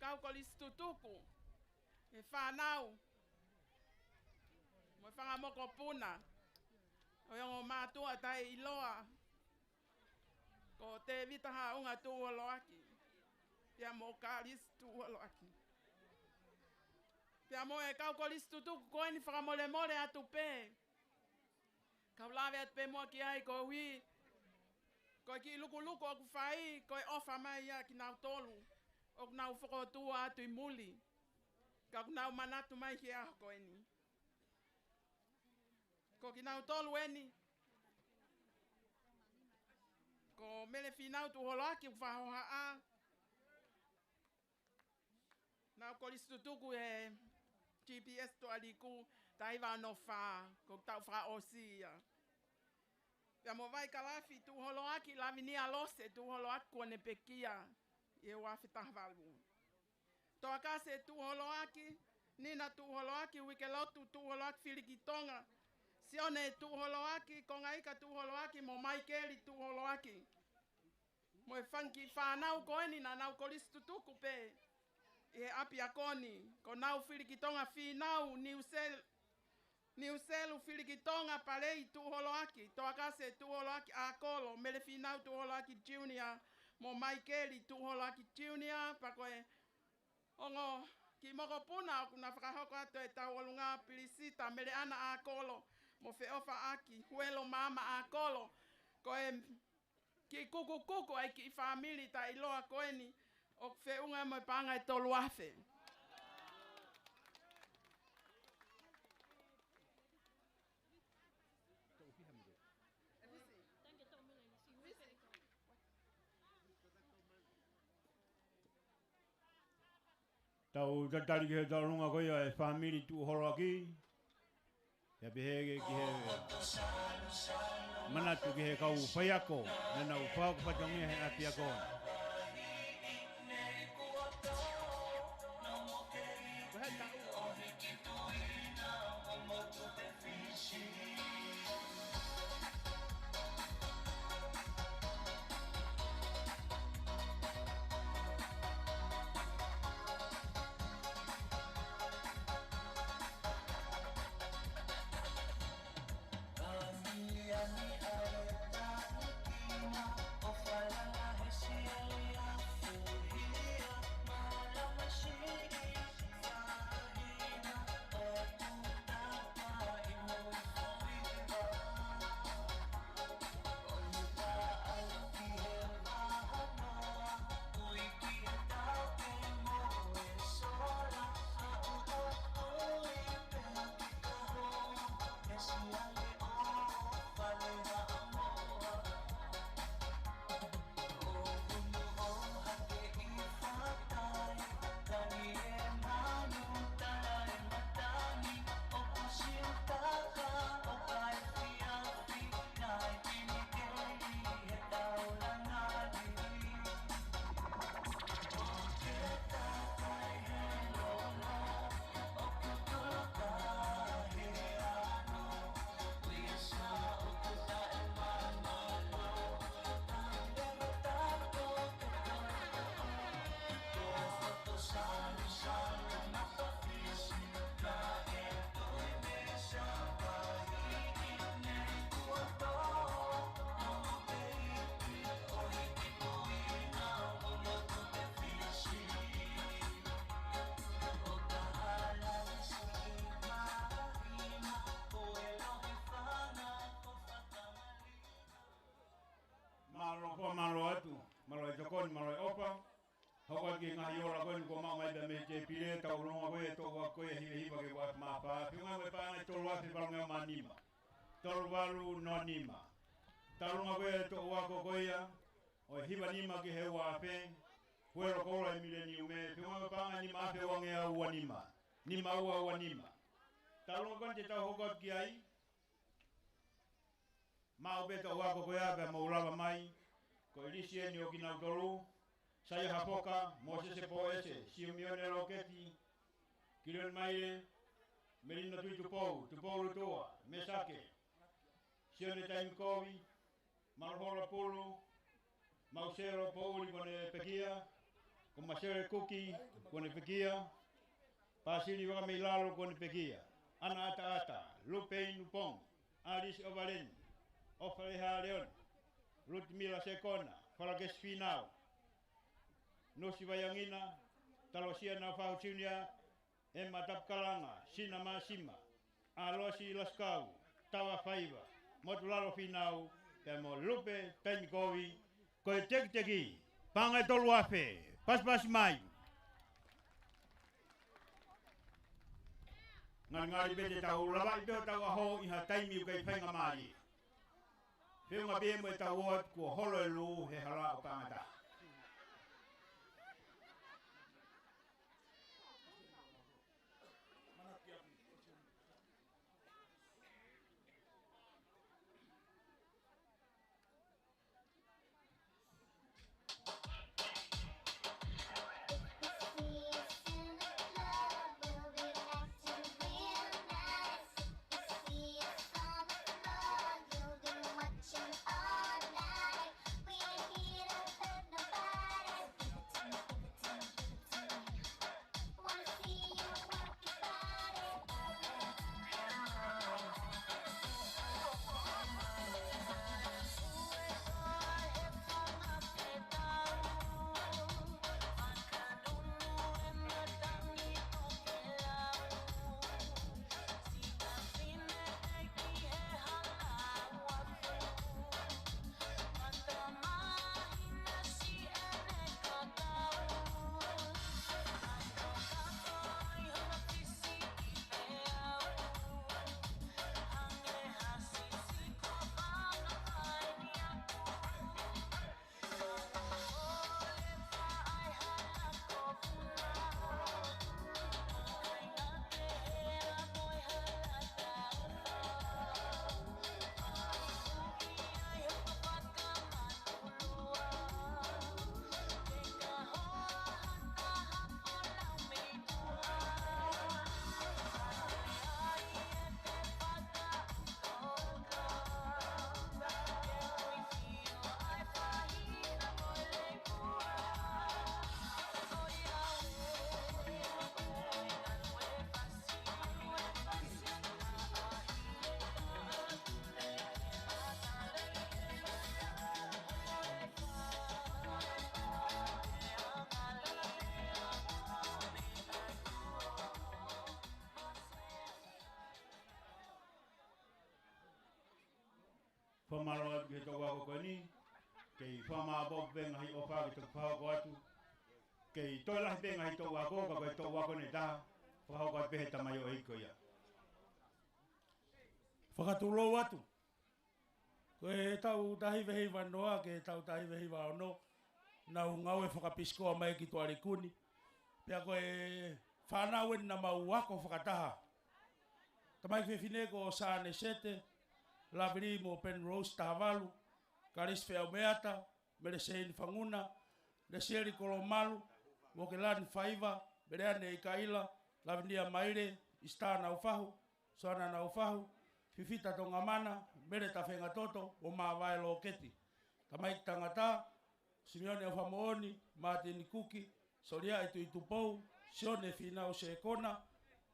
kau kolisi tutuku, e fānau, mo e fanga mokopuna ʻo e ongo mātuʻa taʻeʻiloa ko Tēvita Haʻunga Tuʻuholoaki, pea mo Kalisi Tuʻuholoaki. Pea mo e kau kolisi tutuku ko eni, fakamolemole atu pē. Kau lave atu pē muʻa ki ai koeʻuhi ko e kiʻi lukuluku ʻoku fai, ko e ʻofa mai ia kinautolu ʻoku nau fokotuʻu atu ʻi muli. Ka ʻoku nau manatu mai ki he ʻaho ko eni. Ko kinautolu eni, ko Mele Fīnau Tuʻuholoaki ʻoku fakahohaʻa, nau kolisi tutuku he G P S Tuʻaliku taha hiva ono fā, ko e taʻu fakaʻosi ia. Pea mo Vaikalafi Tuʻuholoaki, Lavinia Lose Tuʻuholoaki kuo ne pekia ʻi he ua afe taha valu. Toakase Tuʻuholoaki, Nina Tuʻuholoaki, Uikelotu Tuʻuholoaki Filikitonga, Sione Tuʻuholoaki, Kongaika Tuʻuholoaki, mo Maikeli Tuʻuholoaki. Mo e fanga kiʻi fānau ko eni naʻa nau kolisi tutuku pē ʻi he ʻapiako ni, ko Nau Filikitonga Fīnau, Niu Sel-, Niuselu Filikitonga Palei Tuʻuholoaki, Toakase Tuʻuholoaki ʻAkolo, Mele Finau Tuʻuholoaki Junior, mo Maikeli Tuʻuholoaki Junior, pea ko e ongo kiʻi mokopuna ʻoku na fakahoko atu ʻetau ʻolunga, Pilisita Meleʻana ʻAkolo, mo Feʻofaʻaki Huelo Maama ʻAkolo, ko e kiʻi kukukuku ʻa e kiʻi fāmili taʻeʻiloa ko eni, ʻoku feʻunga mo e paʻanga ʻe tolu afe. Tau tatali ki he tauʻolunga ko ia ʻa e fāmili Tuʻuholoaki. Pea pehē ki he manatu ki he kau faiako naʻa nau fakahoko fatongia he ʻapiako. Mālō ʻofa, mālō atu, mālō e tokoni, mālō e ʻofa. Hoko atu ki he ngaahi ola ko eni kuo maʻu mai pē mei he tēpile, tauʻolunga ko ia ʻe toko ua ko ia hivahiva ki he ua afe mā fā, feʻunga mo e paʻanga ʻe tolu afe valungeau mā nima. Tolu valu noa nima. Tauʻolunga ko ia ʻe toko ua ko ia, ʻo e hiva nima ki he ua afe, Huelo Koula ʻi he Mileniume, feʻunga mo e paʻanga ʻe nima afe uangeau ua nima. Nima ua ua nima. Tauʻolunga ko eni te tau hoko atu ki ai, maʻu pē toko ua ko ia pea mou lava mai, ko e lisi eni ʻo kinautolu, Saia Hafoka, Mōsese Pōese, Simeone Loketi, Kilioni Maile, Melino Tuitupou, Tupou Lutua, Mesake, Sione Taimikovi, Maluhola Pulu, Mauselo Poʻuli kuo ne pekia, ko Masele Kuki kuo ne pekia, Pasili Vakameilalo kuo ne pekia, ʻAna ʻAtaʻata, Lupe Inupongi, ʻAlisi ʻOvaleni, ʻOfa Leha Leoni, Lutimila Sekona, Falakesi Finau, Nusi Vaiangina, Talosia Naufau Junior, ʻEma Tapukalanga, Sina Māsima, ʻAlosi Lasikau, Tava Faiva, Motulalo Finau, pea mo Lupe Taimikovi, ko e tekiteki, paʻanga ʻe tolu afe, pasipasi mai. Ngalingali pē te tau lavaʻi pē hotau ʻaho ʻi ha taimi ʻoku ʻikai faingamālie. Feʻunga pē mo ʻetau ō atu kuo holo e lū he hala ʻo paʻanga taha. Fakamālō atu ki he toʻu ako ko eni, kei fakamālō pē ngaahi ʻofa ke toki fakahoko atu. Kei toe lahi pē ngaahi toʻu ako, ka ko e toʻu ako eni ʻe taha, fakahoko atu pē he tamaioʻeiki ko ia. Fakatulou atu. Ko e taʻu taha hiva hiva noa ki he taʻu taha hiva hiva ono, naʻa ku ngāue fakapisikoa mai ki Tuʻalikuni. Pea ko e fānau eni naʻa mau ako fakataha. Tamaiki fefine ko Sane Sete, Lavili mo Penrose Tahavalu, Kalisi Feaumeata, Meleseini Fanguna, Lesieli Kolomalu, Mokelani Faiva, Meleane Ikaila, Lavinia Maile, Isitā Naufahu, Soana Naufahu, Fifita Tongamana, Mele Tafengatoto, mo Māvae Loketi. Tamaiki tangata, Simione ʻOfamoʻoni, Mātini Kuki, Soliaʻi Tuʻitupou, Sione Fīnau Sekona,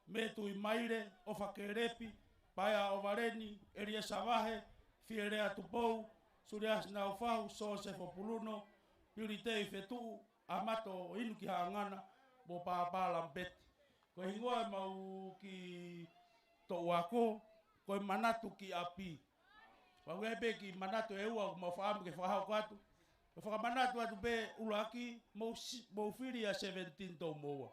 Metui Maile, ʻOfa Kelepi, Paea ʻOvaleni, ʻEliesa Vahe, Fielea Tupou, Suliasi Naufahu, Sosefo Puluno, Pilitei Fetuʻu, ʻAmato Inukihaʻangana, mo Pāpā Lamipeti. Ko e hingoa ʻemau kiʻi toʻu ako, ko e Manatu ki ʻApi. Pea ʻoku ʻi ai pē kiʻi manatu ʻe ua ʻoku mau fakaʻamu ke fakahoko atu. Ko e fakamanatu atu pē ʻuluaki, mou si-, mou fili ʻa seventeen toumoua.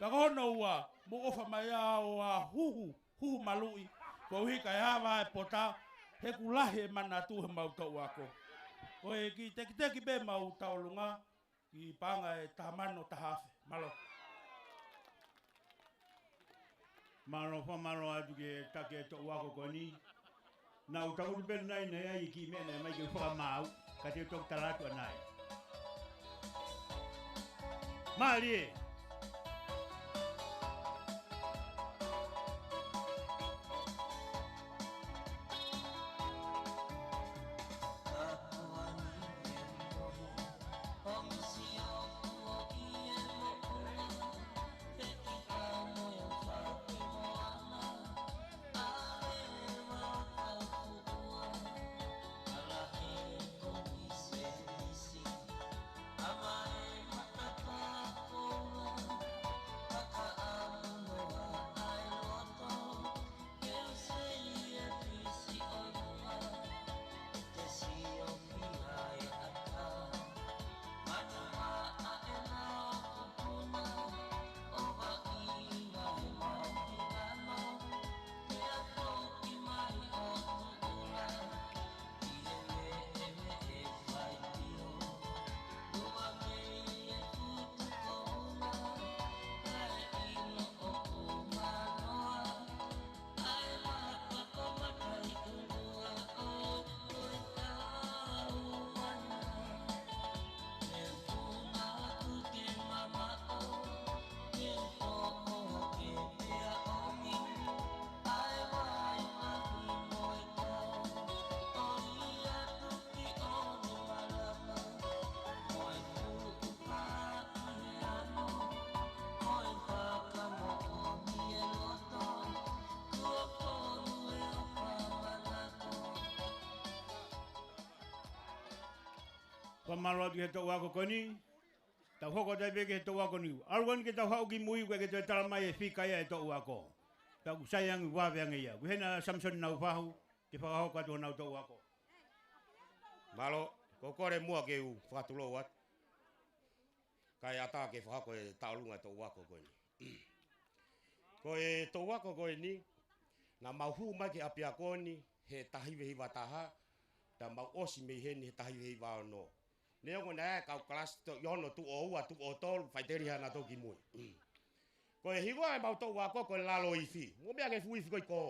Pea ko hono ua, mou ʻofa mai ʻo ʻā huhu, huhu maluʻi, koeʻuhi kae ava e pota, he ʻoku lahi e manatu heʻemau toʻu ako. Ko e kiʻi tekiteki pē ʻemau tauʻolunga, ki he paʻanga ʻe taha mano taha afe. Mālō. Mālō, fakamālō atu ki he taki e toʻu ako ko eni. Naʻa ku tangutu pē ʻanenai ʻi he kiʻi meʻa naʻe ʻomai ke u fakamaau, ka te u toki tala atu ʻanenai. Mālie. Fakamālō atu ki he toʻu ako ko eni. Tau hoko atu ai pē ki he toʻu ako ni. ʻAlu eni ke tau haʻu ki mui, ʻoku ʻikai ke toe tala mai e fika ia e toʻu ako. Tau ku sai ange vave ange ia. Ko hena Samisoni Naufahu, ke fakahoko atu honau toʻu ako. Mālō, ko e kole muʻa ke u fakatulou atu. Kae ʻatā ke fakahoko e tauʻolunga e toʻu ako ko eni. Ko e toʻu ako ko eni, naʻa mau hū mai ki ʻapiako ni he taha hiva hiva taha, pea mau ʻosi mei heni he taha hiva hiva ono. Neongo naʻe ʻi ai e kau kalasi toʻu ono, toʻu ua, toʻu tolu, faʻiteliha naʻa nau toki mui. Ko e hingoa ʻemau toʻu ako ko e Lalo Ifi. Mo e meʻa ki he fuʻu ifi ko ē ko.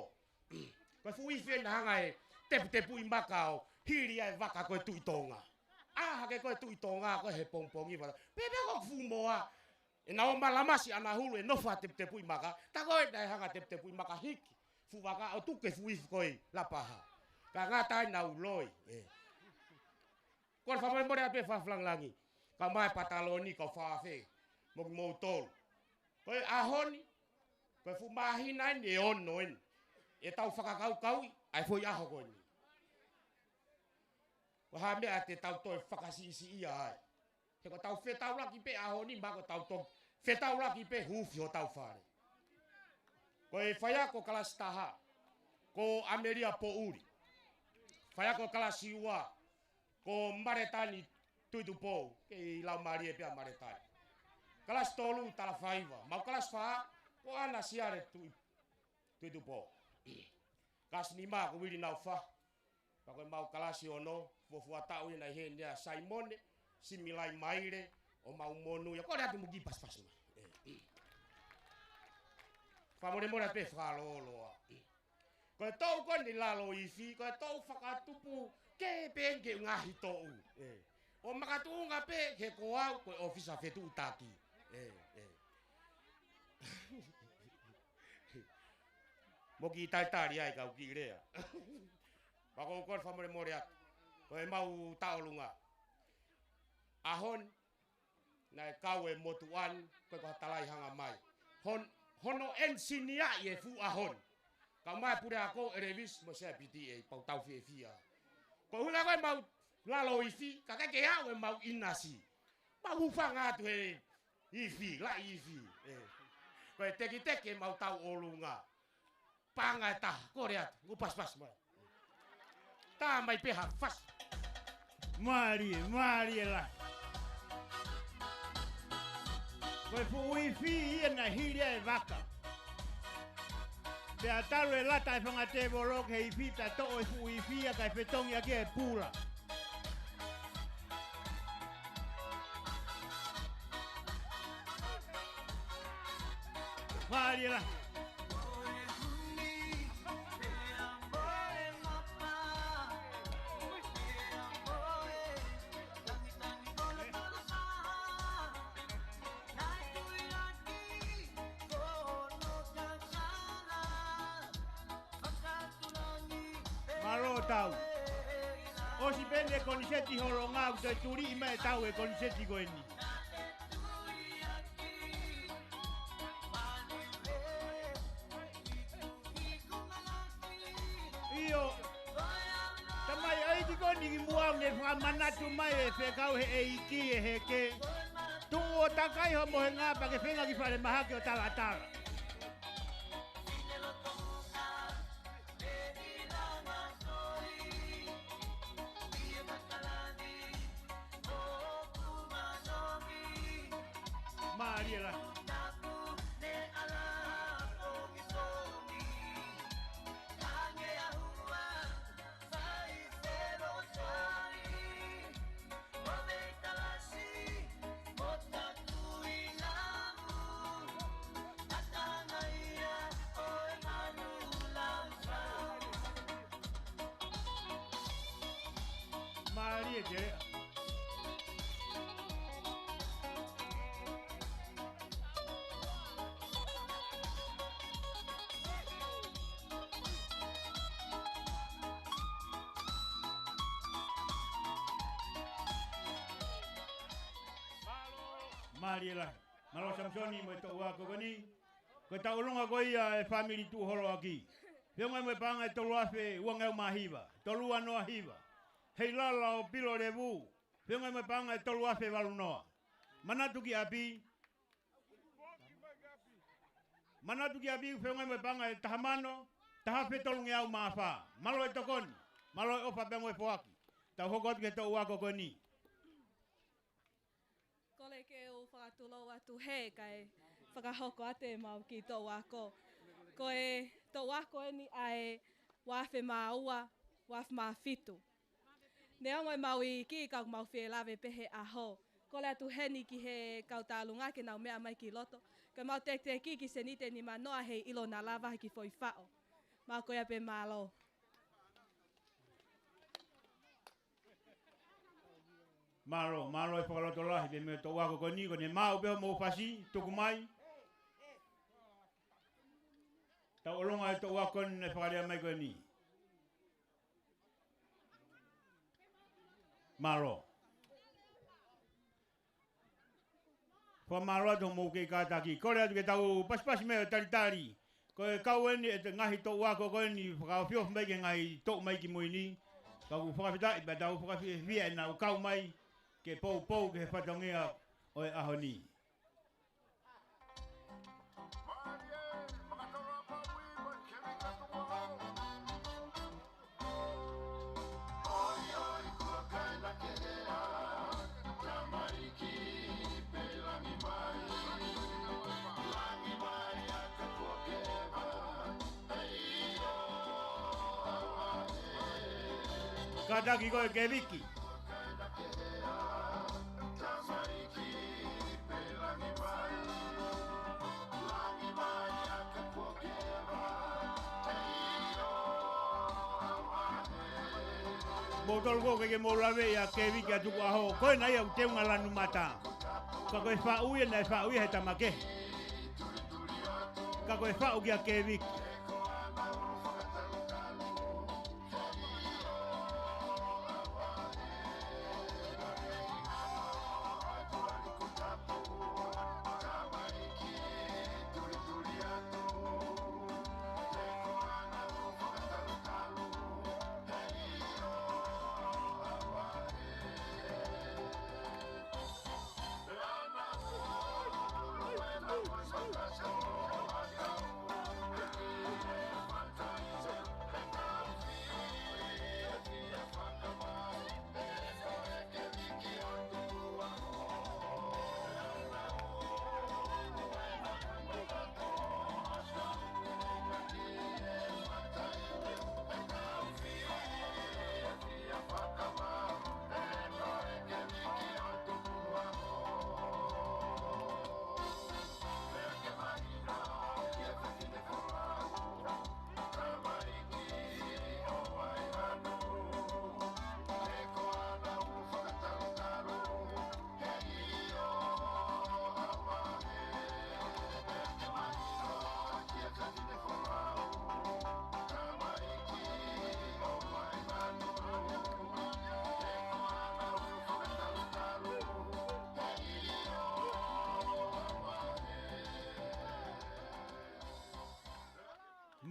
Ko e fuʻu ifi ʻe hanga ʻe teputepuʻi maka ʻo hili ai e vaka ko e Tuʻi Tonga. ʻĀ hake ko e Tuʻi Tonga ko ē he pongipongi vaka. Pea pea ko e fuʻu moa. ʻE nau malamasi ʻa Nahulu ʻe nofo ʻo teputepuʻi maka. Tā ko ē naʻe hanga ʻe teputepuʻi maka hiki fuʻu vaka ʻo tuku ki he fuʻu ifi ko ē ʻi Lapaha. Ka ngata ai naʻa nau loi. ʻE. Ko e fakamolemole atu e fakalangilangi. Ka mai pataloni ka fafē. Mo kimoutolu. Ko e ʻaho ni, ko e fuʻu māhina eni ʻe ono eni. ʻE tau fakakaukauʻi, ʻa e foʻi ʻaho ko eni. Ko e hā e meʻa te tau toe fakasiʻisiʻia ai. He ko ʻetau fetaulaki pē ʻaho ni, mahalo ko ʻetau toe fetaulaki pē huufi hotau fale. Ko e faiako kalasi taha, ko ʻAmelia Poʻuli. Faiako kalasi ua, ko Maletani Tuitupou, kei laumālie pē ʻa Maletani. Kalasi tolu, Talafaiva. Mau kalasi fā, ko ʻAna Siale Tui-, Tuitupou. Kalasi nima, ko Uili Naufa. Pea ko ʻemau kalasi ono, fuofua taʻu ia naʻe ʻi heni ʻa Saimone Similaimaile, ʻo mau monū ia. Kole atu mo e kiʻi pasipasi mai. ʻE. Fakamolemole pē fakalōloa. Ko e toʻu ko eni lalo ifi, ko e toʻu fakatupu kehe pē eni ki he ngaahi toʻu. ʻE. ʻO makatuʻunga pē he ko au, ko e ʻōfisa fetuʻutaki. ʻE, ʻe. Mo kiʻi talitali ai kau kiʻi lea. Pea ko u kole fakamolemole atu. Ko ʻemau tauʻolunga. ʻAho ni, naʻe kau e motuʻa ni, ko e ko ha talai hanga mai. Hon-, hono ʻenisiniaʻi e fuʻu ʻaho ni. Kau mai Puleako Elvis mo Sea Piti ʻe pau tau fiefia. Ko e ʻuhinga ko ʻemau lalo ifi, ka ʻikai ke aʻu ʻemau ʻinasi. Mau hūfanga atu he ifi, laʻi ifi. ʻE. Ko e tekiteki ʻemau tauʻolunga. Paʻanga ʻe taha, kole atu, mo e pasipasi mai. Tā mai pē ha fasi. Mālie, mālie lahi. Ko e fuʻu ifi ia naʻe hili ai e vaka. Pea talu e lata e fanga tēvolo ki he ifi pea toʻo e fuʻu ifi ia kae fetongi ʻaki e pula. Mālie lahi. Mālō tau. ʻOsi pē eni e koniseti Holonga, ʻoku toe tuliʻi mai e tau e koniseti ko eni. ʻIo. Tamai ʻeiki ko eni kimuʻa ʻoku ne fakamanatu mai e fekau he ʻeiki ʻe heke. Tuʻu ʻo takai hoʻo mohenga pea ke feinga ki falemahaki ʻo talatala. Mālie lahi. Mālie Tere. Mālie lahi. Mālō Samisoni mo e toʻu ako ko eni. Ko e tauʻolunga ko ia e fāmili Tuʻuholoaki. Feʻunga mo e paʻanga ʻe tolu afe uangeau mā hiva, tolu uanoa hiva. Heilala ʻo Pilo Levu. Feʻunga mo e paʻanga ʻe tolu afe valunoa. Manatukiʻapi. Manatukiʻapi feʻunga mo e paʻanga ʻe taha mano, taha afe tolungeau mā fā. Mālō e tokoni. Mālō e ʻofa pea mo e foaki. Tau hoko atu ki he toʻu ako ko eni. Kole ke u fakatulou atu he kae fakahoko atu ʻemau kiʻi toʻu ako. Ko e toʻu ako eni ʻa e uaafe mā ua, uaafe mā fitu. Neongo ʻemau iiki ka ʻoku mau fie lave pē he ʻaho. Kole atu heni ki he kau tālunga ke nau meʻa mai ki loto. Ke mau tekiteki ki he sēniti ʻe nima noa he ʻilo naʻa lava he kiʻi foʻi faʻo. Mau ko ia pē mālō. Mālō, mālō e fakalotolahi, pea mei he toʻu ako ko eni, ko ʻene maʻu pē hoʻomou fasi, tuku mai. Tauʻolunga e toʻu ako ko eni naʻe fakalea mai ko eni. Mālō. Fakamālō atu hoʻomou kei kātaki. Kole atu ke tau pasipasi mai ʻo talitali. Ko e kau eni e ngaahi toʻu ako ko eni fakaofiofi mai ki he ngaahi toʻu mai ki mui ni. Ka ʻoku fakafetaʻi pea tau fakafiefia ʻenau kau mai ke poupou ki he fatongia ʻo e ʻaho ni. Mālie, makatolo a paui, mo e kemi ka tuko. Kātaki koe Keviki. Mou tolu ko ē ke mou lave ʻia Keviki ʻa Tukuʻaho, ko ena ia ʻoku teunga lanu mata. Ka ko e faʻu ia naʻe faʻu ia he tama kehe. Ka ko e faʻu kia Keviki.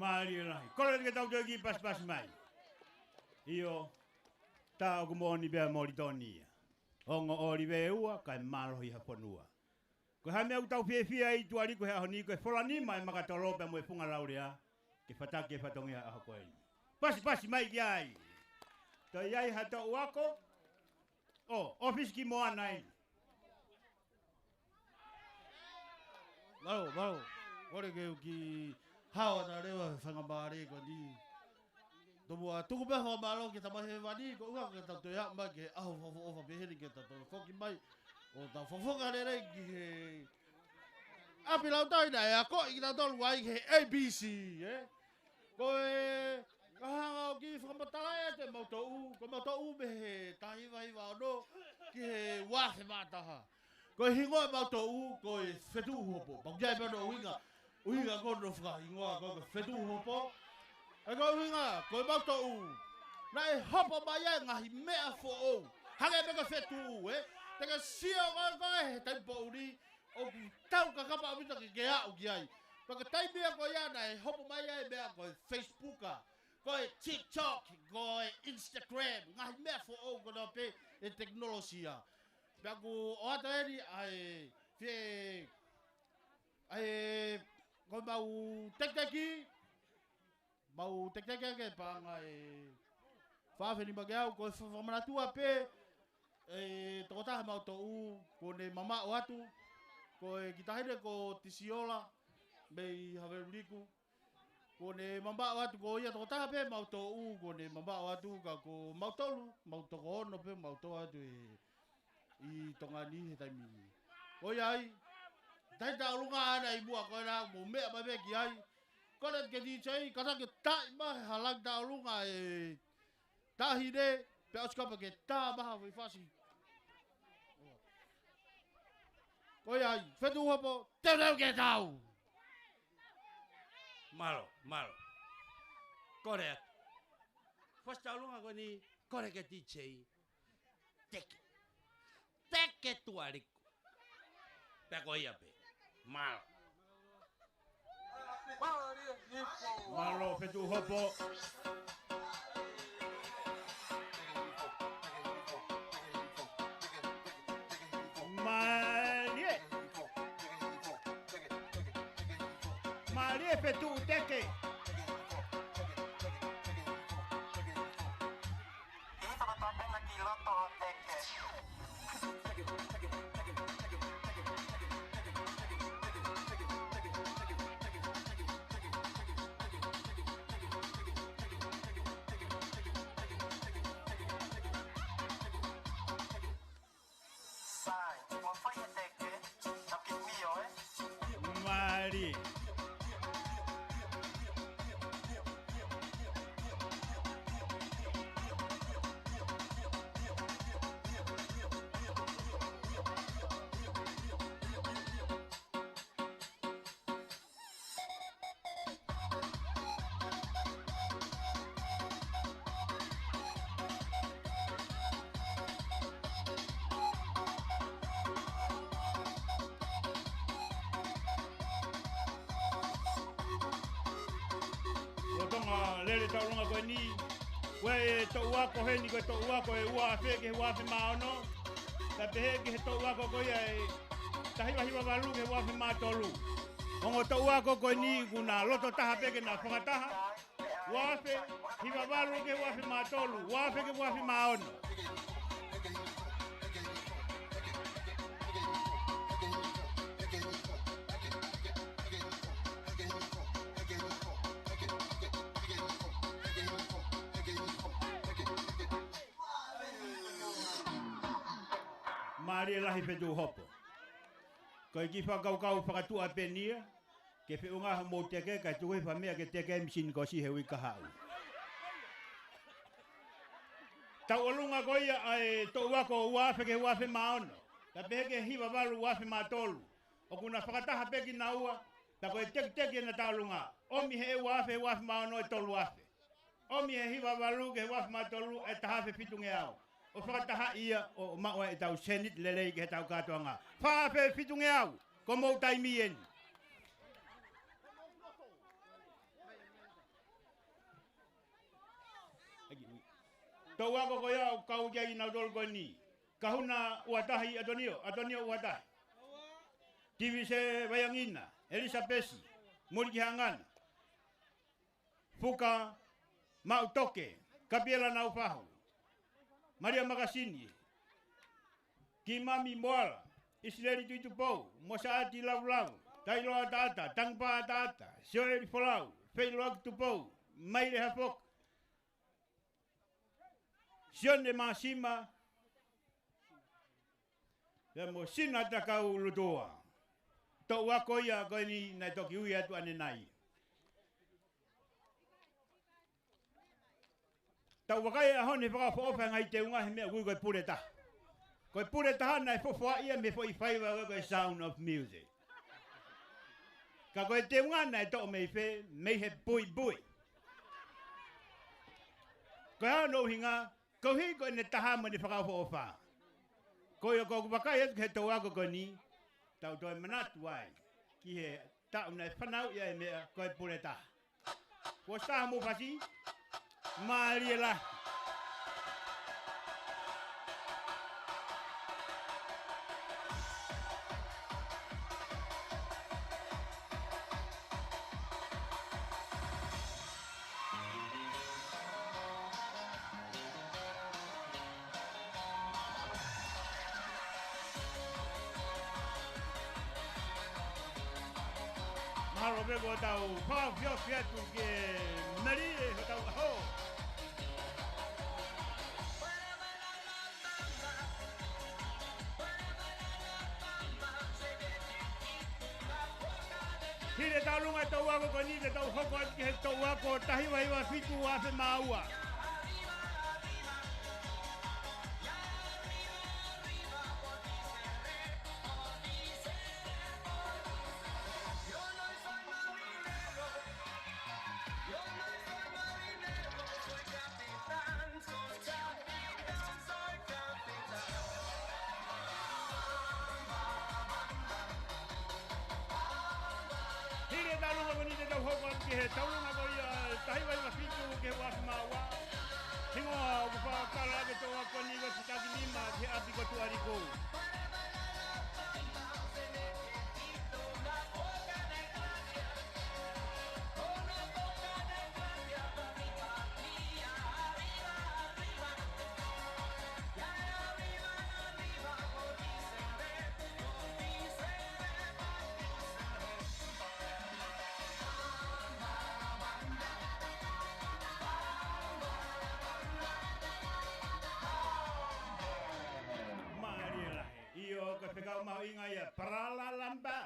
Mālie lahi. Kole ke tau toe kiʻi pasipasi mai. ʻIo, tā ʻoku moʻoni pea Molitoni ia. Ongo ʻōlive ua, kae mālohi ha fonua. Ko e hā e meʻa ʻoku tau fiefia ai Tuʻaliku he ʻaho ni, ko e fola nima e makatolo pea mo e funga laulea, ke fataki e fatongia ʻaho ko eni. Pasipasi mai ki ai. Toe ʻi ai ha toʻu ako. ʻO, ʻōfisi ki Moana eni. Mālō, mālō. Kole ke u kiʻi hao atu leva he faingamālie ko eni. Tomuʻa tuku pē fakamālō ki he Tamai Hēvani, koeʻuhi ke tau toe aʻu mai ki he ʻaho fakaʻofoʻofa pehē ni ke tau toe foki mai. ʻO tau fakafoki lelei ki he ʻapi Lautohi naʻe akoʻi kitautolu ai ki he A B C, ē? Ko e, ka hanga ʻo kiʻi fakamatala atu e mau toʻu, ko e mau toʻu mei he taha hiva hiva ono ki he ua afe mā taha. Ko e hingoa e mau toʻu, ko e Fetuʻu Hopo. Pea ʻoku ʻi ai pē hono ʻuhinga, ʻuhinga ko hono fakahingoa ko e Fetuʻu Hopo. ʻA ia ko e ʻuhinga, ko e mau toʻu. Naʻe hopo mai ai e ngaahi meʻa foʻou. Hangē pē ko e fetuʻu, ē? Te ke sio ko ē, ko ē he taimi poʻuli, ʻoku tau kakapa ʻaupito ke ke aʻu ki ai. Pea ko e taimi ia ko ia naʻe hopo mai ai e meʻa ko e Facebook, ko e TikTok, ko e Instagram, ngaahi meʻa foʻou ko ena pē e tekinolosia. Pea ʻoku ʻoatu eni ʻa e fie, ʻa e, ko e mau tekiteki, mau tekiteki ke paʻanga ʻe fā afe nima ngeau, ko e fa-, fakamanatua pē, ʻe tokotaha mau toʻu, kuo ne mamaʻo atu, ko e kiʻi taʻahine ko Tisiola, mei Haveluliku, kuo ne mamaʻo atu, ko ia tokotaha pē mau toʻu, kuo ne mamaʻo atu, ka ko mautolu, mau toko ono pē mau toʻo atu ʻi, ʻi Tonga ni he taimi ni. Ko ia ai, tahi tauʻolunga ʻana ʻi muʻa ko ena, mou meʻa mai pē ki ai. Kole ke D J, kātaki ʻo taaʻi mai ha langi tauʻolunga e taʻahine, pea ʻosi kapau ke tā mai ha foʻi fasi. Ko ia ai, Fetuʻu Hopo, teuteu ke tau. Mālō, mālō. Kole atu. Fasi tauʻolunga ko eni, kole ke D J. Teke. Teke Tuʻaliku. Pea ko ia pē. Mālō. Mālō Fetuʻu Hopo. Mālie. Mālie Fetuʻu Teke. Ti. Lolotonga lele taulunga ko eni, ko e toʻu ako heni, ko e toʻu ako ʻe ua afe ki he ua afe mā ono. Ka pehē ki he toʻu ako ko ia ʻe taha hiva hiva valu ki he ua afe mā tolu. Ongo toʻu ako ko eni kuo na loto taha pē ke na fakataha. Ua afe hiva valu ki he ua afe mā tolu, ua afe ki he ua afe mā ono. Mālie lahi Fetuʻuhopo. Ko e kiʻi fakakaukau fakatuʻa pē eni ia, ke feʻunga hoʻomou teke, kae tuku e fā meʻa ke teke e misini kosi he uike kahaʻu. Tauʻolunga ko ia ʻa e toʻu ako ua afe ki he ua afe mā ono. Ka pehē ki he hiva valu ua afe mā tolu. ʻOku na fakataha pē kinaua, pea ko e tekiteki ʻena taulunga. ʻOmi he ua afe, ua afe mā ono ʻe tolu afe. ʻOmi he hiva valu ki he ua afe mā tolu ʻe taha afe fitungeau. ʻO fakataha ia ʻo maʻu ʻa ʻetau seniti lelei ki heʻetau kātoanga. Fā afe fitungeau, ko homou taimi eni. Toʻu ako ko ia ʻoku kau ki ai kinautolu ko eni. Kahuna ua tahi ʻAtonio, ʻAtonio ua tahi. Tivise Vaiangina, Elisapesi Mulikihangana. Fuka Maʻutoke, Kapiela Naufahu, Malia Makasini, Kimami Moala, ʻIsileli Tuʻitupou, Mosaʻati Lavulavu, Tailoa Ataata, Tangipā Ataata, Sioeli Folau, Feiloaki Tupou, Maile Hafoki, Sione Māsima, pea mo Sina Takau Lutua. Toʻu ako ia ko eni naʻe toki ui atu ʻanenai. Tau vakai he ʻaho ni fakaʻofoʻofa e ngaahi teunga he meʻa ʻoku ui ko e pule taha. Ko e pule taha naʻe fofoaʻi ia mei he foʻi faiva ko e Sound of Music. Ka ko e teunga naʻe toʻo mei fē, mei he puipui. Ko e hā hono ʻuhinga? Koeʻuhi ko ʻene taha mo ʻene fakaʻofoʻofa. Ko ia ʻoku ou vakai atu ki he toʻu ako ko eni, tau toe manatu ai ki he taʻu naʻe fanauʻi ai e meʻa ko e pule taha. Kuo ʻosi taha hoʻomou fasi? Mālie lahi. Mahalo pē kuo tau fakaʻofoʻofa atu ke mālie hotau ʻaho. Hili e taulunga e toʻu ako ko eni te tau hoko atu ki he toʻu ako taha hiva hiva fitu ua afe mā ua. Hili e taulunga ko eni te tau hoko atu ki he taulunga ko ia taha hiva hiva fitu ki he ua afe mā ua. Hingoa ʻoku fakakala ake toʻu ako ni ko e Fitaki Nima ki he ʻapi ko Tuʻaliku. Mālie lahi. ʻIo, ko e fekau mahuʻinga ia, Paralala Lamba.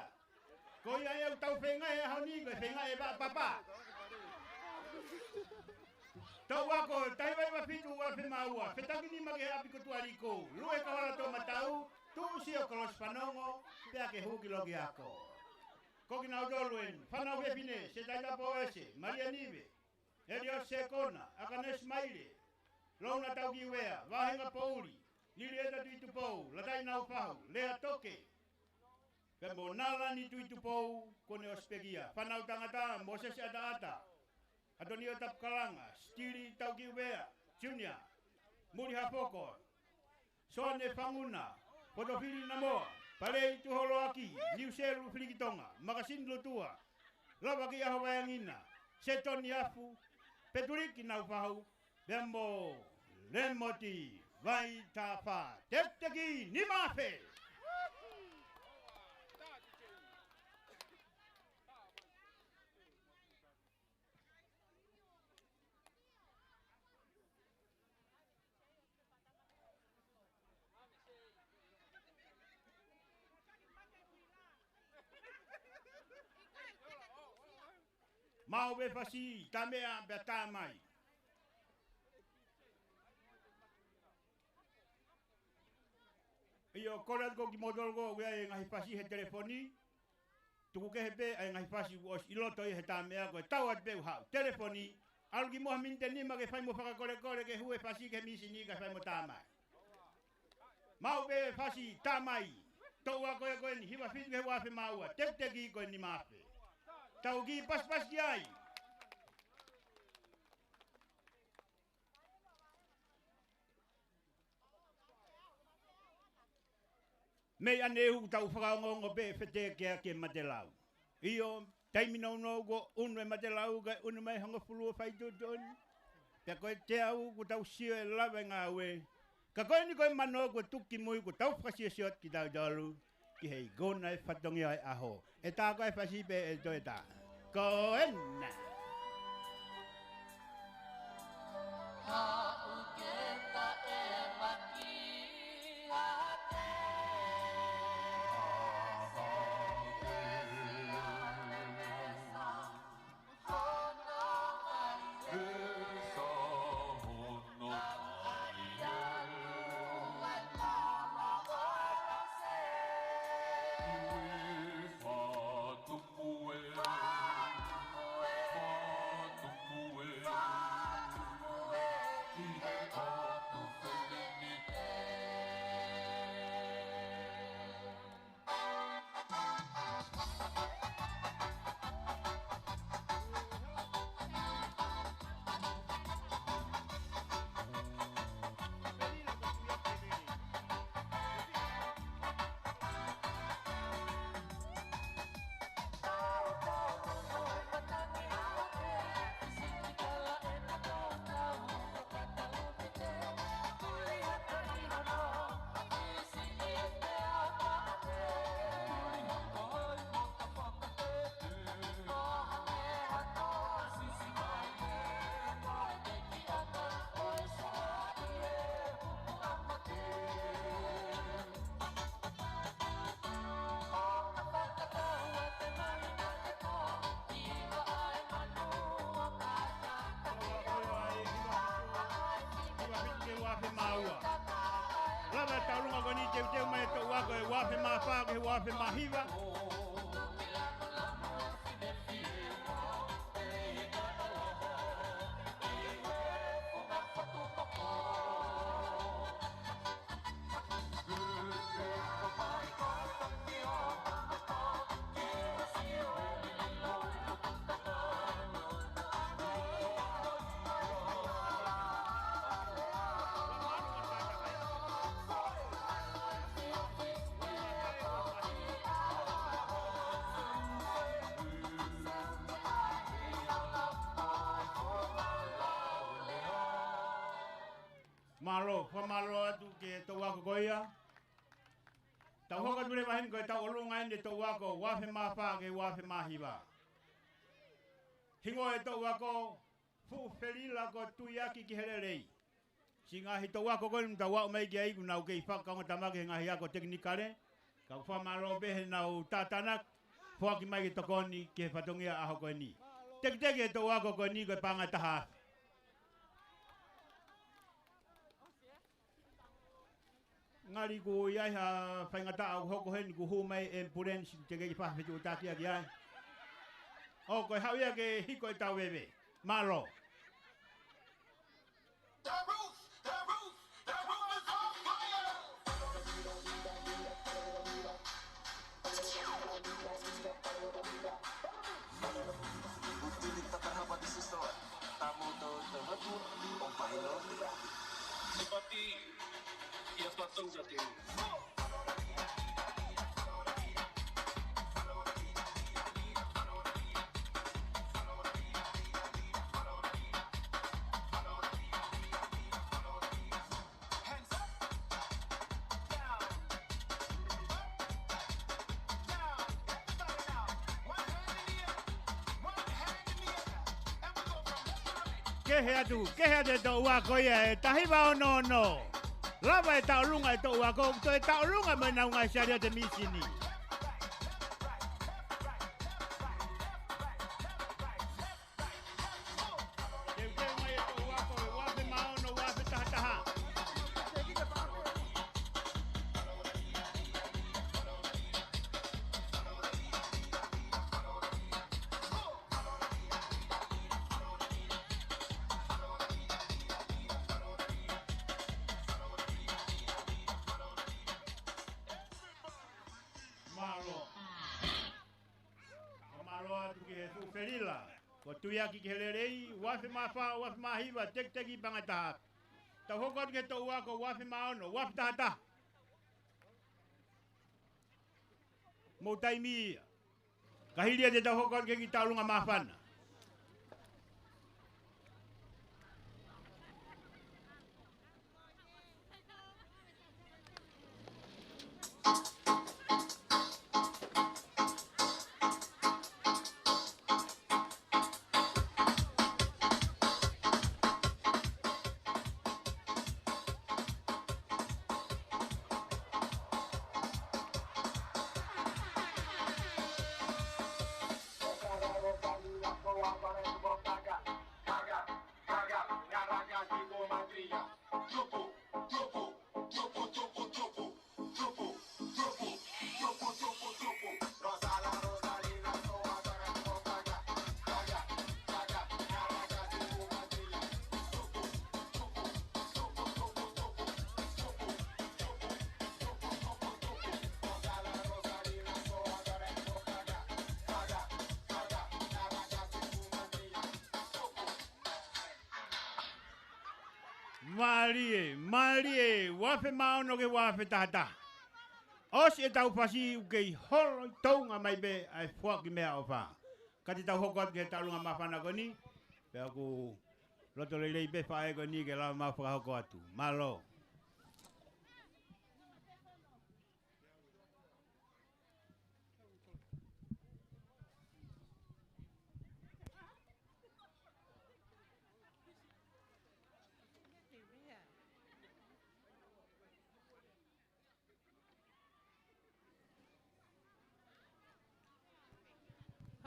Ko ia ʻoku tau feinga he ʻaho ni, ko e feinga ʻe vaʻa papa. Toʻu ako, taha hiva hiva fitu ua afe mā ua, fetakinima ki he ʻapi ko Tuʻaliku, Lue Kavala Toʻomatau, Tuʻusi ʻo Kolosi Fanongo, pea ke hū ki loki ako. Ko kinautolu eni, fānau fefine, Setaita Poese, Malia Nive, Elio Sekona, Akanesi Maile, Lona Taukiuea, Vahenga Pouli, Lilieta Tuitupou, Latai Naufahu, Lea Toke, pea mo Nalani Tuitupou, kuo ne ʻosi pekia. Fānau tangata, Mosese ʻAtaʻata, Atonio Tapukalanga, Stili Taukiuea, Junior, Muli Hafoko, Soane Fanguna, Potofili Namoa, Palei Tuholoaki, Niuselu Filikitonga, Makasini Lutua, Lavaki ʻAhovaeangina, Setoni Afu, Petuliki Naufahu, pea mo Lemoti Vaitafa, tefitefi nima afe. Maʻu pē fasi, tā meʻa pea tā mai. ʻIo, kole atu ko kimoutolu ko ē ʻoku ʻi ai e ngaahi fasi he telefoni. Tuku kehe pē ʻa e ngaahi fasi kuo ʻosi ʻi loto ʻi he tā meʻa ko e tau atu pē ʻo haʻu. Telefoni, ʻalu ki muʻa miniti ʻe nima ke fai mo fakakolekole ke hū e fasi ki he mīsini kae fai mo tā mai. Maʻu pē fasi, tā mai. Toʻu ako ko eni, hiva fitu ki he ua afe mā ua, tefitefi ko e nima afe. Tau kiʻi pasipasi ki ai. Mei ʻanehu ʻoku tau fakaongoongo pē feteʻekeʻake matelau. ʻIo, taimi nounou kuo ʻunu e matelau kae ʻunu mai hongofulu ʻo faituʻutuʻuni. Pea ko e teau kuo tau sio ʻe lava e ngāue. Ka ko eni ko e mano kuo tuku ki mui kuo tau fakasiosio atu kitautolu ki he ikuna e fatongia ʻo e ʻaho. ʻE tā ko e fasi pē ʻe toe tā. Ko ena. Haʻu ke ta e maki ate. Hono mai. Esa hono mai. Ui fatu. Lava e taulunga ko eni teuteu mai e toʻu ako ʻe ua afe mā fā ki he ua afe mā hiva. Mālō, fakamālō atu ki he toʻu ako ko ia. Tau hoko atu leva heni ko e tau ʻolunga eni e toʻu ako, ua afe mā fā ki he ua afe mā hiva. Hingoa e toʻu ako, Fuʻu Felila ko Tuiaki ki he Lelei. Siʻi ngaahi toʻu ako ko eni tau aʻu mai ki ai kuo nau kei fakaongotamaki he ngaahi ako tekinikale. Kau fakamālō pē heʻenau tātānaki. foaki mai ke tokoni ki he fatongia ʻaho ko eni. Tekiteki e toʻu ako ko eni ko e paʻanga ʻe taha afe. Ngali kuo ʻi ai ha faingataʻa ʻoku hoko heni, kuo hū mai e ambulance, teʻeki ke fai ha fetuʻutaki ʻaki ai. ʻO ko e haʻu ia ke hiko e tau veve. Mālō. The roof, the roof, the roof is on fire! Utiliza tarrafa de sistema. Tamo to to hatu o bailo. Sipati ia patung jati. Kehe atu, kehe atu e toʻu ako ia ʻe taha hiva ono ono. Lava e taʻolunga e toʻu ako, toe taʻolunga mo ʻenau ngaahi saliote mīsini. Teuteu mai e toʻu ako, ʻe uaafe mā ono, uaafe taha taha. Mālō. Ka mālō atu ki he fuʻu felila. Ko Tuiaki ki he lelei, uaafe mā fā, uaafe mā hiva, tekiteki paʻanga ʻe taha afe. Tau hoko atu ki he toʻu ako, uaafe mā ono, uaafe taha taha. Mou taimi ia. Ka hili ia te tau hoko atu ki he kiʻi taʻolunga māfana. Mālie, mālie, uaafe mā ono ki he uaafe taha taha. ʻOsi e tau fasi, ʻoku kei holo ʻi Tonga mai pē ʻa e foaki meʻaʻofa. Ka te tau hoko atu ki he taʻolunga māfana ko eni, pea ʻoku loto lelei pē faʻē ko eni ke lava mai ʻo fakahoko atu. Mālō.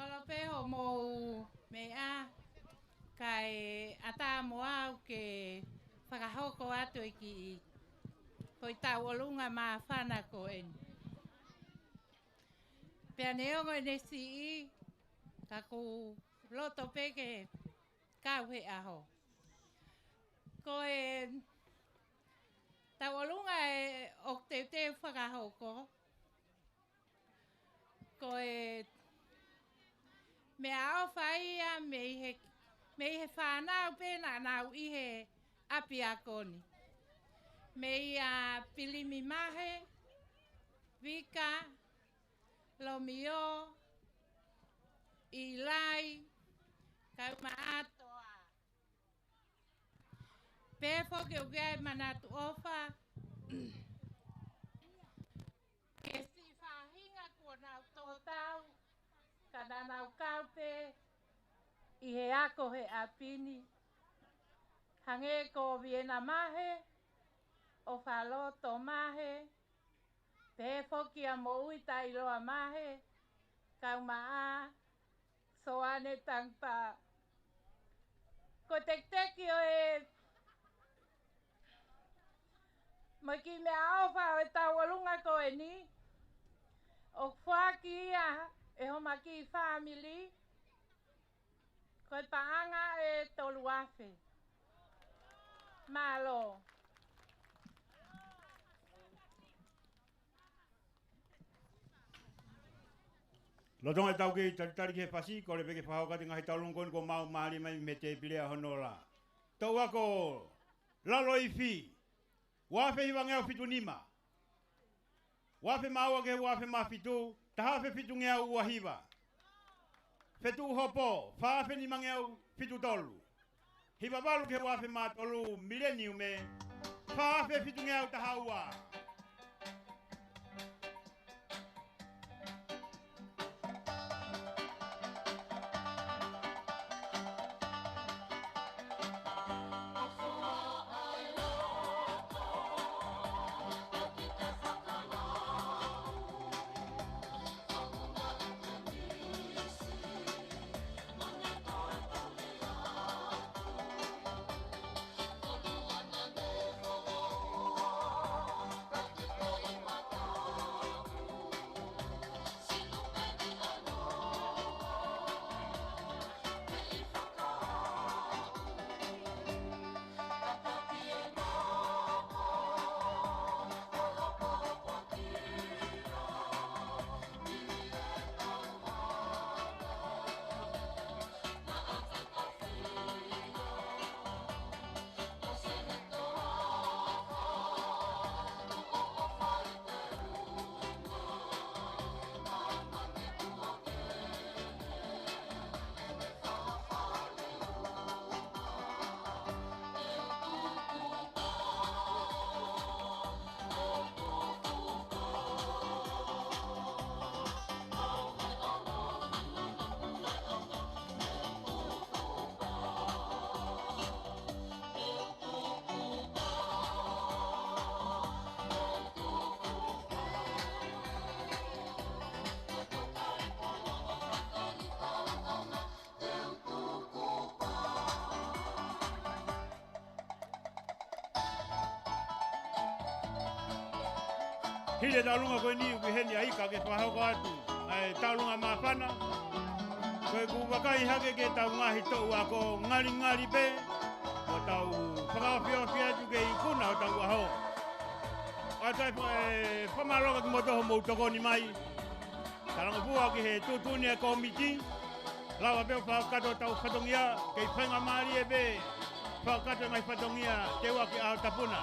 Holo pē hoʻomou meʻa, kae ʻatā mo au ke fakahoko atu e kiʻi foʻi taʻolunga māfana ko eni. Pea neongo ʻene siʻi, ka ʻoku loto pē ke kau he ʻaho. Ko e taʻolunga ʻe ʻoku teuteu fakahoko, ko e meʻaʻofa ia mei he, mei he fānau pē naʻa nau ʻi he ʻapiako ni. Meia Pilimi Mahe, Vika, Lomio, ʻIlai, kae ʻumaʻā Toa. Pea foki ʻoku ʻi ai e manatu ʻofa ki he siʻi faʻahinga kuo nau tō tau, ka naʻa nau kau pē ʻi he ako he ʻapi ni. Hangē ko Viena Mahe, ʻOfaloto Mahe, pehē foki ʻa Moʻui Tailoa Mahe, Kaumaʻa, Soane Tangata. Ko e tekiteki ʻo e mo e kiʻi meʻaʻofa ʻo e tauʻolunga ko eni, ʻoku foaki ia ʻe homa kiʻi fāmili, ko e paʻanga ʻe tolu afe. Mālō. Lolotonga ʻetau kei talitali ki he fasi, kole pē ke fakahoko atu e ngaahi tauʻolunga ko eni kuo mau mālie mai mei he tēpile ʻa hono lā. Toʻu ako Laloifi, ua afe hivangeau fitu nima. Ua afe mā ua ki he ua afe mā fitu, taha afe fitungeau ua hiva. Fetuʻuhopo, fā afe nimangeau fitu tolu. Hiva valu ki he ua afe mā tolu, Mileniume, fā afe fitungeau taha ua. Hili e tauʻolunga ko eni ʻoku ʻi heni ʻa e ika ke fakahoko atu ʻa e tauʻolunga māfana. Ko ʻeku vakai hake ki heʻetau ngaahi toʻu ako, ngalingali pē ʻo tau fakaofiofi atu ke ikuna hotau ʻaho. ʻOatu e fa-, e fakamālō kiate kimoutolu hoʻomou tokoni mai. Talangofua ki he tuʻutuʻuni ʻa e kōmiti. Lava pē ʻo fakakakato hotau fatongia, kei faingamālie pē fakakakato e ngaahi fatongia, teu ʻaki ʻa e ʻaho tapu na.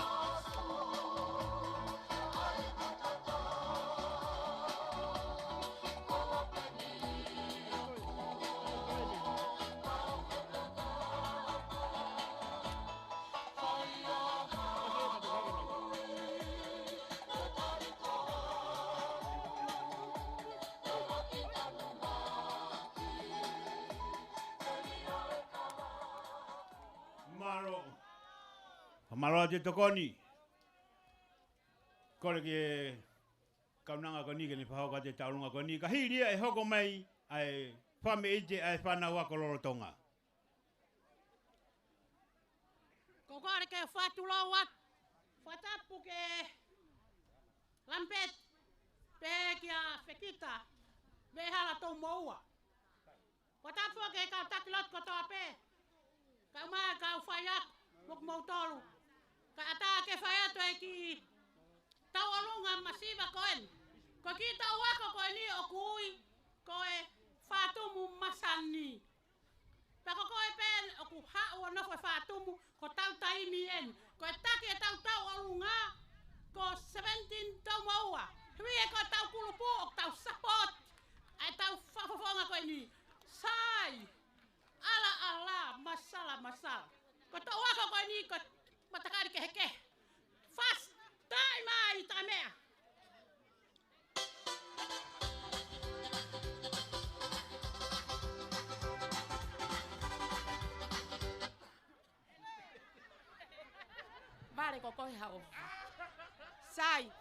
Mālō. Mālō ʻa e tokoni. Kole ki he kaunanga ko eni ke ne fakahoko atu e tauʻolunga ko eni. Ka hili ia ʻe hoko mai ʻa e fakameʻite ʻa e fānau ako lolotonga. Ko e kole ke fakatulou atu, fakatapu kia Lampeti, pehē kia Fekita, Vehala Toumoua. Fakatapu ki he kau taki lotu kotoa pē. Kau mai, kau faiako, mo kimoutolu. Kae ʻatā ke fai atu e kiʻi tauʻolunga masiva ko eni. Ko e kiʻi tau ako ko eni ʻoku ui ko e Fatumu Masani. Pea ko koe pē ʻoku haʻu ʻo nofo he Fatumu, ko hotau taimi eni. Ko e taki ʻetau tauʻolunga, ko Seventeen Toumoua. He ʻoku ʻi ai hotau kulupu ʻoku tau support ʻa ʻetau fakafofonga ko eni. Sai, ʻalaʻala, masala, masala. Ko e tau ako ko eni, ko e matakali kehekehe. Fast, taʻi mai, taʻi meʻa. Vale ko koe hao. Sai.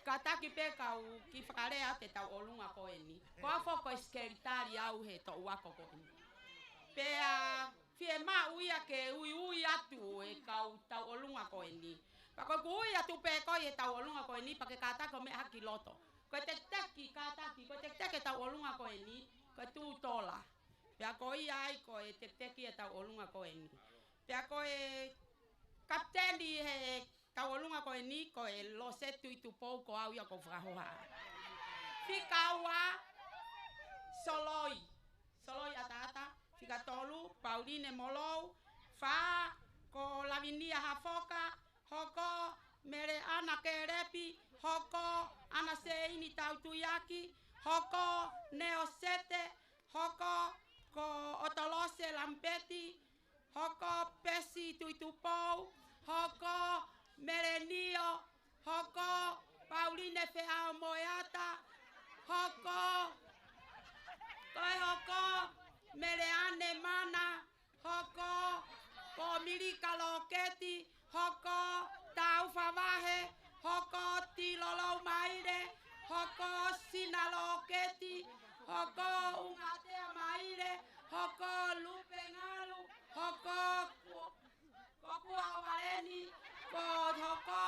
kātaki pē kau kiʻi fakalea atu e tauʻolunga ko eni. Ko au foki ko e sekelitali au he toʻu ako ko eni. Pea fiemaʻu ia ke uiui atu e kau tauʻolunga ko eni. Pea ko ʻeku ui atu pē ko e tauʻolunga ko eni pea ke kātaki ʻo meʻa hake ki loto. Ko e tekiteki kātaki, ko e tekiteki e tauʻolunga ko eni, ko e Tū Tola. Pea ko ia ai ko e tekiteki e tauʻolunga ko eni. Pea ko e kapiteni he tauʻolunga ko eni, ko e Lose Tuʻitupou, ko au ia ʻoku ou fakahoha. Fika ua, Soloi. Soloi Ataata. Fika tolu, Pauline Molou. Fā, ko Lavinia Hafoka. Hoko, Meleʻana Kelepi. Hoko, ʻAna Seini Tautuiaki. Hoko, Neosete. Hoko, ko ʻOtolose Lamipeti. Hoko, Pesi Tuʻitupou. Hoko, Melenio. Hoko, Pauline Feaomoeata. Hoko, ko e hoko, Meleane Mana. Hoko, ko Milika Loketi. Hoko, Taufa Vahe. Hoko, Tilolou Maile. Hoko, Sina Loketi. Hoko, Ungatea Maile. Hoko, Lupe Ngalu. Hoko, Ku-, ko Kuaovaleni. Ko hoko,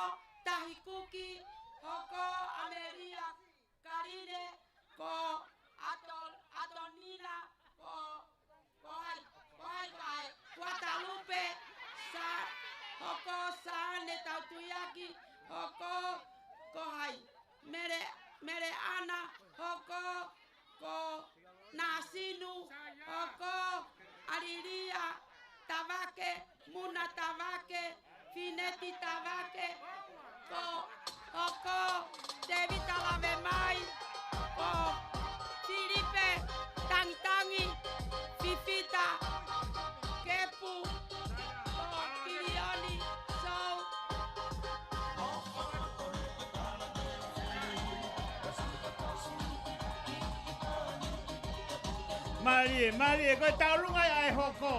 Tahi Kuki. Hoko, Amelia Kaline. Ko Ato-, Atonila. Ko, ko hai, ko hai, ko hai. Kuatalupe. Sa-, hoko, Sane Tautuiaki. Hoko, ko hai. Mele-, Meleʻana. Hoko, ko Nasinu. Hoko, ʻAlilia Tavake, Muna Tavake, Fineti Tavake. Ko, hoko, Tevita Lavemai. Ko Filipe Tangitangi, Fifita Kepu. Ko Kilioni Sou. Mālie, mālie, ko e tauʻolunga ia ʻa e hoko.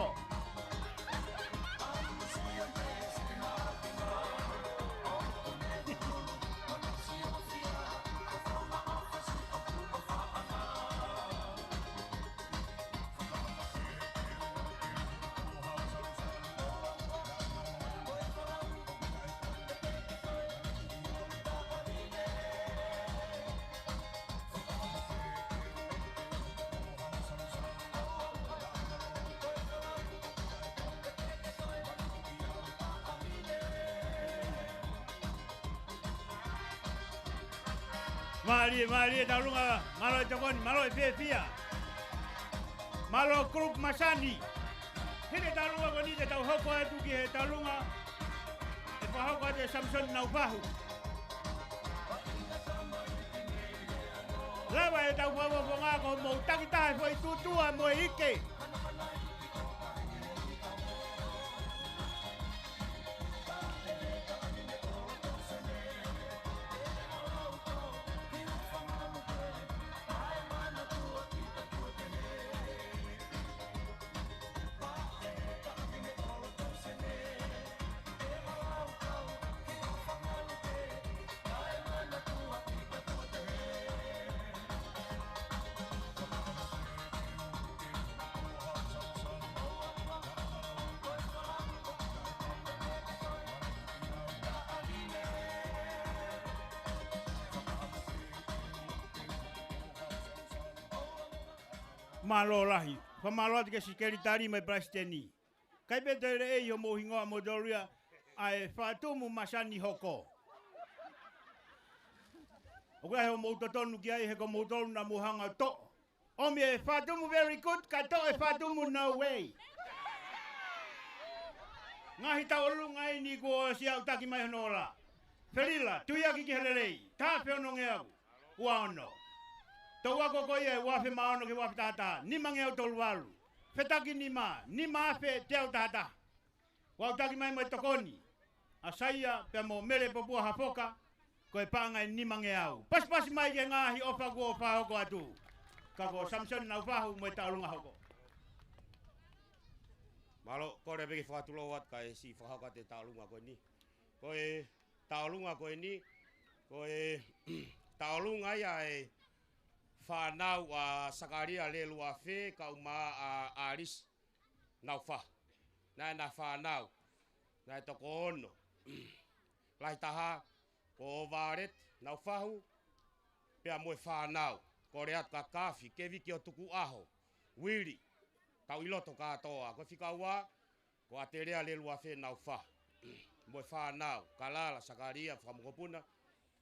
Mālie, mālie tauʻolunga, mālō e tokoni, mālō e fiefia. Mālō Group Masani. Hili e tauʻolunga ko eni te tau hoko atu ki he tauʻolunga ʻe fakahoko atu ʻe Samisoni Naufahu. Lava e tau fakafofonga ko hoʻomou takitaha e foʻi tūtua mo e ike. Mālō lahi. Fakamālō atu ki he sekelitali mo e palesiteni. ʻIkai pē toe lelei hoʻomou hingoa moutolu ia ʻa e Fatumu Masani Hoko. ʻOku ʻi ai hoʻomou totonu ki ai he ko moutolu naʻa mou hanga ʻo toʻo. ʻOmi e Fatumu very good, kae toʻo e Fatumu no way. Ngaahi tauʻolunga eni kuo ʻosi aʻutaki mai hono ola. Felila, Tuiaki ki he lelei, taha afe onongeau ua ono. Toʻu ako ko ia ʻe ua afe mā ono ki he ua afe taha taha, nima ngeau tolu valu. Fetaki nima, nima afe teau taha taha. Kuo aʻutaki mai mo e tokoni ʻa Saia pea mo Mele Popua Hafoka, ko e paʻanga ʻe nima ngeau. Pasipasi mai ki he ngaahi ʻofa kuo fakahoko atu. Ka ko Samisoni Naufahu mo e tauʻolunga hoko. Mālō, kole pē ke fakatulou atu kae siʻi fakahoko atu e tauʻolunga ko eni. Ko e tauʻolunga ko eni, Ko e tauʻolunga ia e fānau ʻa Sakalia Leluafe kae ʻumaʻā ʻa Alisi Naufahu. Naʻe na fānau, naʻe toko ono. Lahi taha ko Violet Naufahu, pea mo e fānau, Koleatu Kakafi, Keviki ʻo Tukuʻaho, Uili, Tauʻiloto kātoa. Ko e fika ua, ko ʻAtelea Leluafe Naufahu, mo e fānau, Kalala, Sakalia, fakamokopuna.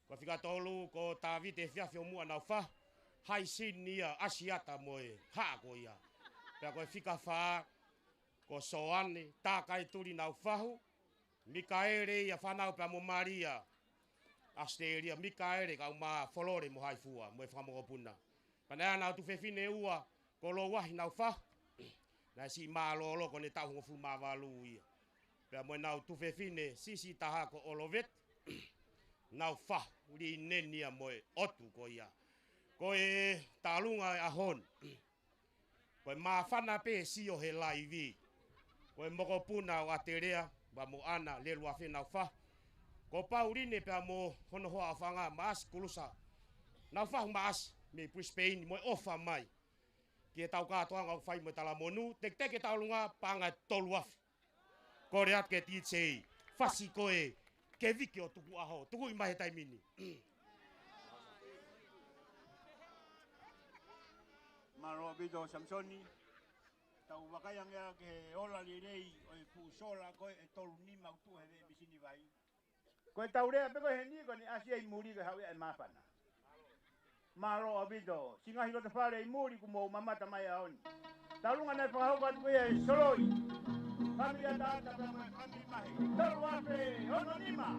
Ko e fika tolu, ko Tavite Efiafi ʻo Muʻa Naufahu, Haisini ia, ʻAsiata mo e haʻa ko ia. Pea ko e fika fā, ko Soane Takaituli Naufahu, Mikaele ia, fānau pea mo Malia, ʻAositelēlia, Mikaele kae ʻumaʻā Folole mo Haifua, mo e fakamokopuna. Pea naʻe ʻi ai ʻenau tuofefine ua, ko Louahi Naufahu, naʻe siʻi mālōlō ko ʻene taʻu hongofulu mā valu ia. Pea mo ʻenau tuofefine siʻisiʻi taha ko ʻOloveti Naufahu, Lineni ia mo e ʻotu ko ia. Ko e tauʻolunga e ʻaho ni, ko e māfana pē sio he laivi. Ko e mokopuna ʻo ʻAtelea, pea mo ʻAna Leluafe Naufahu, ko Pauline pea mo hono hoa ʻofaʻanga, Maʻasi Kulusa Naufahu Maʻasi, mei Brisbane, mo e ʻofa mai ki heʻetau kātoanga ʻoku fai mo e talamonū, teketeke tauʻolunga, paʻanga ʻe tolu afe. Kole atu ki he D J, fasi ko e Keviki ʻo Tukuʻaho, tukuʻi mai he taimi ni. Mālō ʻaupito Samisoni, tau vakai ange ā ki he ola lelei ʻo e fuʻu sola ko ē ʻe tolu nima ʻoku tuʻu he veʻe misini vai. Ko ʻetau lea pē ko ē heni ko ʻene ʻasi ia ʻi muli ko e haʻu ia e māfana. Mālō ʻaupito, siʻi ngaahi loto fale ʻi muli kuo mou mamata mai he ʻaho ni. Tauʻolunga naʻe fakahoko atu ko ia ʻe Soloi. Fāmili ʻAtaʻata pea mo e fāmili Mahe. Tolu afe ono nima.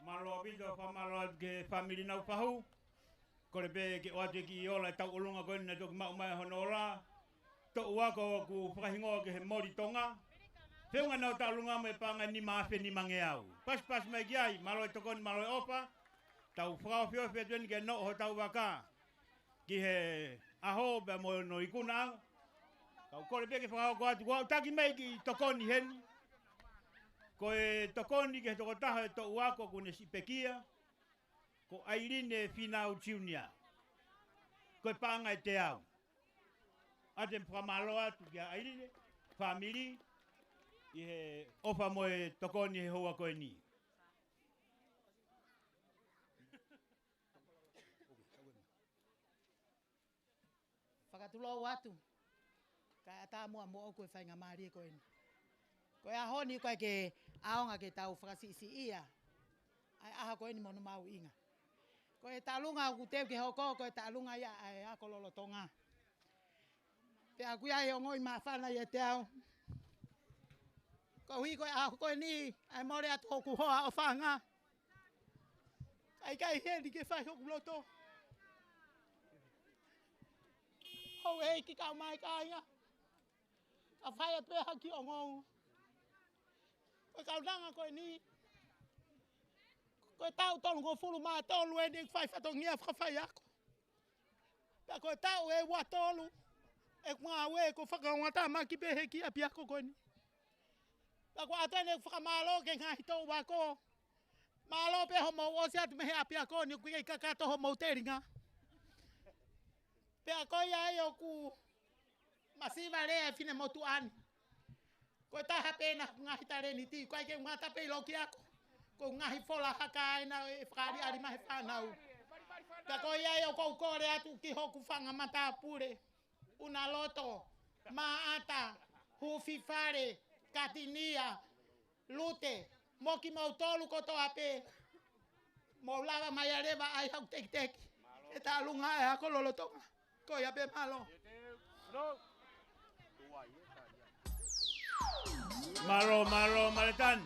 Mālō ʻaupito, fakamālō atu ki he fāmili Naufahu. Kole pē ke ʻoatu e kiʻi ola e tauʻolunga ko eni naʻe toki maʻu mai hono ola. Toʻu ako ʻoku fakahingoa ko e Moli Tonga. Feʻunga ʻenau tauʻolunga mo e paʻanga ʻe nima afe nimangeau. Pasipasi mai ki ai, mālō e tokoni, mālō e ʻofa. tau fakaofiofi atu eni ke noʻo hotau vaka ki he ʻaho pea mo hono ikunaʻanga. Kau kole pē ke fakahoko atu, ko au taki mai ki tokoni heni. Ko e tokoni ki he tokotaha e toʻu ako kuo ne siʻi pekia, ko ʻAiline Finau Junior. Ko e paʻanga ʻe teau. ʻA ia te u fakamālō atu kia ʻAiline, fāmili, ʻi he ʻofa mo e tokoni he houa ko eni. Fakatulou atu. Kae ʻatā muʻa moʻoku e faingamālie ko eni. Ko e ʻaho ni ko e ke ʻaonga ke tau fakasiʻisiʻia ʻa e ʻaho ko eni mo hono mahuʻinga. Ko e taʻalunga ʻoku teu ke hoko, ko e taʻalunga ia ʻa e ako lolotonga. Pea ʻoku ʻi ai e ongoʻi māfana ʻiate au. Koeʻuhi ko e ʻaho ko eni, ʻa e mole atu hoku hoa ʻofaʻanga. ʻIkai ke heni ke fai hoku loto. Houʻeiki, kau mai kāinga. Ka fai atu pē ha kiʻi ongoongo. Ko e kaunanga ko eni. Ko e taʻu tolungofulu mā tolu eni ʻeku fai fatongia fakafaiako. Pea ko e taʻu ʻe ua tolu ʻeku ngāue ko e fakaongoongo tāmaki pē he kiʻi ʻapiako ko eni. Pea ko e ʻatu eni ʻeku fakamālō ki he ngaahi toʻu ako. Mālō pē hoʻomou ʻosi atu mei he ʻapiako ni ʻoku ʻikai kakato hoʻomou telinga. Pea ko ia ai ʻoku masiva lea e finemotuʻa ni. Ko e taha pē ʻena ngaahi talēniti, ʻoku ʻikai ke ngata pē ʻi loki ako. Ko e ngaahi fola haka ʻena ʻe fakaʻaliʻali mai he fānau. Pea ko ia ai ʻoku ou kole atu ki hoku fanga matāpule. ʻUnaloto, Maʻata, Hufifale, Katinia, Lute, mo kimoutolu kotoa pē. Mou lava mai ʻa leva ai haʻaku tekiteki. E taʻalunga e ako lolotonga. Ko ia pē, mālō. Mālō, mālō, Maletani.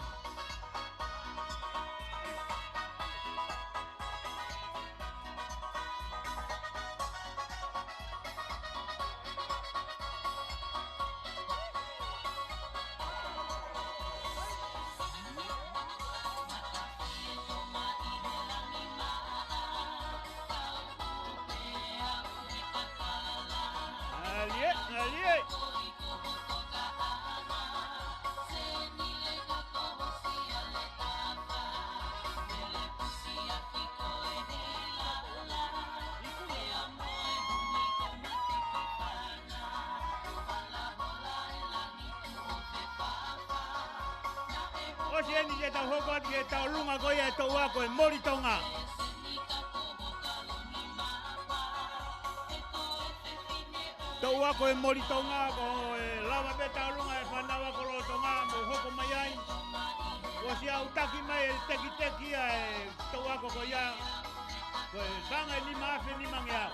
ʻAlie, ʻalie. ʻOsi eni ke tau hoko atu ki he taʻolunga ko ia e toʻu ako e Moli Tonga. Toʻu ako e Moli Tonga, ko e lava pē taʻolunga e fānau ako lolotonga, mou hoko mai ai. ʻOsi ʻautaki mai e tekiteki ia e toʻu ako ko ia. Ko e fanga e nima afe nimangeau.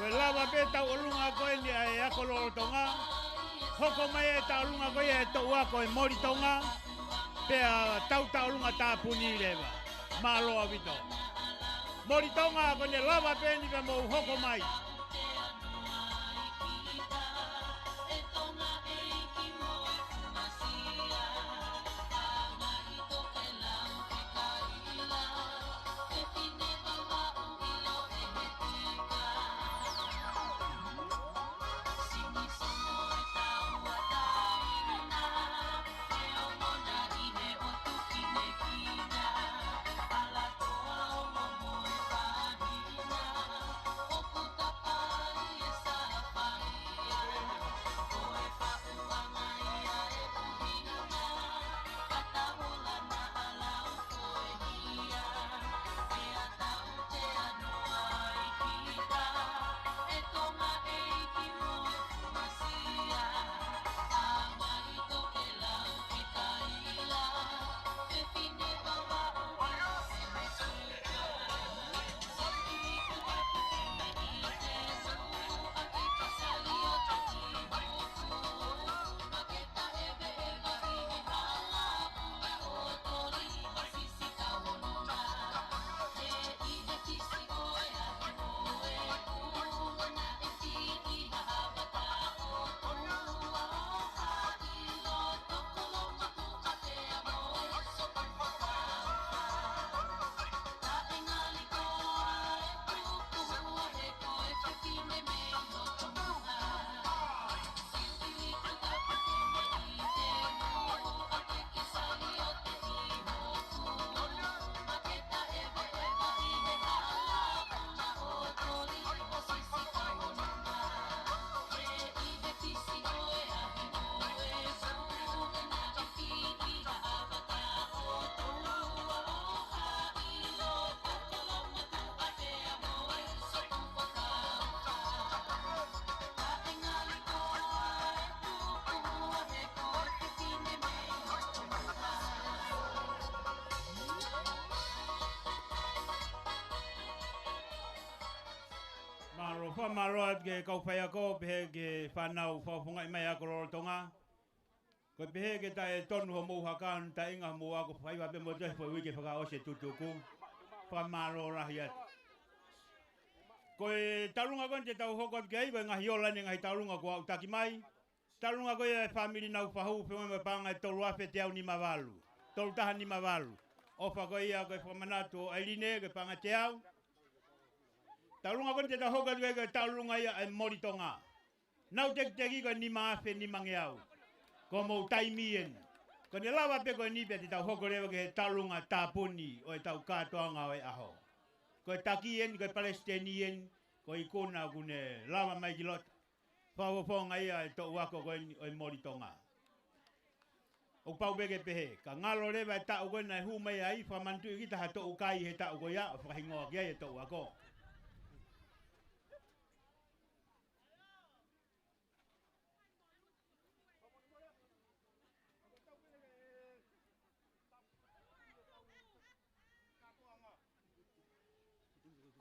Ko e lava pē taʻolunga ko eni ʻa e ako lolotonga. Hoko mai e taʻolunga ko ia e toʻu ako e Moli Tonga. Pea tau taʻolunga tāpuni leva. Mālō ʻaupito. Moli Tonga, ko ʻene lava pē eni pea mou hoko mai. Fakamālō atu ki he kau faiako, pehē ki he fānau fakafofongaʻi mai ako lolotonga. Ko e pehē ke taʻe tonu hoʻomou haka, taʻinga hoʻomou ako, faiva pē mo toe foʻi uike fakaʻosi e tutuku. Fakamālō lahi atu. Ko e taulunga ko eni te tau hoko atu ki ai, ko e ngaahi ola eni e ngaahi taulunga kuo aʻu taki mai. Taulunga ko ia e fāmili Naufahu, feʻunga mo e paʻanga ʻe tolu afe teau nima valu. Tolu taha nima valu. ʻOfa ko ia ko e fakamanatu ʻo ʻAiline, ko e paʻanga teau. Taulunga ko eni te tau hoko atu ki ai ko e taulunga ia e Moli Tonga. Nau tekiteki ko e nima afe nimangeau. Ko hoʻomou taimi eni. Ko ʻene lava pē ko eni pea te tau hoko leva ki he taulunga tāpuni ʻo e tau kātoanga ʻo e ʻaho. Ko e taki eni, ko e palesiteni eni, ko e ikuna ʻoku ne lava mai ki loto. Fakafofonga ia e toʻu ako ko eni ʻo e Moli Tonga. ʻOku pau pē ke pehē, ka ngalo leva e taʻu ko ē naʻe hū mai ai, fakamanatuʻi kita ha toʻu kai he taʻu ko ia, ʻo fakahingoa ki ai e toʻu ako.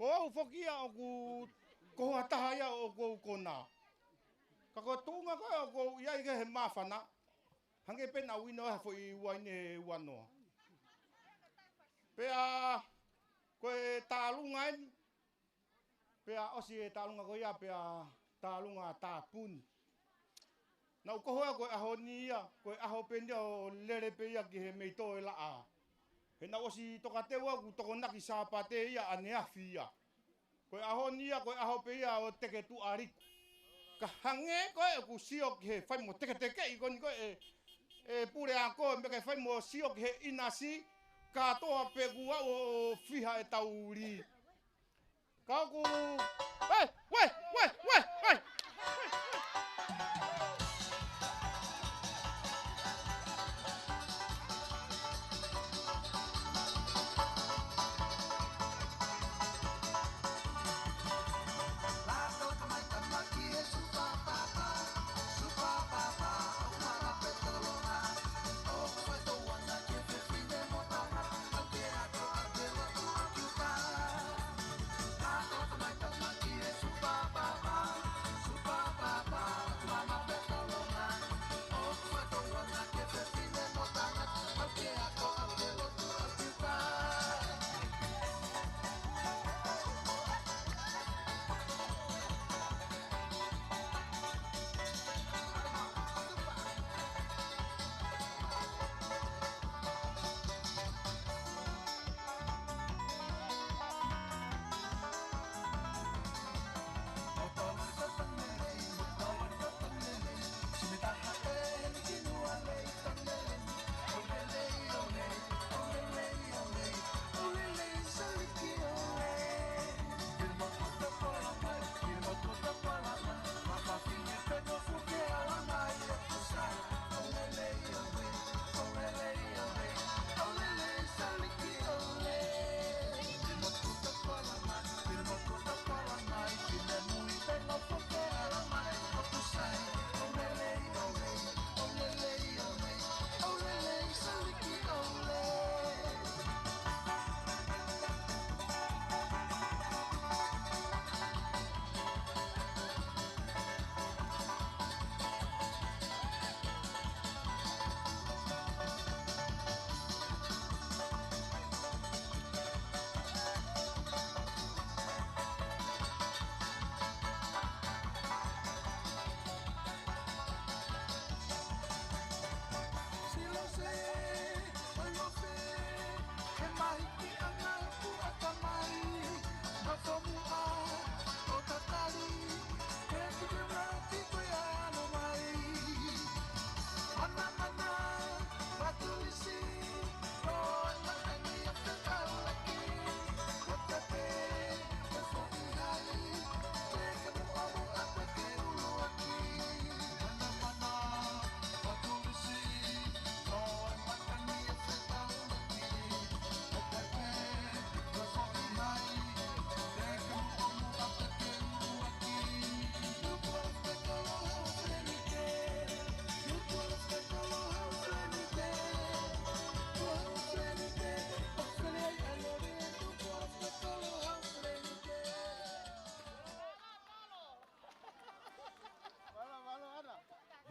Ko au foki ia ʻoku, ko ha taha ia ʻoku ou kona. Ka ko e tuʻunga ko ē ʻoku ou ʻi ai ki he māfana. Hangē pē naʻa ku ʻino ha foʻi uaine ua noa. Pea ko e taulunga eni, pea ʻosi e taulunga ko ia, pea taulunga tāpuni. Naʻa ku kohoa ko e ʻaho ni ia, ko e ʻaho pē ni ia ʻo lele pē ia ki he meitō e laʻā. He naʻa ku ʻosi tokateu au ʻoku tokonaki Sāpate ia ʻaneafi ia. Ko e ʻaho ni ia, ko e ʻaho pē ia ʻo teke tuʻaliku. Ka hangē ko ē ʻoku sio ki he fai mo teketekeʻi ko eni ko ē e, e puleako, mei he fai mo sio ki he ʻinasi, kātoa pē kuo aʻu ʻo fiha e tauli. Ka ʻoku, ē, ē, ē, ē, ē.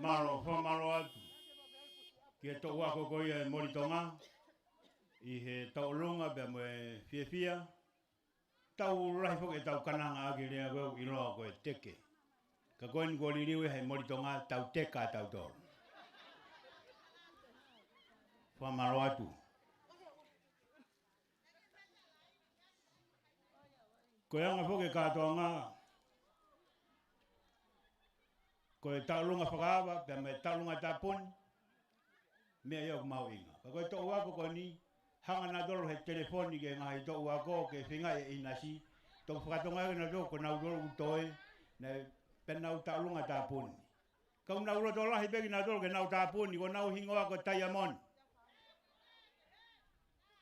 Mālō, fakamālō atu ki he toʻu ako ko ia ʻe Moli Tonga, ʻi he tauʻolunga pea mo e fiefia. Tau lahi foki ʻetau kananga ʻaki e lea ko ē ʻoku ʻiloa ko e teke. Ka ko eni kuo liliu ia ʻe Moli Tonga, tau teka tautolu. Fakamālō atu. Ko e anga foki e kātoanga, ko e tauʻolunga fakaava, pea mo e tauʻolunga tāpuni, meʻa ia ʻoku mahuʻinga. Ka ko e toʻu ako ko eni, hanga nautolu he telefoni ki he ngaahi toʻu ako, ke feinga e ʻinasi, toki fakatonga ke nautolu, ko nautolu ʻoku toe, naʻe pē nau tauʻolunga tāpuni. Ka ʻoku nau loto lahi pē kinautolu ke nau tāpuni, ko honau hingoa ko Taiamoni.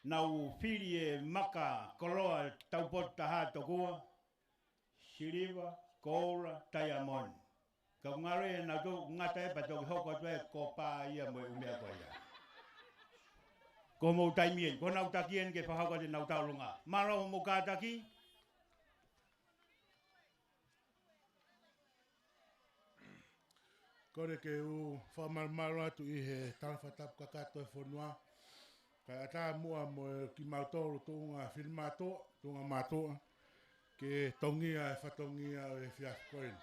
Nau fili e maka koloa taupotu taha tokua, siliva, koula, taiamoni. Ka ʻoku ngalo ia nautolu ngata e patoki hoko atu e kopa ia mo e ʻū meʻa ko ia. Ko hoʻomou taimi eni, ko honau taki eni ke fakahoko atu ʻenau tauʻolunga. Mālō hoʻomou kātaki. Kole ke u fakamalumalu atu ʻi he talafatapu kakato e fonua. Kae ʻatā muʻa mo e kimautolu tuʻunga finemātuʻa, tuʻunga mātuʻa, ke tongia e fatongia ʻo e efiafi ko eni.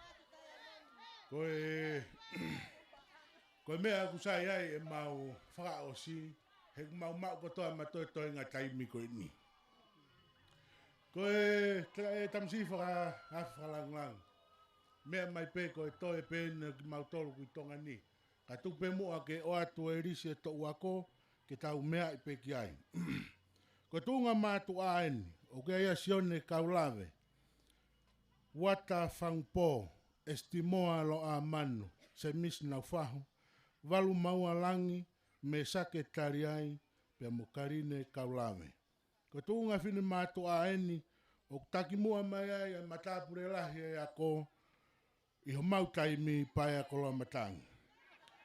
Ko e, ko e meʻa ʻoku sai ai ʻemau fakaʻosi, he ʻoku mau maʻu kotoa ʻemau toenga taimi ko eni. Ko e, e tamasiʻi faka-, a fakalāngilangi. Meʻa mai pē ko e toe pē eni kimautolu ʻoku ʻi Tonga ni. Ka tuku pē muʻa ke ʻoatu e lisi e toʻu ako, ke tau meaʻi pē ki ai. Ko e tuʻunga mātuʻa eni, ʻoku ʻi ai ʻa Sione Kaulave, Uata Fangupō, Esitimoa Loʻamanu, Semisi Naufahu, Valu Maualangi, Mesake Taliai, pea mo Kaline Kaulave. Ko e tuʻunga finemātuʻa eni, ʻoku taki muʻa mai ai ʻa e matāpule lahi e ako, ʻi homau taimi, Paea Koloamatangi.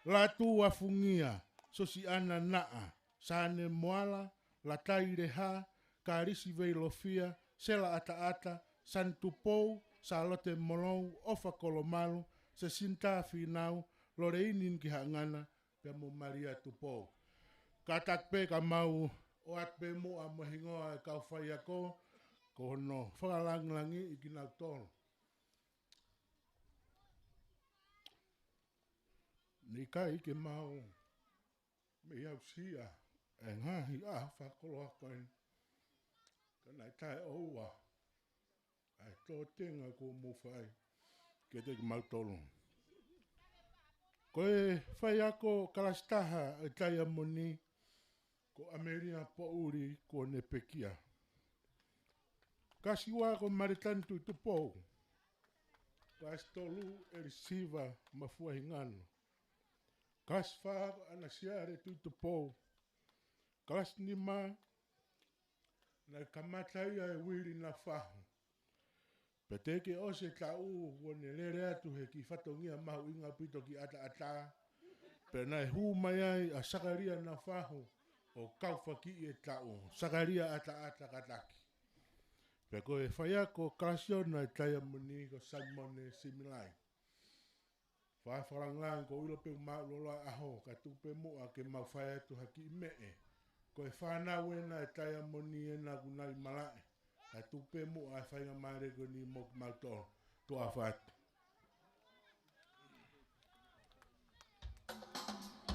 Lātū Afungia, Sosiana Naʻa, Sane Moala, Latai Leha, Kalisi Veilofia, Sela ʻAtaʻata, Sani Tupou, Sālote Molou, ʻOfa Kolomalu, Sesinitā Fīnau, Loleini Nikihaʻangana, pea mo Malia Tupou. Kātaki pē ka mau ʻoatu pē muʻa mo e hingoa e kau faiako, ko hono fakalangilangiʻi kinautolu. Naʻe ʻikai ke mau meimei aʻusia e ngaahi ʻaho fakakoloa ko eni. Ka naʻe taʻeʻoua ʻa e tōtenga kuo mou fai kiate kimautolu. Ko e faiako kalasi taha ʻo e Taiamoni, ko ʻAmelia Poʻuli kuo ne pekia. Kalasi ua ko Maletani Tuʻitupou. Kalasi tolu ʻElisiva Mafua Hingano. Kalasi fā ko ʻAnasiale Tuʻitupou. Kalasi nima naʻe kamata ia ʻe Uili Nafahu. Pea teʻeki ʻosi e taʻu kuo ne lele atu he kiʻi fatongia mahuʻinga ʻaupito ki ʻAtaʻatā. Pea naʻe hū mai ai ʻa Sakalia Nafahu ʻo kaufakiʻi e taʻu. Sakalia ʻAtaʻata, kātaki. Pea ko e faiako kalasi ono e Taiamoni ko Saimone Similai. Fakalangilangi, ʻoku ou ʻilo pē ʻoku māʻulalo e ʻaho, ka tuku pē muʻa ke mau fai atu ha kiʻi meʻe. Ko e fānau ena e Taiamoni ena ʻoku nau ʻi malaʻe. Ka tuku pē muʻa e faingamālie ko eni mo kimautolu. Tuʻa ʻofa atu.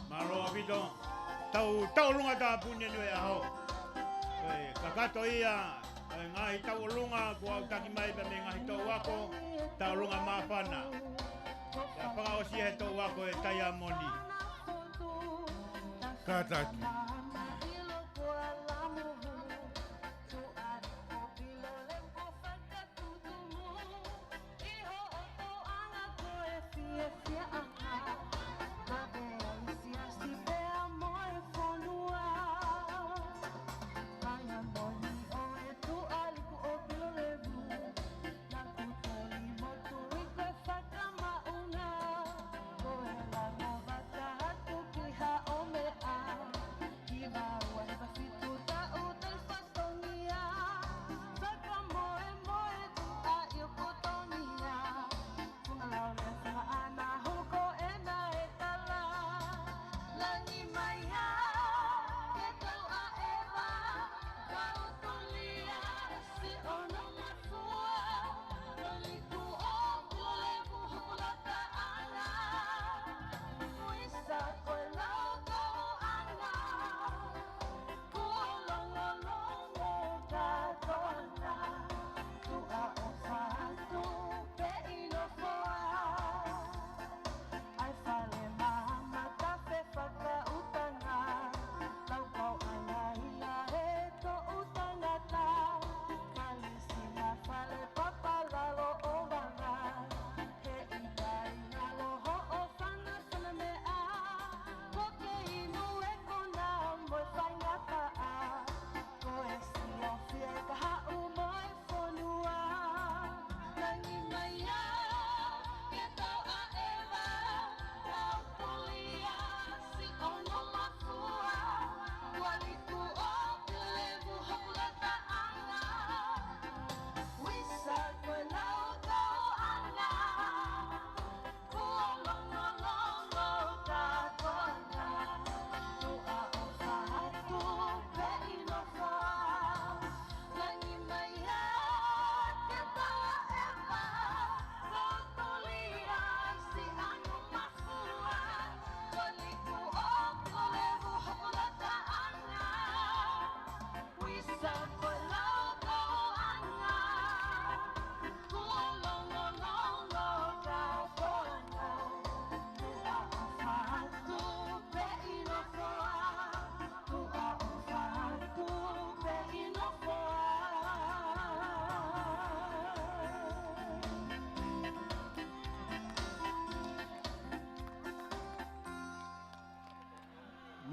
Mālō ʻaupito. Tau, tauʻolunga tāpuni eni e ʻaho. Ko e kakato ia ʻo e ngaahi tauʻolunga kuo aʻutaki mai pea mei he ngaahi toʻu ako, tauʻolunga māfana. Pea fakaʻosi he toʻu ako e Taiamoni. Kātaki.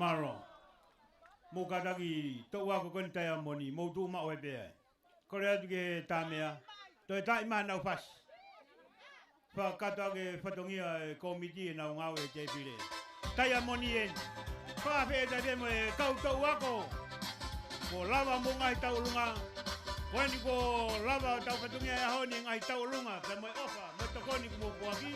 Mālō. Mou kātaki toʻu ako ko eni Taiamoni, mou tuʻu maʻu ai pē ai. Kole atu ki he Tāmea, toe taʻi mai haʻanau fasi. Fakakakato ʻaki e fatongia e kōmiti ʻenau ngāue he tēpile. Taiamoni eni. Fakafeʻiloaki mo e kau toʻu ako. Kuo lava mo e ngaahi tauʻolunga. Ko eni kuo lava ʻetau fatongia he ʻaho ni e ngaahi tauʻolunga, pea mo e ʻofa, mo e tokoni kuo mou foaki.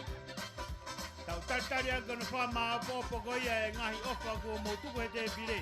Tau talitali ʻaki hono fakamāʻopoʻopo ko ia e ngaahi ʻofa kuo mou tuku he tēpile.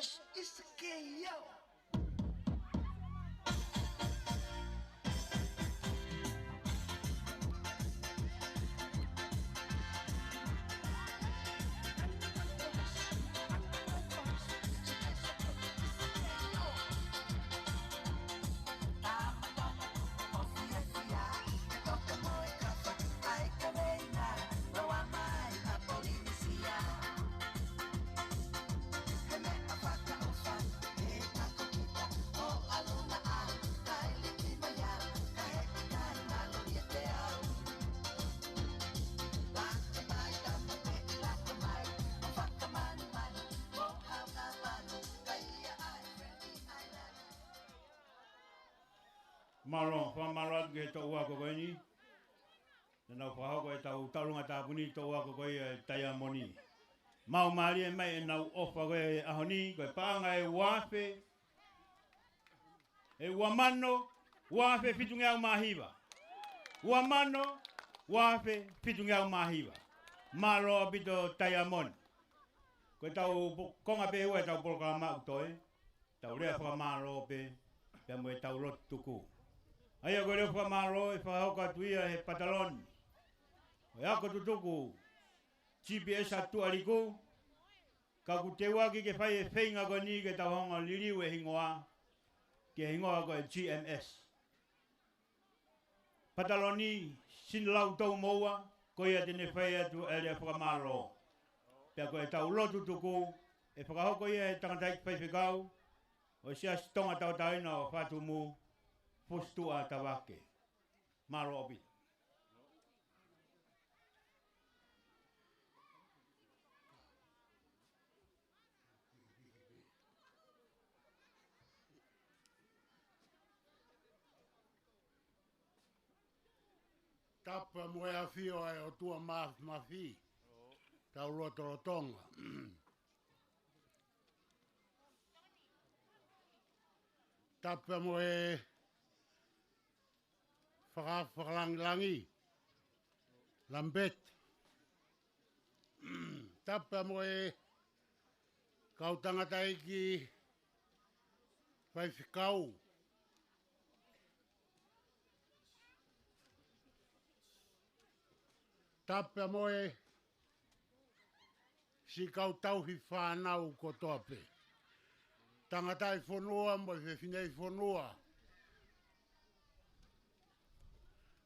It's the K O. Mālō, fakamālō atu ki he toʻu ako ko eni. Naʻa nau fakahoko ʻetau taulunga tāpuni, toʻu ako ko ia ʻo e Taiamoni. Mau mālie mai ʻenau ʻofa ko ē he ʻaho ni, ko e paʻanga ʻe ua afe, ʻe ua mano, ua afe fitungeau mā hiva. Ua mano, ua afe fitungeau mā hiva. Mālō ʻaupito Taiamoni. Ko ʻetau po-, konga pē ua ʻetau polokalama ʻoku toe, tau lea fakamālō pē, pea mo ʻetau lotu tuku. ʻA ia ko e lea fakamālō ʻe fakahoko atu ia ʻe he pataloni ʻo e ako tutuku G P S ʻa Tuʻaliku, ka ʻoku teuaki ke fai e feinga ko eni ke tau hanga ʻo liliu e hingoa, ki he hingoa ko e G M S. Pataloni Sinilau Toumoua, ko ia te ne fai atu e lea fakamālō. Pea ko ʻetau lotu tuku, ʻe fakahoko ia ʻe he tangataʻeiki faifekau ʻo e Siasi Tonga Tauʻatāina ʻo Fatumu, Fusituʻa Tavake. Mālō ʻaupito. Tapu mo e ʻafio ʻa e ʻOtua Māfimafi, tau lotolotonga. Tapu mo e faka-, fakalangilangi, Lambeti. Tapu mo e kau tangataʻeiki faifekau. Tapu mo e siʻi kau tauhi fānau kotoa pē. Tangataʻi fonua mo e fefine fonua.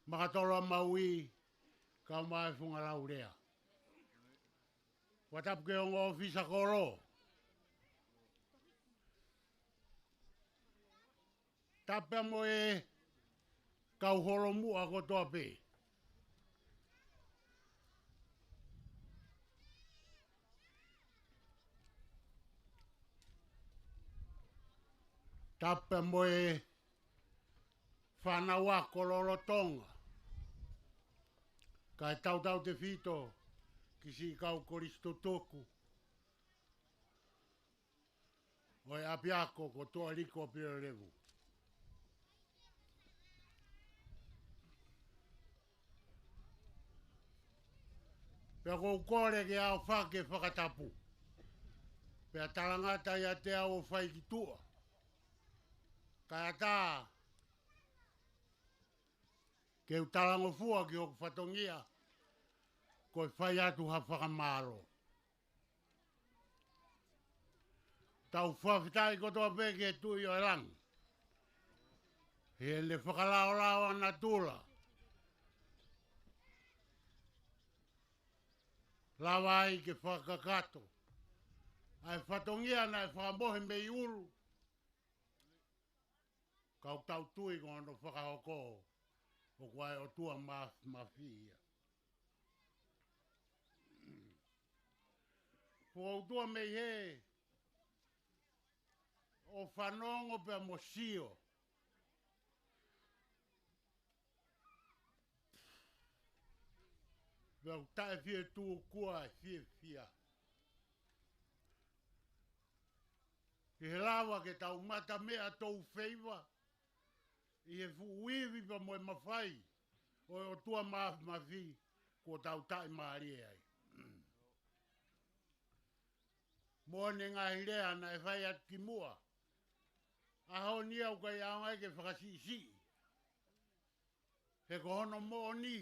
Makatolo ʻa Maui, kau mai funga laulea. Fakatapu ki he ongo ʻōfisa kolo. Tapu mo e kau holomuʻa kotoa pē. Tapu mo e fānau ako lolotonga. Kae tautautefito ki siʻi kau kolisi tutuku ʻo e ʻapiako ko Tuʻaliku ʻo Pilolevu. Pea ʻoku ou kole ke ʻaofaki e fakatapu. Pea talangata ʻiate au ʻo fai ki tuʻa. Kae ʻatā ke u talangofua ki hoku fatongia, ko e fai atu ha fakamālō. Tau fakafetaʻi kotoa pē ki he Tuʻi ʻo e langi. Heʻene fakalaolao ʻa natula. Lava ai ke fakakakato ʻa e fatongia naʻe fakamohe mei ʻulu. Ka ʻoku tau tui ko hono fakahoko, ʻoku ʻa e ʻOtua Māfimafi ia. Fokoutua mei hē ʻo fanongo pea mo sio. Pea ʻoku taʻe fie tuku ʻa e fiefia. ʻI he lava ke tau mata meʻa tou feiva, ʻi he fuʻu ivi pea mo e mafai ʻo e ʻOtua Māfimafi, kuo tau taʻimālie ai. Ko ʻene ngaahi lea naʻe fai atu ki muʻa, ʻaho ni ʻoku ʻikai ʻaonga ke fakasiʻisiʻi. He ko hono moʻoni,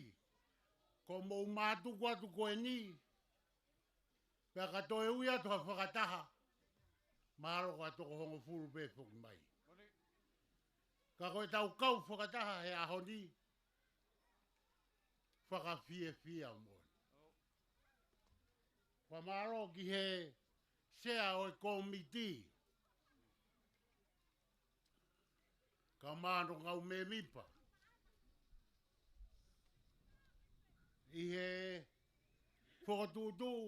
ko hoʻomou mātuku atu ko eni, pea ka toe ui atu ha fakataha, mahalo ko ha toko hongofulu pē foki mai. Ka ko ʻetau kau fakataha he ʻaho ni, fakafiefia moʻoni. Fakamālō ki he sea ʻo e kōmiti, kae ʻumaʻā hono kau mēmipa ʻi he fokotuʻutuʻu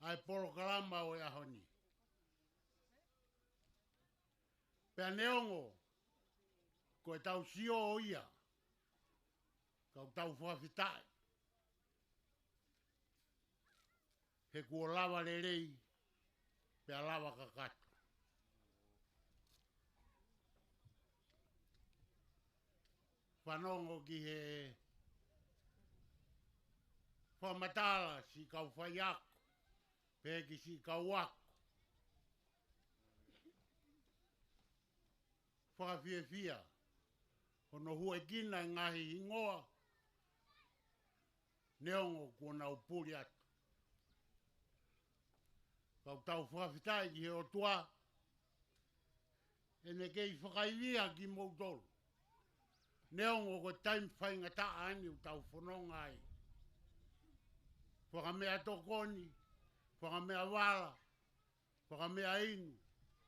ʻa e polokalama ʻo e ʻaho ni. Pea neongo ko ʻetau sio ia, ka ʻoku tau fakafetaʻi he kuo lava lelei, pea lava kakato. Fanongo ki he fakamatala siʻi kau faiako, pea ki siʻi kau ako. Fakafiefia hono huʻekina e ngaahi hingoa, neongo kuo nau puli atu. Ka ʻoku tau fakafetaʻi ki he ʻOtua, ʻene kei fakaivia kimoutolu. Neongo ko e taimi faingataʻa eni ʻoku tau fononga ai. Fakameʻatokoni, fakameʻavala, fakameʻainu,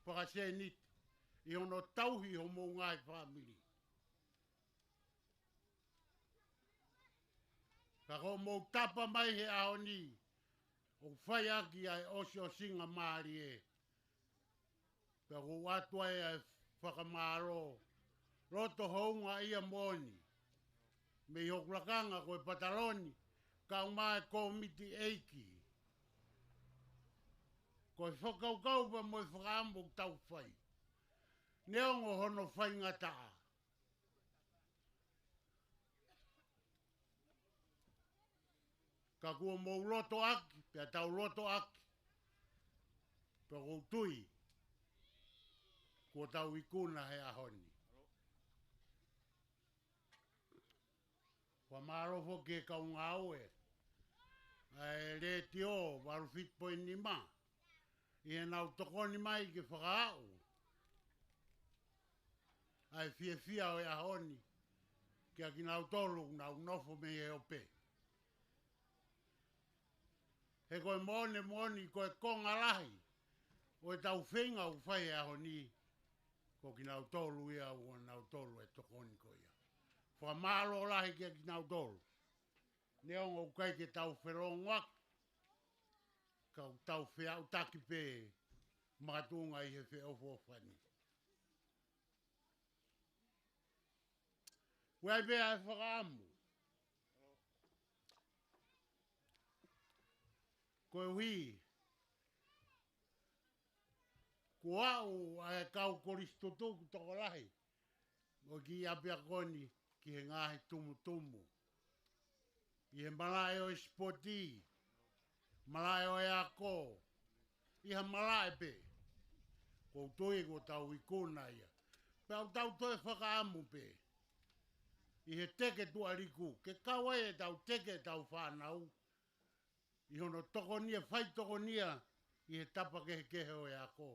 fakasēniti, ʻi hono tauhi homou ngaahi fāmili. Ka ko hoʻomou tapa mai he ʻaho ni, ʻoku fai ʻaki ʻa e ʻosiʻosingamālie. Pea ʻoku ou ʻoatu ai ʻa e fakamālō loto houngaʻia moʻoni mei hoku lakanga ko e pataloni, kae ʻumaʻā e kōmiti ʻeiki. Ko e fakakaukau pea mo e fakaʻamu ʻoku tau fai, neongo hono faingataʻa, ka kuo mou loto ʻaki, pea tau loto ʻaki, pea ʻoku ou tui kuo tau ikuna he ʻaho ni. Fakamālō foki ki he kau ngāue ʻa e Letiō valu fitu poini nima, ʻi heʻenau tokoni mai ke fakaaʻu ʻa e fiefia ʻo e ʻaho ni kiate kinautolu ʻoku nau nofo mei he ope. He ko e moʻoni moʻoni ko e konga lahi ʻo ʻetau feinga ʻoku fai he ʻaho ni, ko kinautolu ia ʻoku nau tokoni ko ia. Fakamālō lahi kiate kinautolu. Neongo ʻoku ʻikai ke tau felōngoaki, ka ʻoku tau feʻautaki pē makatuʻunga ʻi he feʻofoʻofani. ʻOku ʻi ai pē ʻa e fakaʻamu, koeʻuhi kuo aʻu ʻa e kau kolisi tutuku tokolahi ʻo e kiʻi ʻapiako ni ki he ngaahi tumutumu, ʻi he malaʻe ʻo e sipoti, malaʻe ʻo e ako, ʻi ha malaʻe pē. ʻOku ou tui kuo tau ikuna ia. Pea ʻoku tau toe fakaʻamu pē ʻi he teke tuʻaliku, ke kau ai ʻetau teke ʻetau fānau ʻi hono tokonia, faitokonia ʻi he tapa kehekehe ʻo e ako,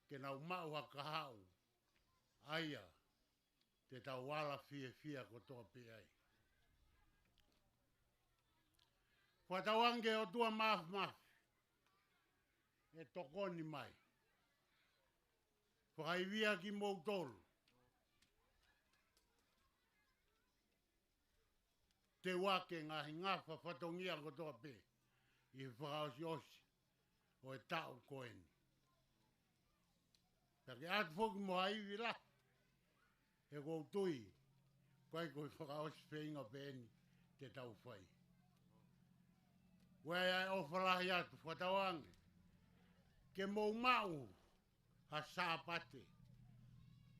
ke nau maʻu ha kahaʻu ʻa ia te tau ala fiefia kotoa pē ai. Fakatauange ʻOtua Māfimafi ʻe tokoni mai. Fakaivia kimoutolu. Teu ake ngaahi ngafa fatongia kotoa pē ʻi he fakaʻosiʻosi ʻo e taʻu ko eni. Pea ke ʻatu foki mo ha ivi lahi, he ʻoku ou tui ʻoku ʻikai ko e fakaʻosi feinga pē eni te tau fai. ʻOku ʻi ai ʻa e ʻofa lahi atu, fakatauange ke mou maʻu ha Sāpate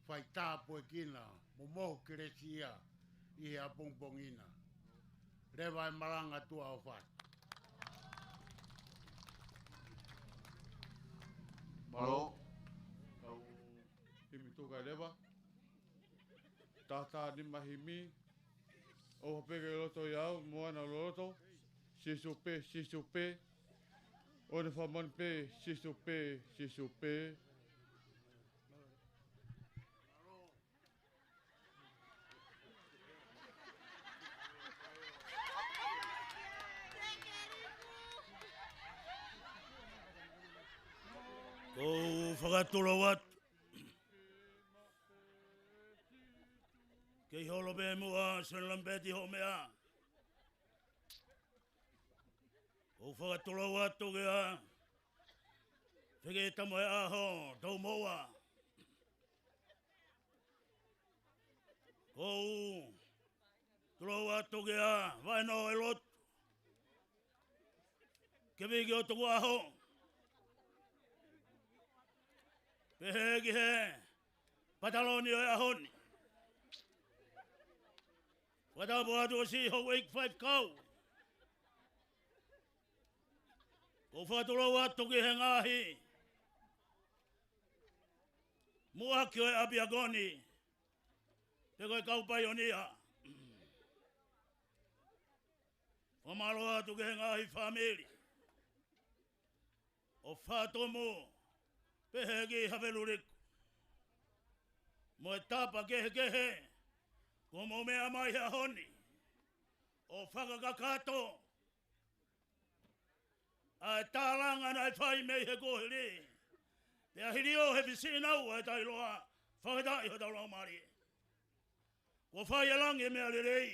fai tāpuekina mo mohu kelesi ia ʻi he ʻapongipongi na. Leva e malanga, tuʻa ʻofa atu. leva. Tātā nima himi. ʻOfa pē ke loto ʻi au, moana loloto. Sīsū pē, Sīsū pē. ʻOua naʻa fakamoʻoni pē, Sīsū pē, Sīsū pē. Ko u fakatulou atu kei holo pē muʻa Sione Lamipeti Hoʻomea. Ko u fakatulou atu ki he feketama ʻo e ʻaho, Toumoua. Ko u tulou atu ki he vaʻe nō ʻo e lotu, ke viki ʻo tuku ʻaho. Pehē ki he pataloni ʻo e ʻaho ni. Fakatapu atu ʻo si hou eight five kau. Ko u fakatulou atu ki he ngaahi muʻaki ʻo e ʻapiako ni, pe ko e kau paionia. Fakamālō atu ki he ngaahi fāmili ʻo Fatumu, pehē ki Haveluliku, mo e tapa kehekehe kuo mou meʻa mai he ʻaho ni ʻo fakakakato ʻa e tālanga naʻe fai mei he kuohili, pea hili ʻo he fisiʻinaua ʻo e tailoa. Fakafetaʻi hotau laumālie. Kuo fai ʻe langi e meʻa lelei,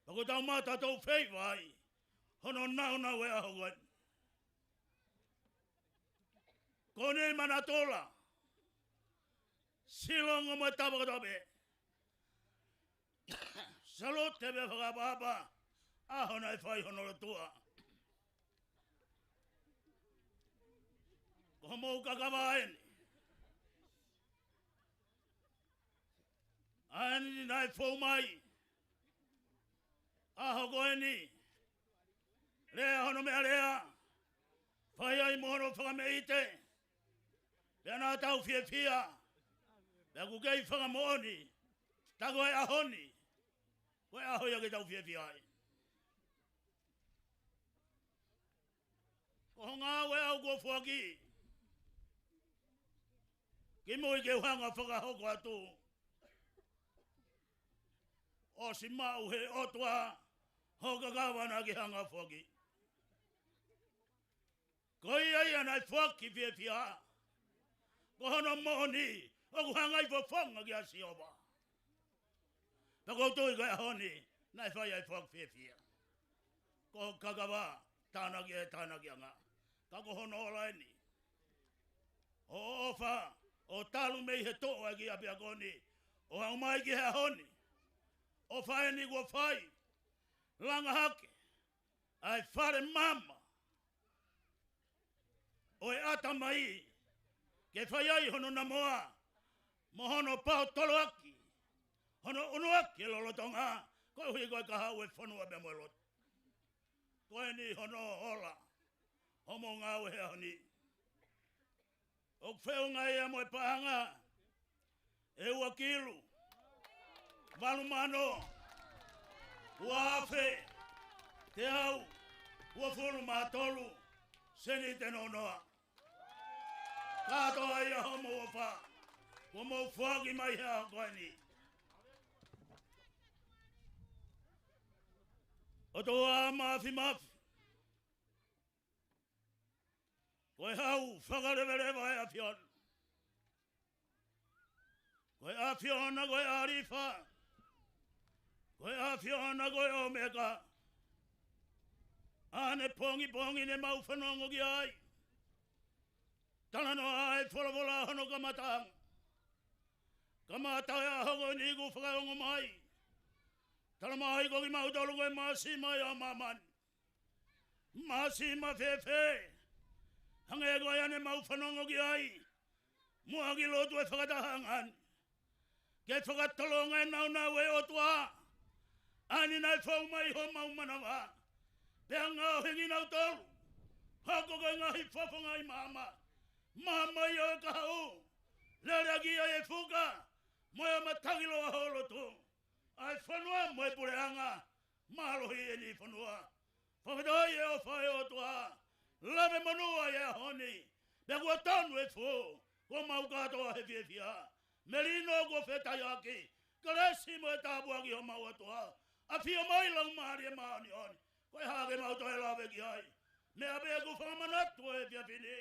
pea ko ʻetau mata ʻoku tau feiva ai hono naunau e ʻaho ko eni. Ko eni manatola, silongo mo e tapa kotoa pē. Salute pea fakaʻapaʻapa ʻaho naʻe fai hono lotua. Ko homou kakava eni. ʻA eni naʻe fou mai ʻaho ko eni. Lea hono meʻa lea, fai ai mo hono fakameʻite. Pea naʻa tau fiefia, pea ʻoku kei fakamoʻoni, tā ko e ʻaho ni ko e ʻaho ia ke tau fiefia ai. Ko hoʻo ngāue ʻaʻau kuo foaki kimui ke u hanga fakahoko atu, ʻosi maʻu he ʻOtua hoʻo kakava naʻa ke hanga foaki. Ko ia ia naʻe foaki fiefia. Ko hono moʻoni, ʻoku hanga ʻi he fofonga kia Sihova. Pea ʻoku ou tui ko e ʻaho ni naʻe fai ai e foaki fiefia. Ko hoʻo kakava, tānaki e tānakiʻanga. Ka ko hono ola eni. ʻO ʻofa, ʻo talu mei he toʻo ʻa e kiʻi ʻapiako ni ʻo aʻu mai ki he ʻaho ni. ʻOfa eni kuo fai, langa hake ʻa e fale maama ʻo e ʻatamai ke fai ai hono namoa mo hono paotoloaki, hono ʻunuaki e lolotonga, koeʻuhi ko e kahaʻu e fonua pea mo e lotu. Ko eni hono ola, hoʻomou ngāue he ʻaho ni. ʻOku feʻunga ia mo e paʻanga ʻe ua kilu, valu mano, ua afe, teau, uofulu mā tolu, seniti ʻe noa noa. Kātoa ia hoʻomou ʻofa kuo mou foaki mai he ʻaho ko eni. ʻOtua Māfimafi, ko e Hau fakaleveleva ʻa e ʻAfiona. Ko e ʻAfiona ko e ʻAlifa, ko e ʻAfiona ko e ʻOmeka. ʻAnepongipongi ne mau fanongo ki ai. Talanoa ʻa e folofola hono kamataʻanga. Kamata e ʻaho ko eni kuo fakaongo mai. Talamai ko kimautolu ko e māsima ia ʻo māmani. Māsima fēfē? Hangē ko ia ne mau fanongo ki ai muʻaki lotu e fakatahaʻanga ni. Ke fakatolonga e naunau e ʻOtua. ʻA eni naʻe fou mai homau manava. Pea ngaohi kinautolu, hoko ko e ngaahi fofonga ʻi māmani. Maama ia ʻo e kahaʻu. Lele ʻaki ʻa e fuka mo e matangi loa ho loto ʻa e fonua mo e puleʻanga. Mālohi ʻeni fonua. Fakafetaʻi ʻe ʻofa ʻe ʻOtua. Lave monū ʻa e ʻaho ni. Pea kuo tonu e fō, kuo mau kātoa he fiefia. Melino kuo fetaʻaki. Kelesi mo e tāpuaki homau ʻOtua. ʻAfio mai Laumālie Māʻoniʻoni. Ko e hā ke mau toe lave ki ai? Meʻa pē ʻoku fakamanatu he efiafi ni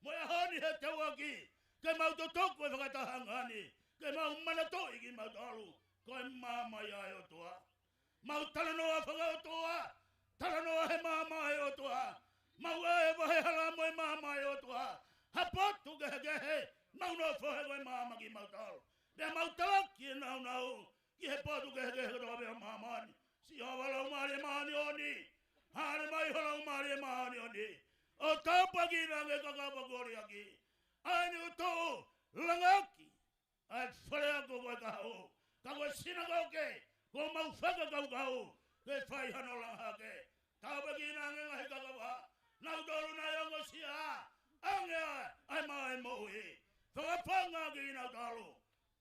mo e ʻaho ni he teuaki, ke mau tutuku e fakatahaʻanga ni, ke mau manatuʻi kimautolu ko e maama ia ʻa e ʻOtua. Mau talanoa fakaʻotua, talanoa he maama ʻa e ʻOtua. Mau ʻā he vahehala mo e maama ʻa e ʻOtua. Ha potu kehekehe, mau nofo he ko e maama kimautolu. Pea mau talaki e nāunau ki he potu kehekehe kotoa pē ʻo māmani. Sihova Laumālie Māʻoniʻoni. Hāʻele mai ho Laumālie Māʻoniʻoni ʻo tāpuakiʻi ange e kakapa kuo liʻaki. ʻA eni ʻoku tō langaki ʻa e fale ako ko e kahaʻu, ka ko e sinakoke kuo mau fakakaukau ke fai hano langa hake. Tāpuakiʻi ange e ngaahi kakapa, nautolu naʻe ongosia ange ʻa e maʻu e moʻui. Fakapaʻanga kiate kinautolu,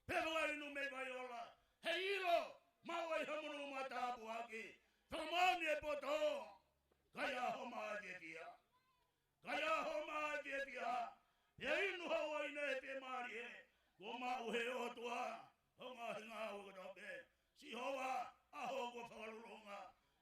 pea fakainu mei vai ola, he ʻilo mau ʻi ho monū mo e tāpuaki. Fakamoʻoni e poto, ka ʻi ai ho maʻu e fiefia. Ka ʻi ai ho maʻu e fiefia, pea inu ho uaine he fiemālie kuo maʻu he ʻOtua ho ngaahi ngāue kotoa pē. Sihova, ʻaho kuo fakalulunga,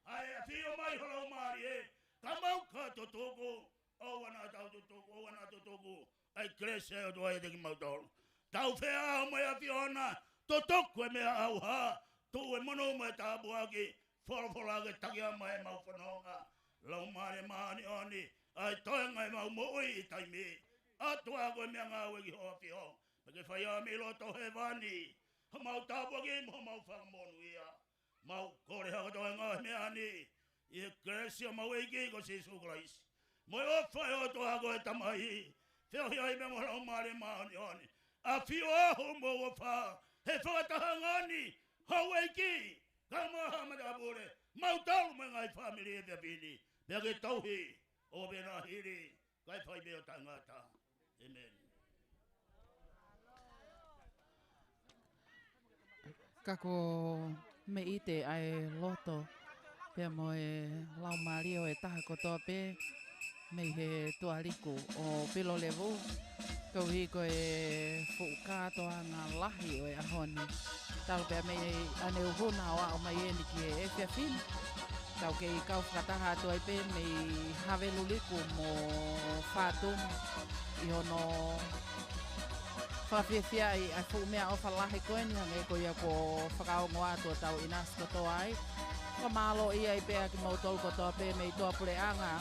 ʻa e ʻafio mai ho Laumālie, ka mau ka tutuku, ʻoua naʻa tau tutuku, ʻoua naʻa tutuku ʻa e kelesi ʻa e ʻOtua ʻiate kimautolu. Tau feʻao mo e ʻAfiona, tutuku e meʻa ʻauha, tuʻu e monū mo e tāpuaki, folofola ke taki mai ʻemau fononga. Laumālie Māʻoniʻoni, ʻa e toenga ʻemau moʻui ʻi taimi. ʻOtua ko e meʻangāue ki ho ʻAfio, pea ke fai ʻa e meʻa ʻi loto hēvani, homau tāpuaki mo homau fakamonūʻia. Mau kole ha kotoa e ngaahi meʻa ni ʻi he kelesi ʻo homau ʻEiki ko Sīsū Kalaisi, mo e ʻofa ʻa e ʻOtua ko e Tamai, feohi ai pea mo e Laumālie Māʻoniʻoni, ʻafio ʻo homou ʻofa he fakatahaʻanga ni, houʻeiki, kae ʻumaʻā haʻa matāpule, mautolu mo e ngaahi fāmili he efiafi ni, pea ke tauhi ʻo pena hili, kae fai pē ʻo taʻengata. ʻĒmeni. Ka ko e meʻite ʻa e loto pea mo e laumālie ʻo e taha kotoa pē mei he Tuʻaliku ʻo Pilolevu, koeʻuhi ko e fuʻu kātoanga lahi ʻo e ʻaho ni. Talu pē mei ʻaneuhu naʻa aʻu mai eni ki he efiafi ni. Tau kei kau fakataha atu ai pē mei Haveluliku mo Fatumu ʻi hono fakafiefiaʻi ʻa e fuʻu meʻaʻofa lahi ko eni, hangē ko ia kuo fakaongo atu ʻo tau ʻinasi kotoa ai. Fakamālō ai pē kimoutolu kotoa pē mei tuʻapuleʻanga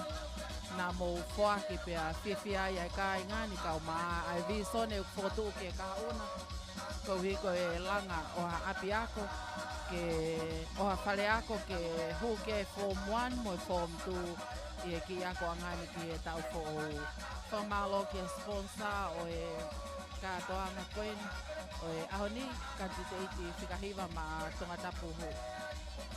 naʻa mou foaki pea fiefia ai ʻa e kāinga ni, kae ʻumaʻā ʻa e vīsone ʻoku fokotuʻu ki he kahaʻu na, koeʻuhi ko e langa ʻo ha ʻapiako, ke ʻo ha faleako ke hū ki ai e form one mo e form two ʻi he kiʻi akoʻanga ni ki he taʻu foʻou. Fakamālō ki he sponsor ʻo e kātoanga ko eni ʻo e ʻaho ni, kanititeiti fika hiva maʻa Tongatapu hu-,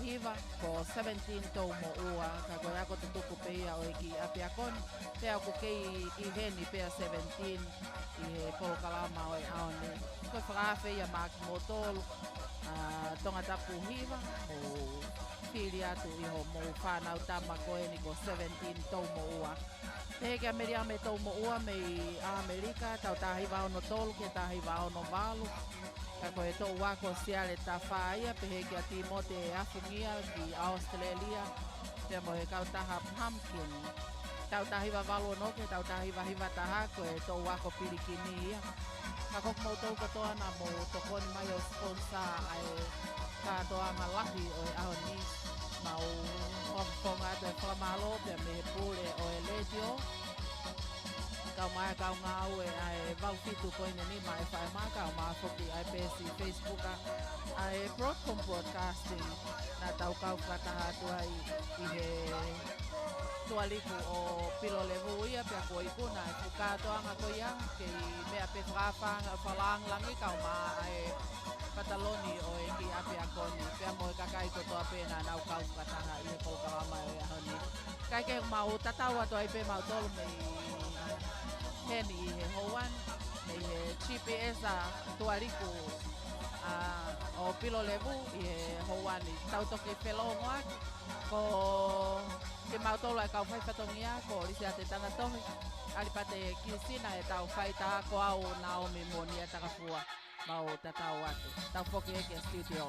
hiva, ko seventeen Toumoʻua, ka ko e ako tutuku pē ia ʻo e kiʻi ʻapiako ni, pea ʻoku kei ʻi heni pē ʻa seventeen ʻi he polokalama ʻo e ʻaho ni. Ko e fakaafe ia maʻa kimoutolu, ʻa Tongatapu hiva, mou fili atu ʻi hoʻomou fānau tama ko eni ko seventeen Toumoʻua. Pehē kia Meliame Toumoʻua mei ʻAmelika, taʻu taha hiva ono tolu ki he taha hiva ono valu. Ka ko e toʻu ako Siale Tafa ia, pehē kia Timote ʻAfungia ki ʻAositelēlia, pea mo e kautaha Pumpkin. Taʻu taha hiva valu ono ki he taʻu taha hiva hiva taha, ko e toʻu ako pilikimi ia. Ka ko kimoutolu kotoa naʻa mou tokoni mai ʻo sponsor ʻa e kātoanga lahi ʻo e ʻaho ni, mau fakafofonga atu e fakamālō pea mei he pule ʻo e letiō, kae ʻumaʻā e kau ngāue ʻa e valu fitu poini nima ʻa e F M, kae ʻumaʻā foki ʻa e peesi Facebook ʻa e Broadcom Broadcasting, naʻa tau kau fakataha atu ai ʻi he Tuʻaliku ʻo Pilolevu ia, pea kuo ikuna e fuʻu kātoanga ko ia, kei meʻa pē fakaʻapaʻapa, fakalāngilangi, kae ʻumaʻā ʻa e pataloni ʻo e kiʻi ʻapiako ni, pea mo e kakai kotoa pē naʻa nau kau fakataha ʻi he polokalama ʻo e ʻaho ni. Kae ke mau tatau atu ai pē mautolu mei heni ʻi he houa ni, mei he T P S ʻa Tuʻaliku ʻa ʻo Pilolevu ʻi he houa ni. Tau toki felōngoaki ko kimautolu ʻa e kau faifatongia ko Lisiate Tangatohi, ʻAlipate Kisina, ʻetau faitā ko au Naomi Monia Takafua. Mau tatau atu. Tau foki ē ki he studio.